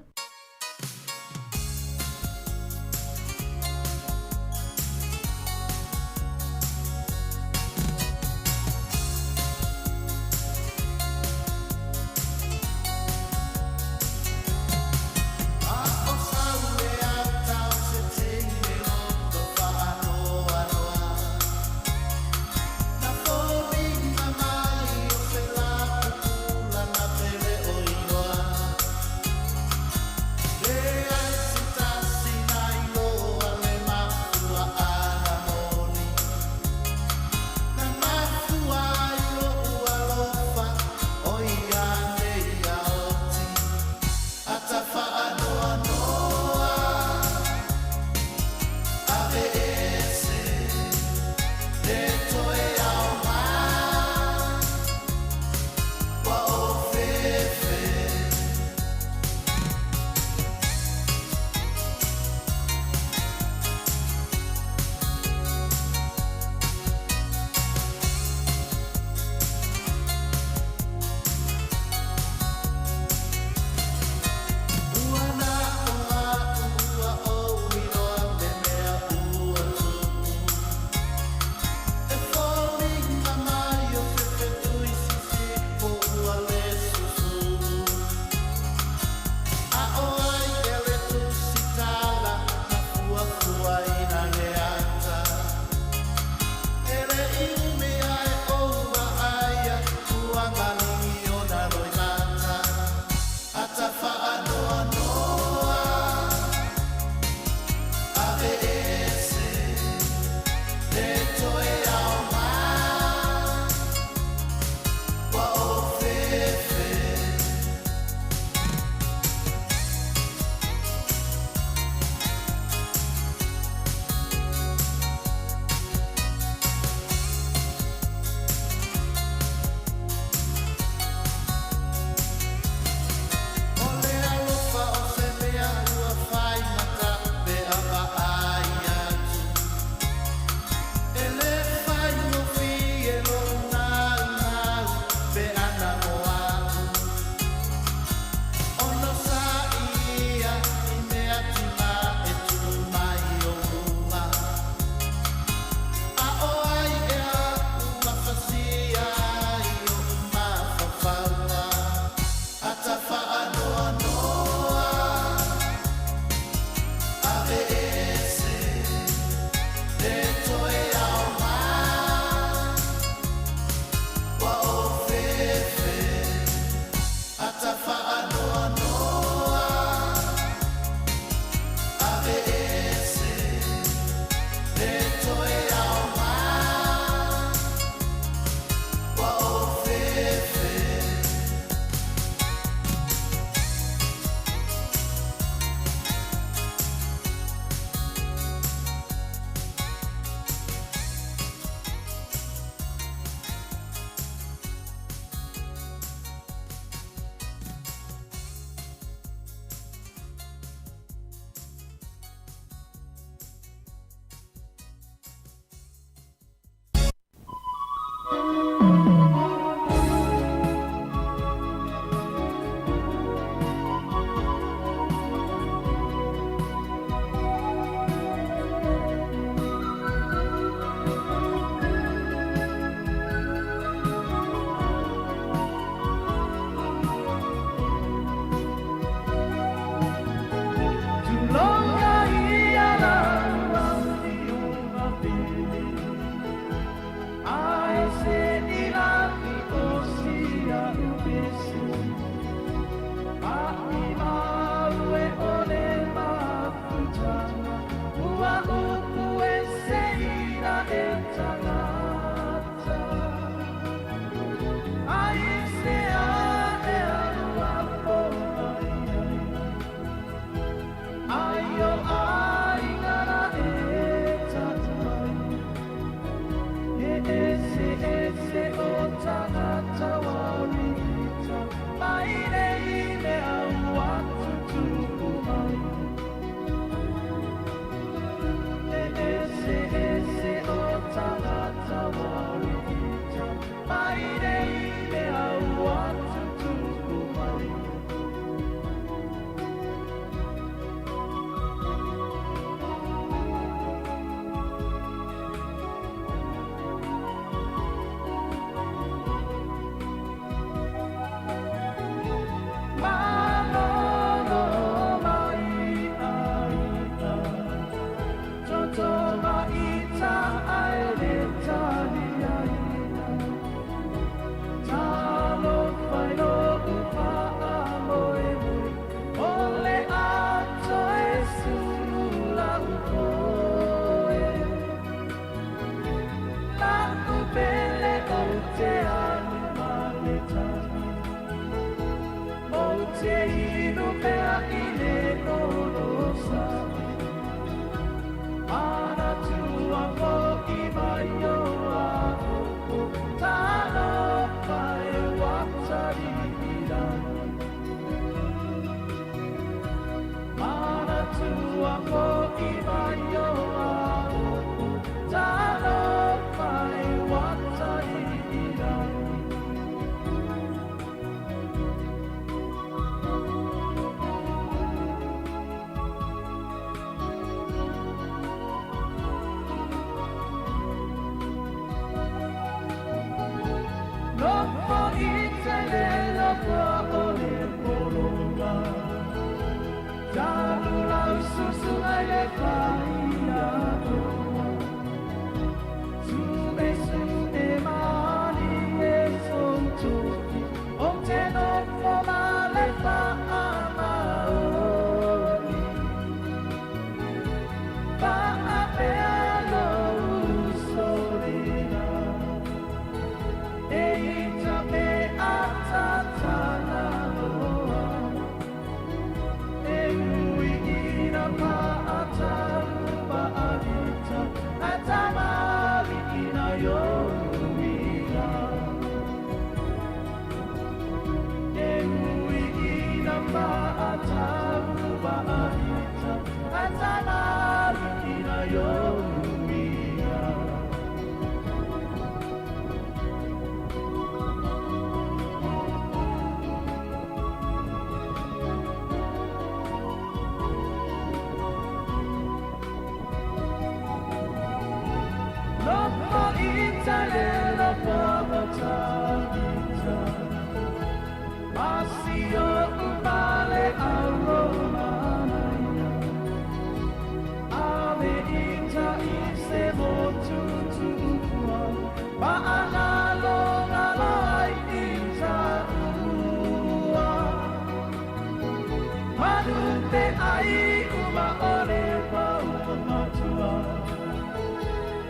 Le ai uma o le maua matua.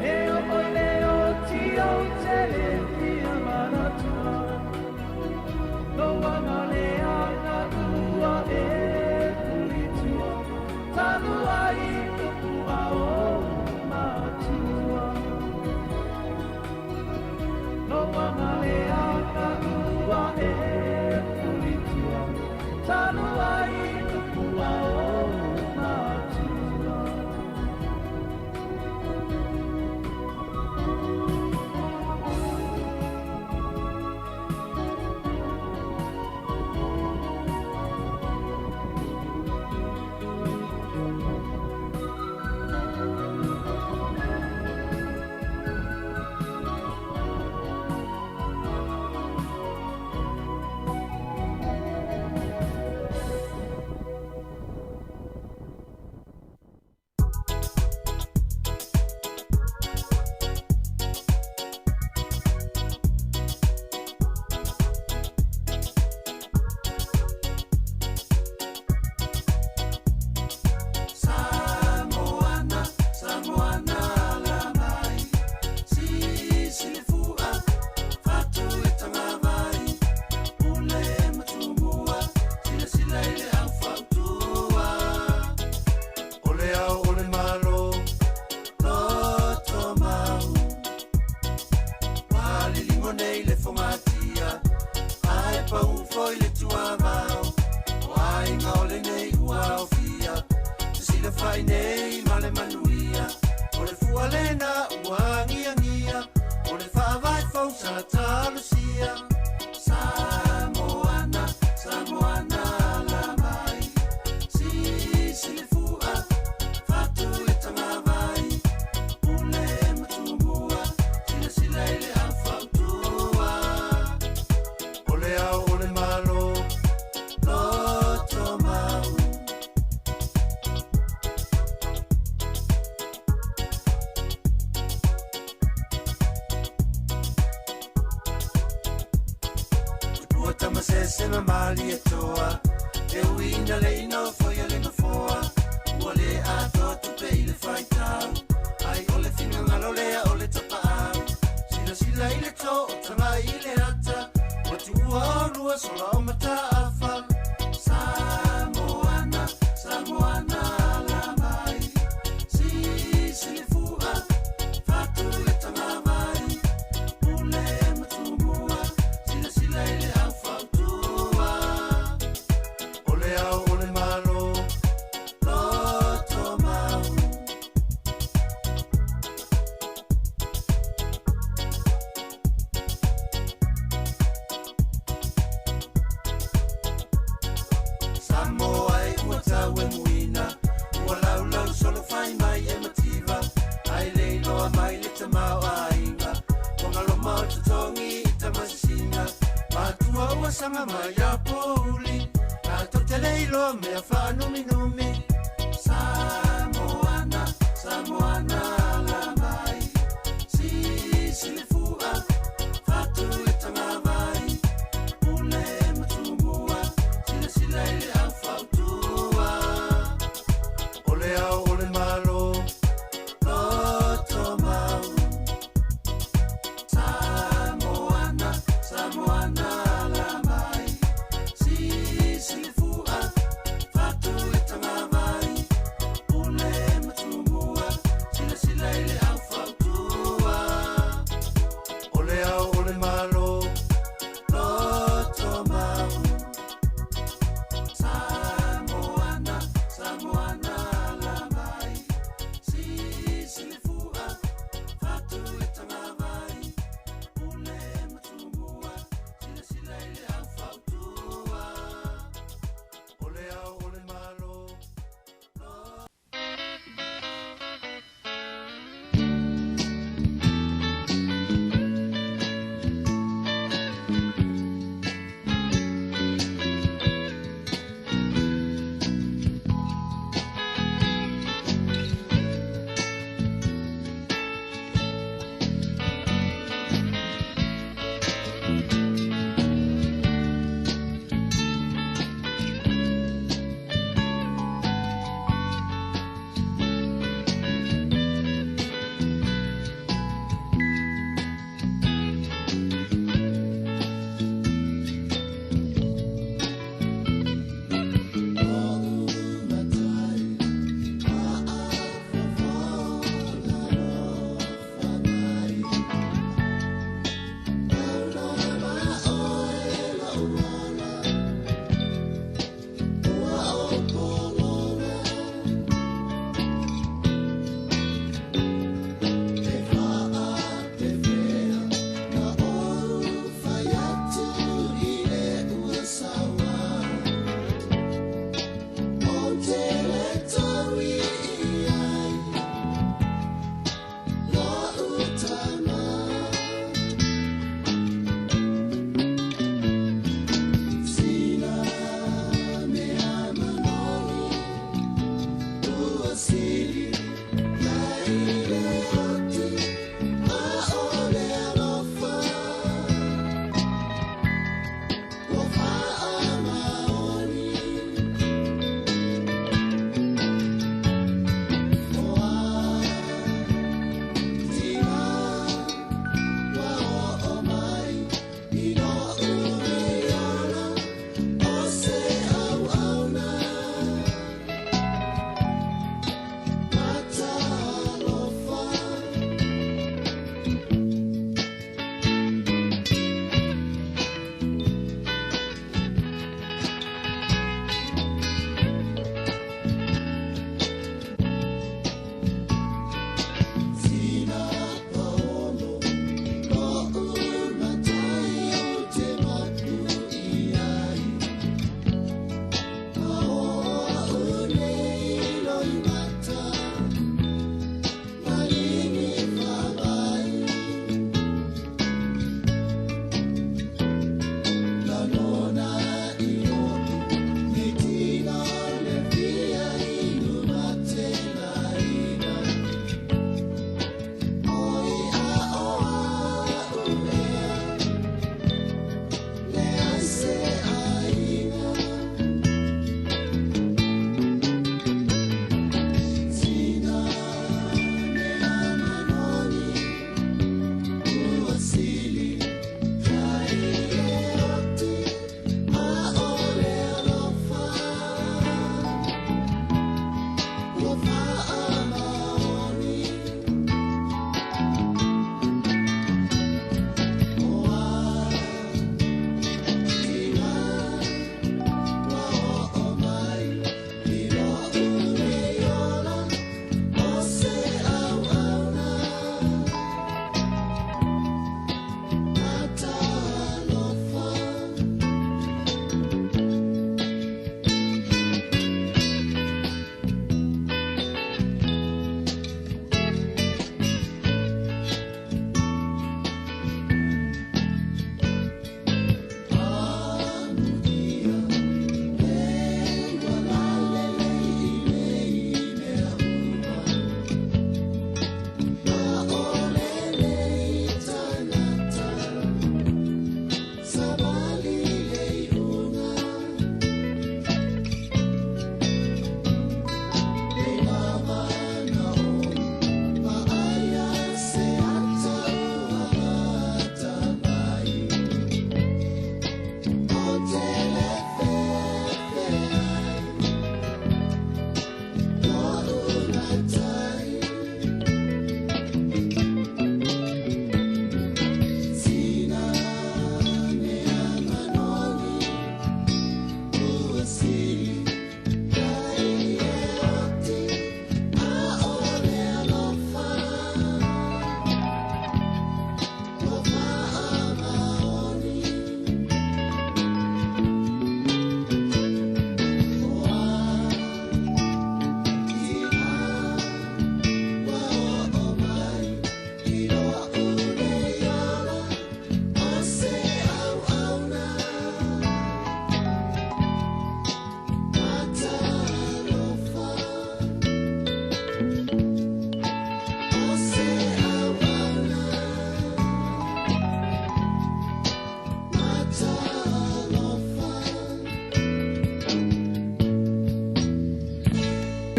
E o le o ti o te le fia manatua. Loanga le anga ua e pulitua. Tanu ai upu a o matua. Loanga le anga ua e pulitua. Tanu ai upu a o matua. Samoana, Samoana la mai. Sisi le fua, fatu le tagavai. Pule ma tumua, silasila i le au fautua. O le ao o le malo, Loto mau. Paliligo nei le fogatia, ae pau foi le tuavao. O aiga o lenei ua aofia, fesilafai nei ma le manuia. O le fua lena ua agiagia, o le faavae fou sa talosia. Samoana, Samoana la mai. Sisi le fua, fatu le tagavai. Pule ma tumua, silasila i le au fautua. O le ao o le malo, Loto mau. Tupua tamasese ma mali e toa, e uina le inofo ia le nofoa. Ua le atoa tupe i le faitau, ai o le finagalo lea o le tapaau. Silasila i le to o taga i le ata, ua tuua o lua sola o mataafa. Samoana, Samoana la mai. Sisi le fua, fatu le tagavai. Pule ma tumua, silasila i le au fautua. O le ao o le malo, Loto mau. Samoa e ua tau e muina, ua laulau solo fai mai e mativa. Ai le iloa mai le tamao aiga, ua galoma o totogi i tamasisiga. Matua ua saga mai a pouli, tatou te le iloa mea faanuminumi. Samoana, Samoana la mai. Sisi le fua, fatu le tagavai. Pule ma tumua, silasila i le au fautua. O le ao o le malo, Loto mau. Samoana, Samoana la mai. Sisi le fua, fatu le tagavai. Pule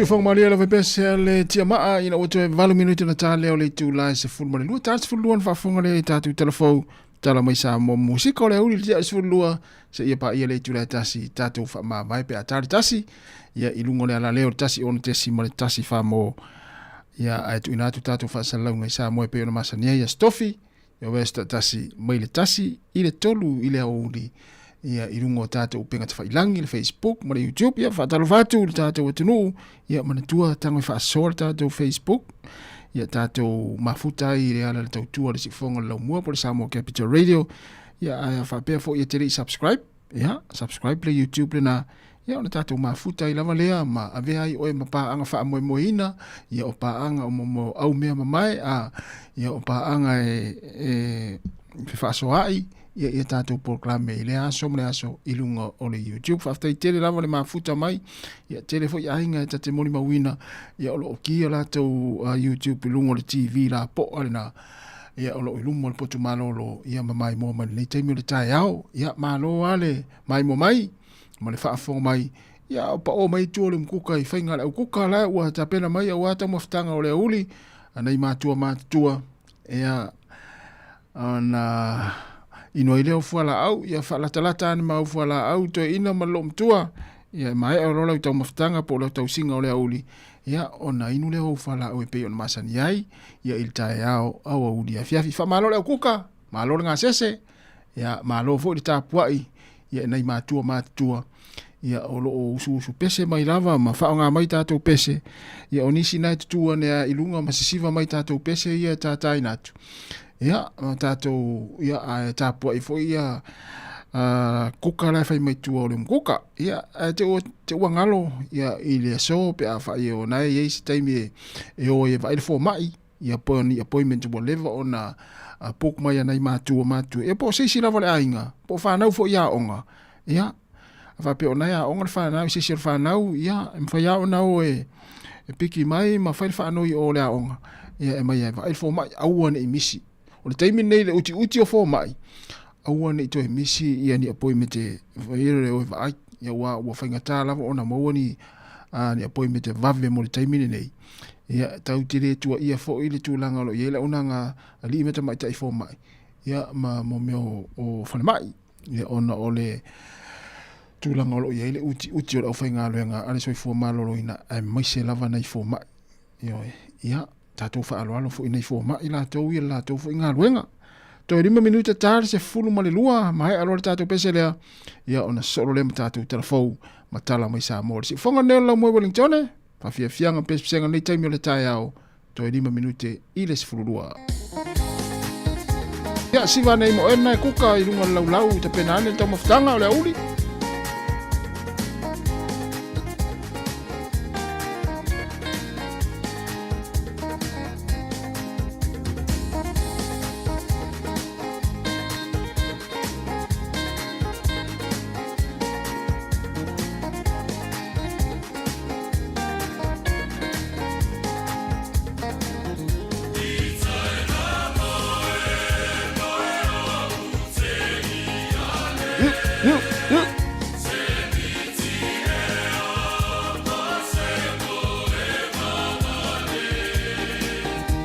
Siufoga malie lava pese a le tiamaa ina ua toe 8 minute na ta lea o le itula e 12 ta 12 na faafofoga lea i tatou talafou tala mai Samoa musika o le auli le tia 12 seia paia le itula e tasi tatou faamavae pe a ta le tasi ia i luga o le alaleo le 1 6.1 famo ia ae tuuina atu tatou faasalalauga i Samoa e pei ona masani ai ia Stofi ia West tasi mai le tasi i le tolu i le aoauli ia i luga o tatou upega tafailangi le Facebook ma le YouTube ia faatalofa atu i le tatou atunuu ia manatua tago e faasoa le tatou Facebook ia tatou mafuta ai i le ala le tautua le siufoga o le laumua po le Samoa Capital Radio ia ae faapea foi e te le i subscribe ia subscribe le YouTube lena ia ona tatou mafuta ai lava lea ma avea ai oe ma paaga faamoemoeina ia o paaga o mo au mea mamae a ia o paaga e e fefaasoaai ia ia tatou polokalame i lea aso ma le aso i luga o le YouTube. Faafetai tele lava le mafuta mai. Ia tele foi aiga e ta te molimauina ia o lo o ki a latou YouTube i luga o le TV lapoa lena. Ia o lo o i luma o le potu malolo ia ma maimoa mai lenei taimi o le taeao. Ia malo lava le maimoa mai ma le faafofoga mai. Ia o paʻo mai tua o le umukuka i faiga a le aukuka la ua tapena mai aua taumafataga o le aoauli a nai matua matutua. Ia ona inu ai lea o fualaau, ia faalatalata ane ma au fualaau toeaina ma le loomatua, ia e maea loa lau taumafataga po o lau tausiga o le aoauli, ia ona inu lea o au fualaau e pei ona masani ai, ia i le taeao aoauli afiafi. Faamalo le aukuka, malo le gasese, ia malo foi le tapuai, ia e nai matua matutua, ia o lo o usuusu pese mai lava ma faaaoga mai tatou pese, ia o nisi na e tutu ane lava i luga ma sisiva mai tatou pese ia e tataina atu. Ia, ma tatou, ia, ae tapuai foi ia kuka la e fai mai tua o le umukuka. Ia, ae te ua, te ua galo, ia, i le aso pe afai o na e i ai se taimi e, e o ai e vaai le fomai, ia po o ni appointment ua leva ona book mai a nai matua matutua, ia po o se isi lava o le aiga, po o fanau foi i aoga, ia, a faapea o na e aoga le fanau i se isi o le fanau, ia, e mafai lava ona o e, e piki mai ma fai le faanoi i o i le aoga, ia e aumai e vaai le fomai, aua ne i misi. O le taimi lenei i le utiuti o fomai, aua ne i toe misi ia ni appointment e fai ai le o e vaai, ia aua ua faigata lava ona maua ni, ni appointment e vave mo le taimi lenei. Ia, tatou te le tuuaia foi le tulaga o lo o i ai le auaunaga a alii ma tamaitai fomai, ia ma mo mea o falemai, ia ona o le tulaga o lo o i ai le utiuti o le aufaigaluega a le soifua maloloina aemaise lava nai fomai. Ioe, ia, tatou faaaloalo foi i nai fomai latou ia le latou foi galuega. Toe 5 minute ta le 12, maea loa le tatou pese lea, ia ona solo lea ma tatou talafou ma tala mai Samoa. Le siufoga lenei o le Laumua i Wellingtone, faafiafiaga ma pesepesega i lenei taimi o le taeao, toe 5 minute i le 12. Ia, siva nei mo ena e kuka i luga o le laulau, tapena ane le taumafataga o le aoauli.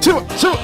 Siva, siva.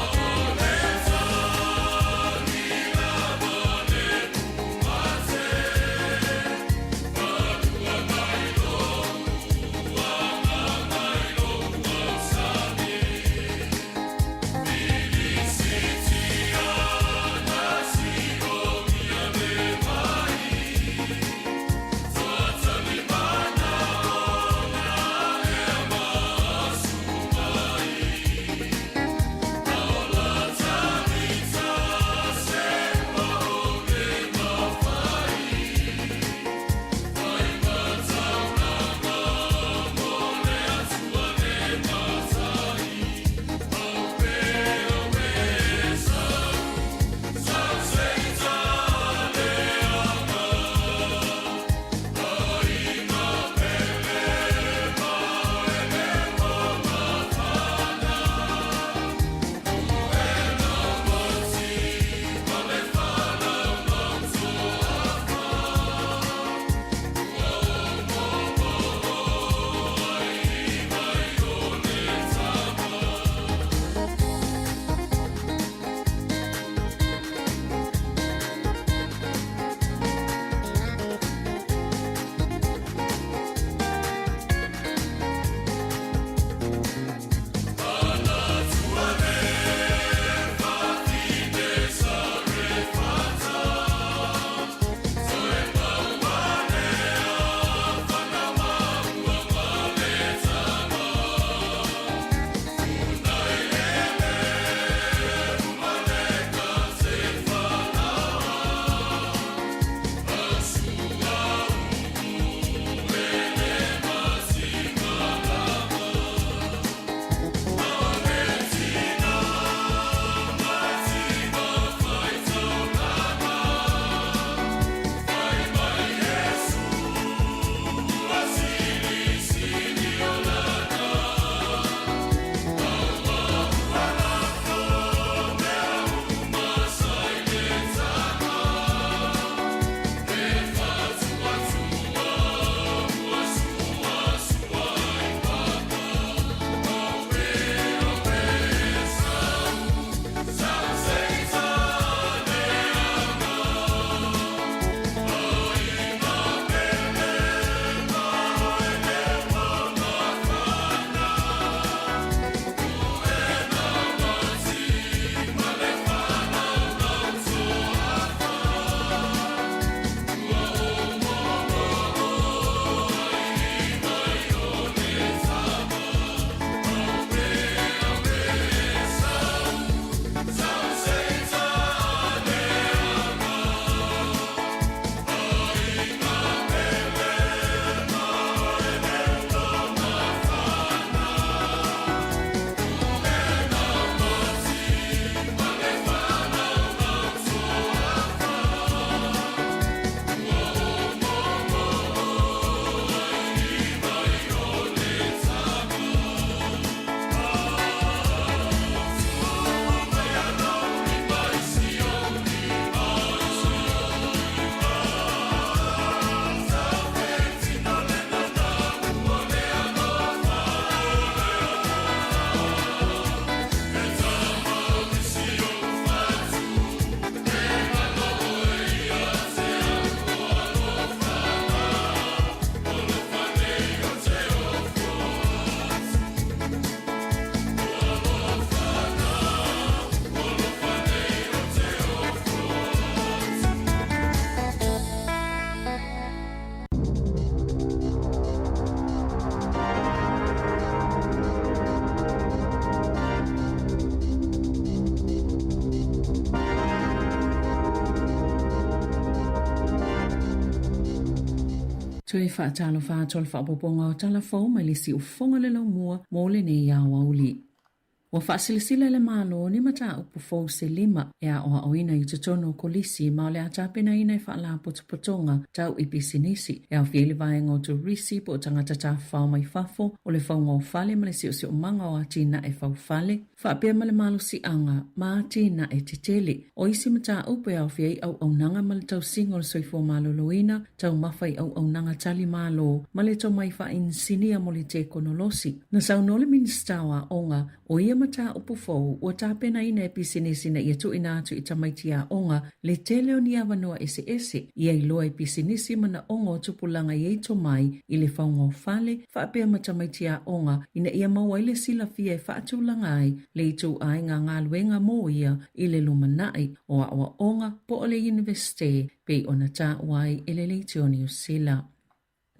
Toe faatalofa atu o le faaopoopoga o tala fou mai le siufofoga o le laumua mo lenei aoauli. Ua faasilasila e le Malo ni mataupu fou se lima e aoaoina i totonu o kolisi ma o le a tapenaina e faalapotopotoga tau i pisinisi e aofia ai le vaega o turisi po o tagata tafafao mai fafo, o le fauga o fale ma le siosiomaga o atinae faufale, faapea ma le malosiaga ma atinae tetele. O isi mataupu e aofia ai auaunaga ma le tausiga o le soifua maloloina, taumafa i auaunaga tali malo ma le tomai faainisinia mo le tekonolosi. Na saunoa le Minisita o Aoga, o ia mataupu fou ua tapenaina e pisinisi ina ia tuuina atu i tamaiti aoga le tele o ni avanoa eseese ia iloa e pisinisi manaoga o tupulaga i ai tomai i le fauga o fale faapea ma tamaiti aoga ina ia maua ai le silafia e faatulaga ai le ituaiga galuega mo ia i le lumanai o aoaoga po o le Iunivesite pei ona taua ai e le Leitio Niu Sila.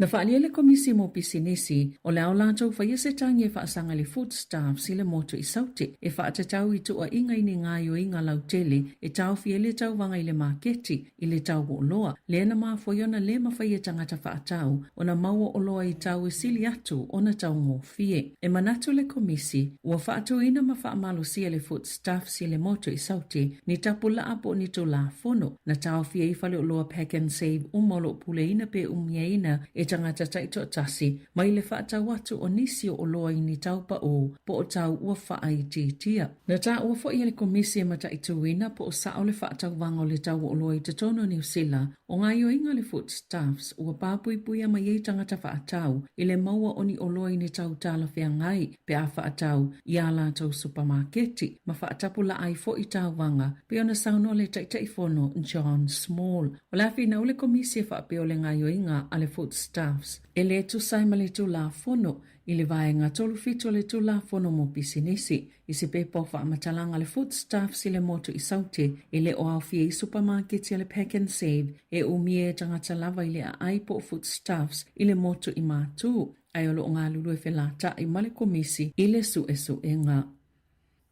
Na faaalia le Komisi mo Pisinisi, o le a o latou faia se tagi e faasaga i le Foodstuffs i le motu i Saute e faatatau i tuuaiga i ni gaoioiga lautele e taofi ai le tauvaga i le maketi i le tau o oloa, lea na mafua ai ona le mafai e tagata faatau ona maua oloa i tau e sili atu ona taugofie. E manatu le Komisi, ua faatuina ma faamalosia le Foodstuffs i le motu i Saute ni tapulaa po o ni tulafono na taofi ai faleoloa Pak'nSave uma o lo o puleina pe umiaina e tagata taitoatasi mai le faatau atu o nisi o oloa i ni tau paʻū po o tau ua faaitiitia. Na taua foi e le Komisi e mataituina po o sao le faatauvaga o le tau o oloa i totonu o Niu Sila O gaoioiga a le Foodstuffs ua papuipuia mai ai tagata faatau i le maua o ni oloa i ni tau talafeagai pe a faatau i ā latou supamaketi ma faatapulaa ai foi tauvaga, pei ona saunoa le Taitaifono John Small. O le a finau le Komisi e faapea o le gaoioiga a le Foodstuffs e le tusa ai ma le Tulafono i le Vaega 37 o le Tulafono mo Pisinisi. I se pepa o faamatalaga a le Foodstuffs i le motu i Saute, e le o aofia ai supamaketi a le Pak'nSave e umia e tagata lava i le aai po o Foodstuffs i le motu i Matū, ae o lo o galulue felataʻi ma le Komisi i le suesuega.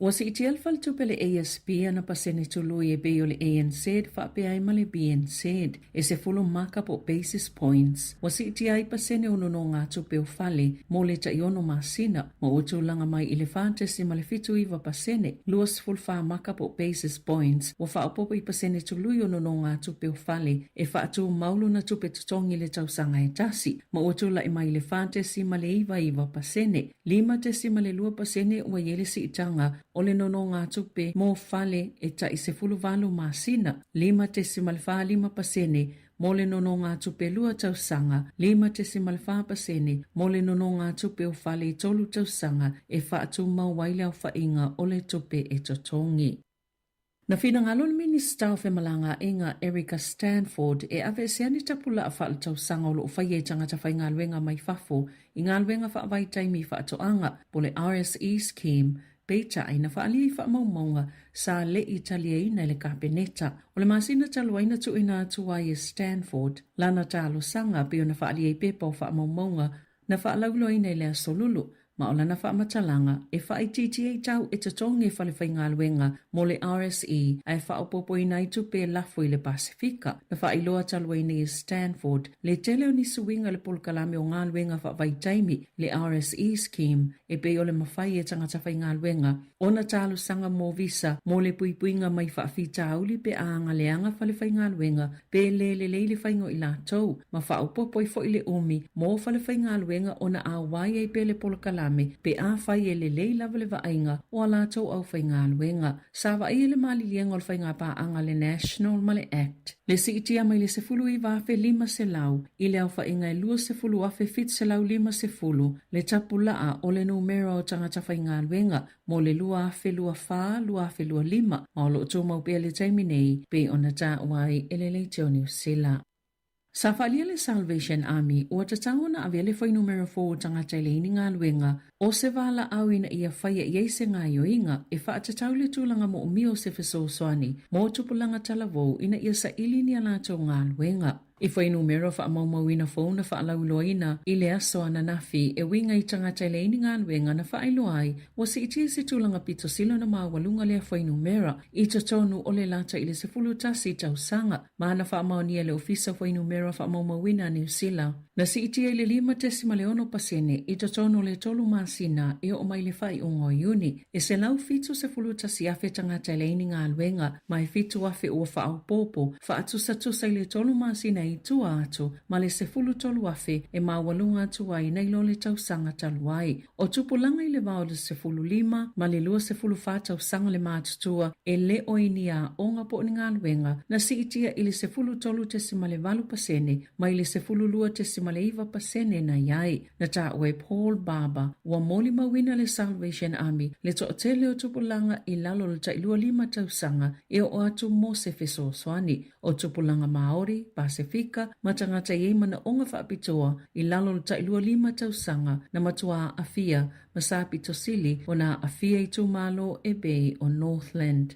Ua siitia le faletupe le ASB ana pasene tului e pei o le ANZ faapea ai ma le BNZ e 10 maka po o basis points. Ua siitia ai pasene o nonogatupe o fale mo le taiono masina ma ua tulaga mai i le 4.79%, 24 maka po o basis points, ua faaopoopo i pasene tului o nonogatupe o fale e faatumau lona tupe totogi i le tausaga e tasi, ma ua tula'i mai i le 4.99%, 5.2% ua i ai le siitaga o le nonogatupe mo fale e ta'i 18 masina, 5.45% mo le nonogatupe lua tausaga, 5.4% mo le nonogatupe o fale i tolu tausaga e faatumau ai le aofaiga o le tupe e totogi. Na finagalo le Minisita o Femalagaaiga Erica Stanford e aveesea ni tapulaa faaletausaga o lo o faia e tagata faigaluega mai fafo i galuega faavaitaimi i faatoaga po o le RSE Scheme Peitai, na faaalia i faamaumauga sa le i taliaina e le Kapeneta. O le masina talu ai na tuuina atu ai e Stanford lana talosaga pei ona faaalia i pepa o faamaumauga na faalauiloaina i le Aso Lulu, ma o lana faamatalaga e faaitiitia ai tau e totogi e falefaigaluega mo le RSE ae faaopoopoina ai tupe e lafo i le Pasefika. Na faailoa talu ai nei e Stanford le tele o ni suiga i le polokalame o galuega faavaitaimi, le RSE Scheme, e pei o le mafai e tagata faigaluega ona talosaga mo visa mo le puipuiga mai faafitauli pe a agaleaga falefaigaluega pe le lelei le faiga o i latou, ma faaopoopo ai foi le umi mo falefaigaluega ona auai ai pea le polokalame pe afai e lelei lava le vaaiga o a latou aufaigaluega. Sa vaaia le maliliega o le faigapaaga a le National ma le Act, le siitia mai le 19,500 i le aofaiga e 20,750 le tapulaa o le numera o tagata faigaluega mo le 2024-2025, ma o lo o tumau pea le taimi nei pei ona taua ai e le Leitio Niu Sila. Sa faaalia le Salvation Army ua tatau ona avea le fuainumera fou o tagata e leai ni galuega o se valaau ina ia faia i ai se gaoioiga e faatatau i le tulaga moomia o se fesoasoani mo tupulaga talavou ina ia saili ni a latou galuega. I fuainumera faamaumauina fou na faalauiloaina i le aso ananafi e uiga i tagata e leai ni galuega na faailoa ai ua siitia se tulaga pito sili ona maualuga lea fuainumera i totonu o le lata i le 11 tausaga ma na faamaonia e le Ofisa o Fuainumera Faamaumauina a Niu Sila. Na siitia i le 5.6% i totonu o le tolu masina e oo mai le faaiuga o Iuni, e 171,000 tagata e leai ni galuega, ma e 7,000 ua faaopoopo faatusatusa i le tolu masina i tua atu ma le 13,000 e maualuga atu ai nai lo le tausaga talu ai. O tupulaga i le va o le 15 ma le 24 tausaga le matutua e le o i ni aoga po o ni galuega, na siitia i le 13.8% mai le 12.9% na i ai. Na taua e Paul Barber, ua molimauina le Salvation Army le toatele o tupulaga i lalo o le tailua lima tausaga e oo atu mo se fesoasoani. O tupulaga Māori, Pasefika ma tagata e i ai manaoga faapitoa i lalo o le tailua lima tausaga na matua aafia ma sa pito sili ona aafia itumalo e pei o Northland.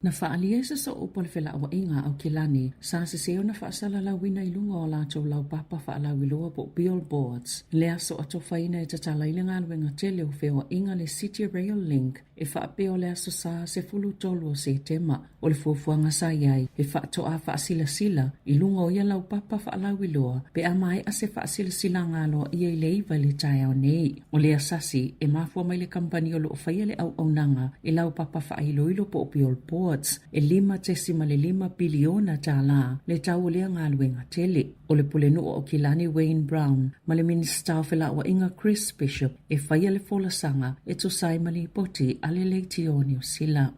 Na faaalia i se soo o le felauaiga a Aukilani sa sesē ona faasalalauina i luga o latou laupapa faalauiloa po o billboards le aso atofaina e tatala ai le galuega tele o feoaiga le City Rail Link e faapea o le aso Sa 13 o Setema. O le fuafuaga sa i ai e faatoa faasilasila i luga o ia laupapa faalauiloa pe a maea se faasilasilaga aloaia i le 9 i le taeao nei. O le asasi e mafua mai le kamupani o loo faia le auaunaga i laupapa faailoilo po o billboards e $5.5 piliona tālā le tau o lea galuega tele. O le Pulenuu o Aukilani Wayne Brown ma le Minisita o Felauaiga Chris Bishop e faia le folasaga e tusa ai ma lipoti a le Leitio o Niu Sila.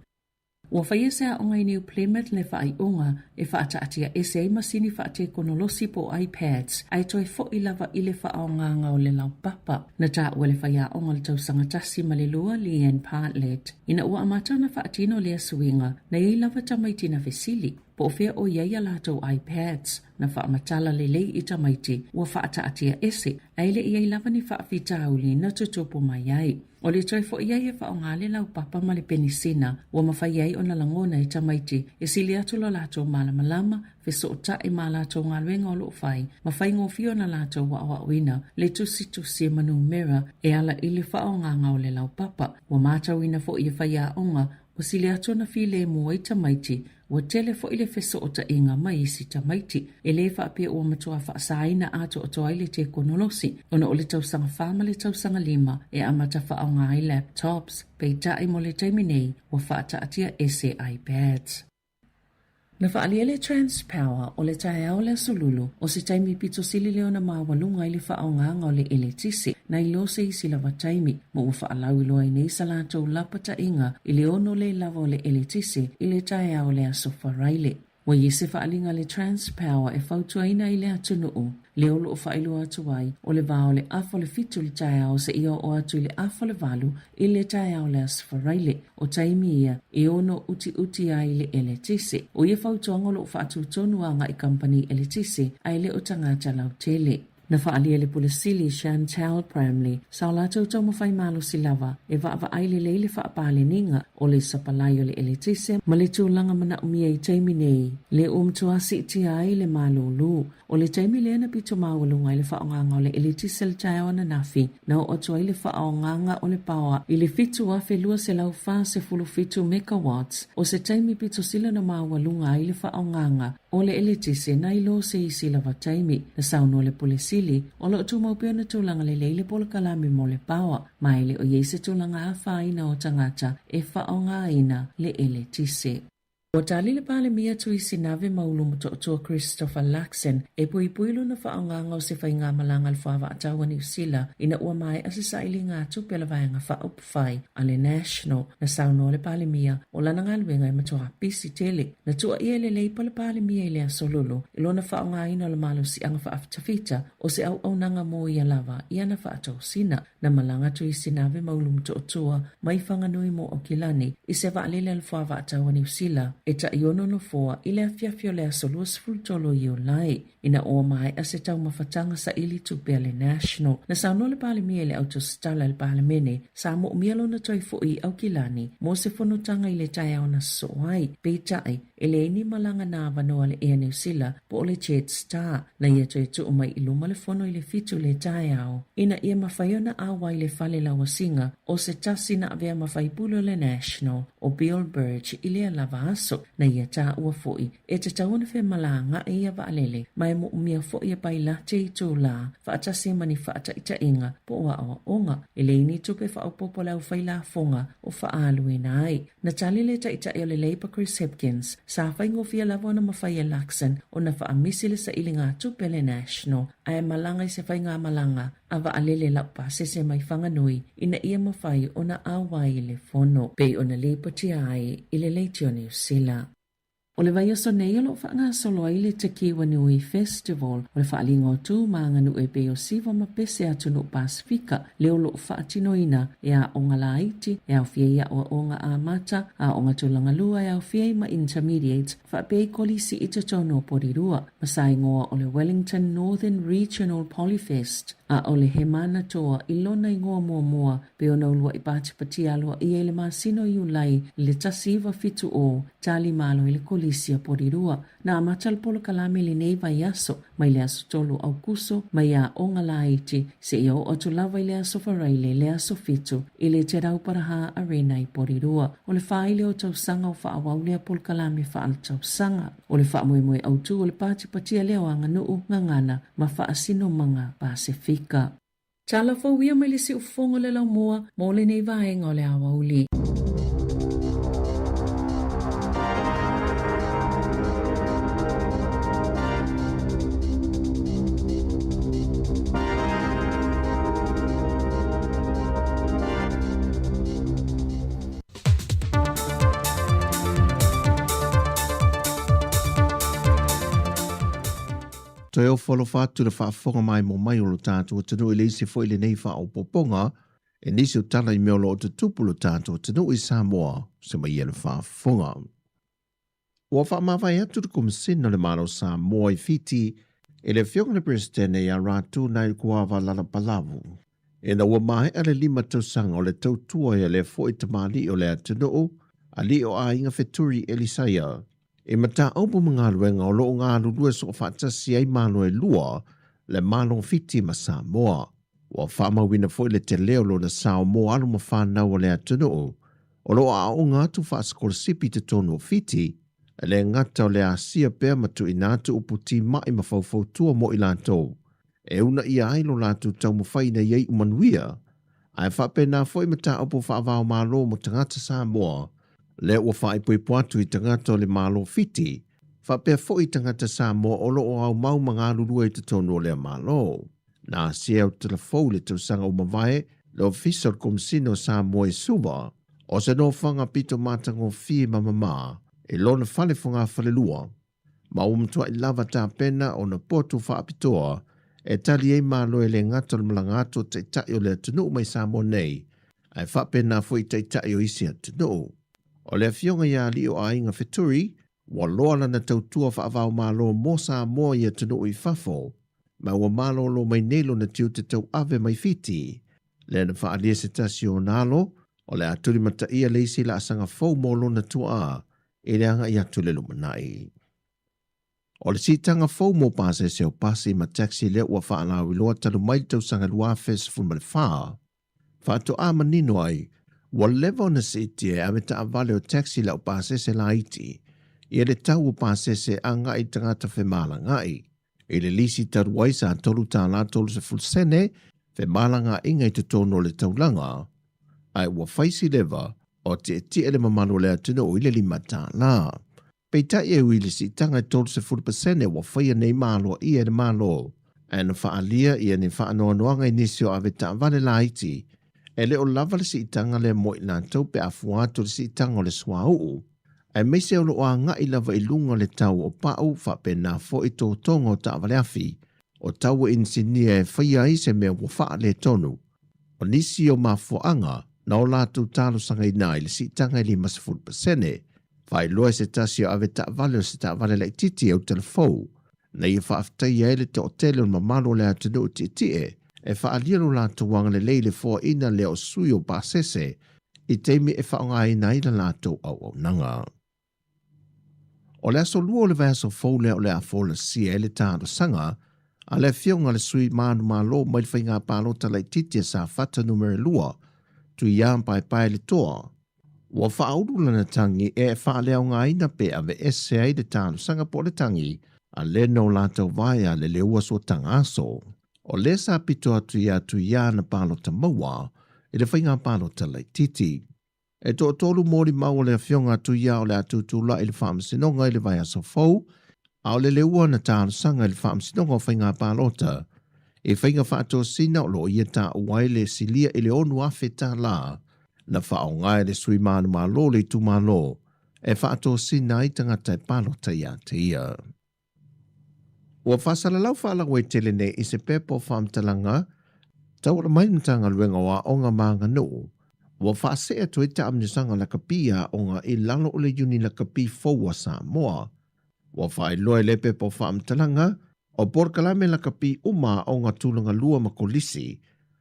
Ua faia se aoga i New Plymouth le faaiuga e faataatiaese ai masini faatekonolosi po o iPads ae toe fo'i lava i le faaaogaga o le laupapa. Na taua e le faiaoga o le tausaga tasi ma le lua Leanne Partlett ina ua amata ona faatino lea suiga na i ai lava tamaiti na fesili po o fea o i ai a latou iPads. Na faamatala lelei i tamaiti ua faataatiaese ae le i ai lava ni faafitauli na tutupu mai ai. O le toe fo'i ai e faaaoga le laupapa ma le penisina ua mafai ai ona lagona e tamaiti e sili atu lo latou malamalama, fesootai ma a latou galuega o loo fai, ma faigofie ona latou aoaoina le tusitusi ma numera e ala i le faaaogaga o le laupapa. Ua matauina foi e faiaoga ua sili atu ona filemu ai tamaiti, ua tele foi le fesootaiga ma isi tamaiti. E lē faapea ua matua faasaina atoatoa ai le tekonolosi, ona o le tausaga 4 ma le tausaga 5 e amata faaaoga ai laptops, peitai mo le taimi nei ua faataatiaese iPads. Na faaalia le Transpower o le taeao o le Aso Lulu o se taimi pito sili lea ona maualuga ai le faaaogaga o le eletise nai lo se isi lava taimi, ma ua faalauiloa ai nei sa latou lapataiga i le ono le lava o le eletise i le taeao o le Aso Faraile. Ua i ai se faaaliga a le Transpower e fautuaina ai le atunuu, lea o loo faailoa atu ai o le va o le 6:30 i le taeao seia oo atu i le 7:30 i le taeao o le Aso Faraile, o taimi ia e ono utiuti ai le eletise. O ia fautuaga o loo faatutonu agai kamupani eletise ae le o tagata lautele. Na faaalia e le Pule Sili Chantal Bramley sa o latou taumafai malosi lava e vaavaai lelei le faapaleniga o le sapalai o le eletise ma le tulaga manaomia i taimi nei lea ua matua siitia ai le malūlū. O le taimi lea na pito maualuga ai le faaaogaga o le eletise i le taeao ananafi, na oo atu ai le faaaogaga o le paoa i le 7,247 megawatts, o se taimi pito sili ona maualuga ai le faaaogaga o le eletise nai lo se isi lava taimi. Na saunoa le Pule Sili, o lo o tumau pea ona tulaga lelei le polokalame mo le paoa, ma e le o i ai se tulaga afaina o tagata e faaaogaina le eletise. Ua tali le Palemia Tui Sinave ma Ulu Motootua Christopher Luxon e puipui lona faaaogaga o se faigamalaga a le Fuavaatau a Niu Sila ina ua maea se sailiga tupe a le Vaega Faaupufai a le National. Na saunoa le Palemia o lana galuega e matua pisi tele. Na tuuaia e le Leipa le Palemia i le Aso Lulu i lona faaaogaina o le malosiaga faafitafita o se auaunaga mo ia lava i ana faatosina. Na malaga Tui Sinave ma Ulu Motootua mai Whanganui mo Aukilani i se vaalele a le Fuavaatau a Niu Sila. e taʻi-ono nofoa i le afiafi o le aso 23 o Iulai. Ina ua maea se taumafataga saili tupe a le National, na saunoa le Palemia i le autosetala i le Palemene, sa moomia lona toe foʻi i Aukilani mo se fonotaga i le taeao na sosoo ai. Peitai, e leai ni malaga na avanoa le Air New Sila po o le Jetstar na ia toe tuu mai i luma le fono i le 7 i le taeao ina ia mafai ona auai le fale lauasiga o se tasi na avea ma faipule o le National o Bill Burge i lea lava aso na ia taua foʻi e tatau ona femalagaʻi ia vaalele ma e moomia foʻi e pailate i itulā faatasi ma ni faataitaiga po o aoaoga. E leai ni tupe faaopoopo a le aufai lafoga o faaaluina ai. Na tali le taitai o le Labour Chris Hipkins, sa faigofie lava ona mafai e Luxon ona faamisi le sailiga tupe a le National ae malaga i se faigamalaga a vaalele laupasese mai Whanganui ina ia mafai ona auai i le fono, pei ona lipotia ai i le Leitio Niu Sila. O le vaiaso nei o lo o faagasolo ai le Te Kiwa Nui Festival, o le faaaliga o tu ma aganuu e pei o siva ma pese atunuu Pasefika, lea o lo o faatinoina e aoga laiti, e aofia ai aoaoga amata, aoga tulaga lua e aofia ai ma intermediate, faapea i kolisi i totonu o Porirua, ma sa igoa o le Wellington Northern Regional Polyfest. A o le Hemana Toa i lona igoa muamua pei ona uluaʻi patipatia aloaia i le masina o Iulai i le 1970, tali malo i le Kolisi a Porirua. Na amata le polokalame i lenei vaiaso mai le aso 3 o Aukuso mai aoga laiti seia oo atu lava i le aso Faraile le aso 7 i le Te Rauparaha Arena i Porirua. O le 4 lea o tausaga o faaauau lea polokalame faaletausaga. O le faamoemoe autū o le patipatia lea o aganuu, gagana ma faasinomaga Pasefika. Tala fou ia mai le siufofoga o le laumua mo lenei vaega o le aoauli. Toe ofo alofa atu le faafofoga mai mo mai o lo tatou atunuu i le isi foi lenei faaopoopoga e nisi o tala i mea o lo o tutupu lo tatou atunuu i Samoa se mai ia le faafofoga. Ua faamavae atu le Komesina o le Malo o Samoa i Fiti i le Afioga i le Peresetene ia Ratu Naikuava Lalabalavu, ina ua maea le 5 tausaga o le tautua ia lea foi tamalii o le atunuu, alii o aiga Feturi Elisaia, i mataupu ma galuega o lo o galulue soofaatasi ai Malo e lua, le Malo o Fiti ma Samoa. Ua faamauina foi le tele o lona sao mo alo ma fanau o le atunuu, o lo o aooga atu faasikolasipi i totonu o Fiti, e le gata o le asia pea ma tuuina atu upu timai ma faufautua mo i latou, e uunaia ai lo latou taumafai ina ia iu manuia, ae faapena foi mataupu faava-o-Malo mo tagata Samoa, lea ua faaipoipo atu i tagata o le Malo Fiti, faapea foi i tagata Samoa o lo o aumau ma galulue i totonu o lea Malo. Na asia autalavou i le tausaga ua mavae le Ofisa o le Komesina o Samoa i Suva, o se nofoaga pito matagofie ma mamā i lona fale fogafalelua, ma ua matuai lava tapena ona poto faapitoa e tali ai malo e le gata o le malaga atu o taitai o le atunuu mai Samoa nei, ae faapena foi i taitai o isi atunuu. O le afioga ia Alii o Aiga Feturi, ua loa lana tautua faava-o-Malo mo Samoa i atunuu i fafo, ma ua malōlō mai nei lona tiute tauave mai Fiti, lea na faaalia se tasi o ona alo, o le a tulimataia le isi laasaga fou mo lona tuaa i le agaʻi atu i le lumanai. O le siitaga fou mo pasese o pasi ma taxi lea ua faalauiloa talu mai le tausaga 2014, faatoa manino ai, ua leva ona siitia e ave taavale o taxi lau pasese laiti, ia le tau o pasese agaʻi i tagata femalagaʻi. I le lisi talu ai sa $3 30 sene femalagaʻiga i totonu o le taulaga, ae ua fai si leva o tietie le mamalu o le atunuu i le $5. Peitai e ui i le siitaga e 30% ua faia nei maloaia e le Malo, ae na faaalia ia ni faanoanoaga i nisi o ave taavale laiti, e le o lava le siitaga lea mo i latou pe a fua atu i le siitaga o le suauu, aemaise o lo o agaʻi lava i luga le tau o pau faapena foi totoga o taavale afi, o tau e inisinia e faia ai se mea ua faaletonu. O nisi o mafuaaga na o latou talosagaina ai le siitaga e 50%. Faailoa e se tasi o avetaavale o se taavale laitiiti e autalafou, na ia faafetaia ai le toatele o le mamalu o le atunuu tietie e faaalia lo latou agalelei i le foaina lea o sui o pasese i taimi e faaaogaina ai la latou auaunaga. O le aso Lua o le vaiaso fou lea o le a folasia ai le talosaga a le Afioga a le Sui Manumalo mai le Faiga Palota Laitiiti a Safata Numera 2, Tuiā Paepaeletoa, Ua faaulu lana tagi e faaleaogaina pe aveese ai le talosaga po o le tagi a le no latou vaea le leua suataga aso. O lea sa pito atu iā Tuiā na palota maua i le faiga palota laitiiti. E toatolu molimau a le Afioga a Tuiā o le a tutulai i le Faamasinoga i le vaiaso fou, a o le leua na talosaga i le Faamasinoga o Faiga Palota i faiga faatosina o lo o ia taua ai le silia i le $6,000 na faaaoga e le sui manumalo o le itumalo e faatosina ai tagata e palota ia te ia. Ua faasalalau faalauaitele nei i se pepa o faamatalaga tauala mai le Matagaluega o Aoga ma Aganuu, ua faasee atu ai taamilosaga lakapi aoga i lalo o le Iuni Lakapi fou a Samoa. Ua faailoa i lea pepa o faamatalaga, o polokalame lakapi uma aoga tulaga lua ma kolisi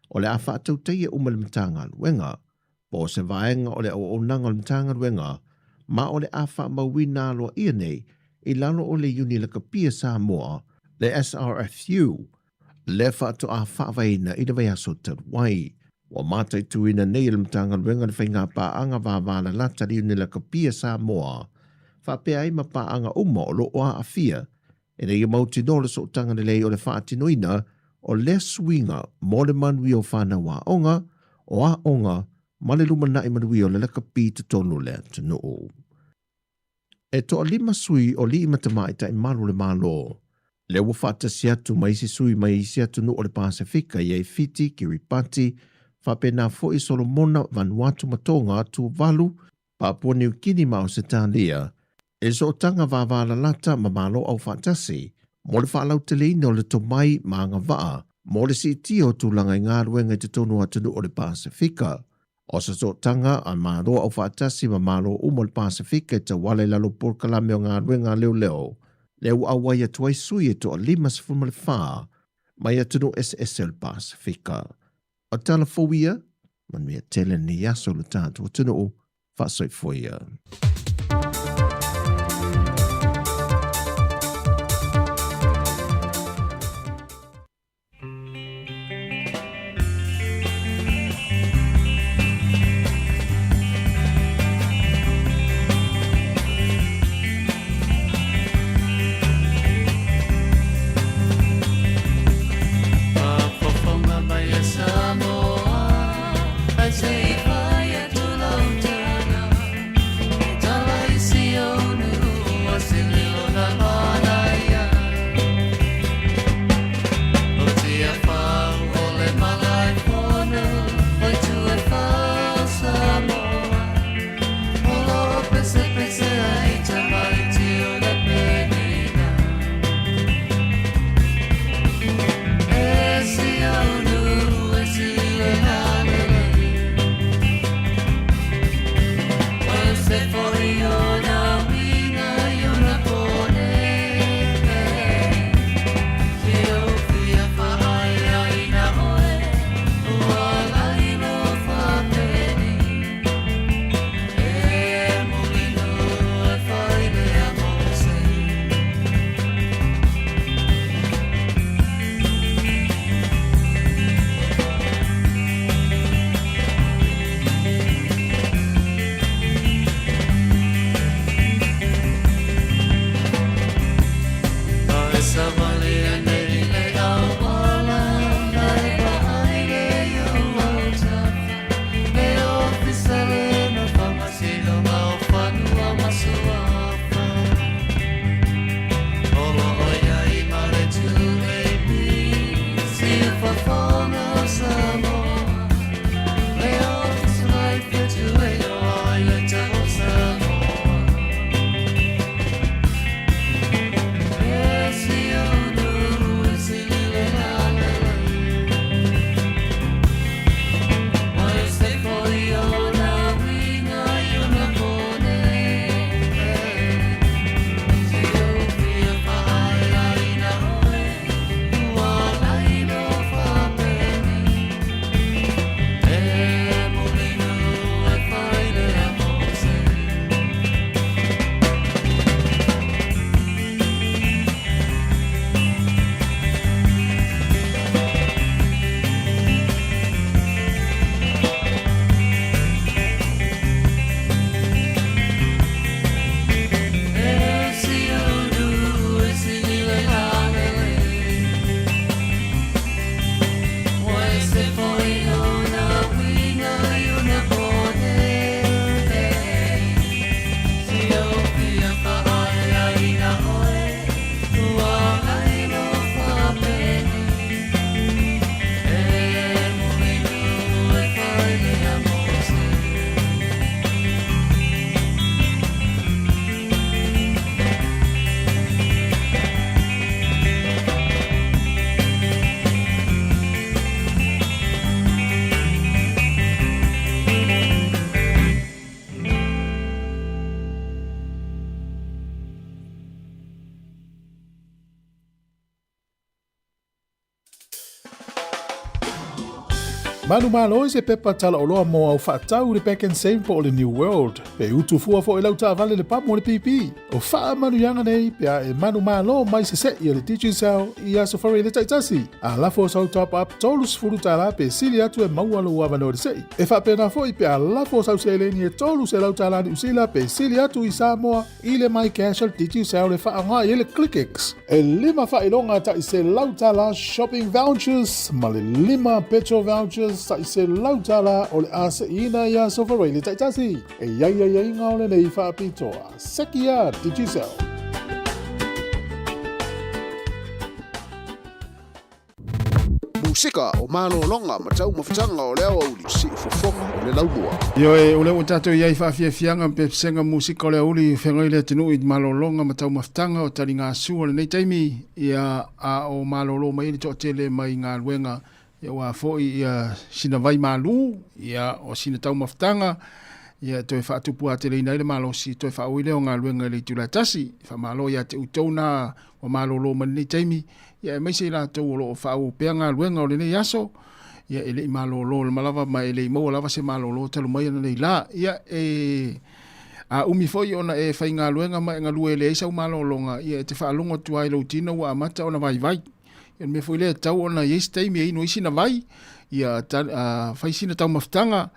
o le a faatautaia uma e le Matagaluega, po o se vaega o le auaunaga o le Matagaluega, ma o le a faamauina aloaia nei i lalo o le Iuni Lakapi a Samoa, le SRFU, lea faatoa faavaeina i le vaiaso talu ai. Ua mataituina nei e le Matagaluega le faiga paaga vavalalata le Iuni Lakapi a Samoa, faapea ai ma paaga uma o lo o aafia ina ia mautinoa le sootaga lelei o le faatinoina o lea suiga mo le manuia o fanau aoga, o aoga ma le lumanai manuia o le lakapi i totonu o le atunuu. E toalima sui o alii ma tamaitai malu o le Malo, lea ua faatasi atu ma isi sui mai isi atunuu o le Pasefika i ai Fiti, Kiribati, faapena foi Solomona, Vanuatu ma Tonga, Tuvalu, Papua Niu Kini ma Ausetalia, e sootaga vavalalata ma Malo Aufaatasi mo le faalauteleina o le tomai ma agavaa mo le siitia o tulaga i galuega i totonu o atunuu o le Pasefika. O se sootaga a Malo Aufaatasi ma Malo uma o le Pasefika e tauala i lalo o polokalame o galuega a leoleo, lea ua auai atu ai sui e toa 54 mai atunuu eseese o le Pasefika. O tala fou ia, manuia tele lenei aso lo tatou atunuu, faasoifua ia. Faafofoga mai e Samoa, ae se i fai atu lau tala, e tala i si ou nuu o se leo na manaia. O Tiafau o le Malaefono, o itu e fā o Samoa, o lo o pesepese ai tamaiti o le penina. E si ou nuu e si e agalelei. Manumalo i se pepa talaoloa mo au faatau i le Pak'nSave po o le New World. Pe utu fua foi lau taavale le pamu o le pipi. O faamanuiaga nei pe a e manumalo mai se se'i a le Digicel i Aso Faraile taitasi. A lafo sau top up $30 pe sili atu e maua lou avanoa i le se'i. E faapena foi pe a lafo sau seleni e $300 Niu Sila pe sili atu i Samoa i le MyCash a le Digicel e faaaoga i ai le ClickX. E lima faailoga tai $100 shopping vouchers ma le lima petrol vouchers tai $100 o le a se'iina i Aso Faraile taitasi. E i ai aiaiga o lenei faapitoa. Seki a Digicel. Musika o malologa ma taumafataga o le aoauli, siufofoga o le laumua. Ioe, o lea ua tatou i ai i faafiafiaga ma pesega musika o le aoauli feagai le atunuu i malologa ma taumafataga o taligasua o lenei taimi, ia, a o malolo mai ai le toatele mai galuega, ia aua foi ia sina vai malu, ia o sina taumafataga, ia toe faatupuateleina ai le malosi, toe faaui lea o galuega i le itula e tasi. Faamalo ia te outou na ua malolo mai lenei taimi, ia aemaise i latou o lo o faaauau pea galuega o lenei aso, ia e le i malolo lama lava ma e le i maua lava se malolo talu mai ana nei lā. Ia e a umi foi ona e faigaluega ma e galue e leai sau malologa, ia e te faalogo atu lava i lou tino ua amata ona vaivai. Ia o le mea foi lea e tatau ona i ai se taimi e inu ai sina vai, ia fai sina taumafataga,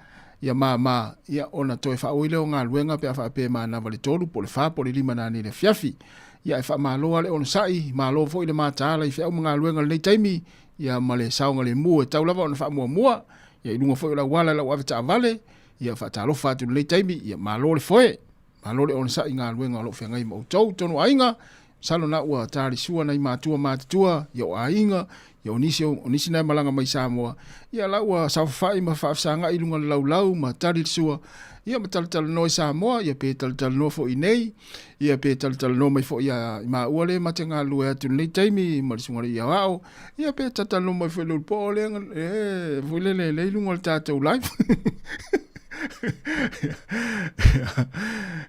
ia māmā, ia ona toe faaauau lea o galuega pe a faapea e manava i le 3 po o le 4 po o le 5 nanei i le afiafi. Ia ae faamalo lava le onosai, malo foi le mataala i feau ma galuega i lenei taimi, ia ma le saogalemu e tau lava ona faamuamua, ia i luga foi o le auala i lau avetaavale, ia faatalofa atu i lenei taimi, ia malo le foe, malo le onosai i galuega o lo o feagai ma outou totonu o aiga, masalo na ua talisua nai matua matutua, ia o aiga, ia o nisi, o nisi na e malaga mai Samoa, ia la ua saofafai ma faafesagai i luga o le laulau ma tali le sua, ia ma talatalanoa i Samoa, ia pe talatalanoa foi i nei, ia pe talatalanoa mai foi ia i maua le ma te galulue atu i lenei taimi ma le susuga i le Aoao, ia pe talatalanoa mai foi i le ulupo lea, e, foi lele le i luga o le tatou live.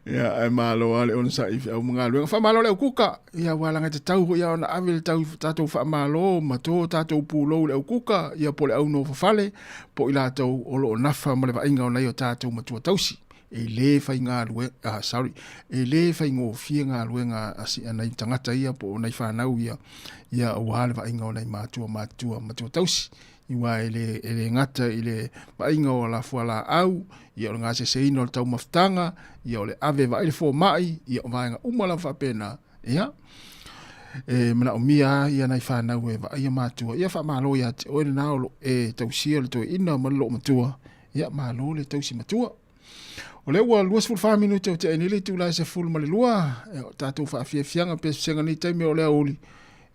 Ia, ae malo lava le onosai i feau ma galuega. Faamalo le aukuka. Ia, aua leaga e tatau foi lava ona ave le tau, tatou faamalo ma to tatou pulou i le aukuka, ia po o le au nofofale, po o i latou o lo o nafa ma le vaaiga o nai o tatou matua tausi. E le faigalue, ah, sorry, e le faigofie galuega a, si, a nai tagata ia po o nai fanau ia, ia aua le vaaiga o nai matua matutua, matua tausi. Aua e le, e le gata i le vaaiga o ala fualaau, ia o le gaseseina o le taumafataga, ia o le ave e vaai le fomai, ia o vaega uma lava faapena, ia, e manaomia lava ia nai fanau e vaaia matua. Ia faamalo ia te oe lena o lo e tausia le toeaina ma le loomatua, ia malo le tausi matua. O lea ua 24 minute o tea nei le itula e 12, e, o tatou faafiafiaga pesepesega nei taimi o le aoauli,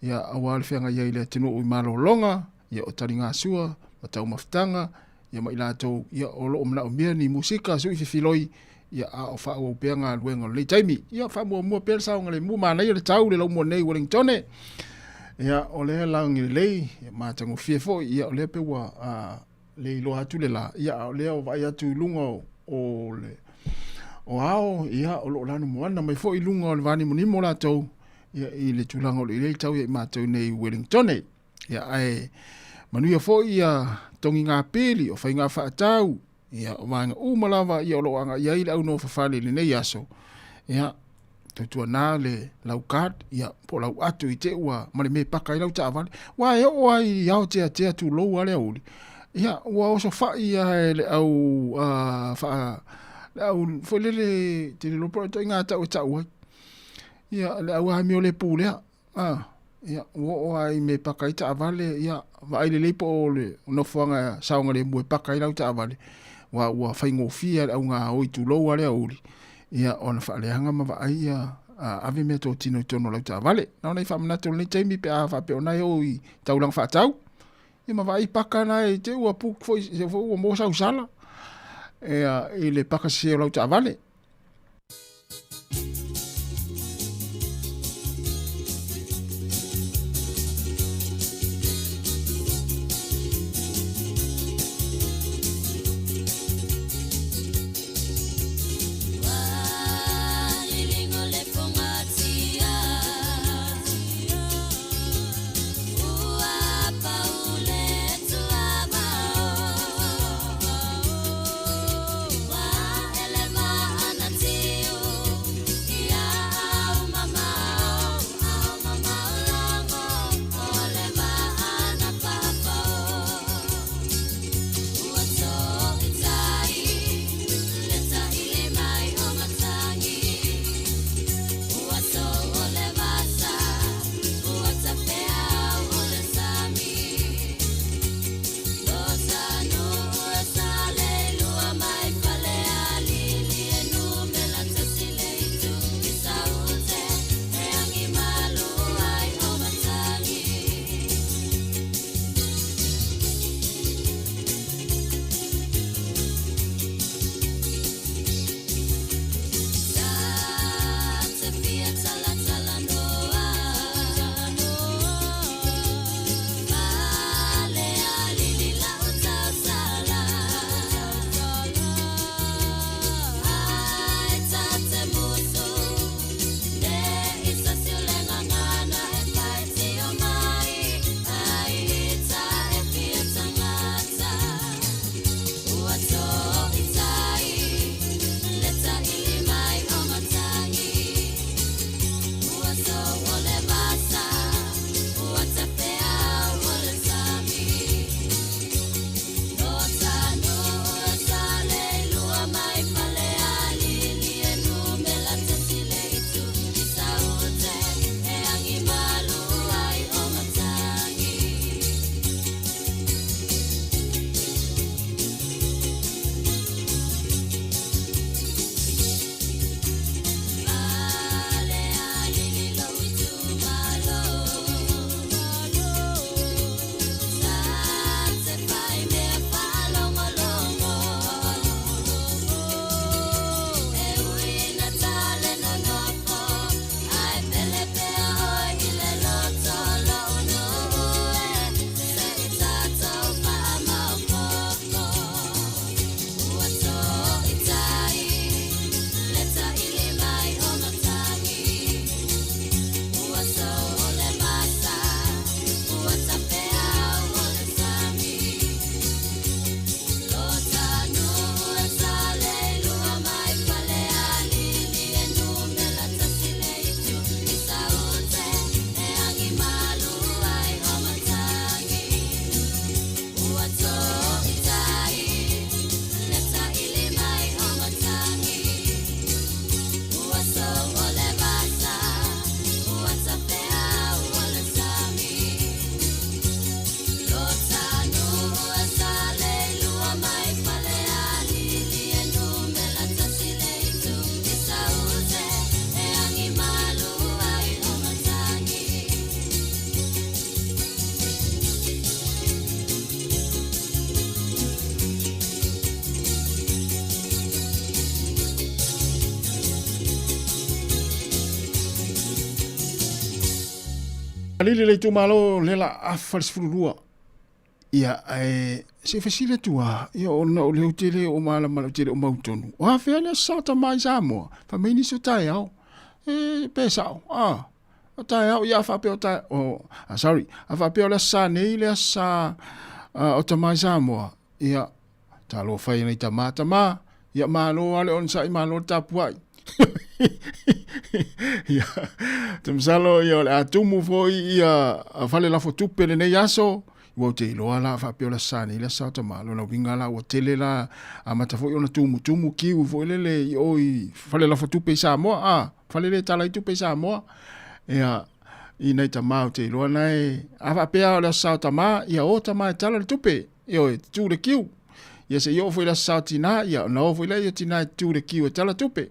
ia aua le feagai ai i le atunuu i malologa, ia o taligasua ma taumafataga, ia ma i latou ia o lo o manaomia ni musika sui fefiloi, ia a o faaauau pea galuega o lenei taimi. Ia faamuamua pea le saogalemu, manaia le tau le laumua nei i Wellingtone. Ia o lea lagi lelei, ia matagofie foi, ia o lea pe ua a, le iloa atu le la, ia a o lea o vaai atu i luga o, o le o ao, ia o lo o lanumoana mai foi i luga o le vanimonimo latou, ia i le tulaga o lo o i ai tau ia i matou nei i Wellingtone. Ia ae manuia foi ia togiga pili o faiga faatau, ia o vaega uma lava ia o lo o agai ai le au nofofale i lenei aso. Ia tautuana le lau card, ia po o lau ato i te ua ma le mea e paka ai lau taavale. Ua e oo ai i Aoteatea tulou a le aoauli, ia ua osofai lava e le au faa le au foi lele te le iloa po o le ituaiga tau e tau ai. Ia le au amio le pulea. Ia, ua oo lava i mea e paka ai taavale, ia, vaai lelei po o le nofoaga saogalemu e paka ai lau taavale, aua ua faigofie lava le augaoi tulou lava le aoauli, ia, ona faaleaga ma vaai ia, ave meatotino i totonu o lau taavale. Na ona i faamanatu o lenei taimi pe a faapea o na e o i taulaga faatau, ia ma vaai paka na i te i ua puke foi, se foi ua maua sau sala, ia, i le paka sese o lau taavale. Alili le itumalo le la afa le 12. Ia, ae se i fesili atu lava, ia ona o lea ou te le o malama, ou te le o mautonu. O afea le aso sa tama i Samoa? Fai mai nisi o taeao. E, pe sao, a, o taeao, ia a faapea o taeao, o, ah, sorry, a faapea o le aso sa nei le aso sa o tama i Samoa, ia, talofa e nai tama, tama, ia malo lava le onosai, malo le tapuai. Ia, te masalo ia o le a tumu foi ia fale lafo tupe lenei aso, ua ou te iloa la faapea o le aso sa nei le aso sa o tama, lona uiga la ua tele la amata foi ona tumutumu kiu foi lele i o i fale lafo tupe i Samoa, a, fale le tala i tupe i Samoa. Ia, i nai tama ou te iloa nae, a faapea o le aso sa o tama, ia o tama e tala le tupe. Ioe, tutū le kiu. Ia se i oo foi i le aso sa o tinā, ia ona o foi lea o tinā e tutū le kiu e tala tupe.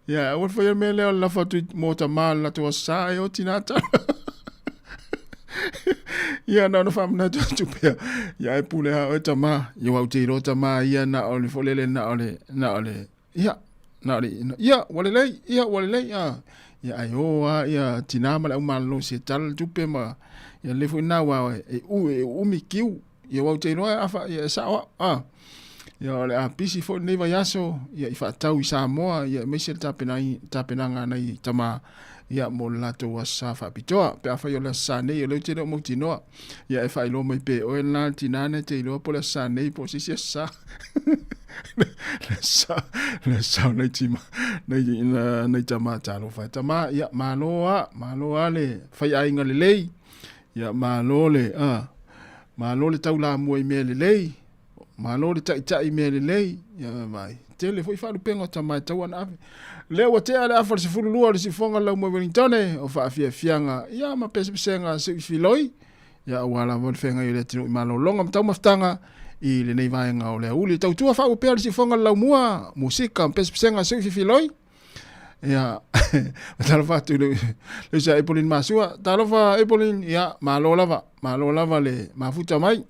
Ia, aua le faia le mea lea o le lafo atu mō tamā le latou aso sa, e o tinā tala. Ia, na ona faamanatu atu pea. Ia, e pule lava oe tamā. Ia, aua ou te iloa tamā ia na o le foi lele na o le, na o le, ia, na o le, ia, ua lelei, ia, ua lelei, a. Ia, ae o lava ia tinā ma le aumalolosi e tala le tupe ma, ia lelei foi lena aua e, e uumi kiu. Ia aua ou te iloa e afa, ia e sao au, a. Ia o le a pisi foi lenei vaiaso, ia i faatau i Samoa, ia aemaise le tapenaga a nai tama, ia mo le latou aso sa faapitoa. Pe afai o le aso sa nei, o lea ou te le o mautinoa. Ia e faailoa mai pea e oe lena le tinā na e te iloa po o le aso sa nei po o se isi aso sa. Le aso sa, le aso sa o nai tima, nai, nai tama talofa e tama, ia malo a, malo a le faiaiga lelei. Ia malo le, a, malo le taulamua i mea lelei, malo le taitai i mea lelei, ia vai. Tele foi faalupega o tama e tatau ona ave. Lea ua tea le afa o le 12 o le siufofoga o le Laumua i Wellingtone, o faafiafiaga, ia ma pesepesega a Sui Filoi, ia aua lava le feagai o le atunuu i malologa ma taumafataga i lenei vaega o le aoauli. Tautua faaauau pea le siufofoga o le Laumua, musika ma pesepesega a Sui Filoi. Ia, talofa atu i le uso ia Epolin Masua. Talofa Epolin, ia, malo lava, malo lava le mafuta mai.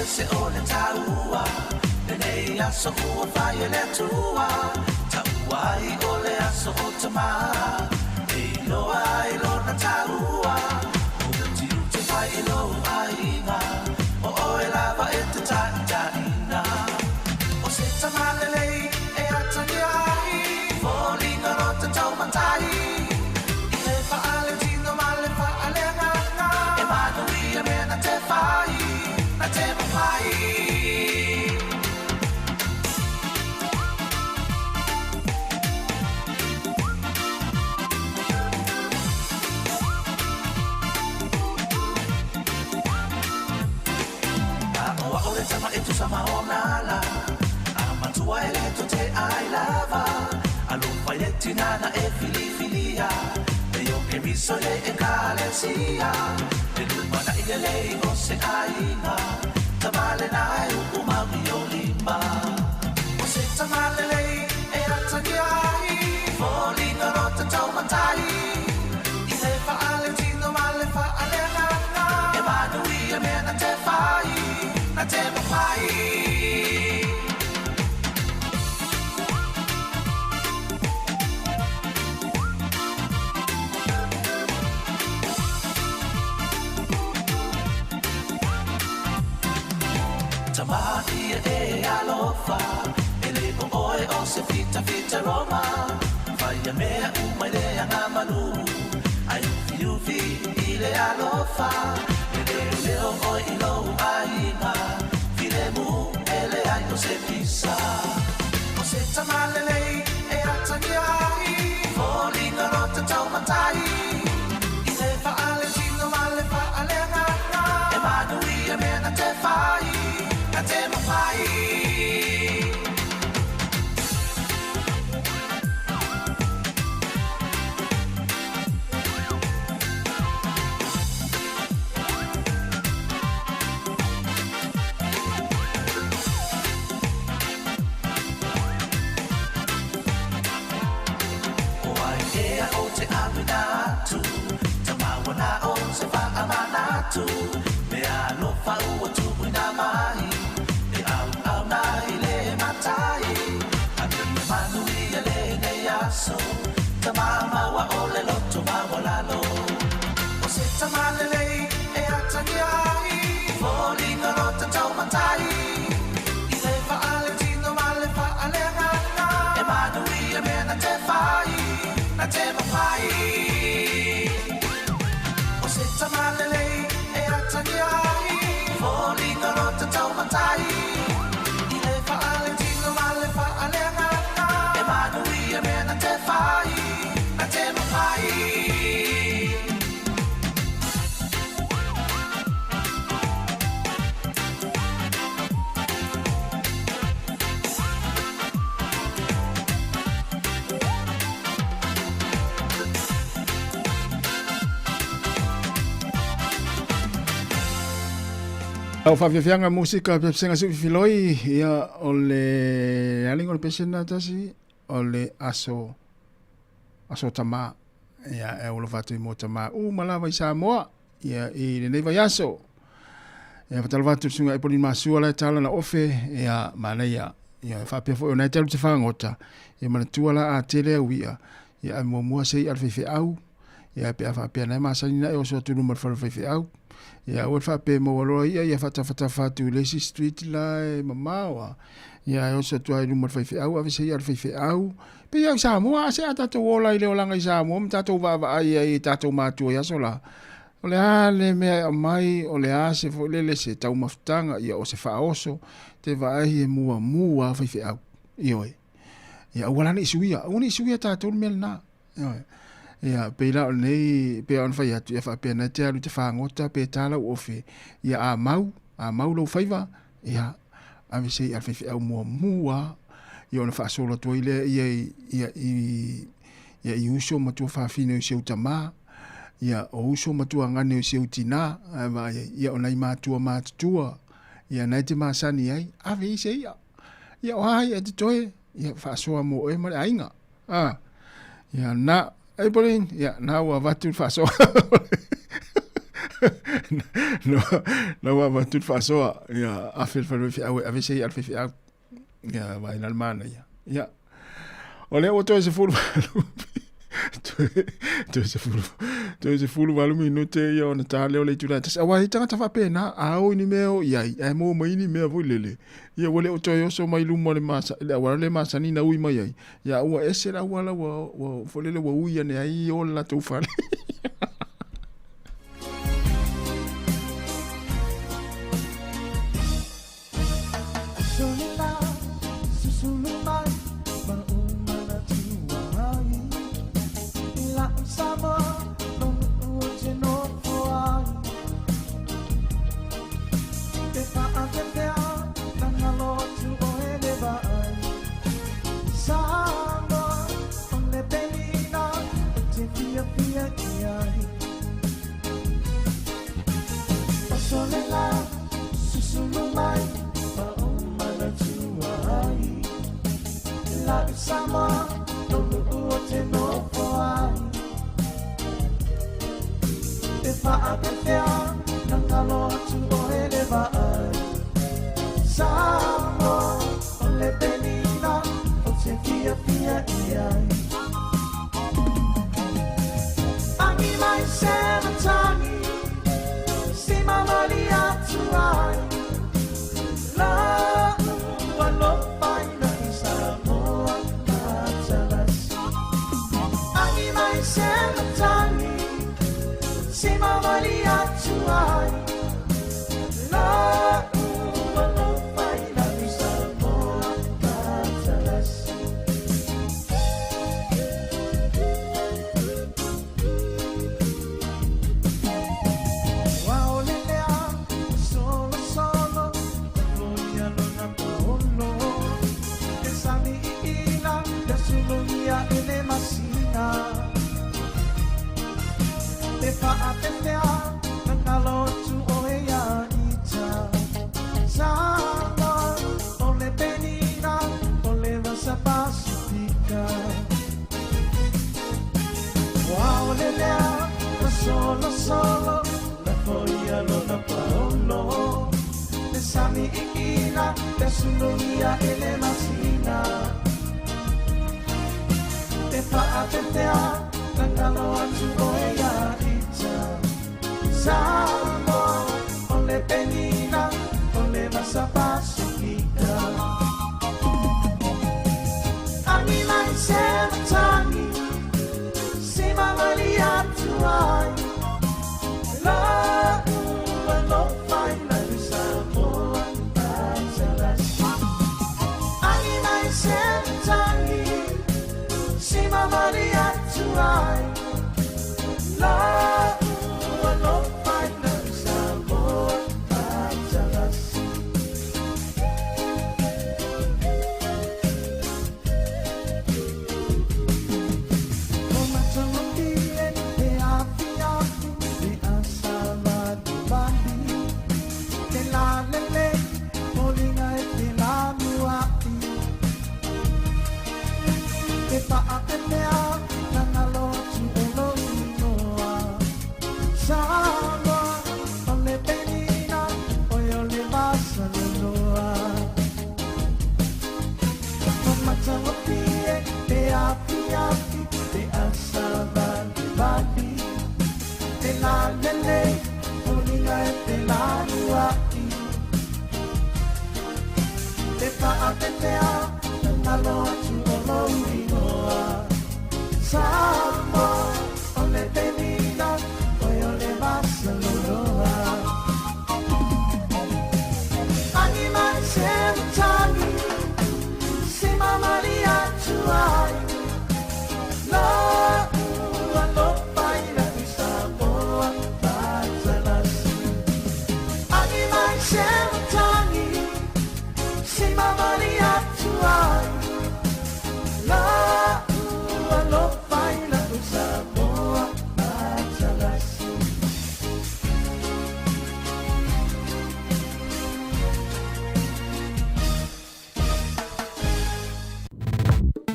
ese o le taua Lenei aso ua fai e le Atua Taua ai o le aso o tamā E iloa ai lona taua O utiuti mai i lou aiga O oe lava e te taitaiina O se tama lelei e atagia ai Foliga o te taumatai I le faaletino ma le faaleagaga E manuia mea na te fai Na te mafai A o a'u le tama e tusa ma ona ala A matua e le to te ai lava Alofa i le tina na e filifilia E o Keriso i le ekalesia E lumana'i lelei o se aiga Tama lena e upu mau i o lima O se tama lelei e atagia ai Foliga o te taumatai I le faaletino ma le faaleagaga E manuia mea na te fai Na te mafai Tama ia e alofa E le o oe o se fitafita Roma Fai a mea uma i le agamalu Ai ufiufi i le alofa E leoleo oe i lou aiga Filemu e leai o se pisa O se tama lelei e atagia ai Foliga o te taumatai I le faaletino ma le faaleagaga E manuia mea na te fai Na te mafai O ai ea o te awina atu Tamawana o se whaamanatu Me alofa ua tuuina mai E au au nai le matai Anuia manuia lenei aso Tamamaua o le loto maualalo O se tama lelei e atagia ai Foliga o te taumatai I le faaletino ma le faaleagaga E manuia mea na te fai Na te mafai O se tama lelei e atagia ai Foliga o te taumatai I le faaletino ma le faaleagaga E manuia mea na te fai Na te mafai Au faafiafiaga musika pesega siu filoi ia o le alinga o le pesena tasi o le aso aso tama ia e olo fatu i mo tama uma lava i Samoa ia i lenei vaiaso. Ia fatalofa atu i le susuga Epolini Masua la e tala na ofe ia manaia ia faapea foi ona e te alu te fagota ia manatua la a tele au ia ia ave muamua se i'a le faifeau ia pe a faapea na e masani na e oso atu i luma o le fale o le faifeau ia aua le faapea e maua loa i'a ia faatafatafa atu i le isi street la e mamao a ia e oso atu lava i luma o le faifeau ave se i'a le faifeau pei lava i Samoa a se a tatou ola i le olaga i Samoa ma tatou vaavaai ai i tatou matua i aso la o le a le mea e aumai o le a se foi lele se taumafataga ia o se faaoso te vaai e muamua lava faifeau ioe ia aua la ne i suia aua ne i suia tatou le mea lena ioe ia pei la o lenei pei ona fai atu ia faapea na te alu te fagota pe tā lau ofe ia a mau a mau lou faiva ia ave se i'a le faifeau muamua ia ona faasolo atu ai lea ia ia i ia i uso ma tua fafine o si ou tamā ia o uso ma tuagane o si ou tinā ae vaai ai ia o nai matua matutua ia na e te masani ai ave i se i'a ia o a i'a te toe ia faasoa mo oe ma le aiga a ia na Aprilin ia na ua avatu le faasoa. Na ua avatu le faasoa, ia afe le fale faifeau e ave se i'a i le faifeau. Ia vaai la le manaia. Ia. O lea ua toe 18 toe 10 toe 18 minute ia ona ta lea o le itula e tasi. Aua e tagata faapena, a o i ni mea o i ai, ae maua mai ni mea foi lele. Ia ua le o toe oso mai luma o le masa, le auala le masani na ui mai ai. Ia ua ese le auala ua, ua foi lele ua ui ane ai i o le latou fale.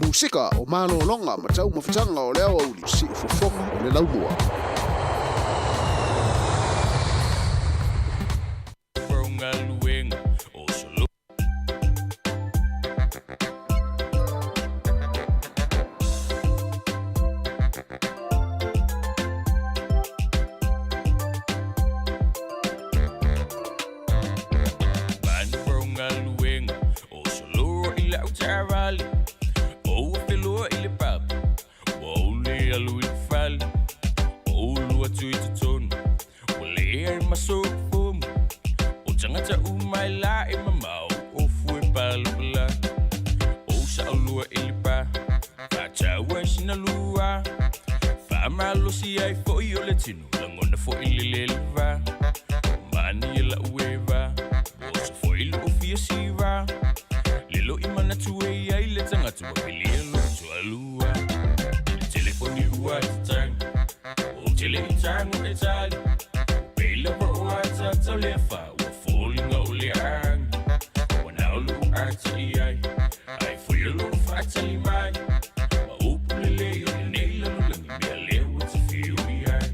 Musika o malologa ma taumafataga o le aoauli, siufofoga o le laumua. toe alu i le fale O ulu atu i totonu Ua leai ma sou fomu O tagata uma e la e mamao Ofu e palapala O saolua i le pa Faataua i sina lua Faamalosi ai foʻi o le tino Lagona foʻi le le leva O manaia laʻu e va Oso foʻi loʻu fia siva Lelo i manatu e iai le tagata Ua pilia loʻu toalua Le telefoni ua tatagi Ou te le i tago e tali Pei lava o ata tau le fa Ua foliga o le agi Ua nao loʻu ata i ai Ai foi o loʻu faatali mai Ma upu lelei o lenei lalolagi Mea lea ua te fiu i ai.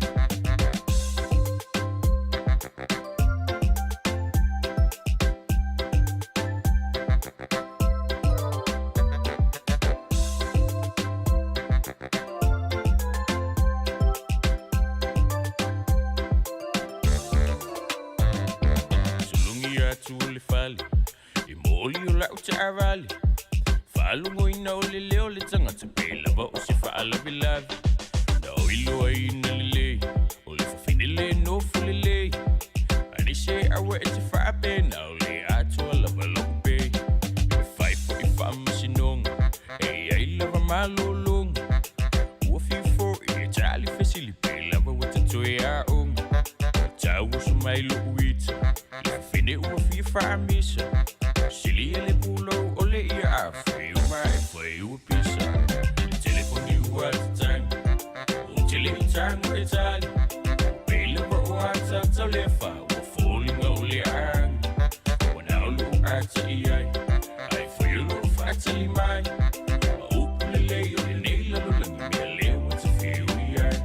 Sulugi atu o le fale I moli o lau taavale Faalogoina o le leo o le tagata Pe lava o se faalavelave Na o iloaina lelei O le fafine le nofo lelei Aemaise aua e te faape Na o le atoa lava lou pei E fai foʻi faamasinoga E iai lava malologa Ua fiu foʻi e tali fesili Pe lava ua ta toe aoga Ua tauoso mai loʻu ita Le fafine ua fia faamisa Sili ia le pulou ʻole ia a fai uma e fai ua pisa Le telefoni ua tatagi Ou te le i tago e tali Pei lava o ata tau le fa Ua foliga o le agi Ua nao loʻu ata i ai Ai foi o loʻu faatali mai Ma upu lelei o lenei lalolagi Mea lea ua te fiu i ai.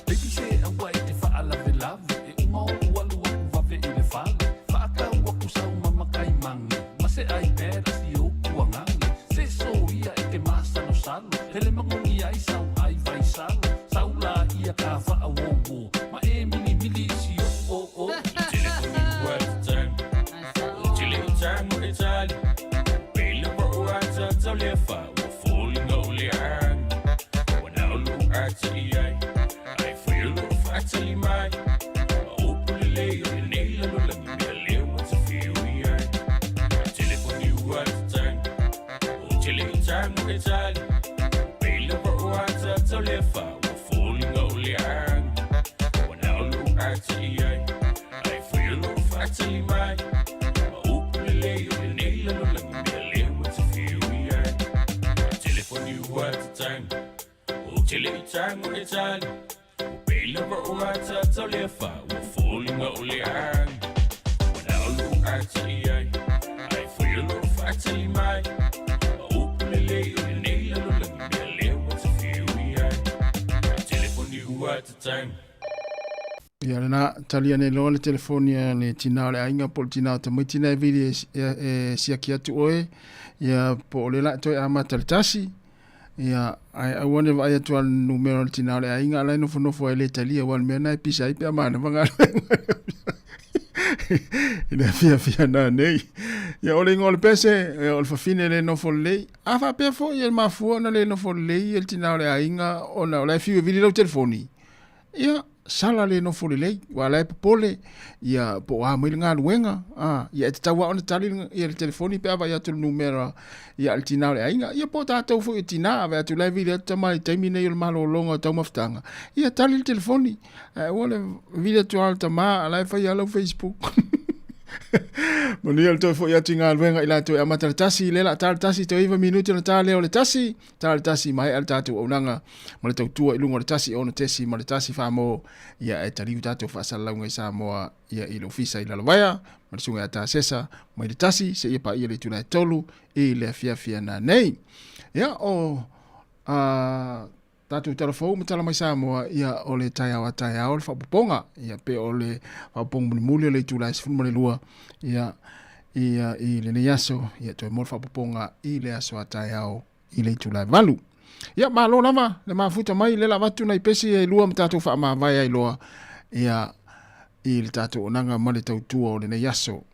Baby se aua e te faalavelave E uma oʻu alu aku vave i le fale Faatau aku sau mama kai magi Ma se iPad a si ou kuagage Se soia e te masalosalo Hele magogi ai sau ai vai salo Sau la ia ka faaouo Ma e milimili i si oʻu oo. Le telefoni ua tatagi Ou te le i tago e tali Pei lava o ata tau le fa Ua foliga o le agi Ua nao loʻu ata i ai Ai foi o loʻu faatali mai Ma upu lelei o lenei lalolagi Mea lea ua ta fiu i ai Le telefoni ua tatagi Ou te le i tago e tali Pei lava o ata tau le fa Ua foliga o le agi Ua nao loʻu ata i ai Ai foi o loʻu faatali mai Ma upu lelei o lenei lalolagi Mea lea ua ta fiu i ai Le telefoni ua tatagi Ou te le i tago e tali Ua pei lava o ata tau le fa Ua foliga o le agi Ua nao loʻu ata i ai Ai foi o loʻu faatali mai Ma upu lelei o lenei lalolagi Mea lea ua ta fiu i ai Le telefoni ua tatagi. Ia lena, tali ane loa le telefoni a le tinā o le aiga po o le tinā o tamaiti na e vili e, e, e siaki atu oe, ia po o le la toe amata le tasi, ia ae aua ne vaai atu a le numera o le tinā o le aiga ala e nofonofo ai le talia aua o le mea na e pisa ai pe a manava galuega i le afiafi ana nei. Ia o le igoa o le pese, ia, o le fafine le nofo lelei. A faapea foi e mafua ona le nofo lelei le tinā o le aiga ona o la e fiu e vili lau telefoni. Ia, sala le nofo lelei, ua la e popole, ia, po o a mai le galuega, a, ia e tatau lava ona tali ia le telefoni pe a vaai atu i le numera ia a le tinā o le aiga. Ia po o tatou foi o tinā, a vaai atu la e vili atu tama i le taimi nei o le malologa o taumafataga, ia tali le telefoni. Ae aua le vili atu lava o le tama, a la e fai lava lau Facebook. Manuia le toe foi atu i galuega i latou e amata le tasi, le la ta le tasi, toe iva minuti ona ta lea o le tasi. Ta le tasi maea le tatou auaunaga ma le tautua i luga o le tasi ono tesi ma le tasi famo ia e taliu tatou faasalalauga i Samoa ia i le ofisa i Lalovaea ma le susuga ia Tasesa mai le tasi seia paia le itula e tolu i le afiafi ana nei. Ia o a tatou tala fou ma tala mai Samoa ia o le taeao a taeao le faaopoopoga ia pe o le faaopoopoga mulimuli o le itula e 12 ia ia i lenei aso, ia toe mo le faaopoopoga i le aso a taeao i le itula e 8. Ia, malo lava le mafuta mai le lavatu nai pesi e lua ma tatou faamavae ai loa ia i le tatou onaga ma le tautua o lenei aso.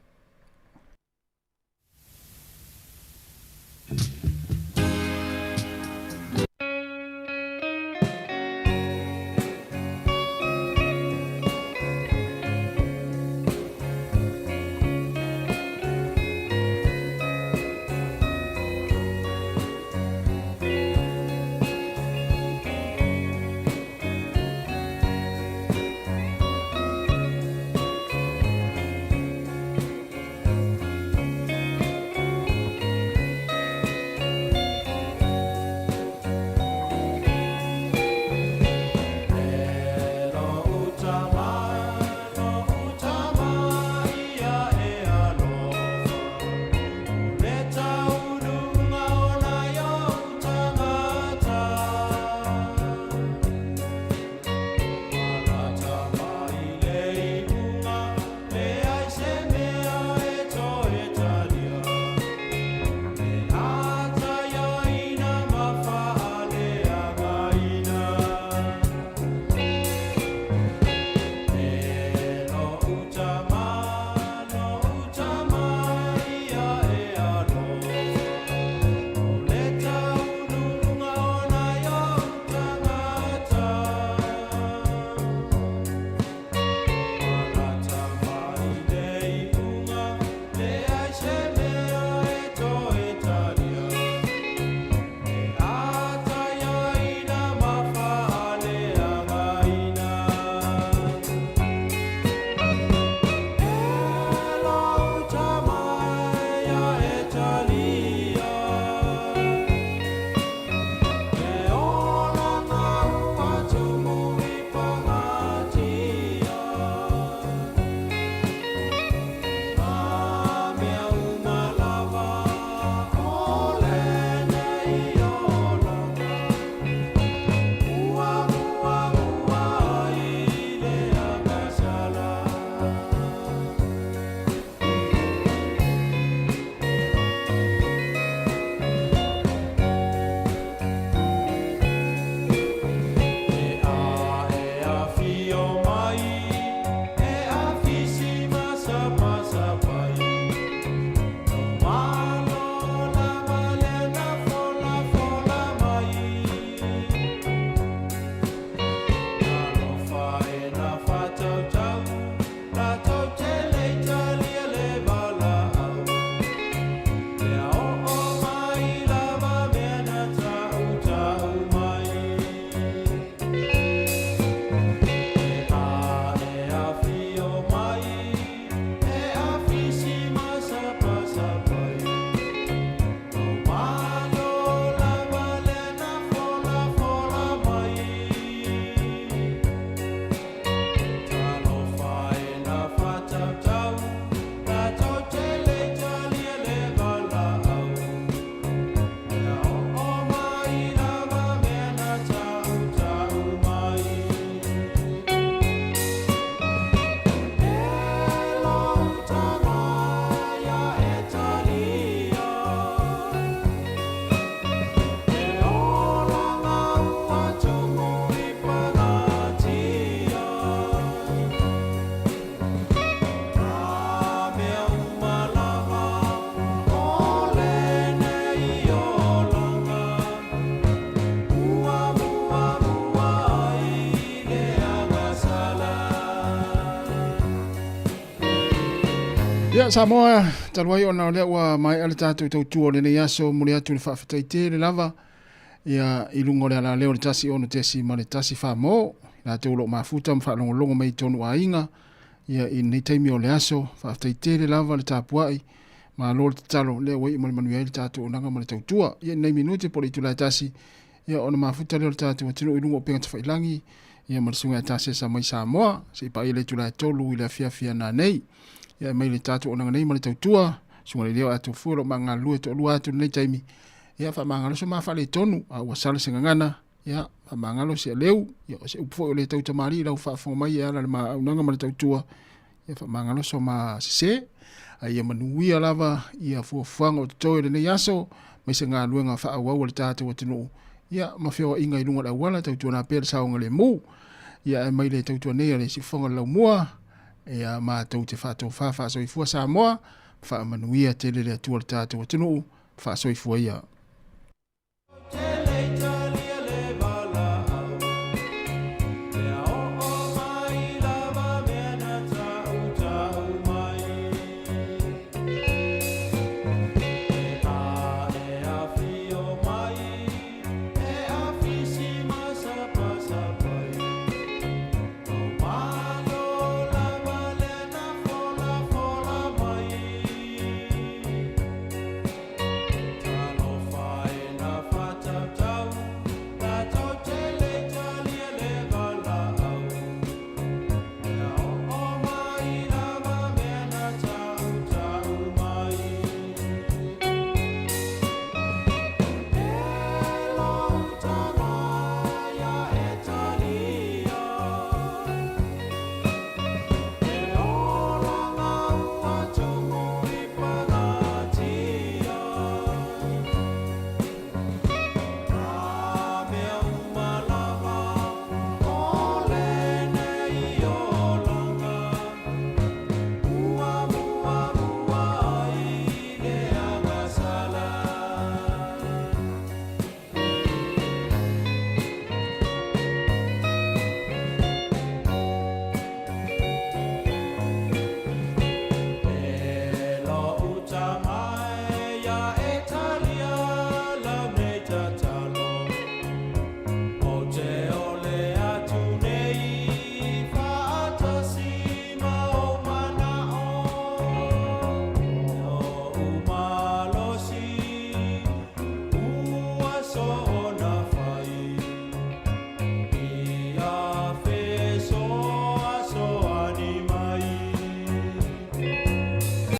Ia, Samoa, talu ai ona o lea ua maea le tatou tautua o lenei aso, momoli atu le faafetai tele lava ia i luga o le alaleo o le 16.1 mo i latou o lo o mafuta ma faalogologo mai i tonu aiga ia i lenei taimi o le aso. Faafetai tele lava le tapuai, malo le tatalo, lea ua iu ma le manuia ai le tatou auaunaga ma le tautua. Ia i lenei minute po o le itula e tasi, ia ona mafuta lea o le tatou atunuu i luga o upega tafailagi, ia ma le susuga ia Tasesa mai Samoa, se i paia le itula e 3 i le afiafi a nanei. Ia e mai le tatou auaunaga nei ma le tautua, susuga i le Leo Atofu o lo o ma galulue toalua atu i lenei taimi, ia faamagalo so ma faaletonu, a ua sala se gagana, ia faamagalo se aleu, ia o se upu foi o le tautamalii i lau faafofoga mai e ala i le ma auaunaga ma le tautua, ia faamagalo so ma sese, a ia manuia lava ia fuafuaga o totoe o lenei aso, mai se galuega faaauau a le tatou atunuu, ia ma feoaiga i luga o le auala, tautuana pea le saogalemu. Ia ae mai le tautua nei a le Siufofoga o le Laumua, ia matou te faatofa faasoifua Samoa, faamanuia tele le Atua i le tatou atunuu, faasoifua ia.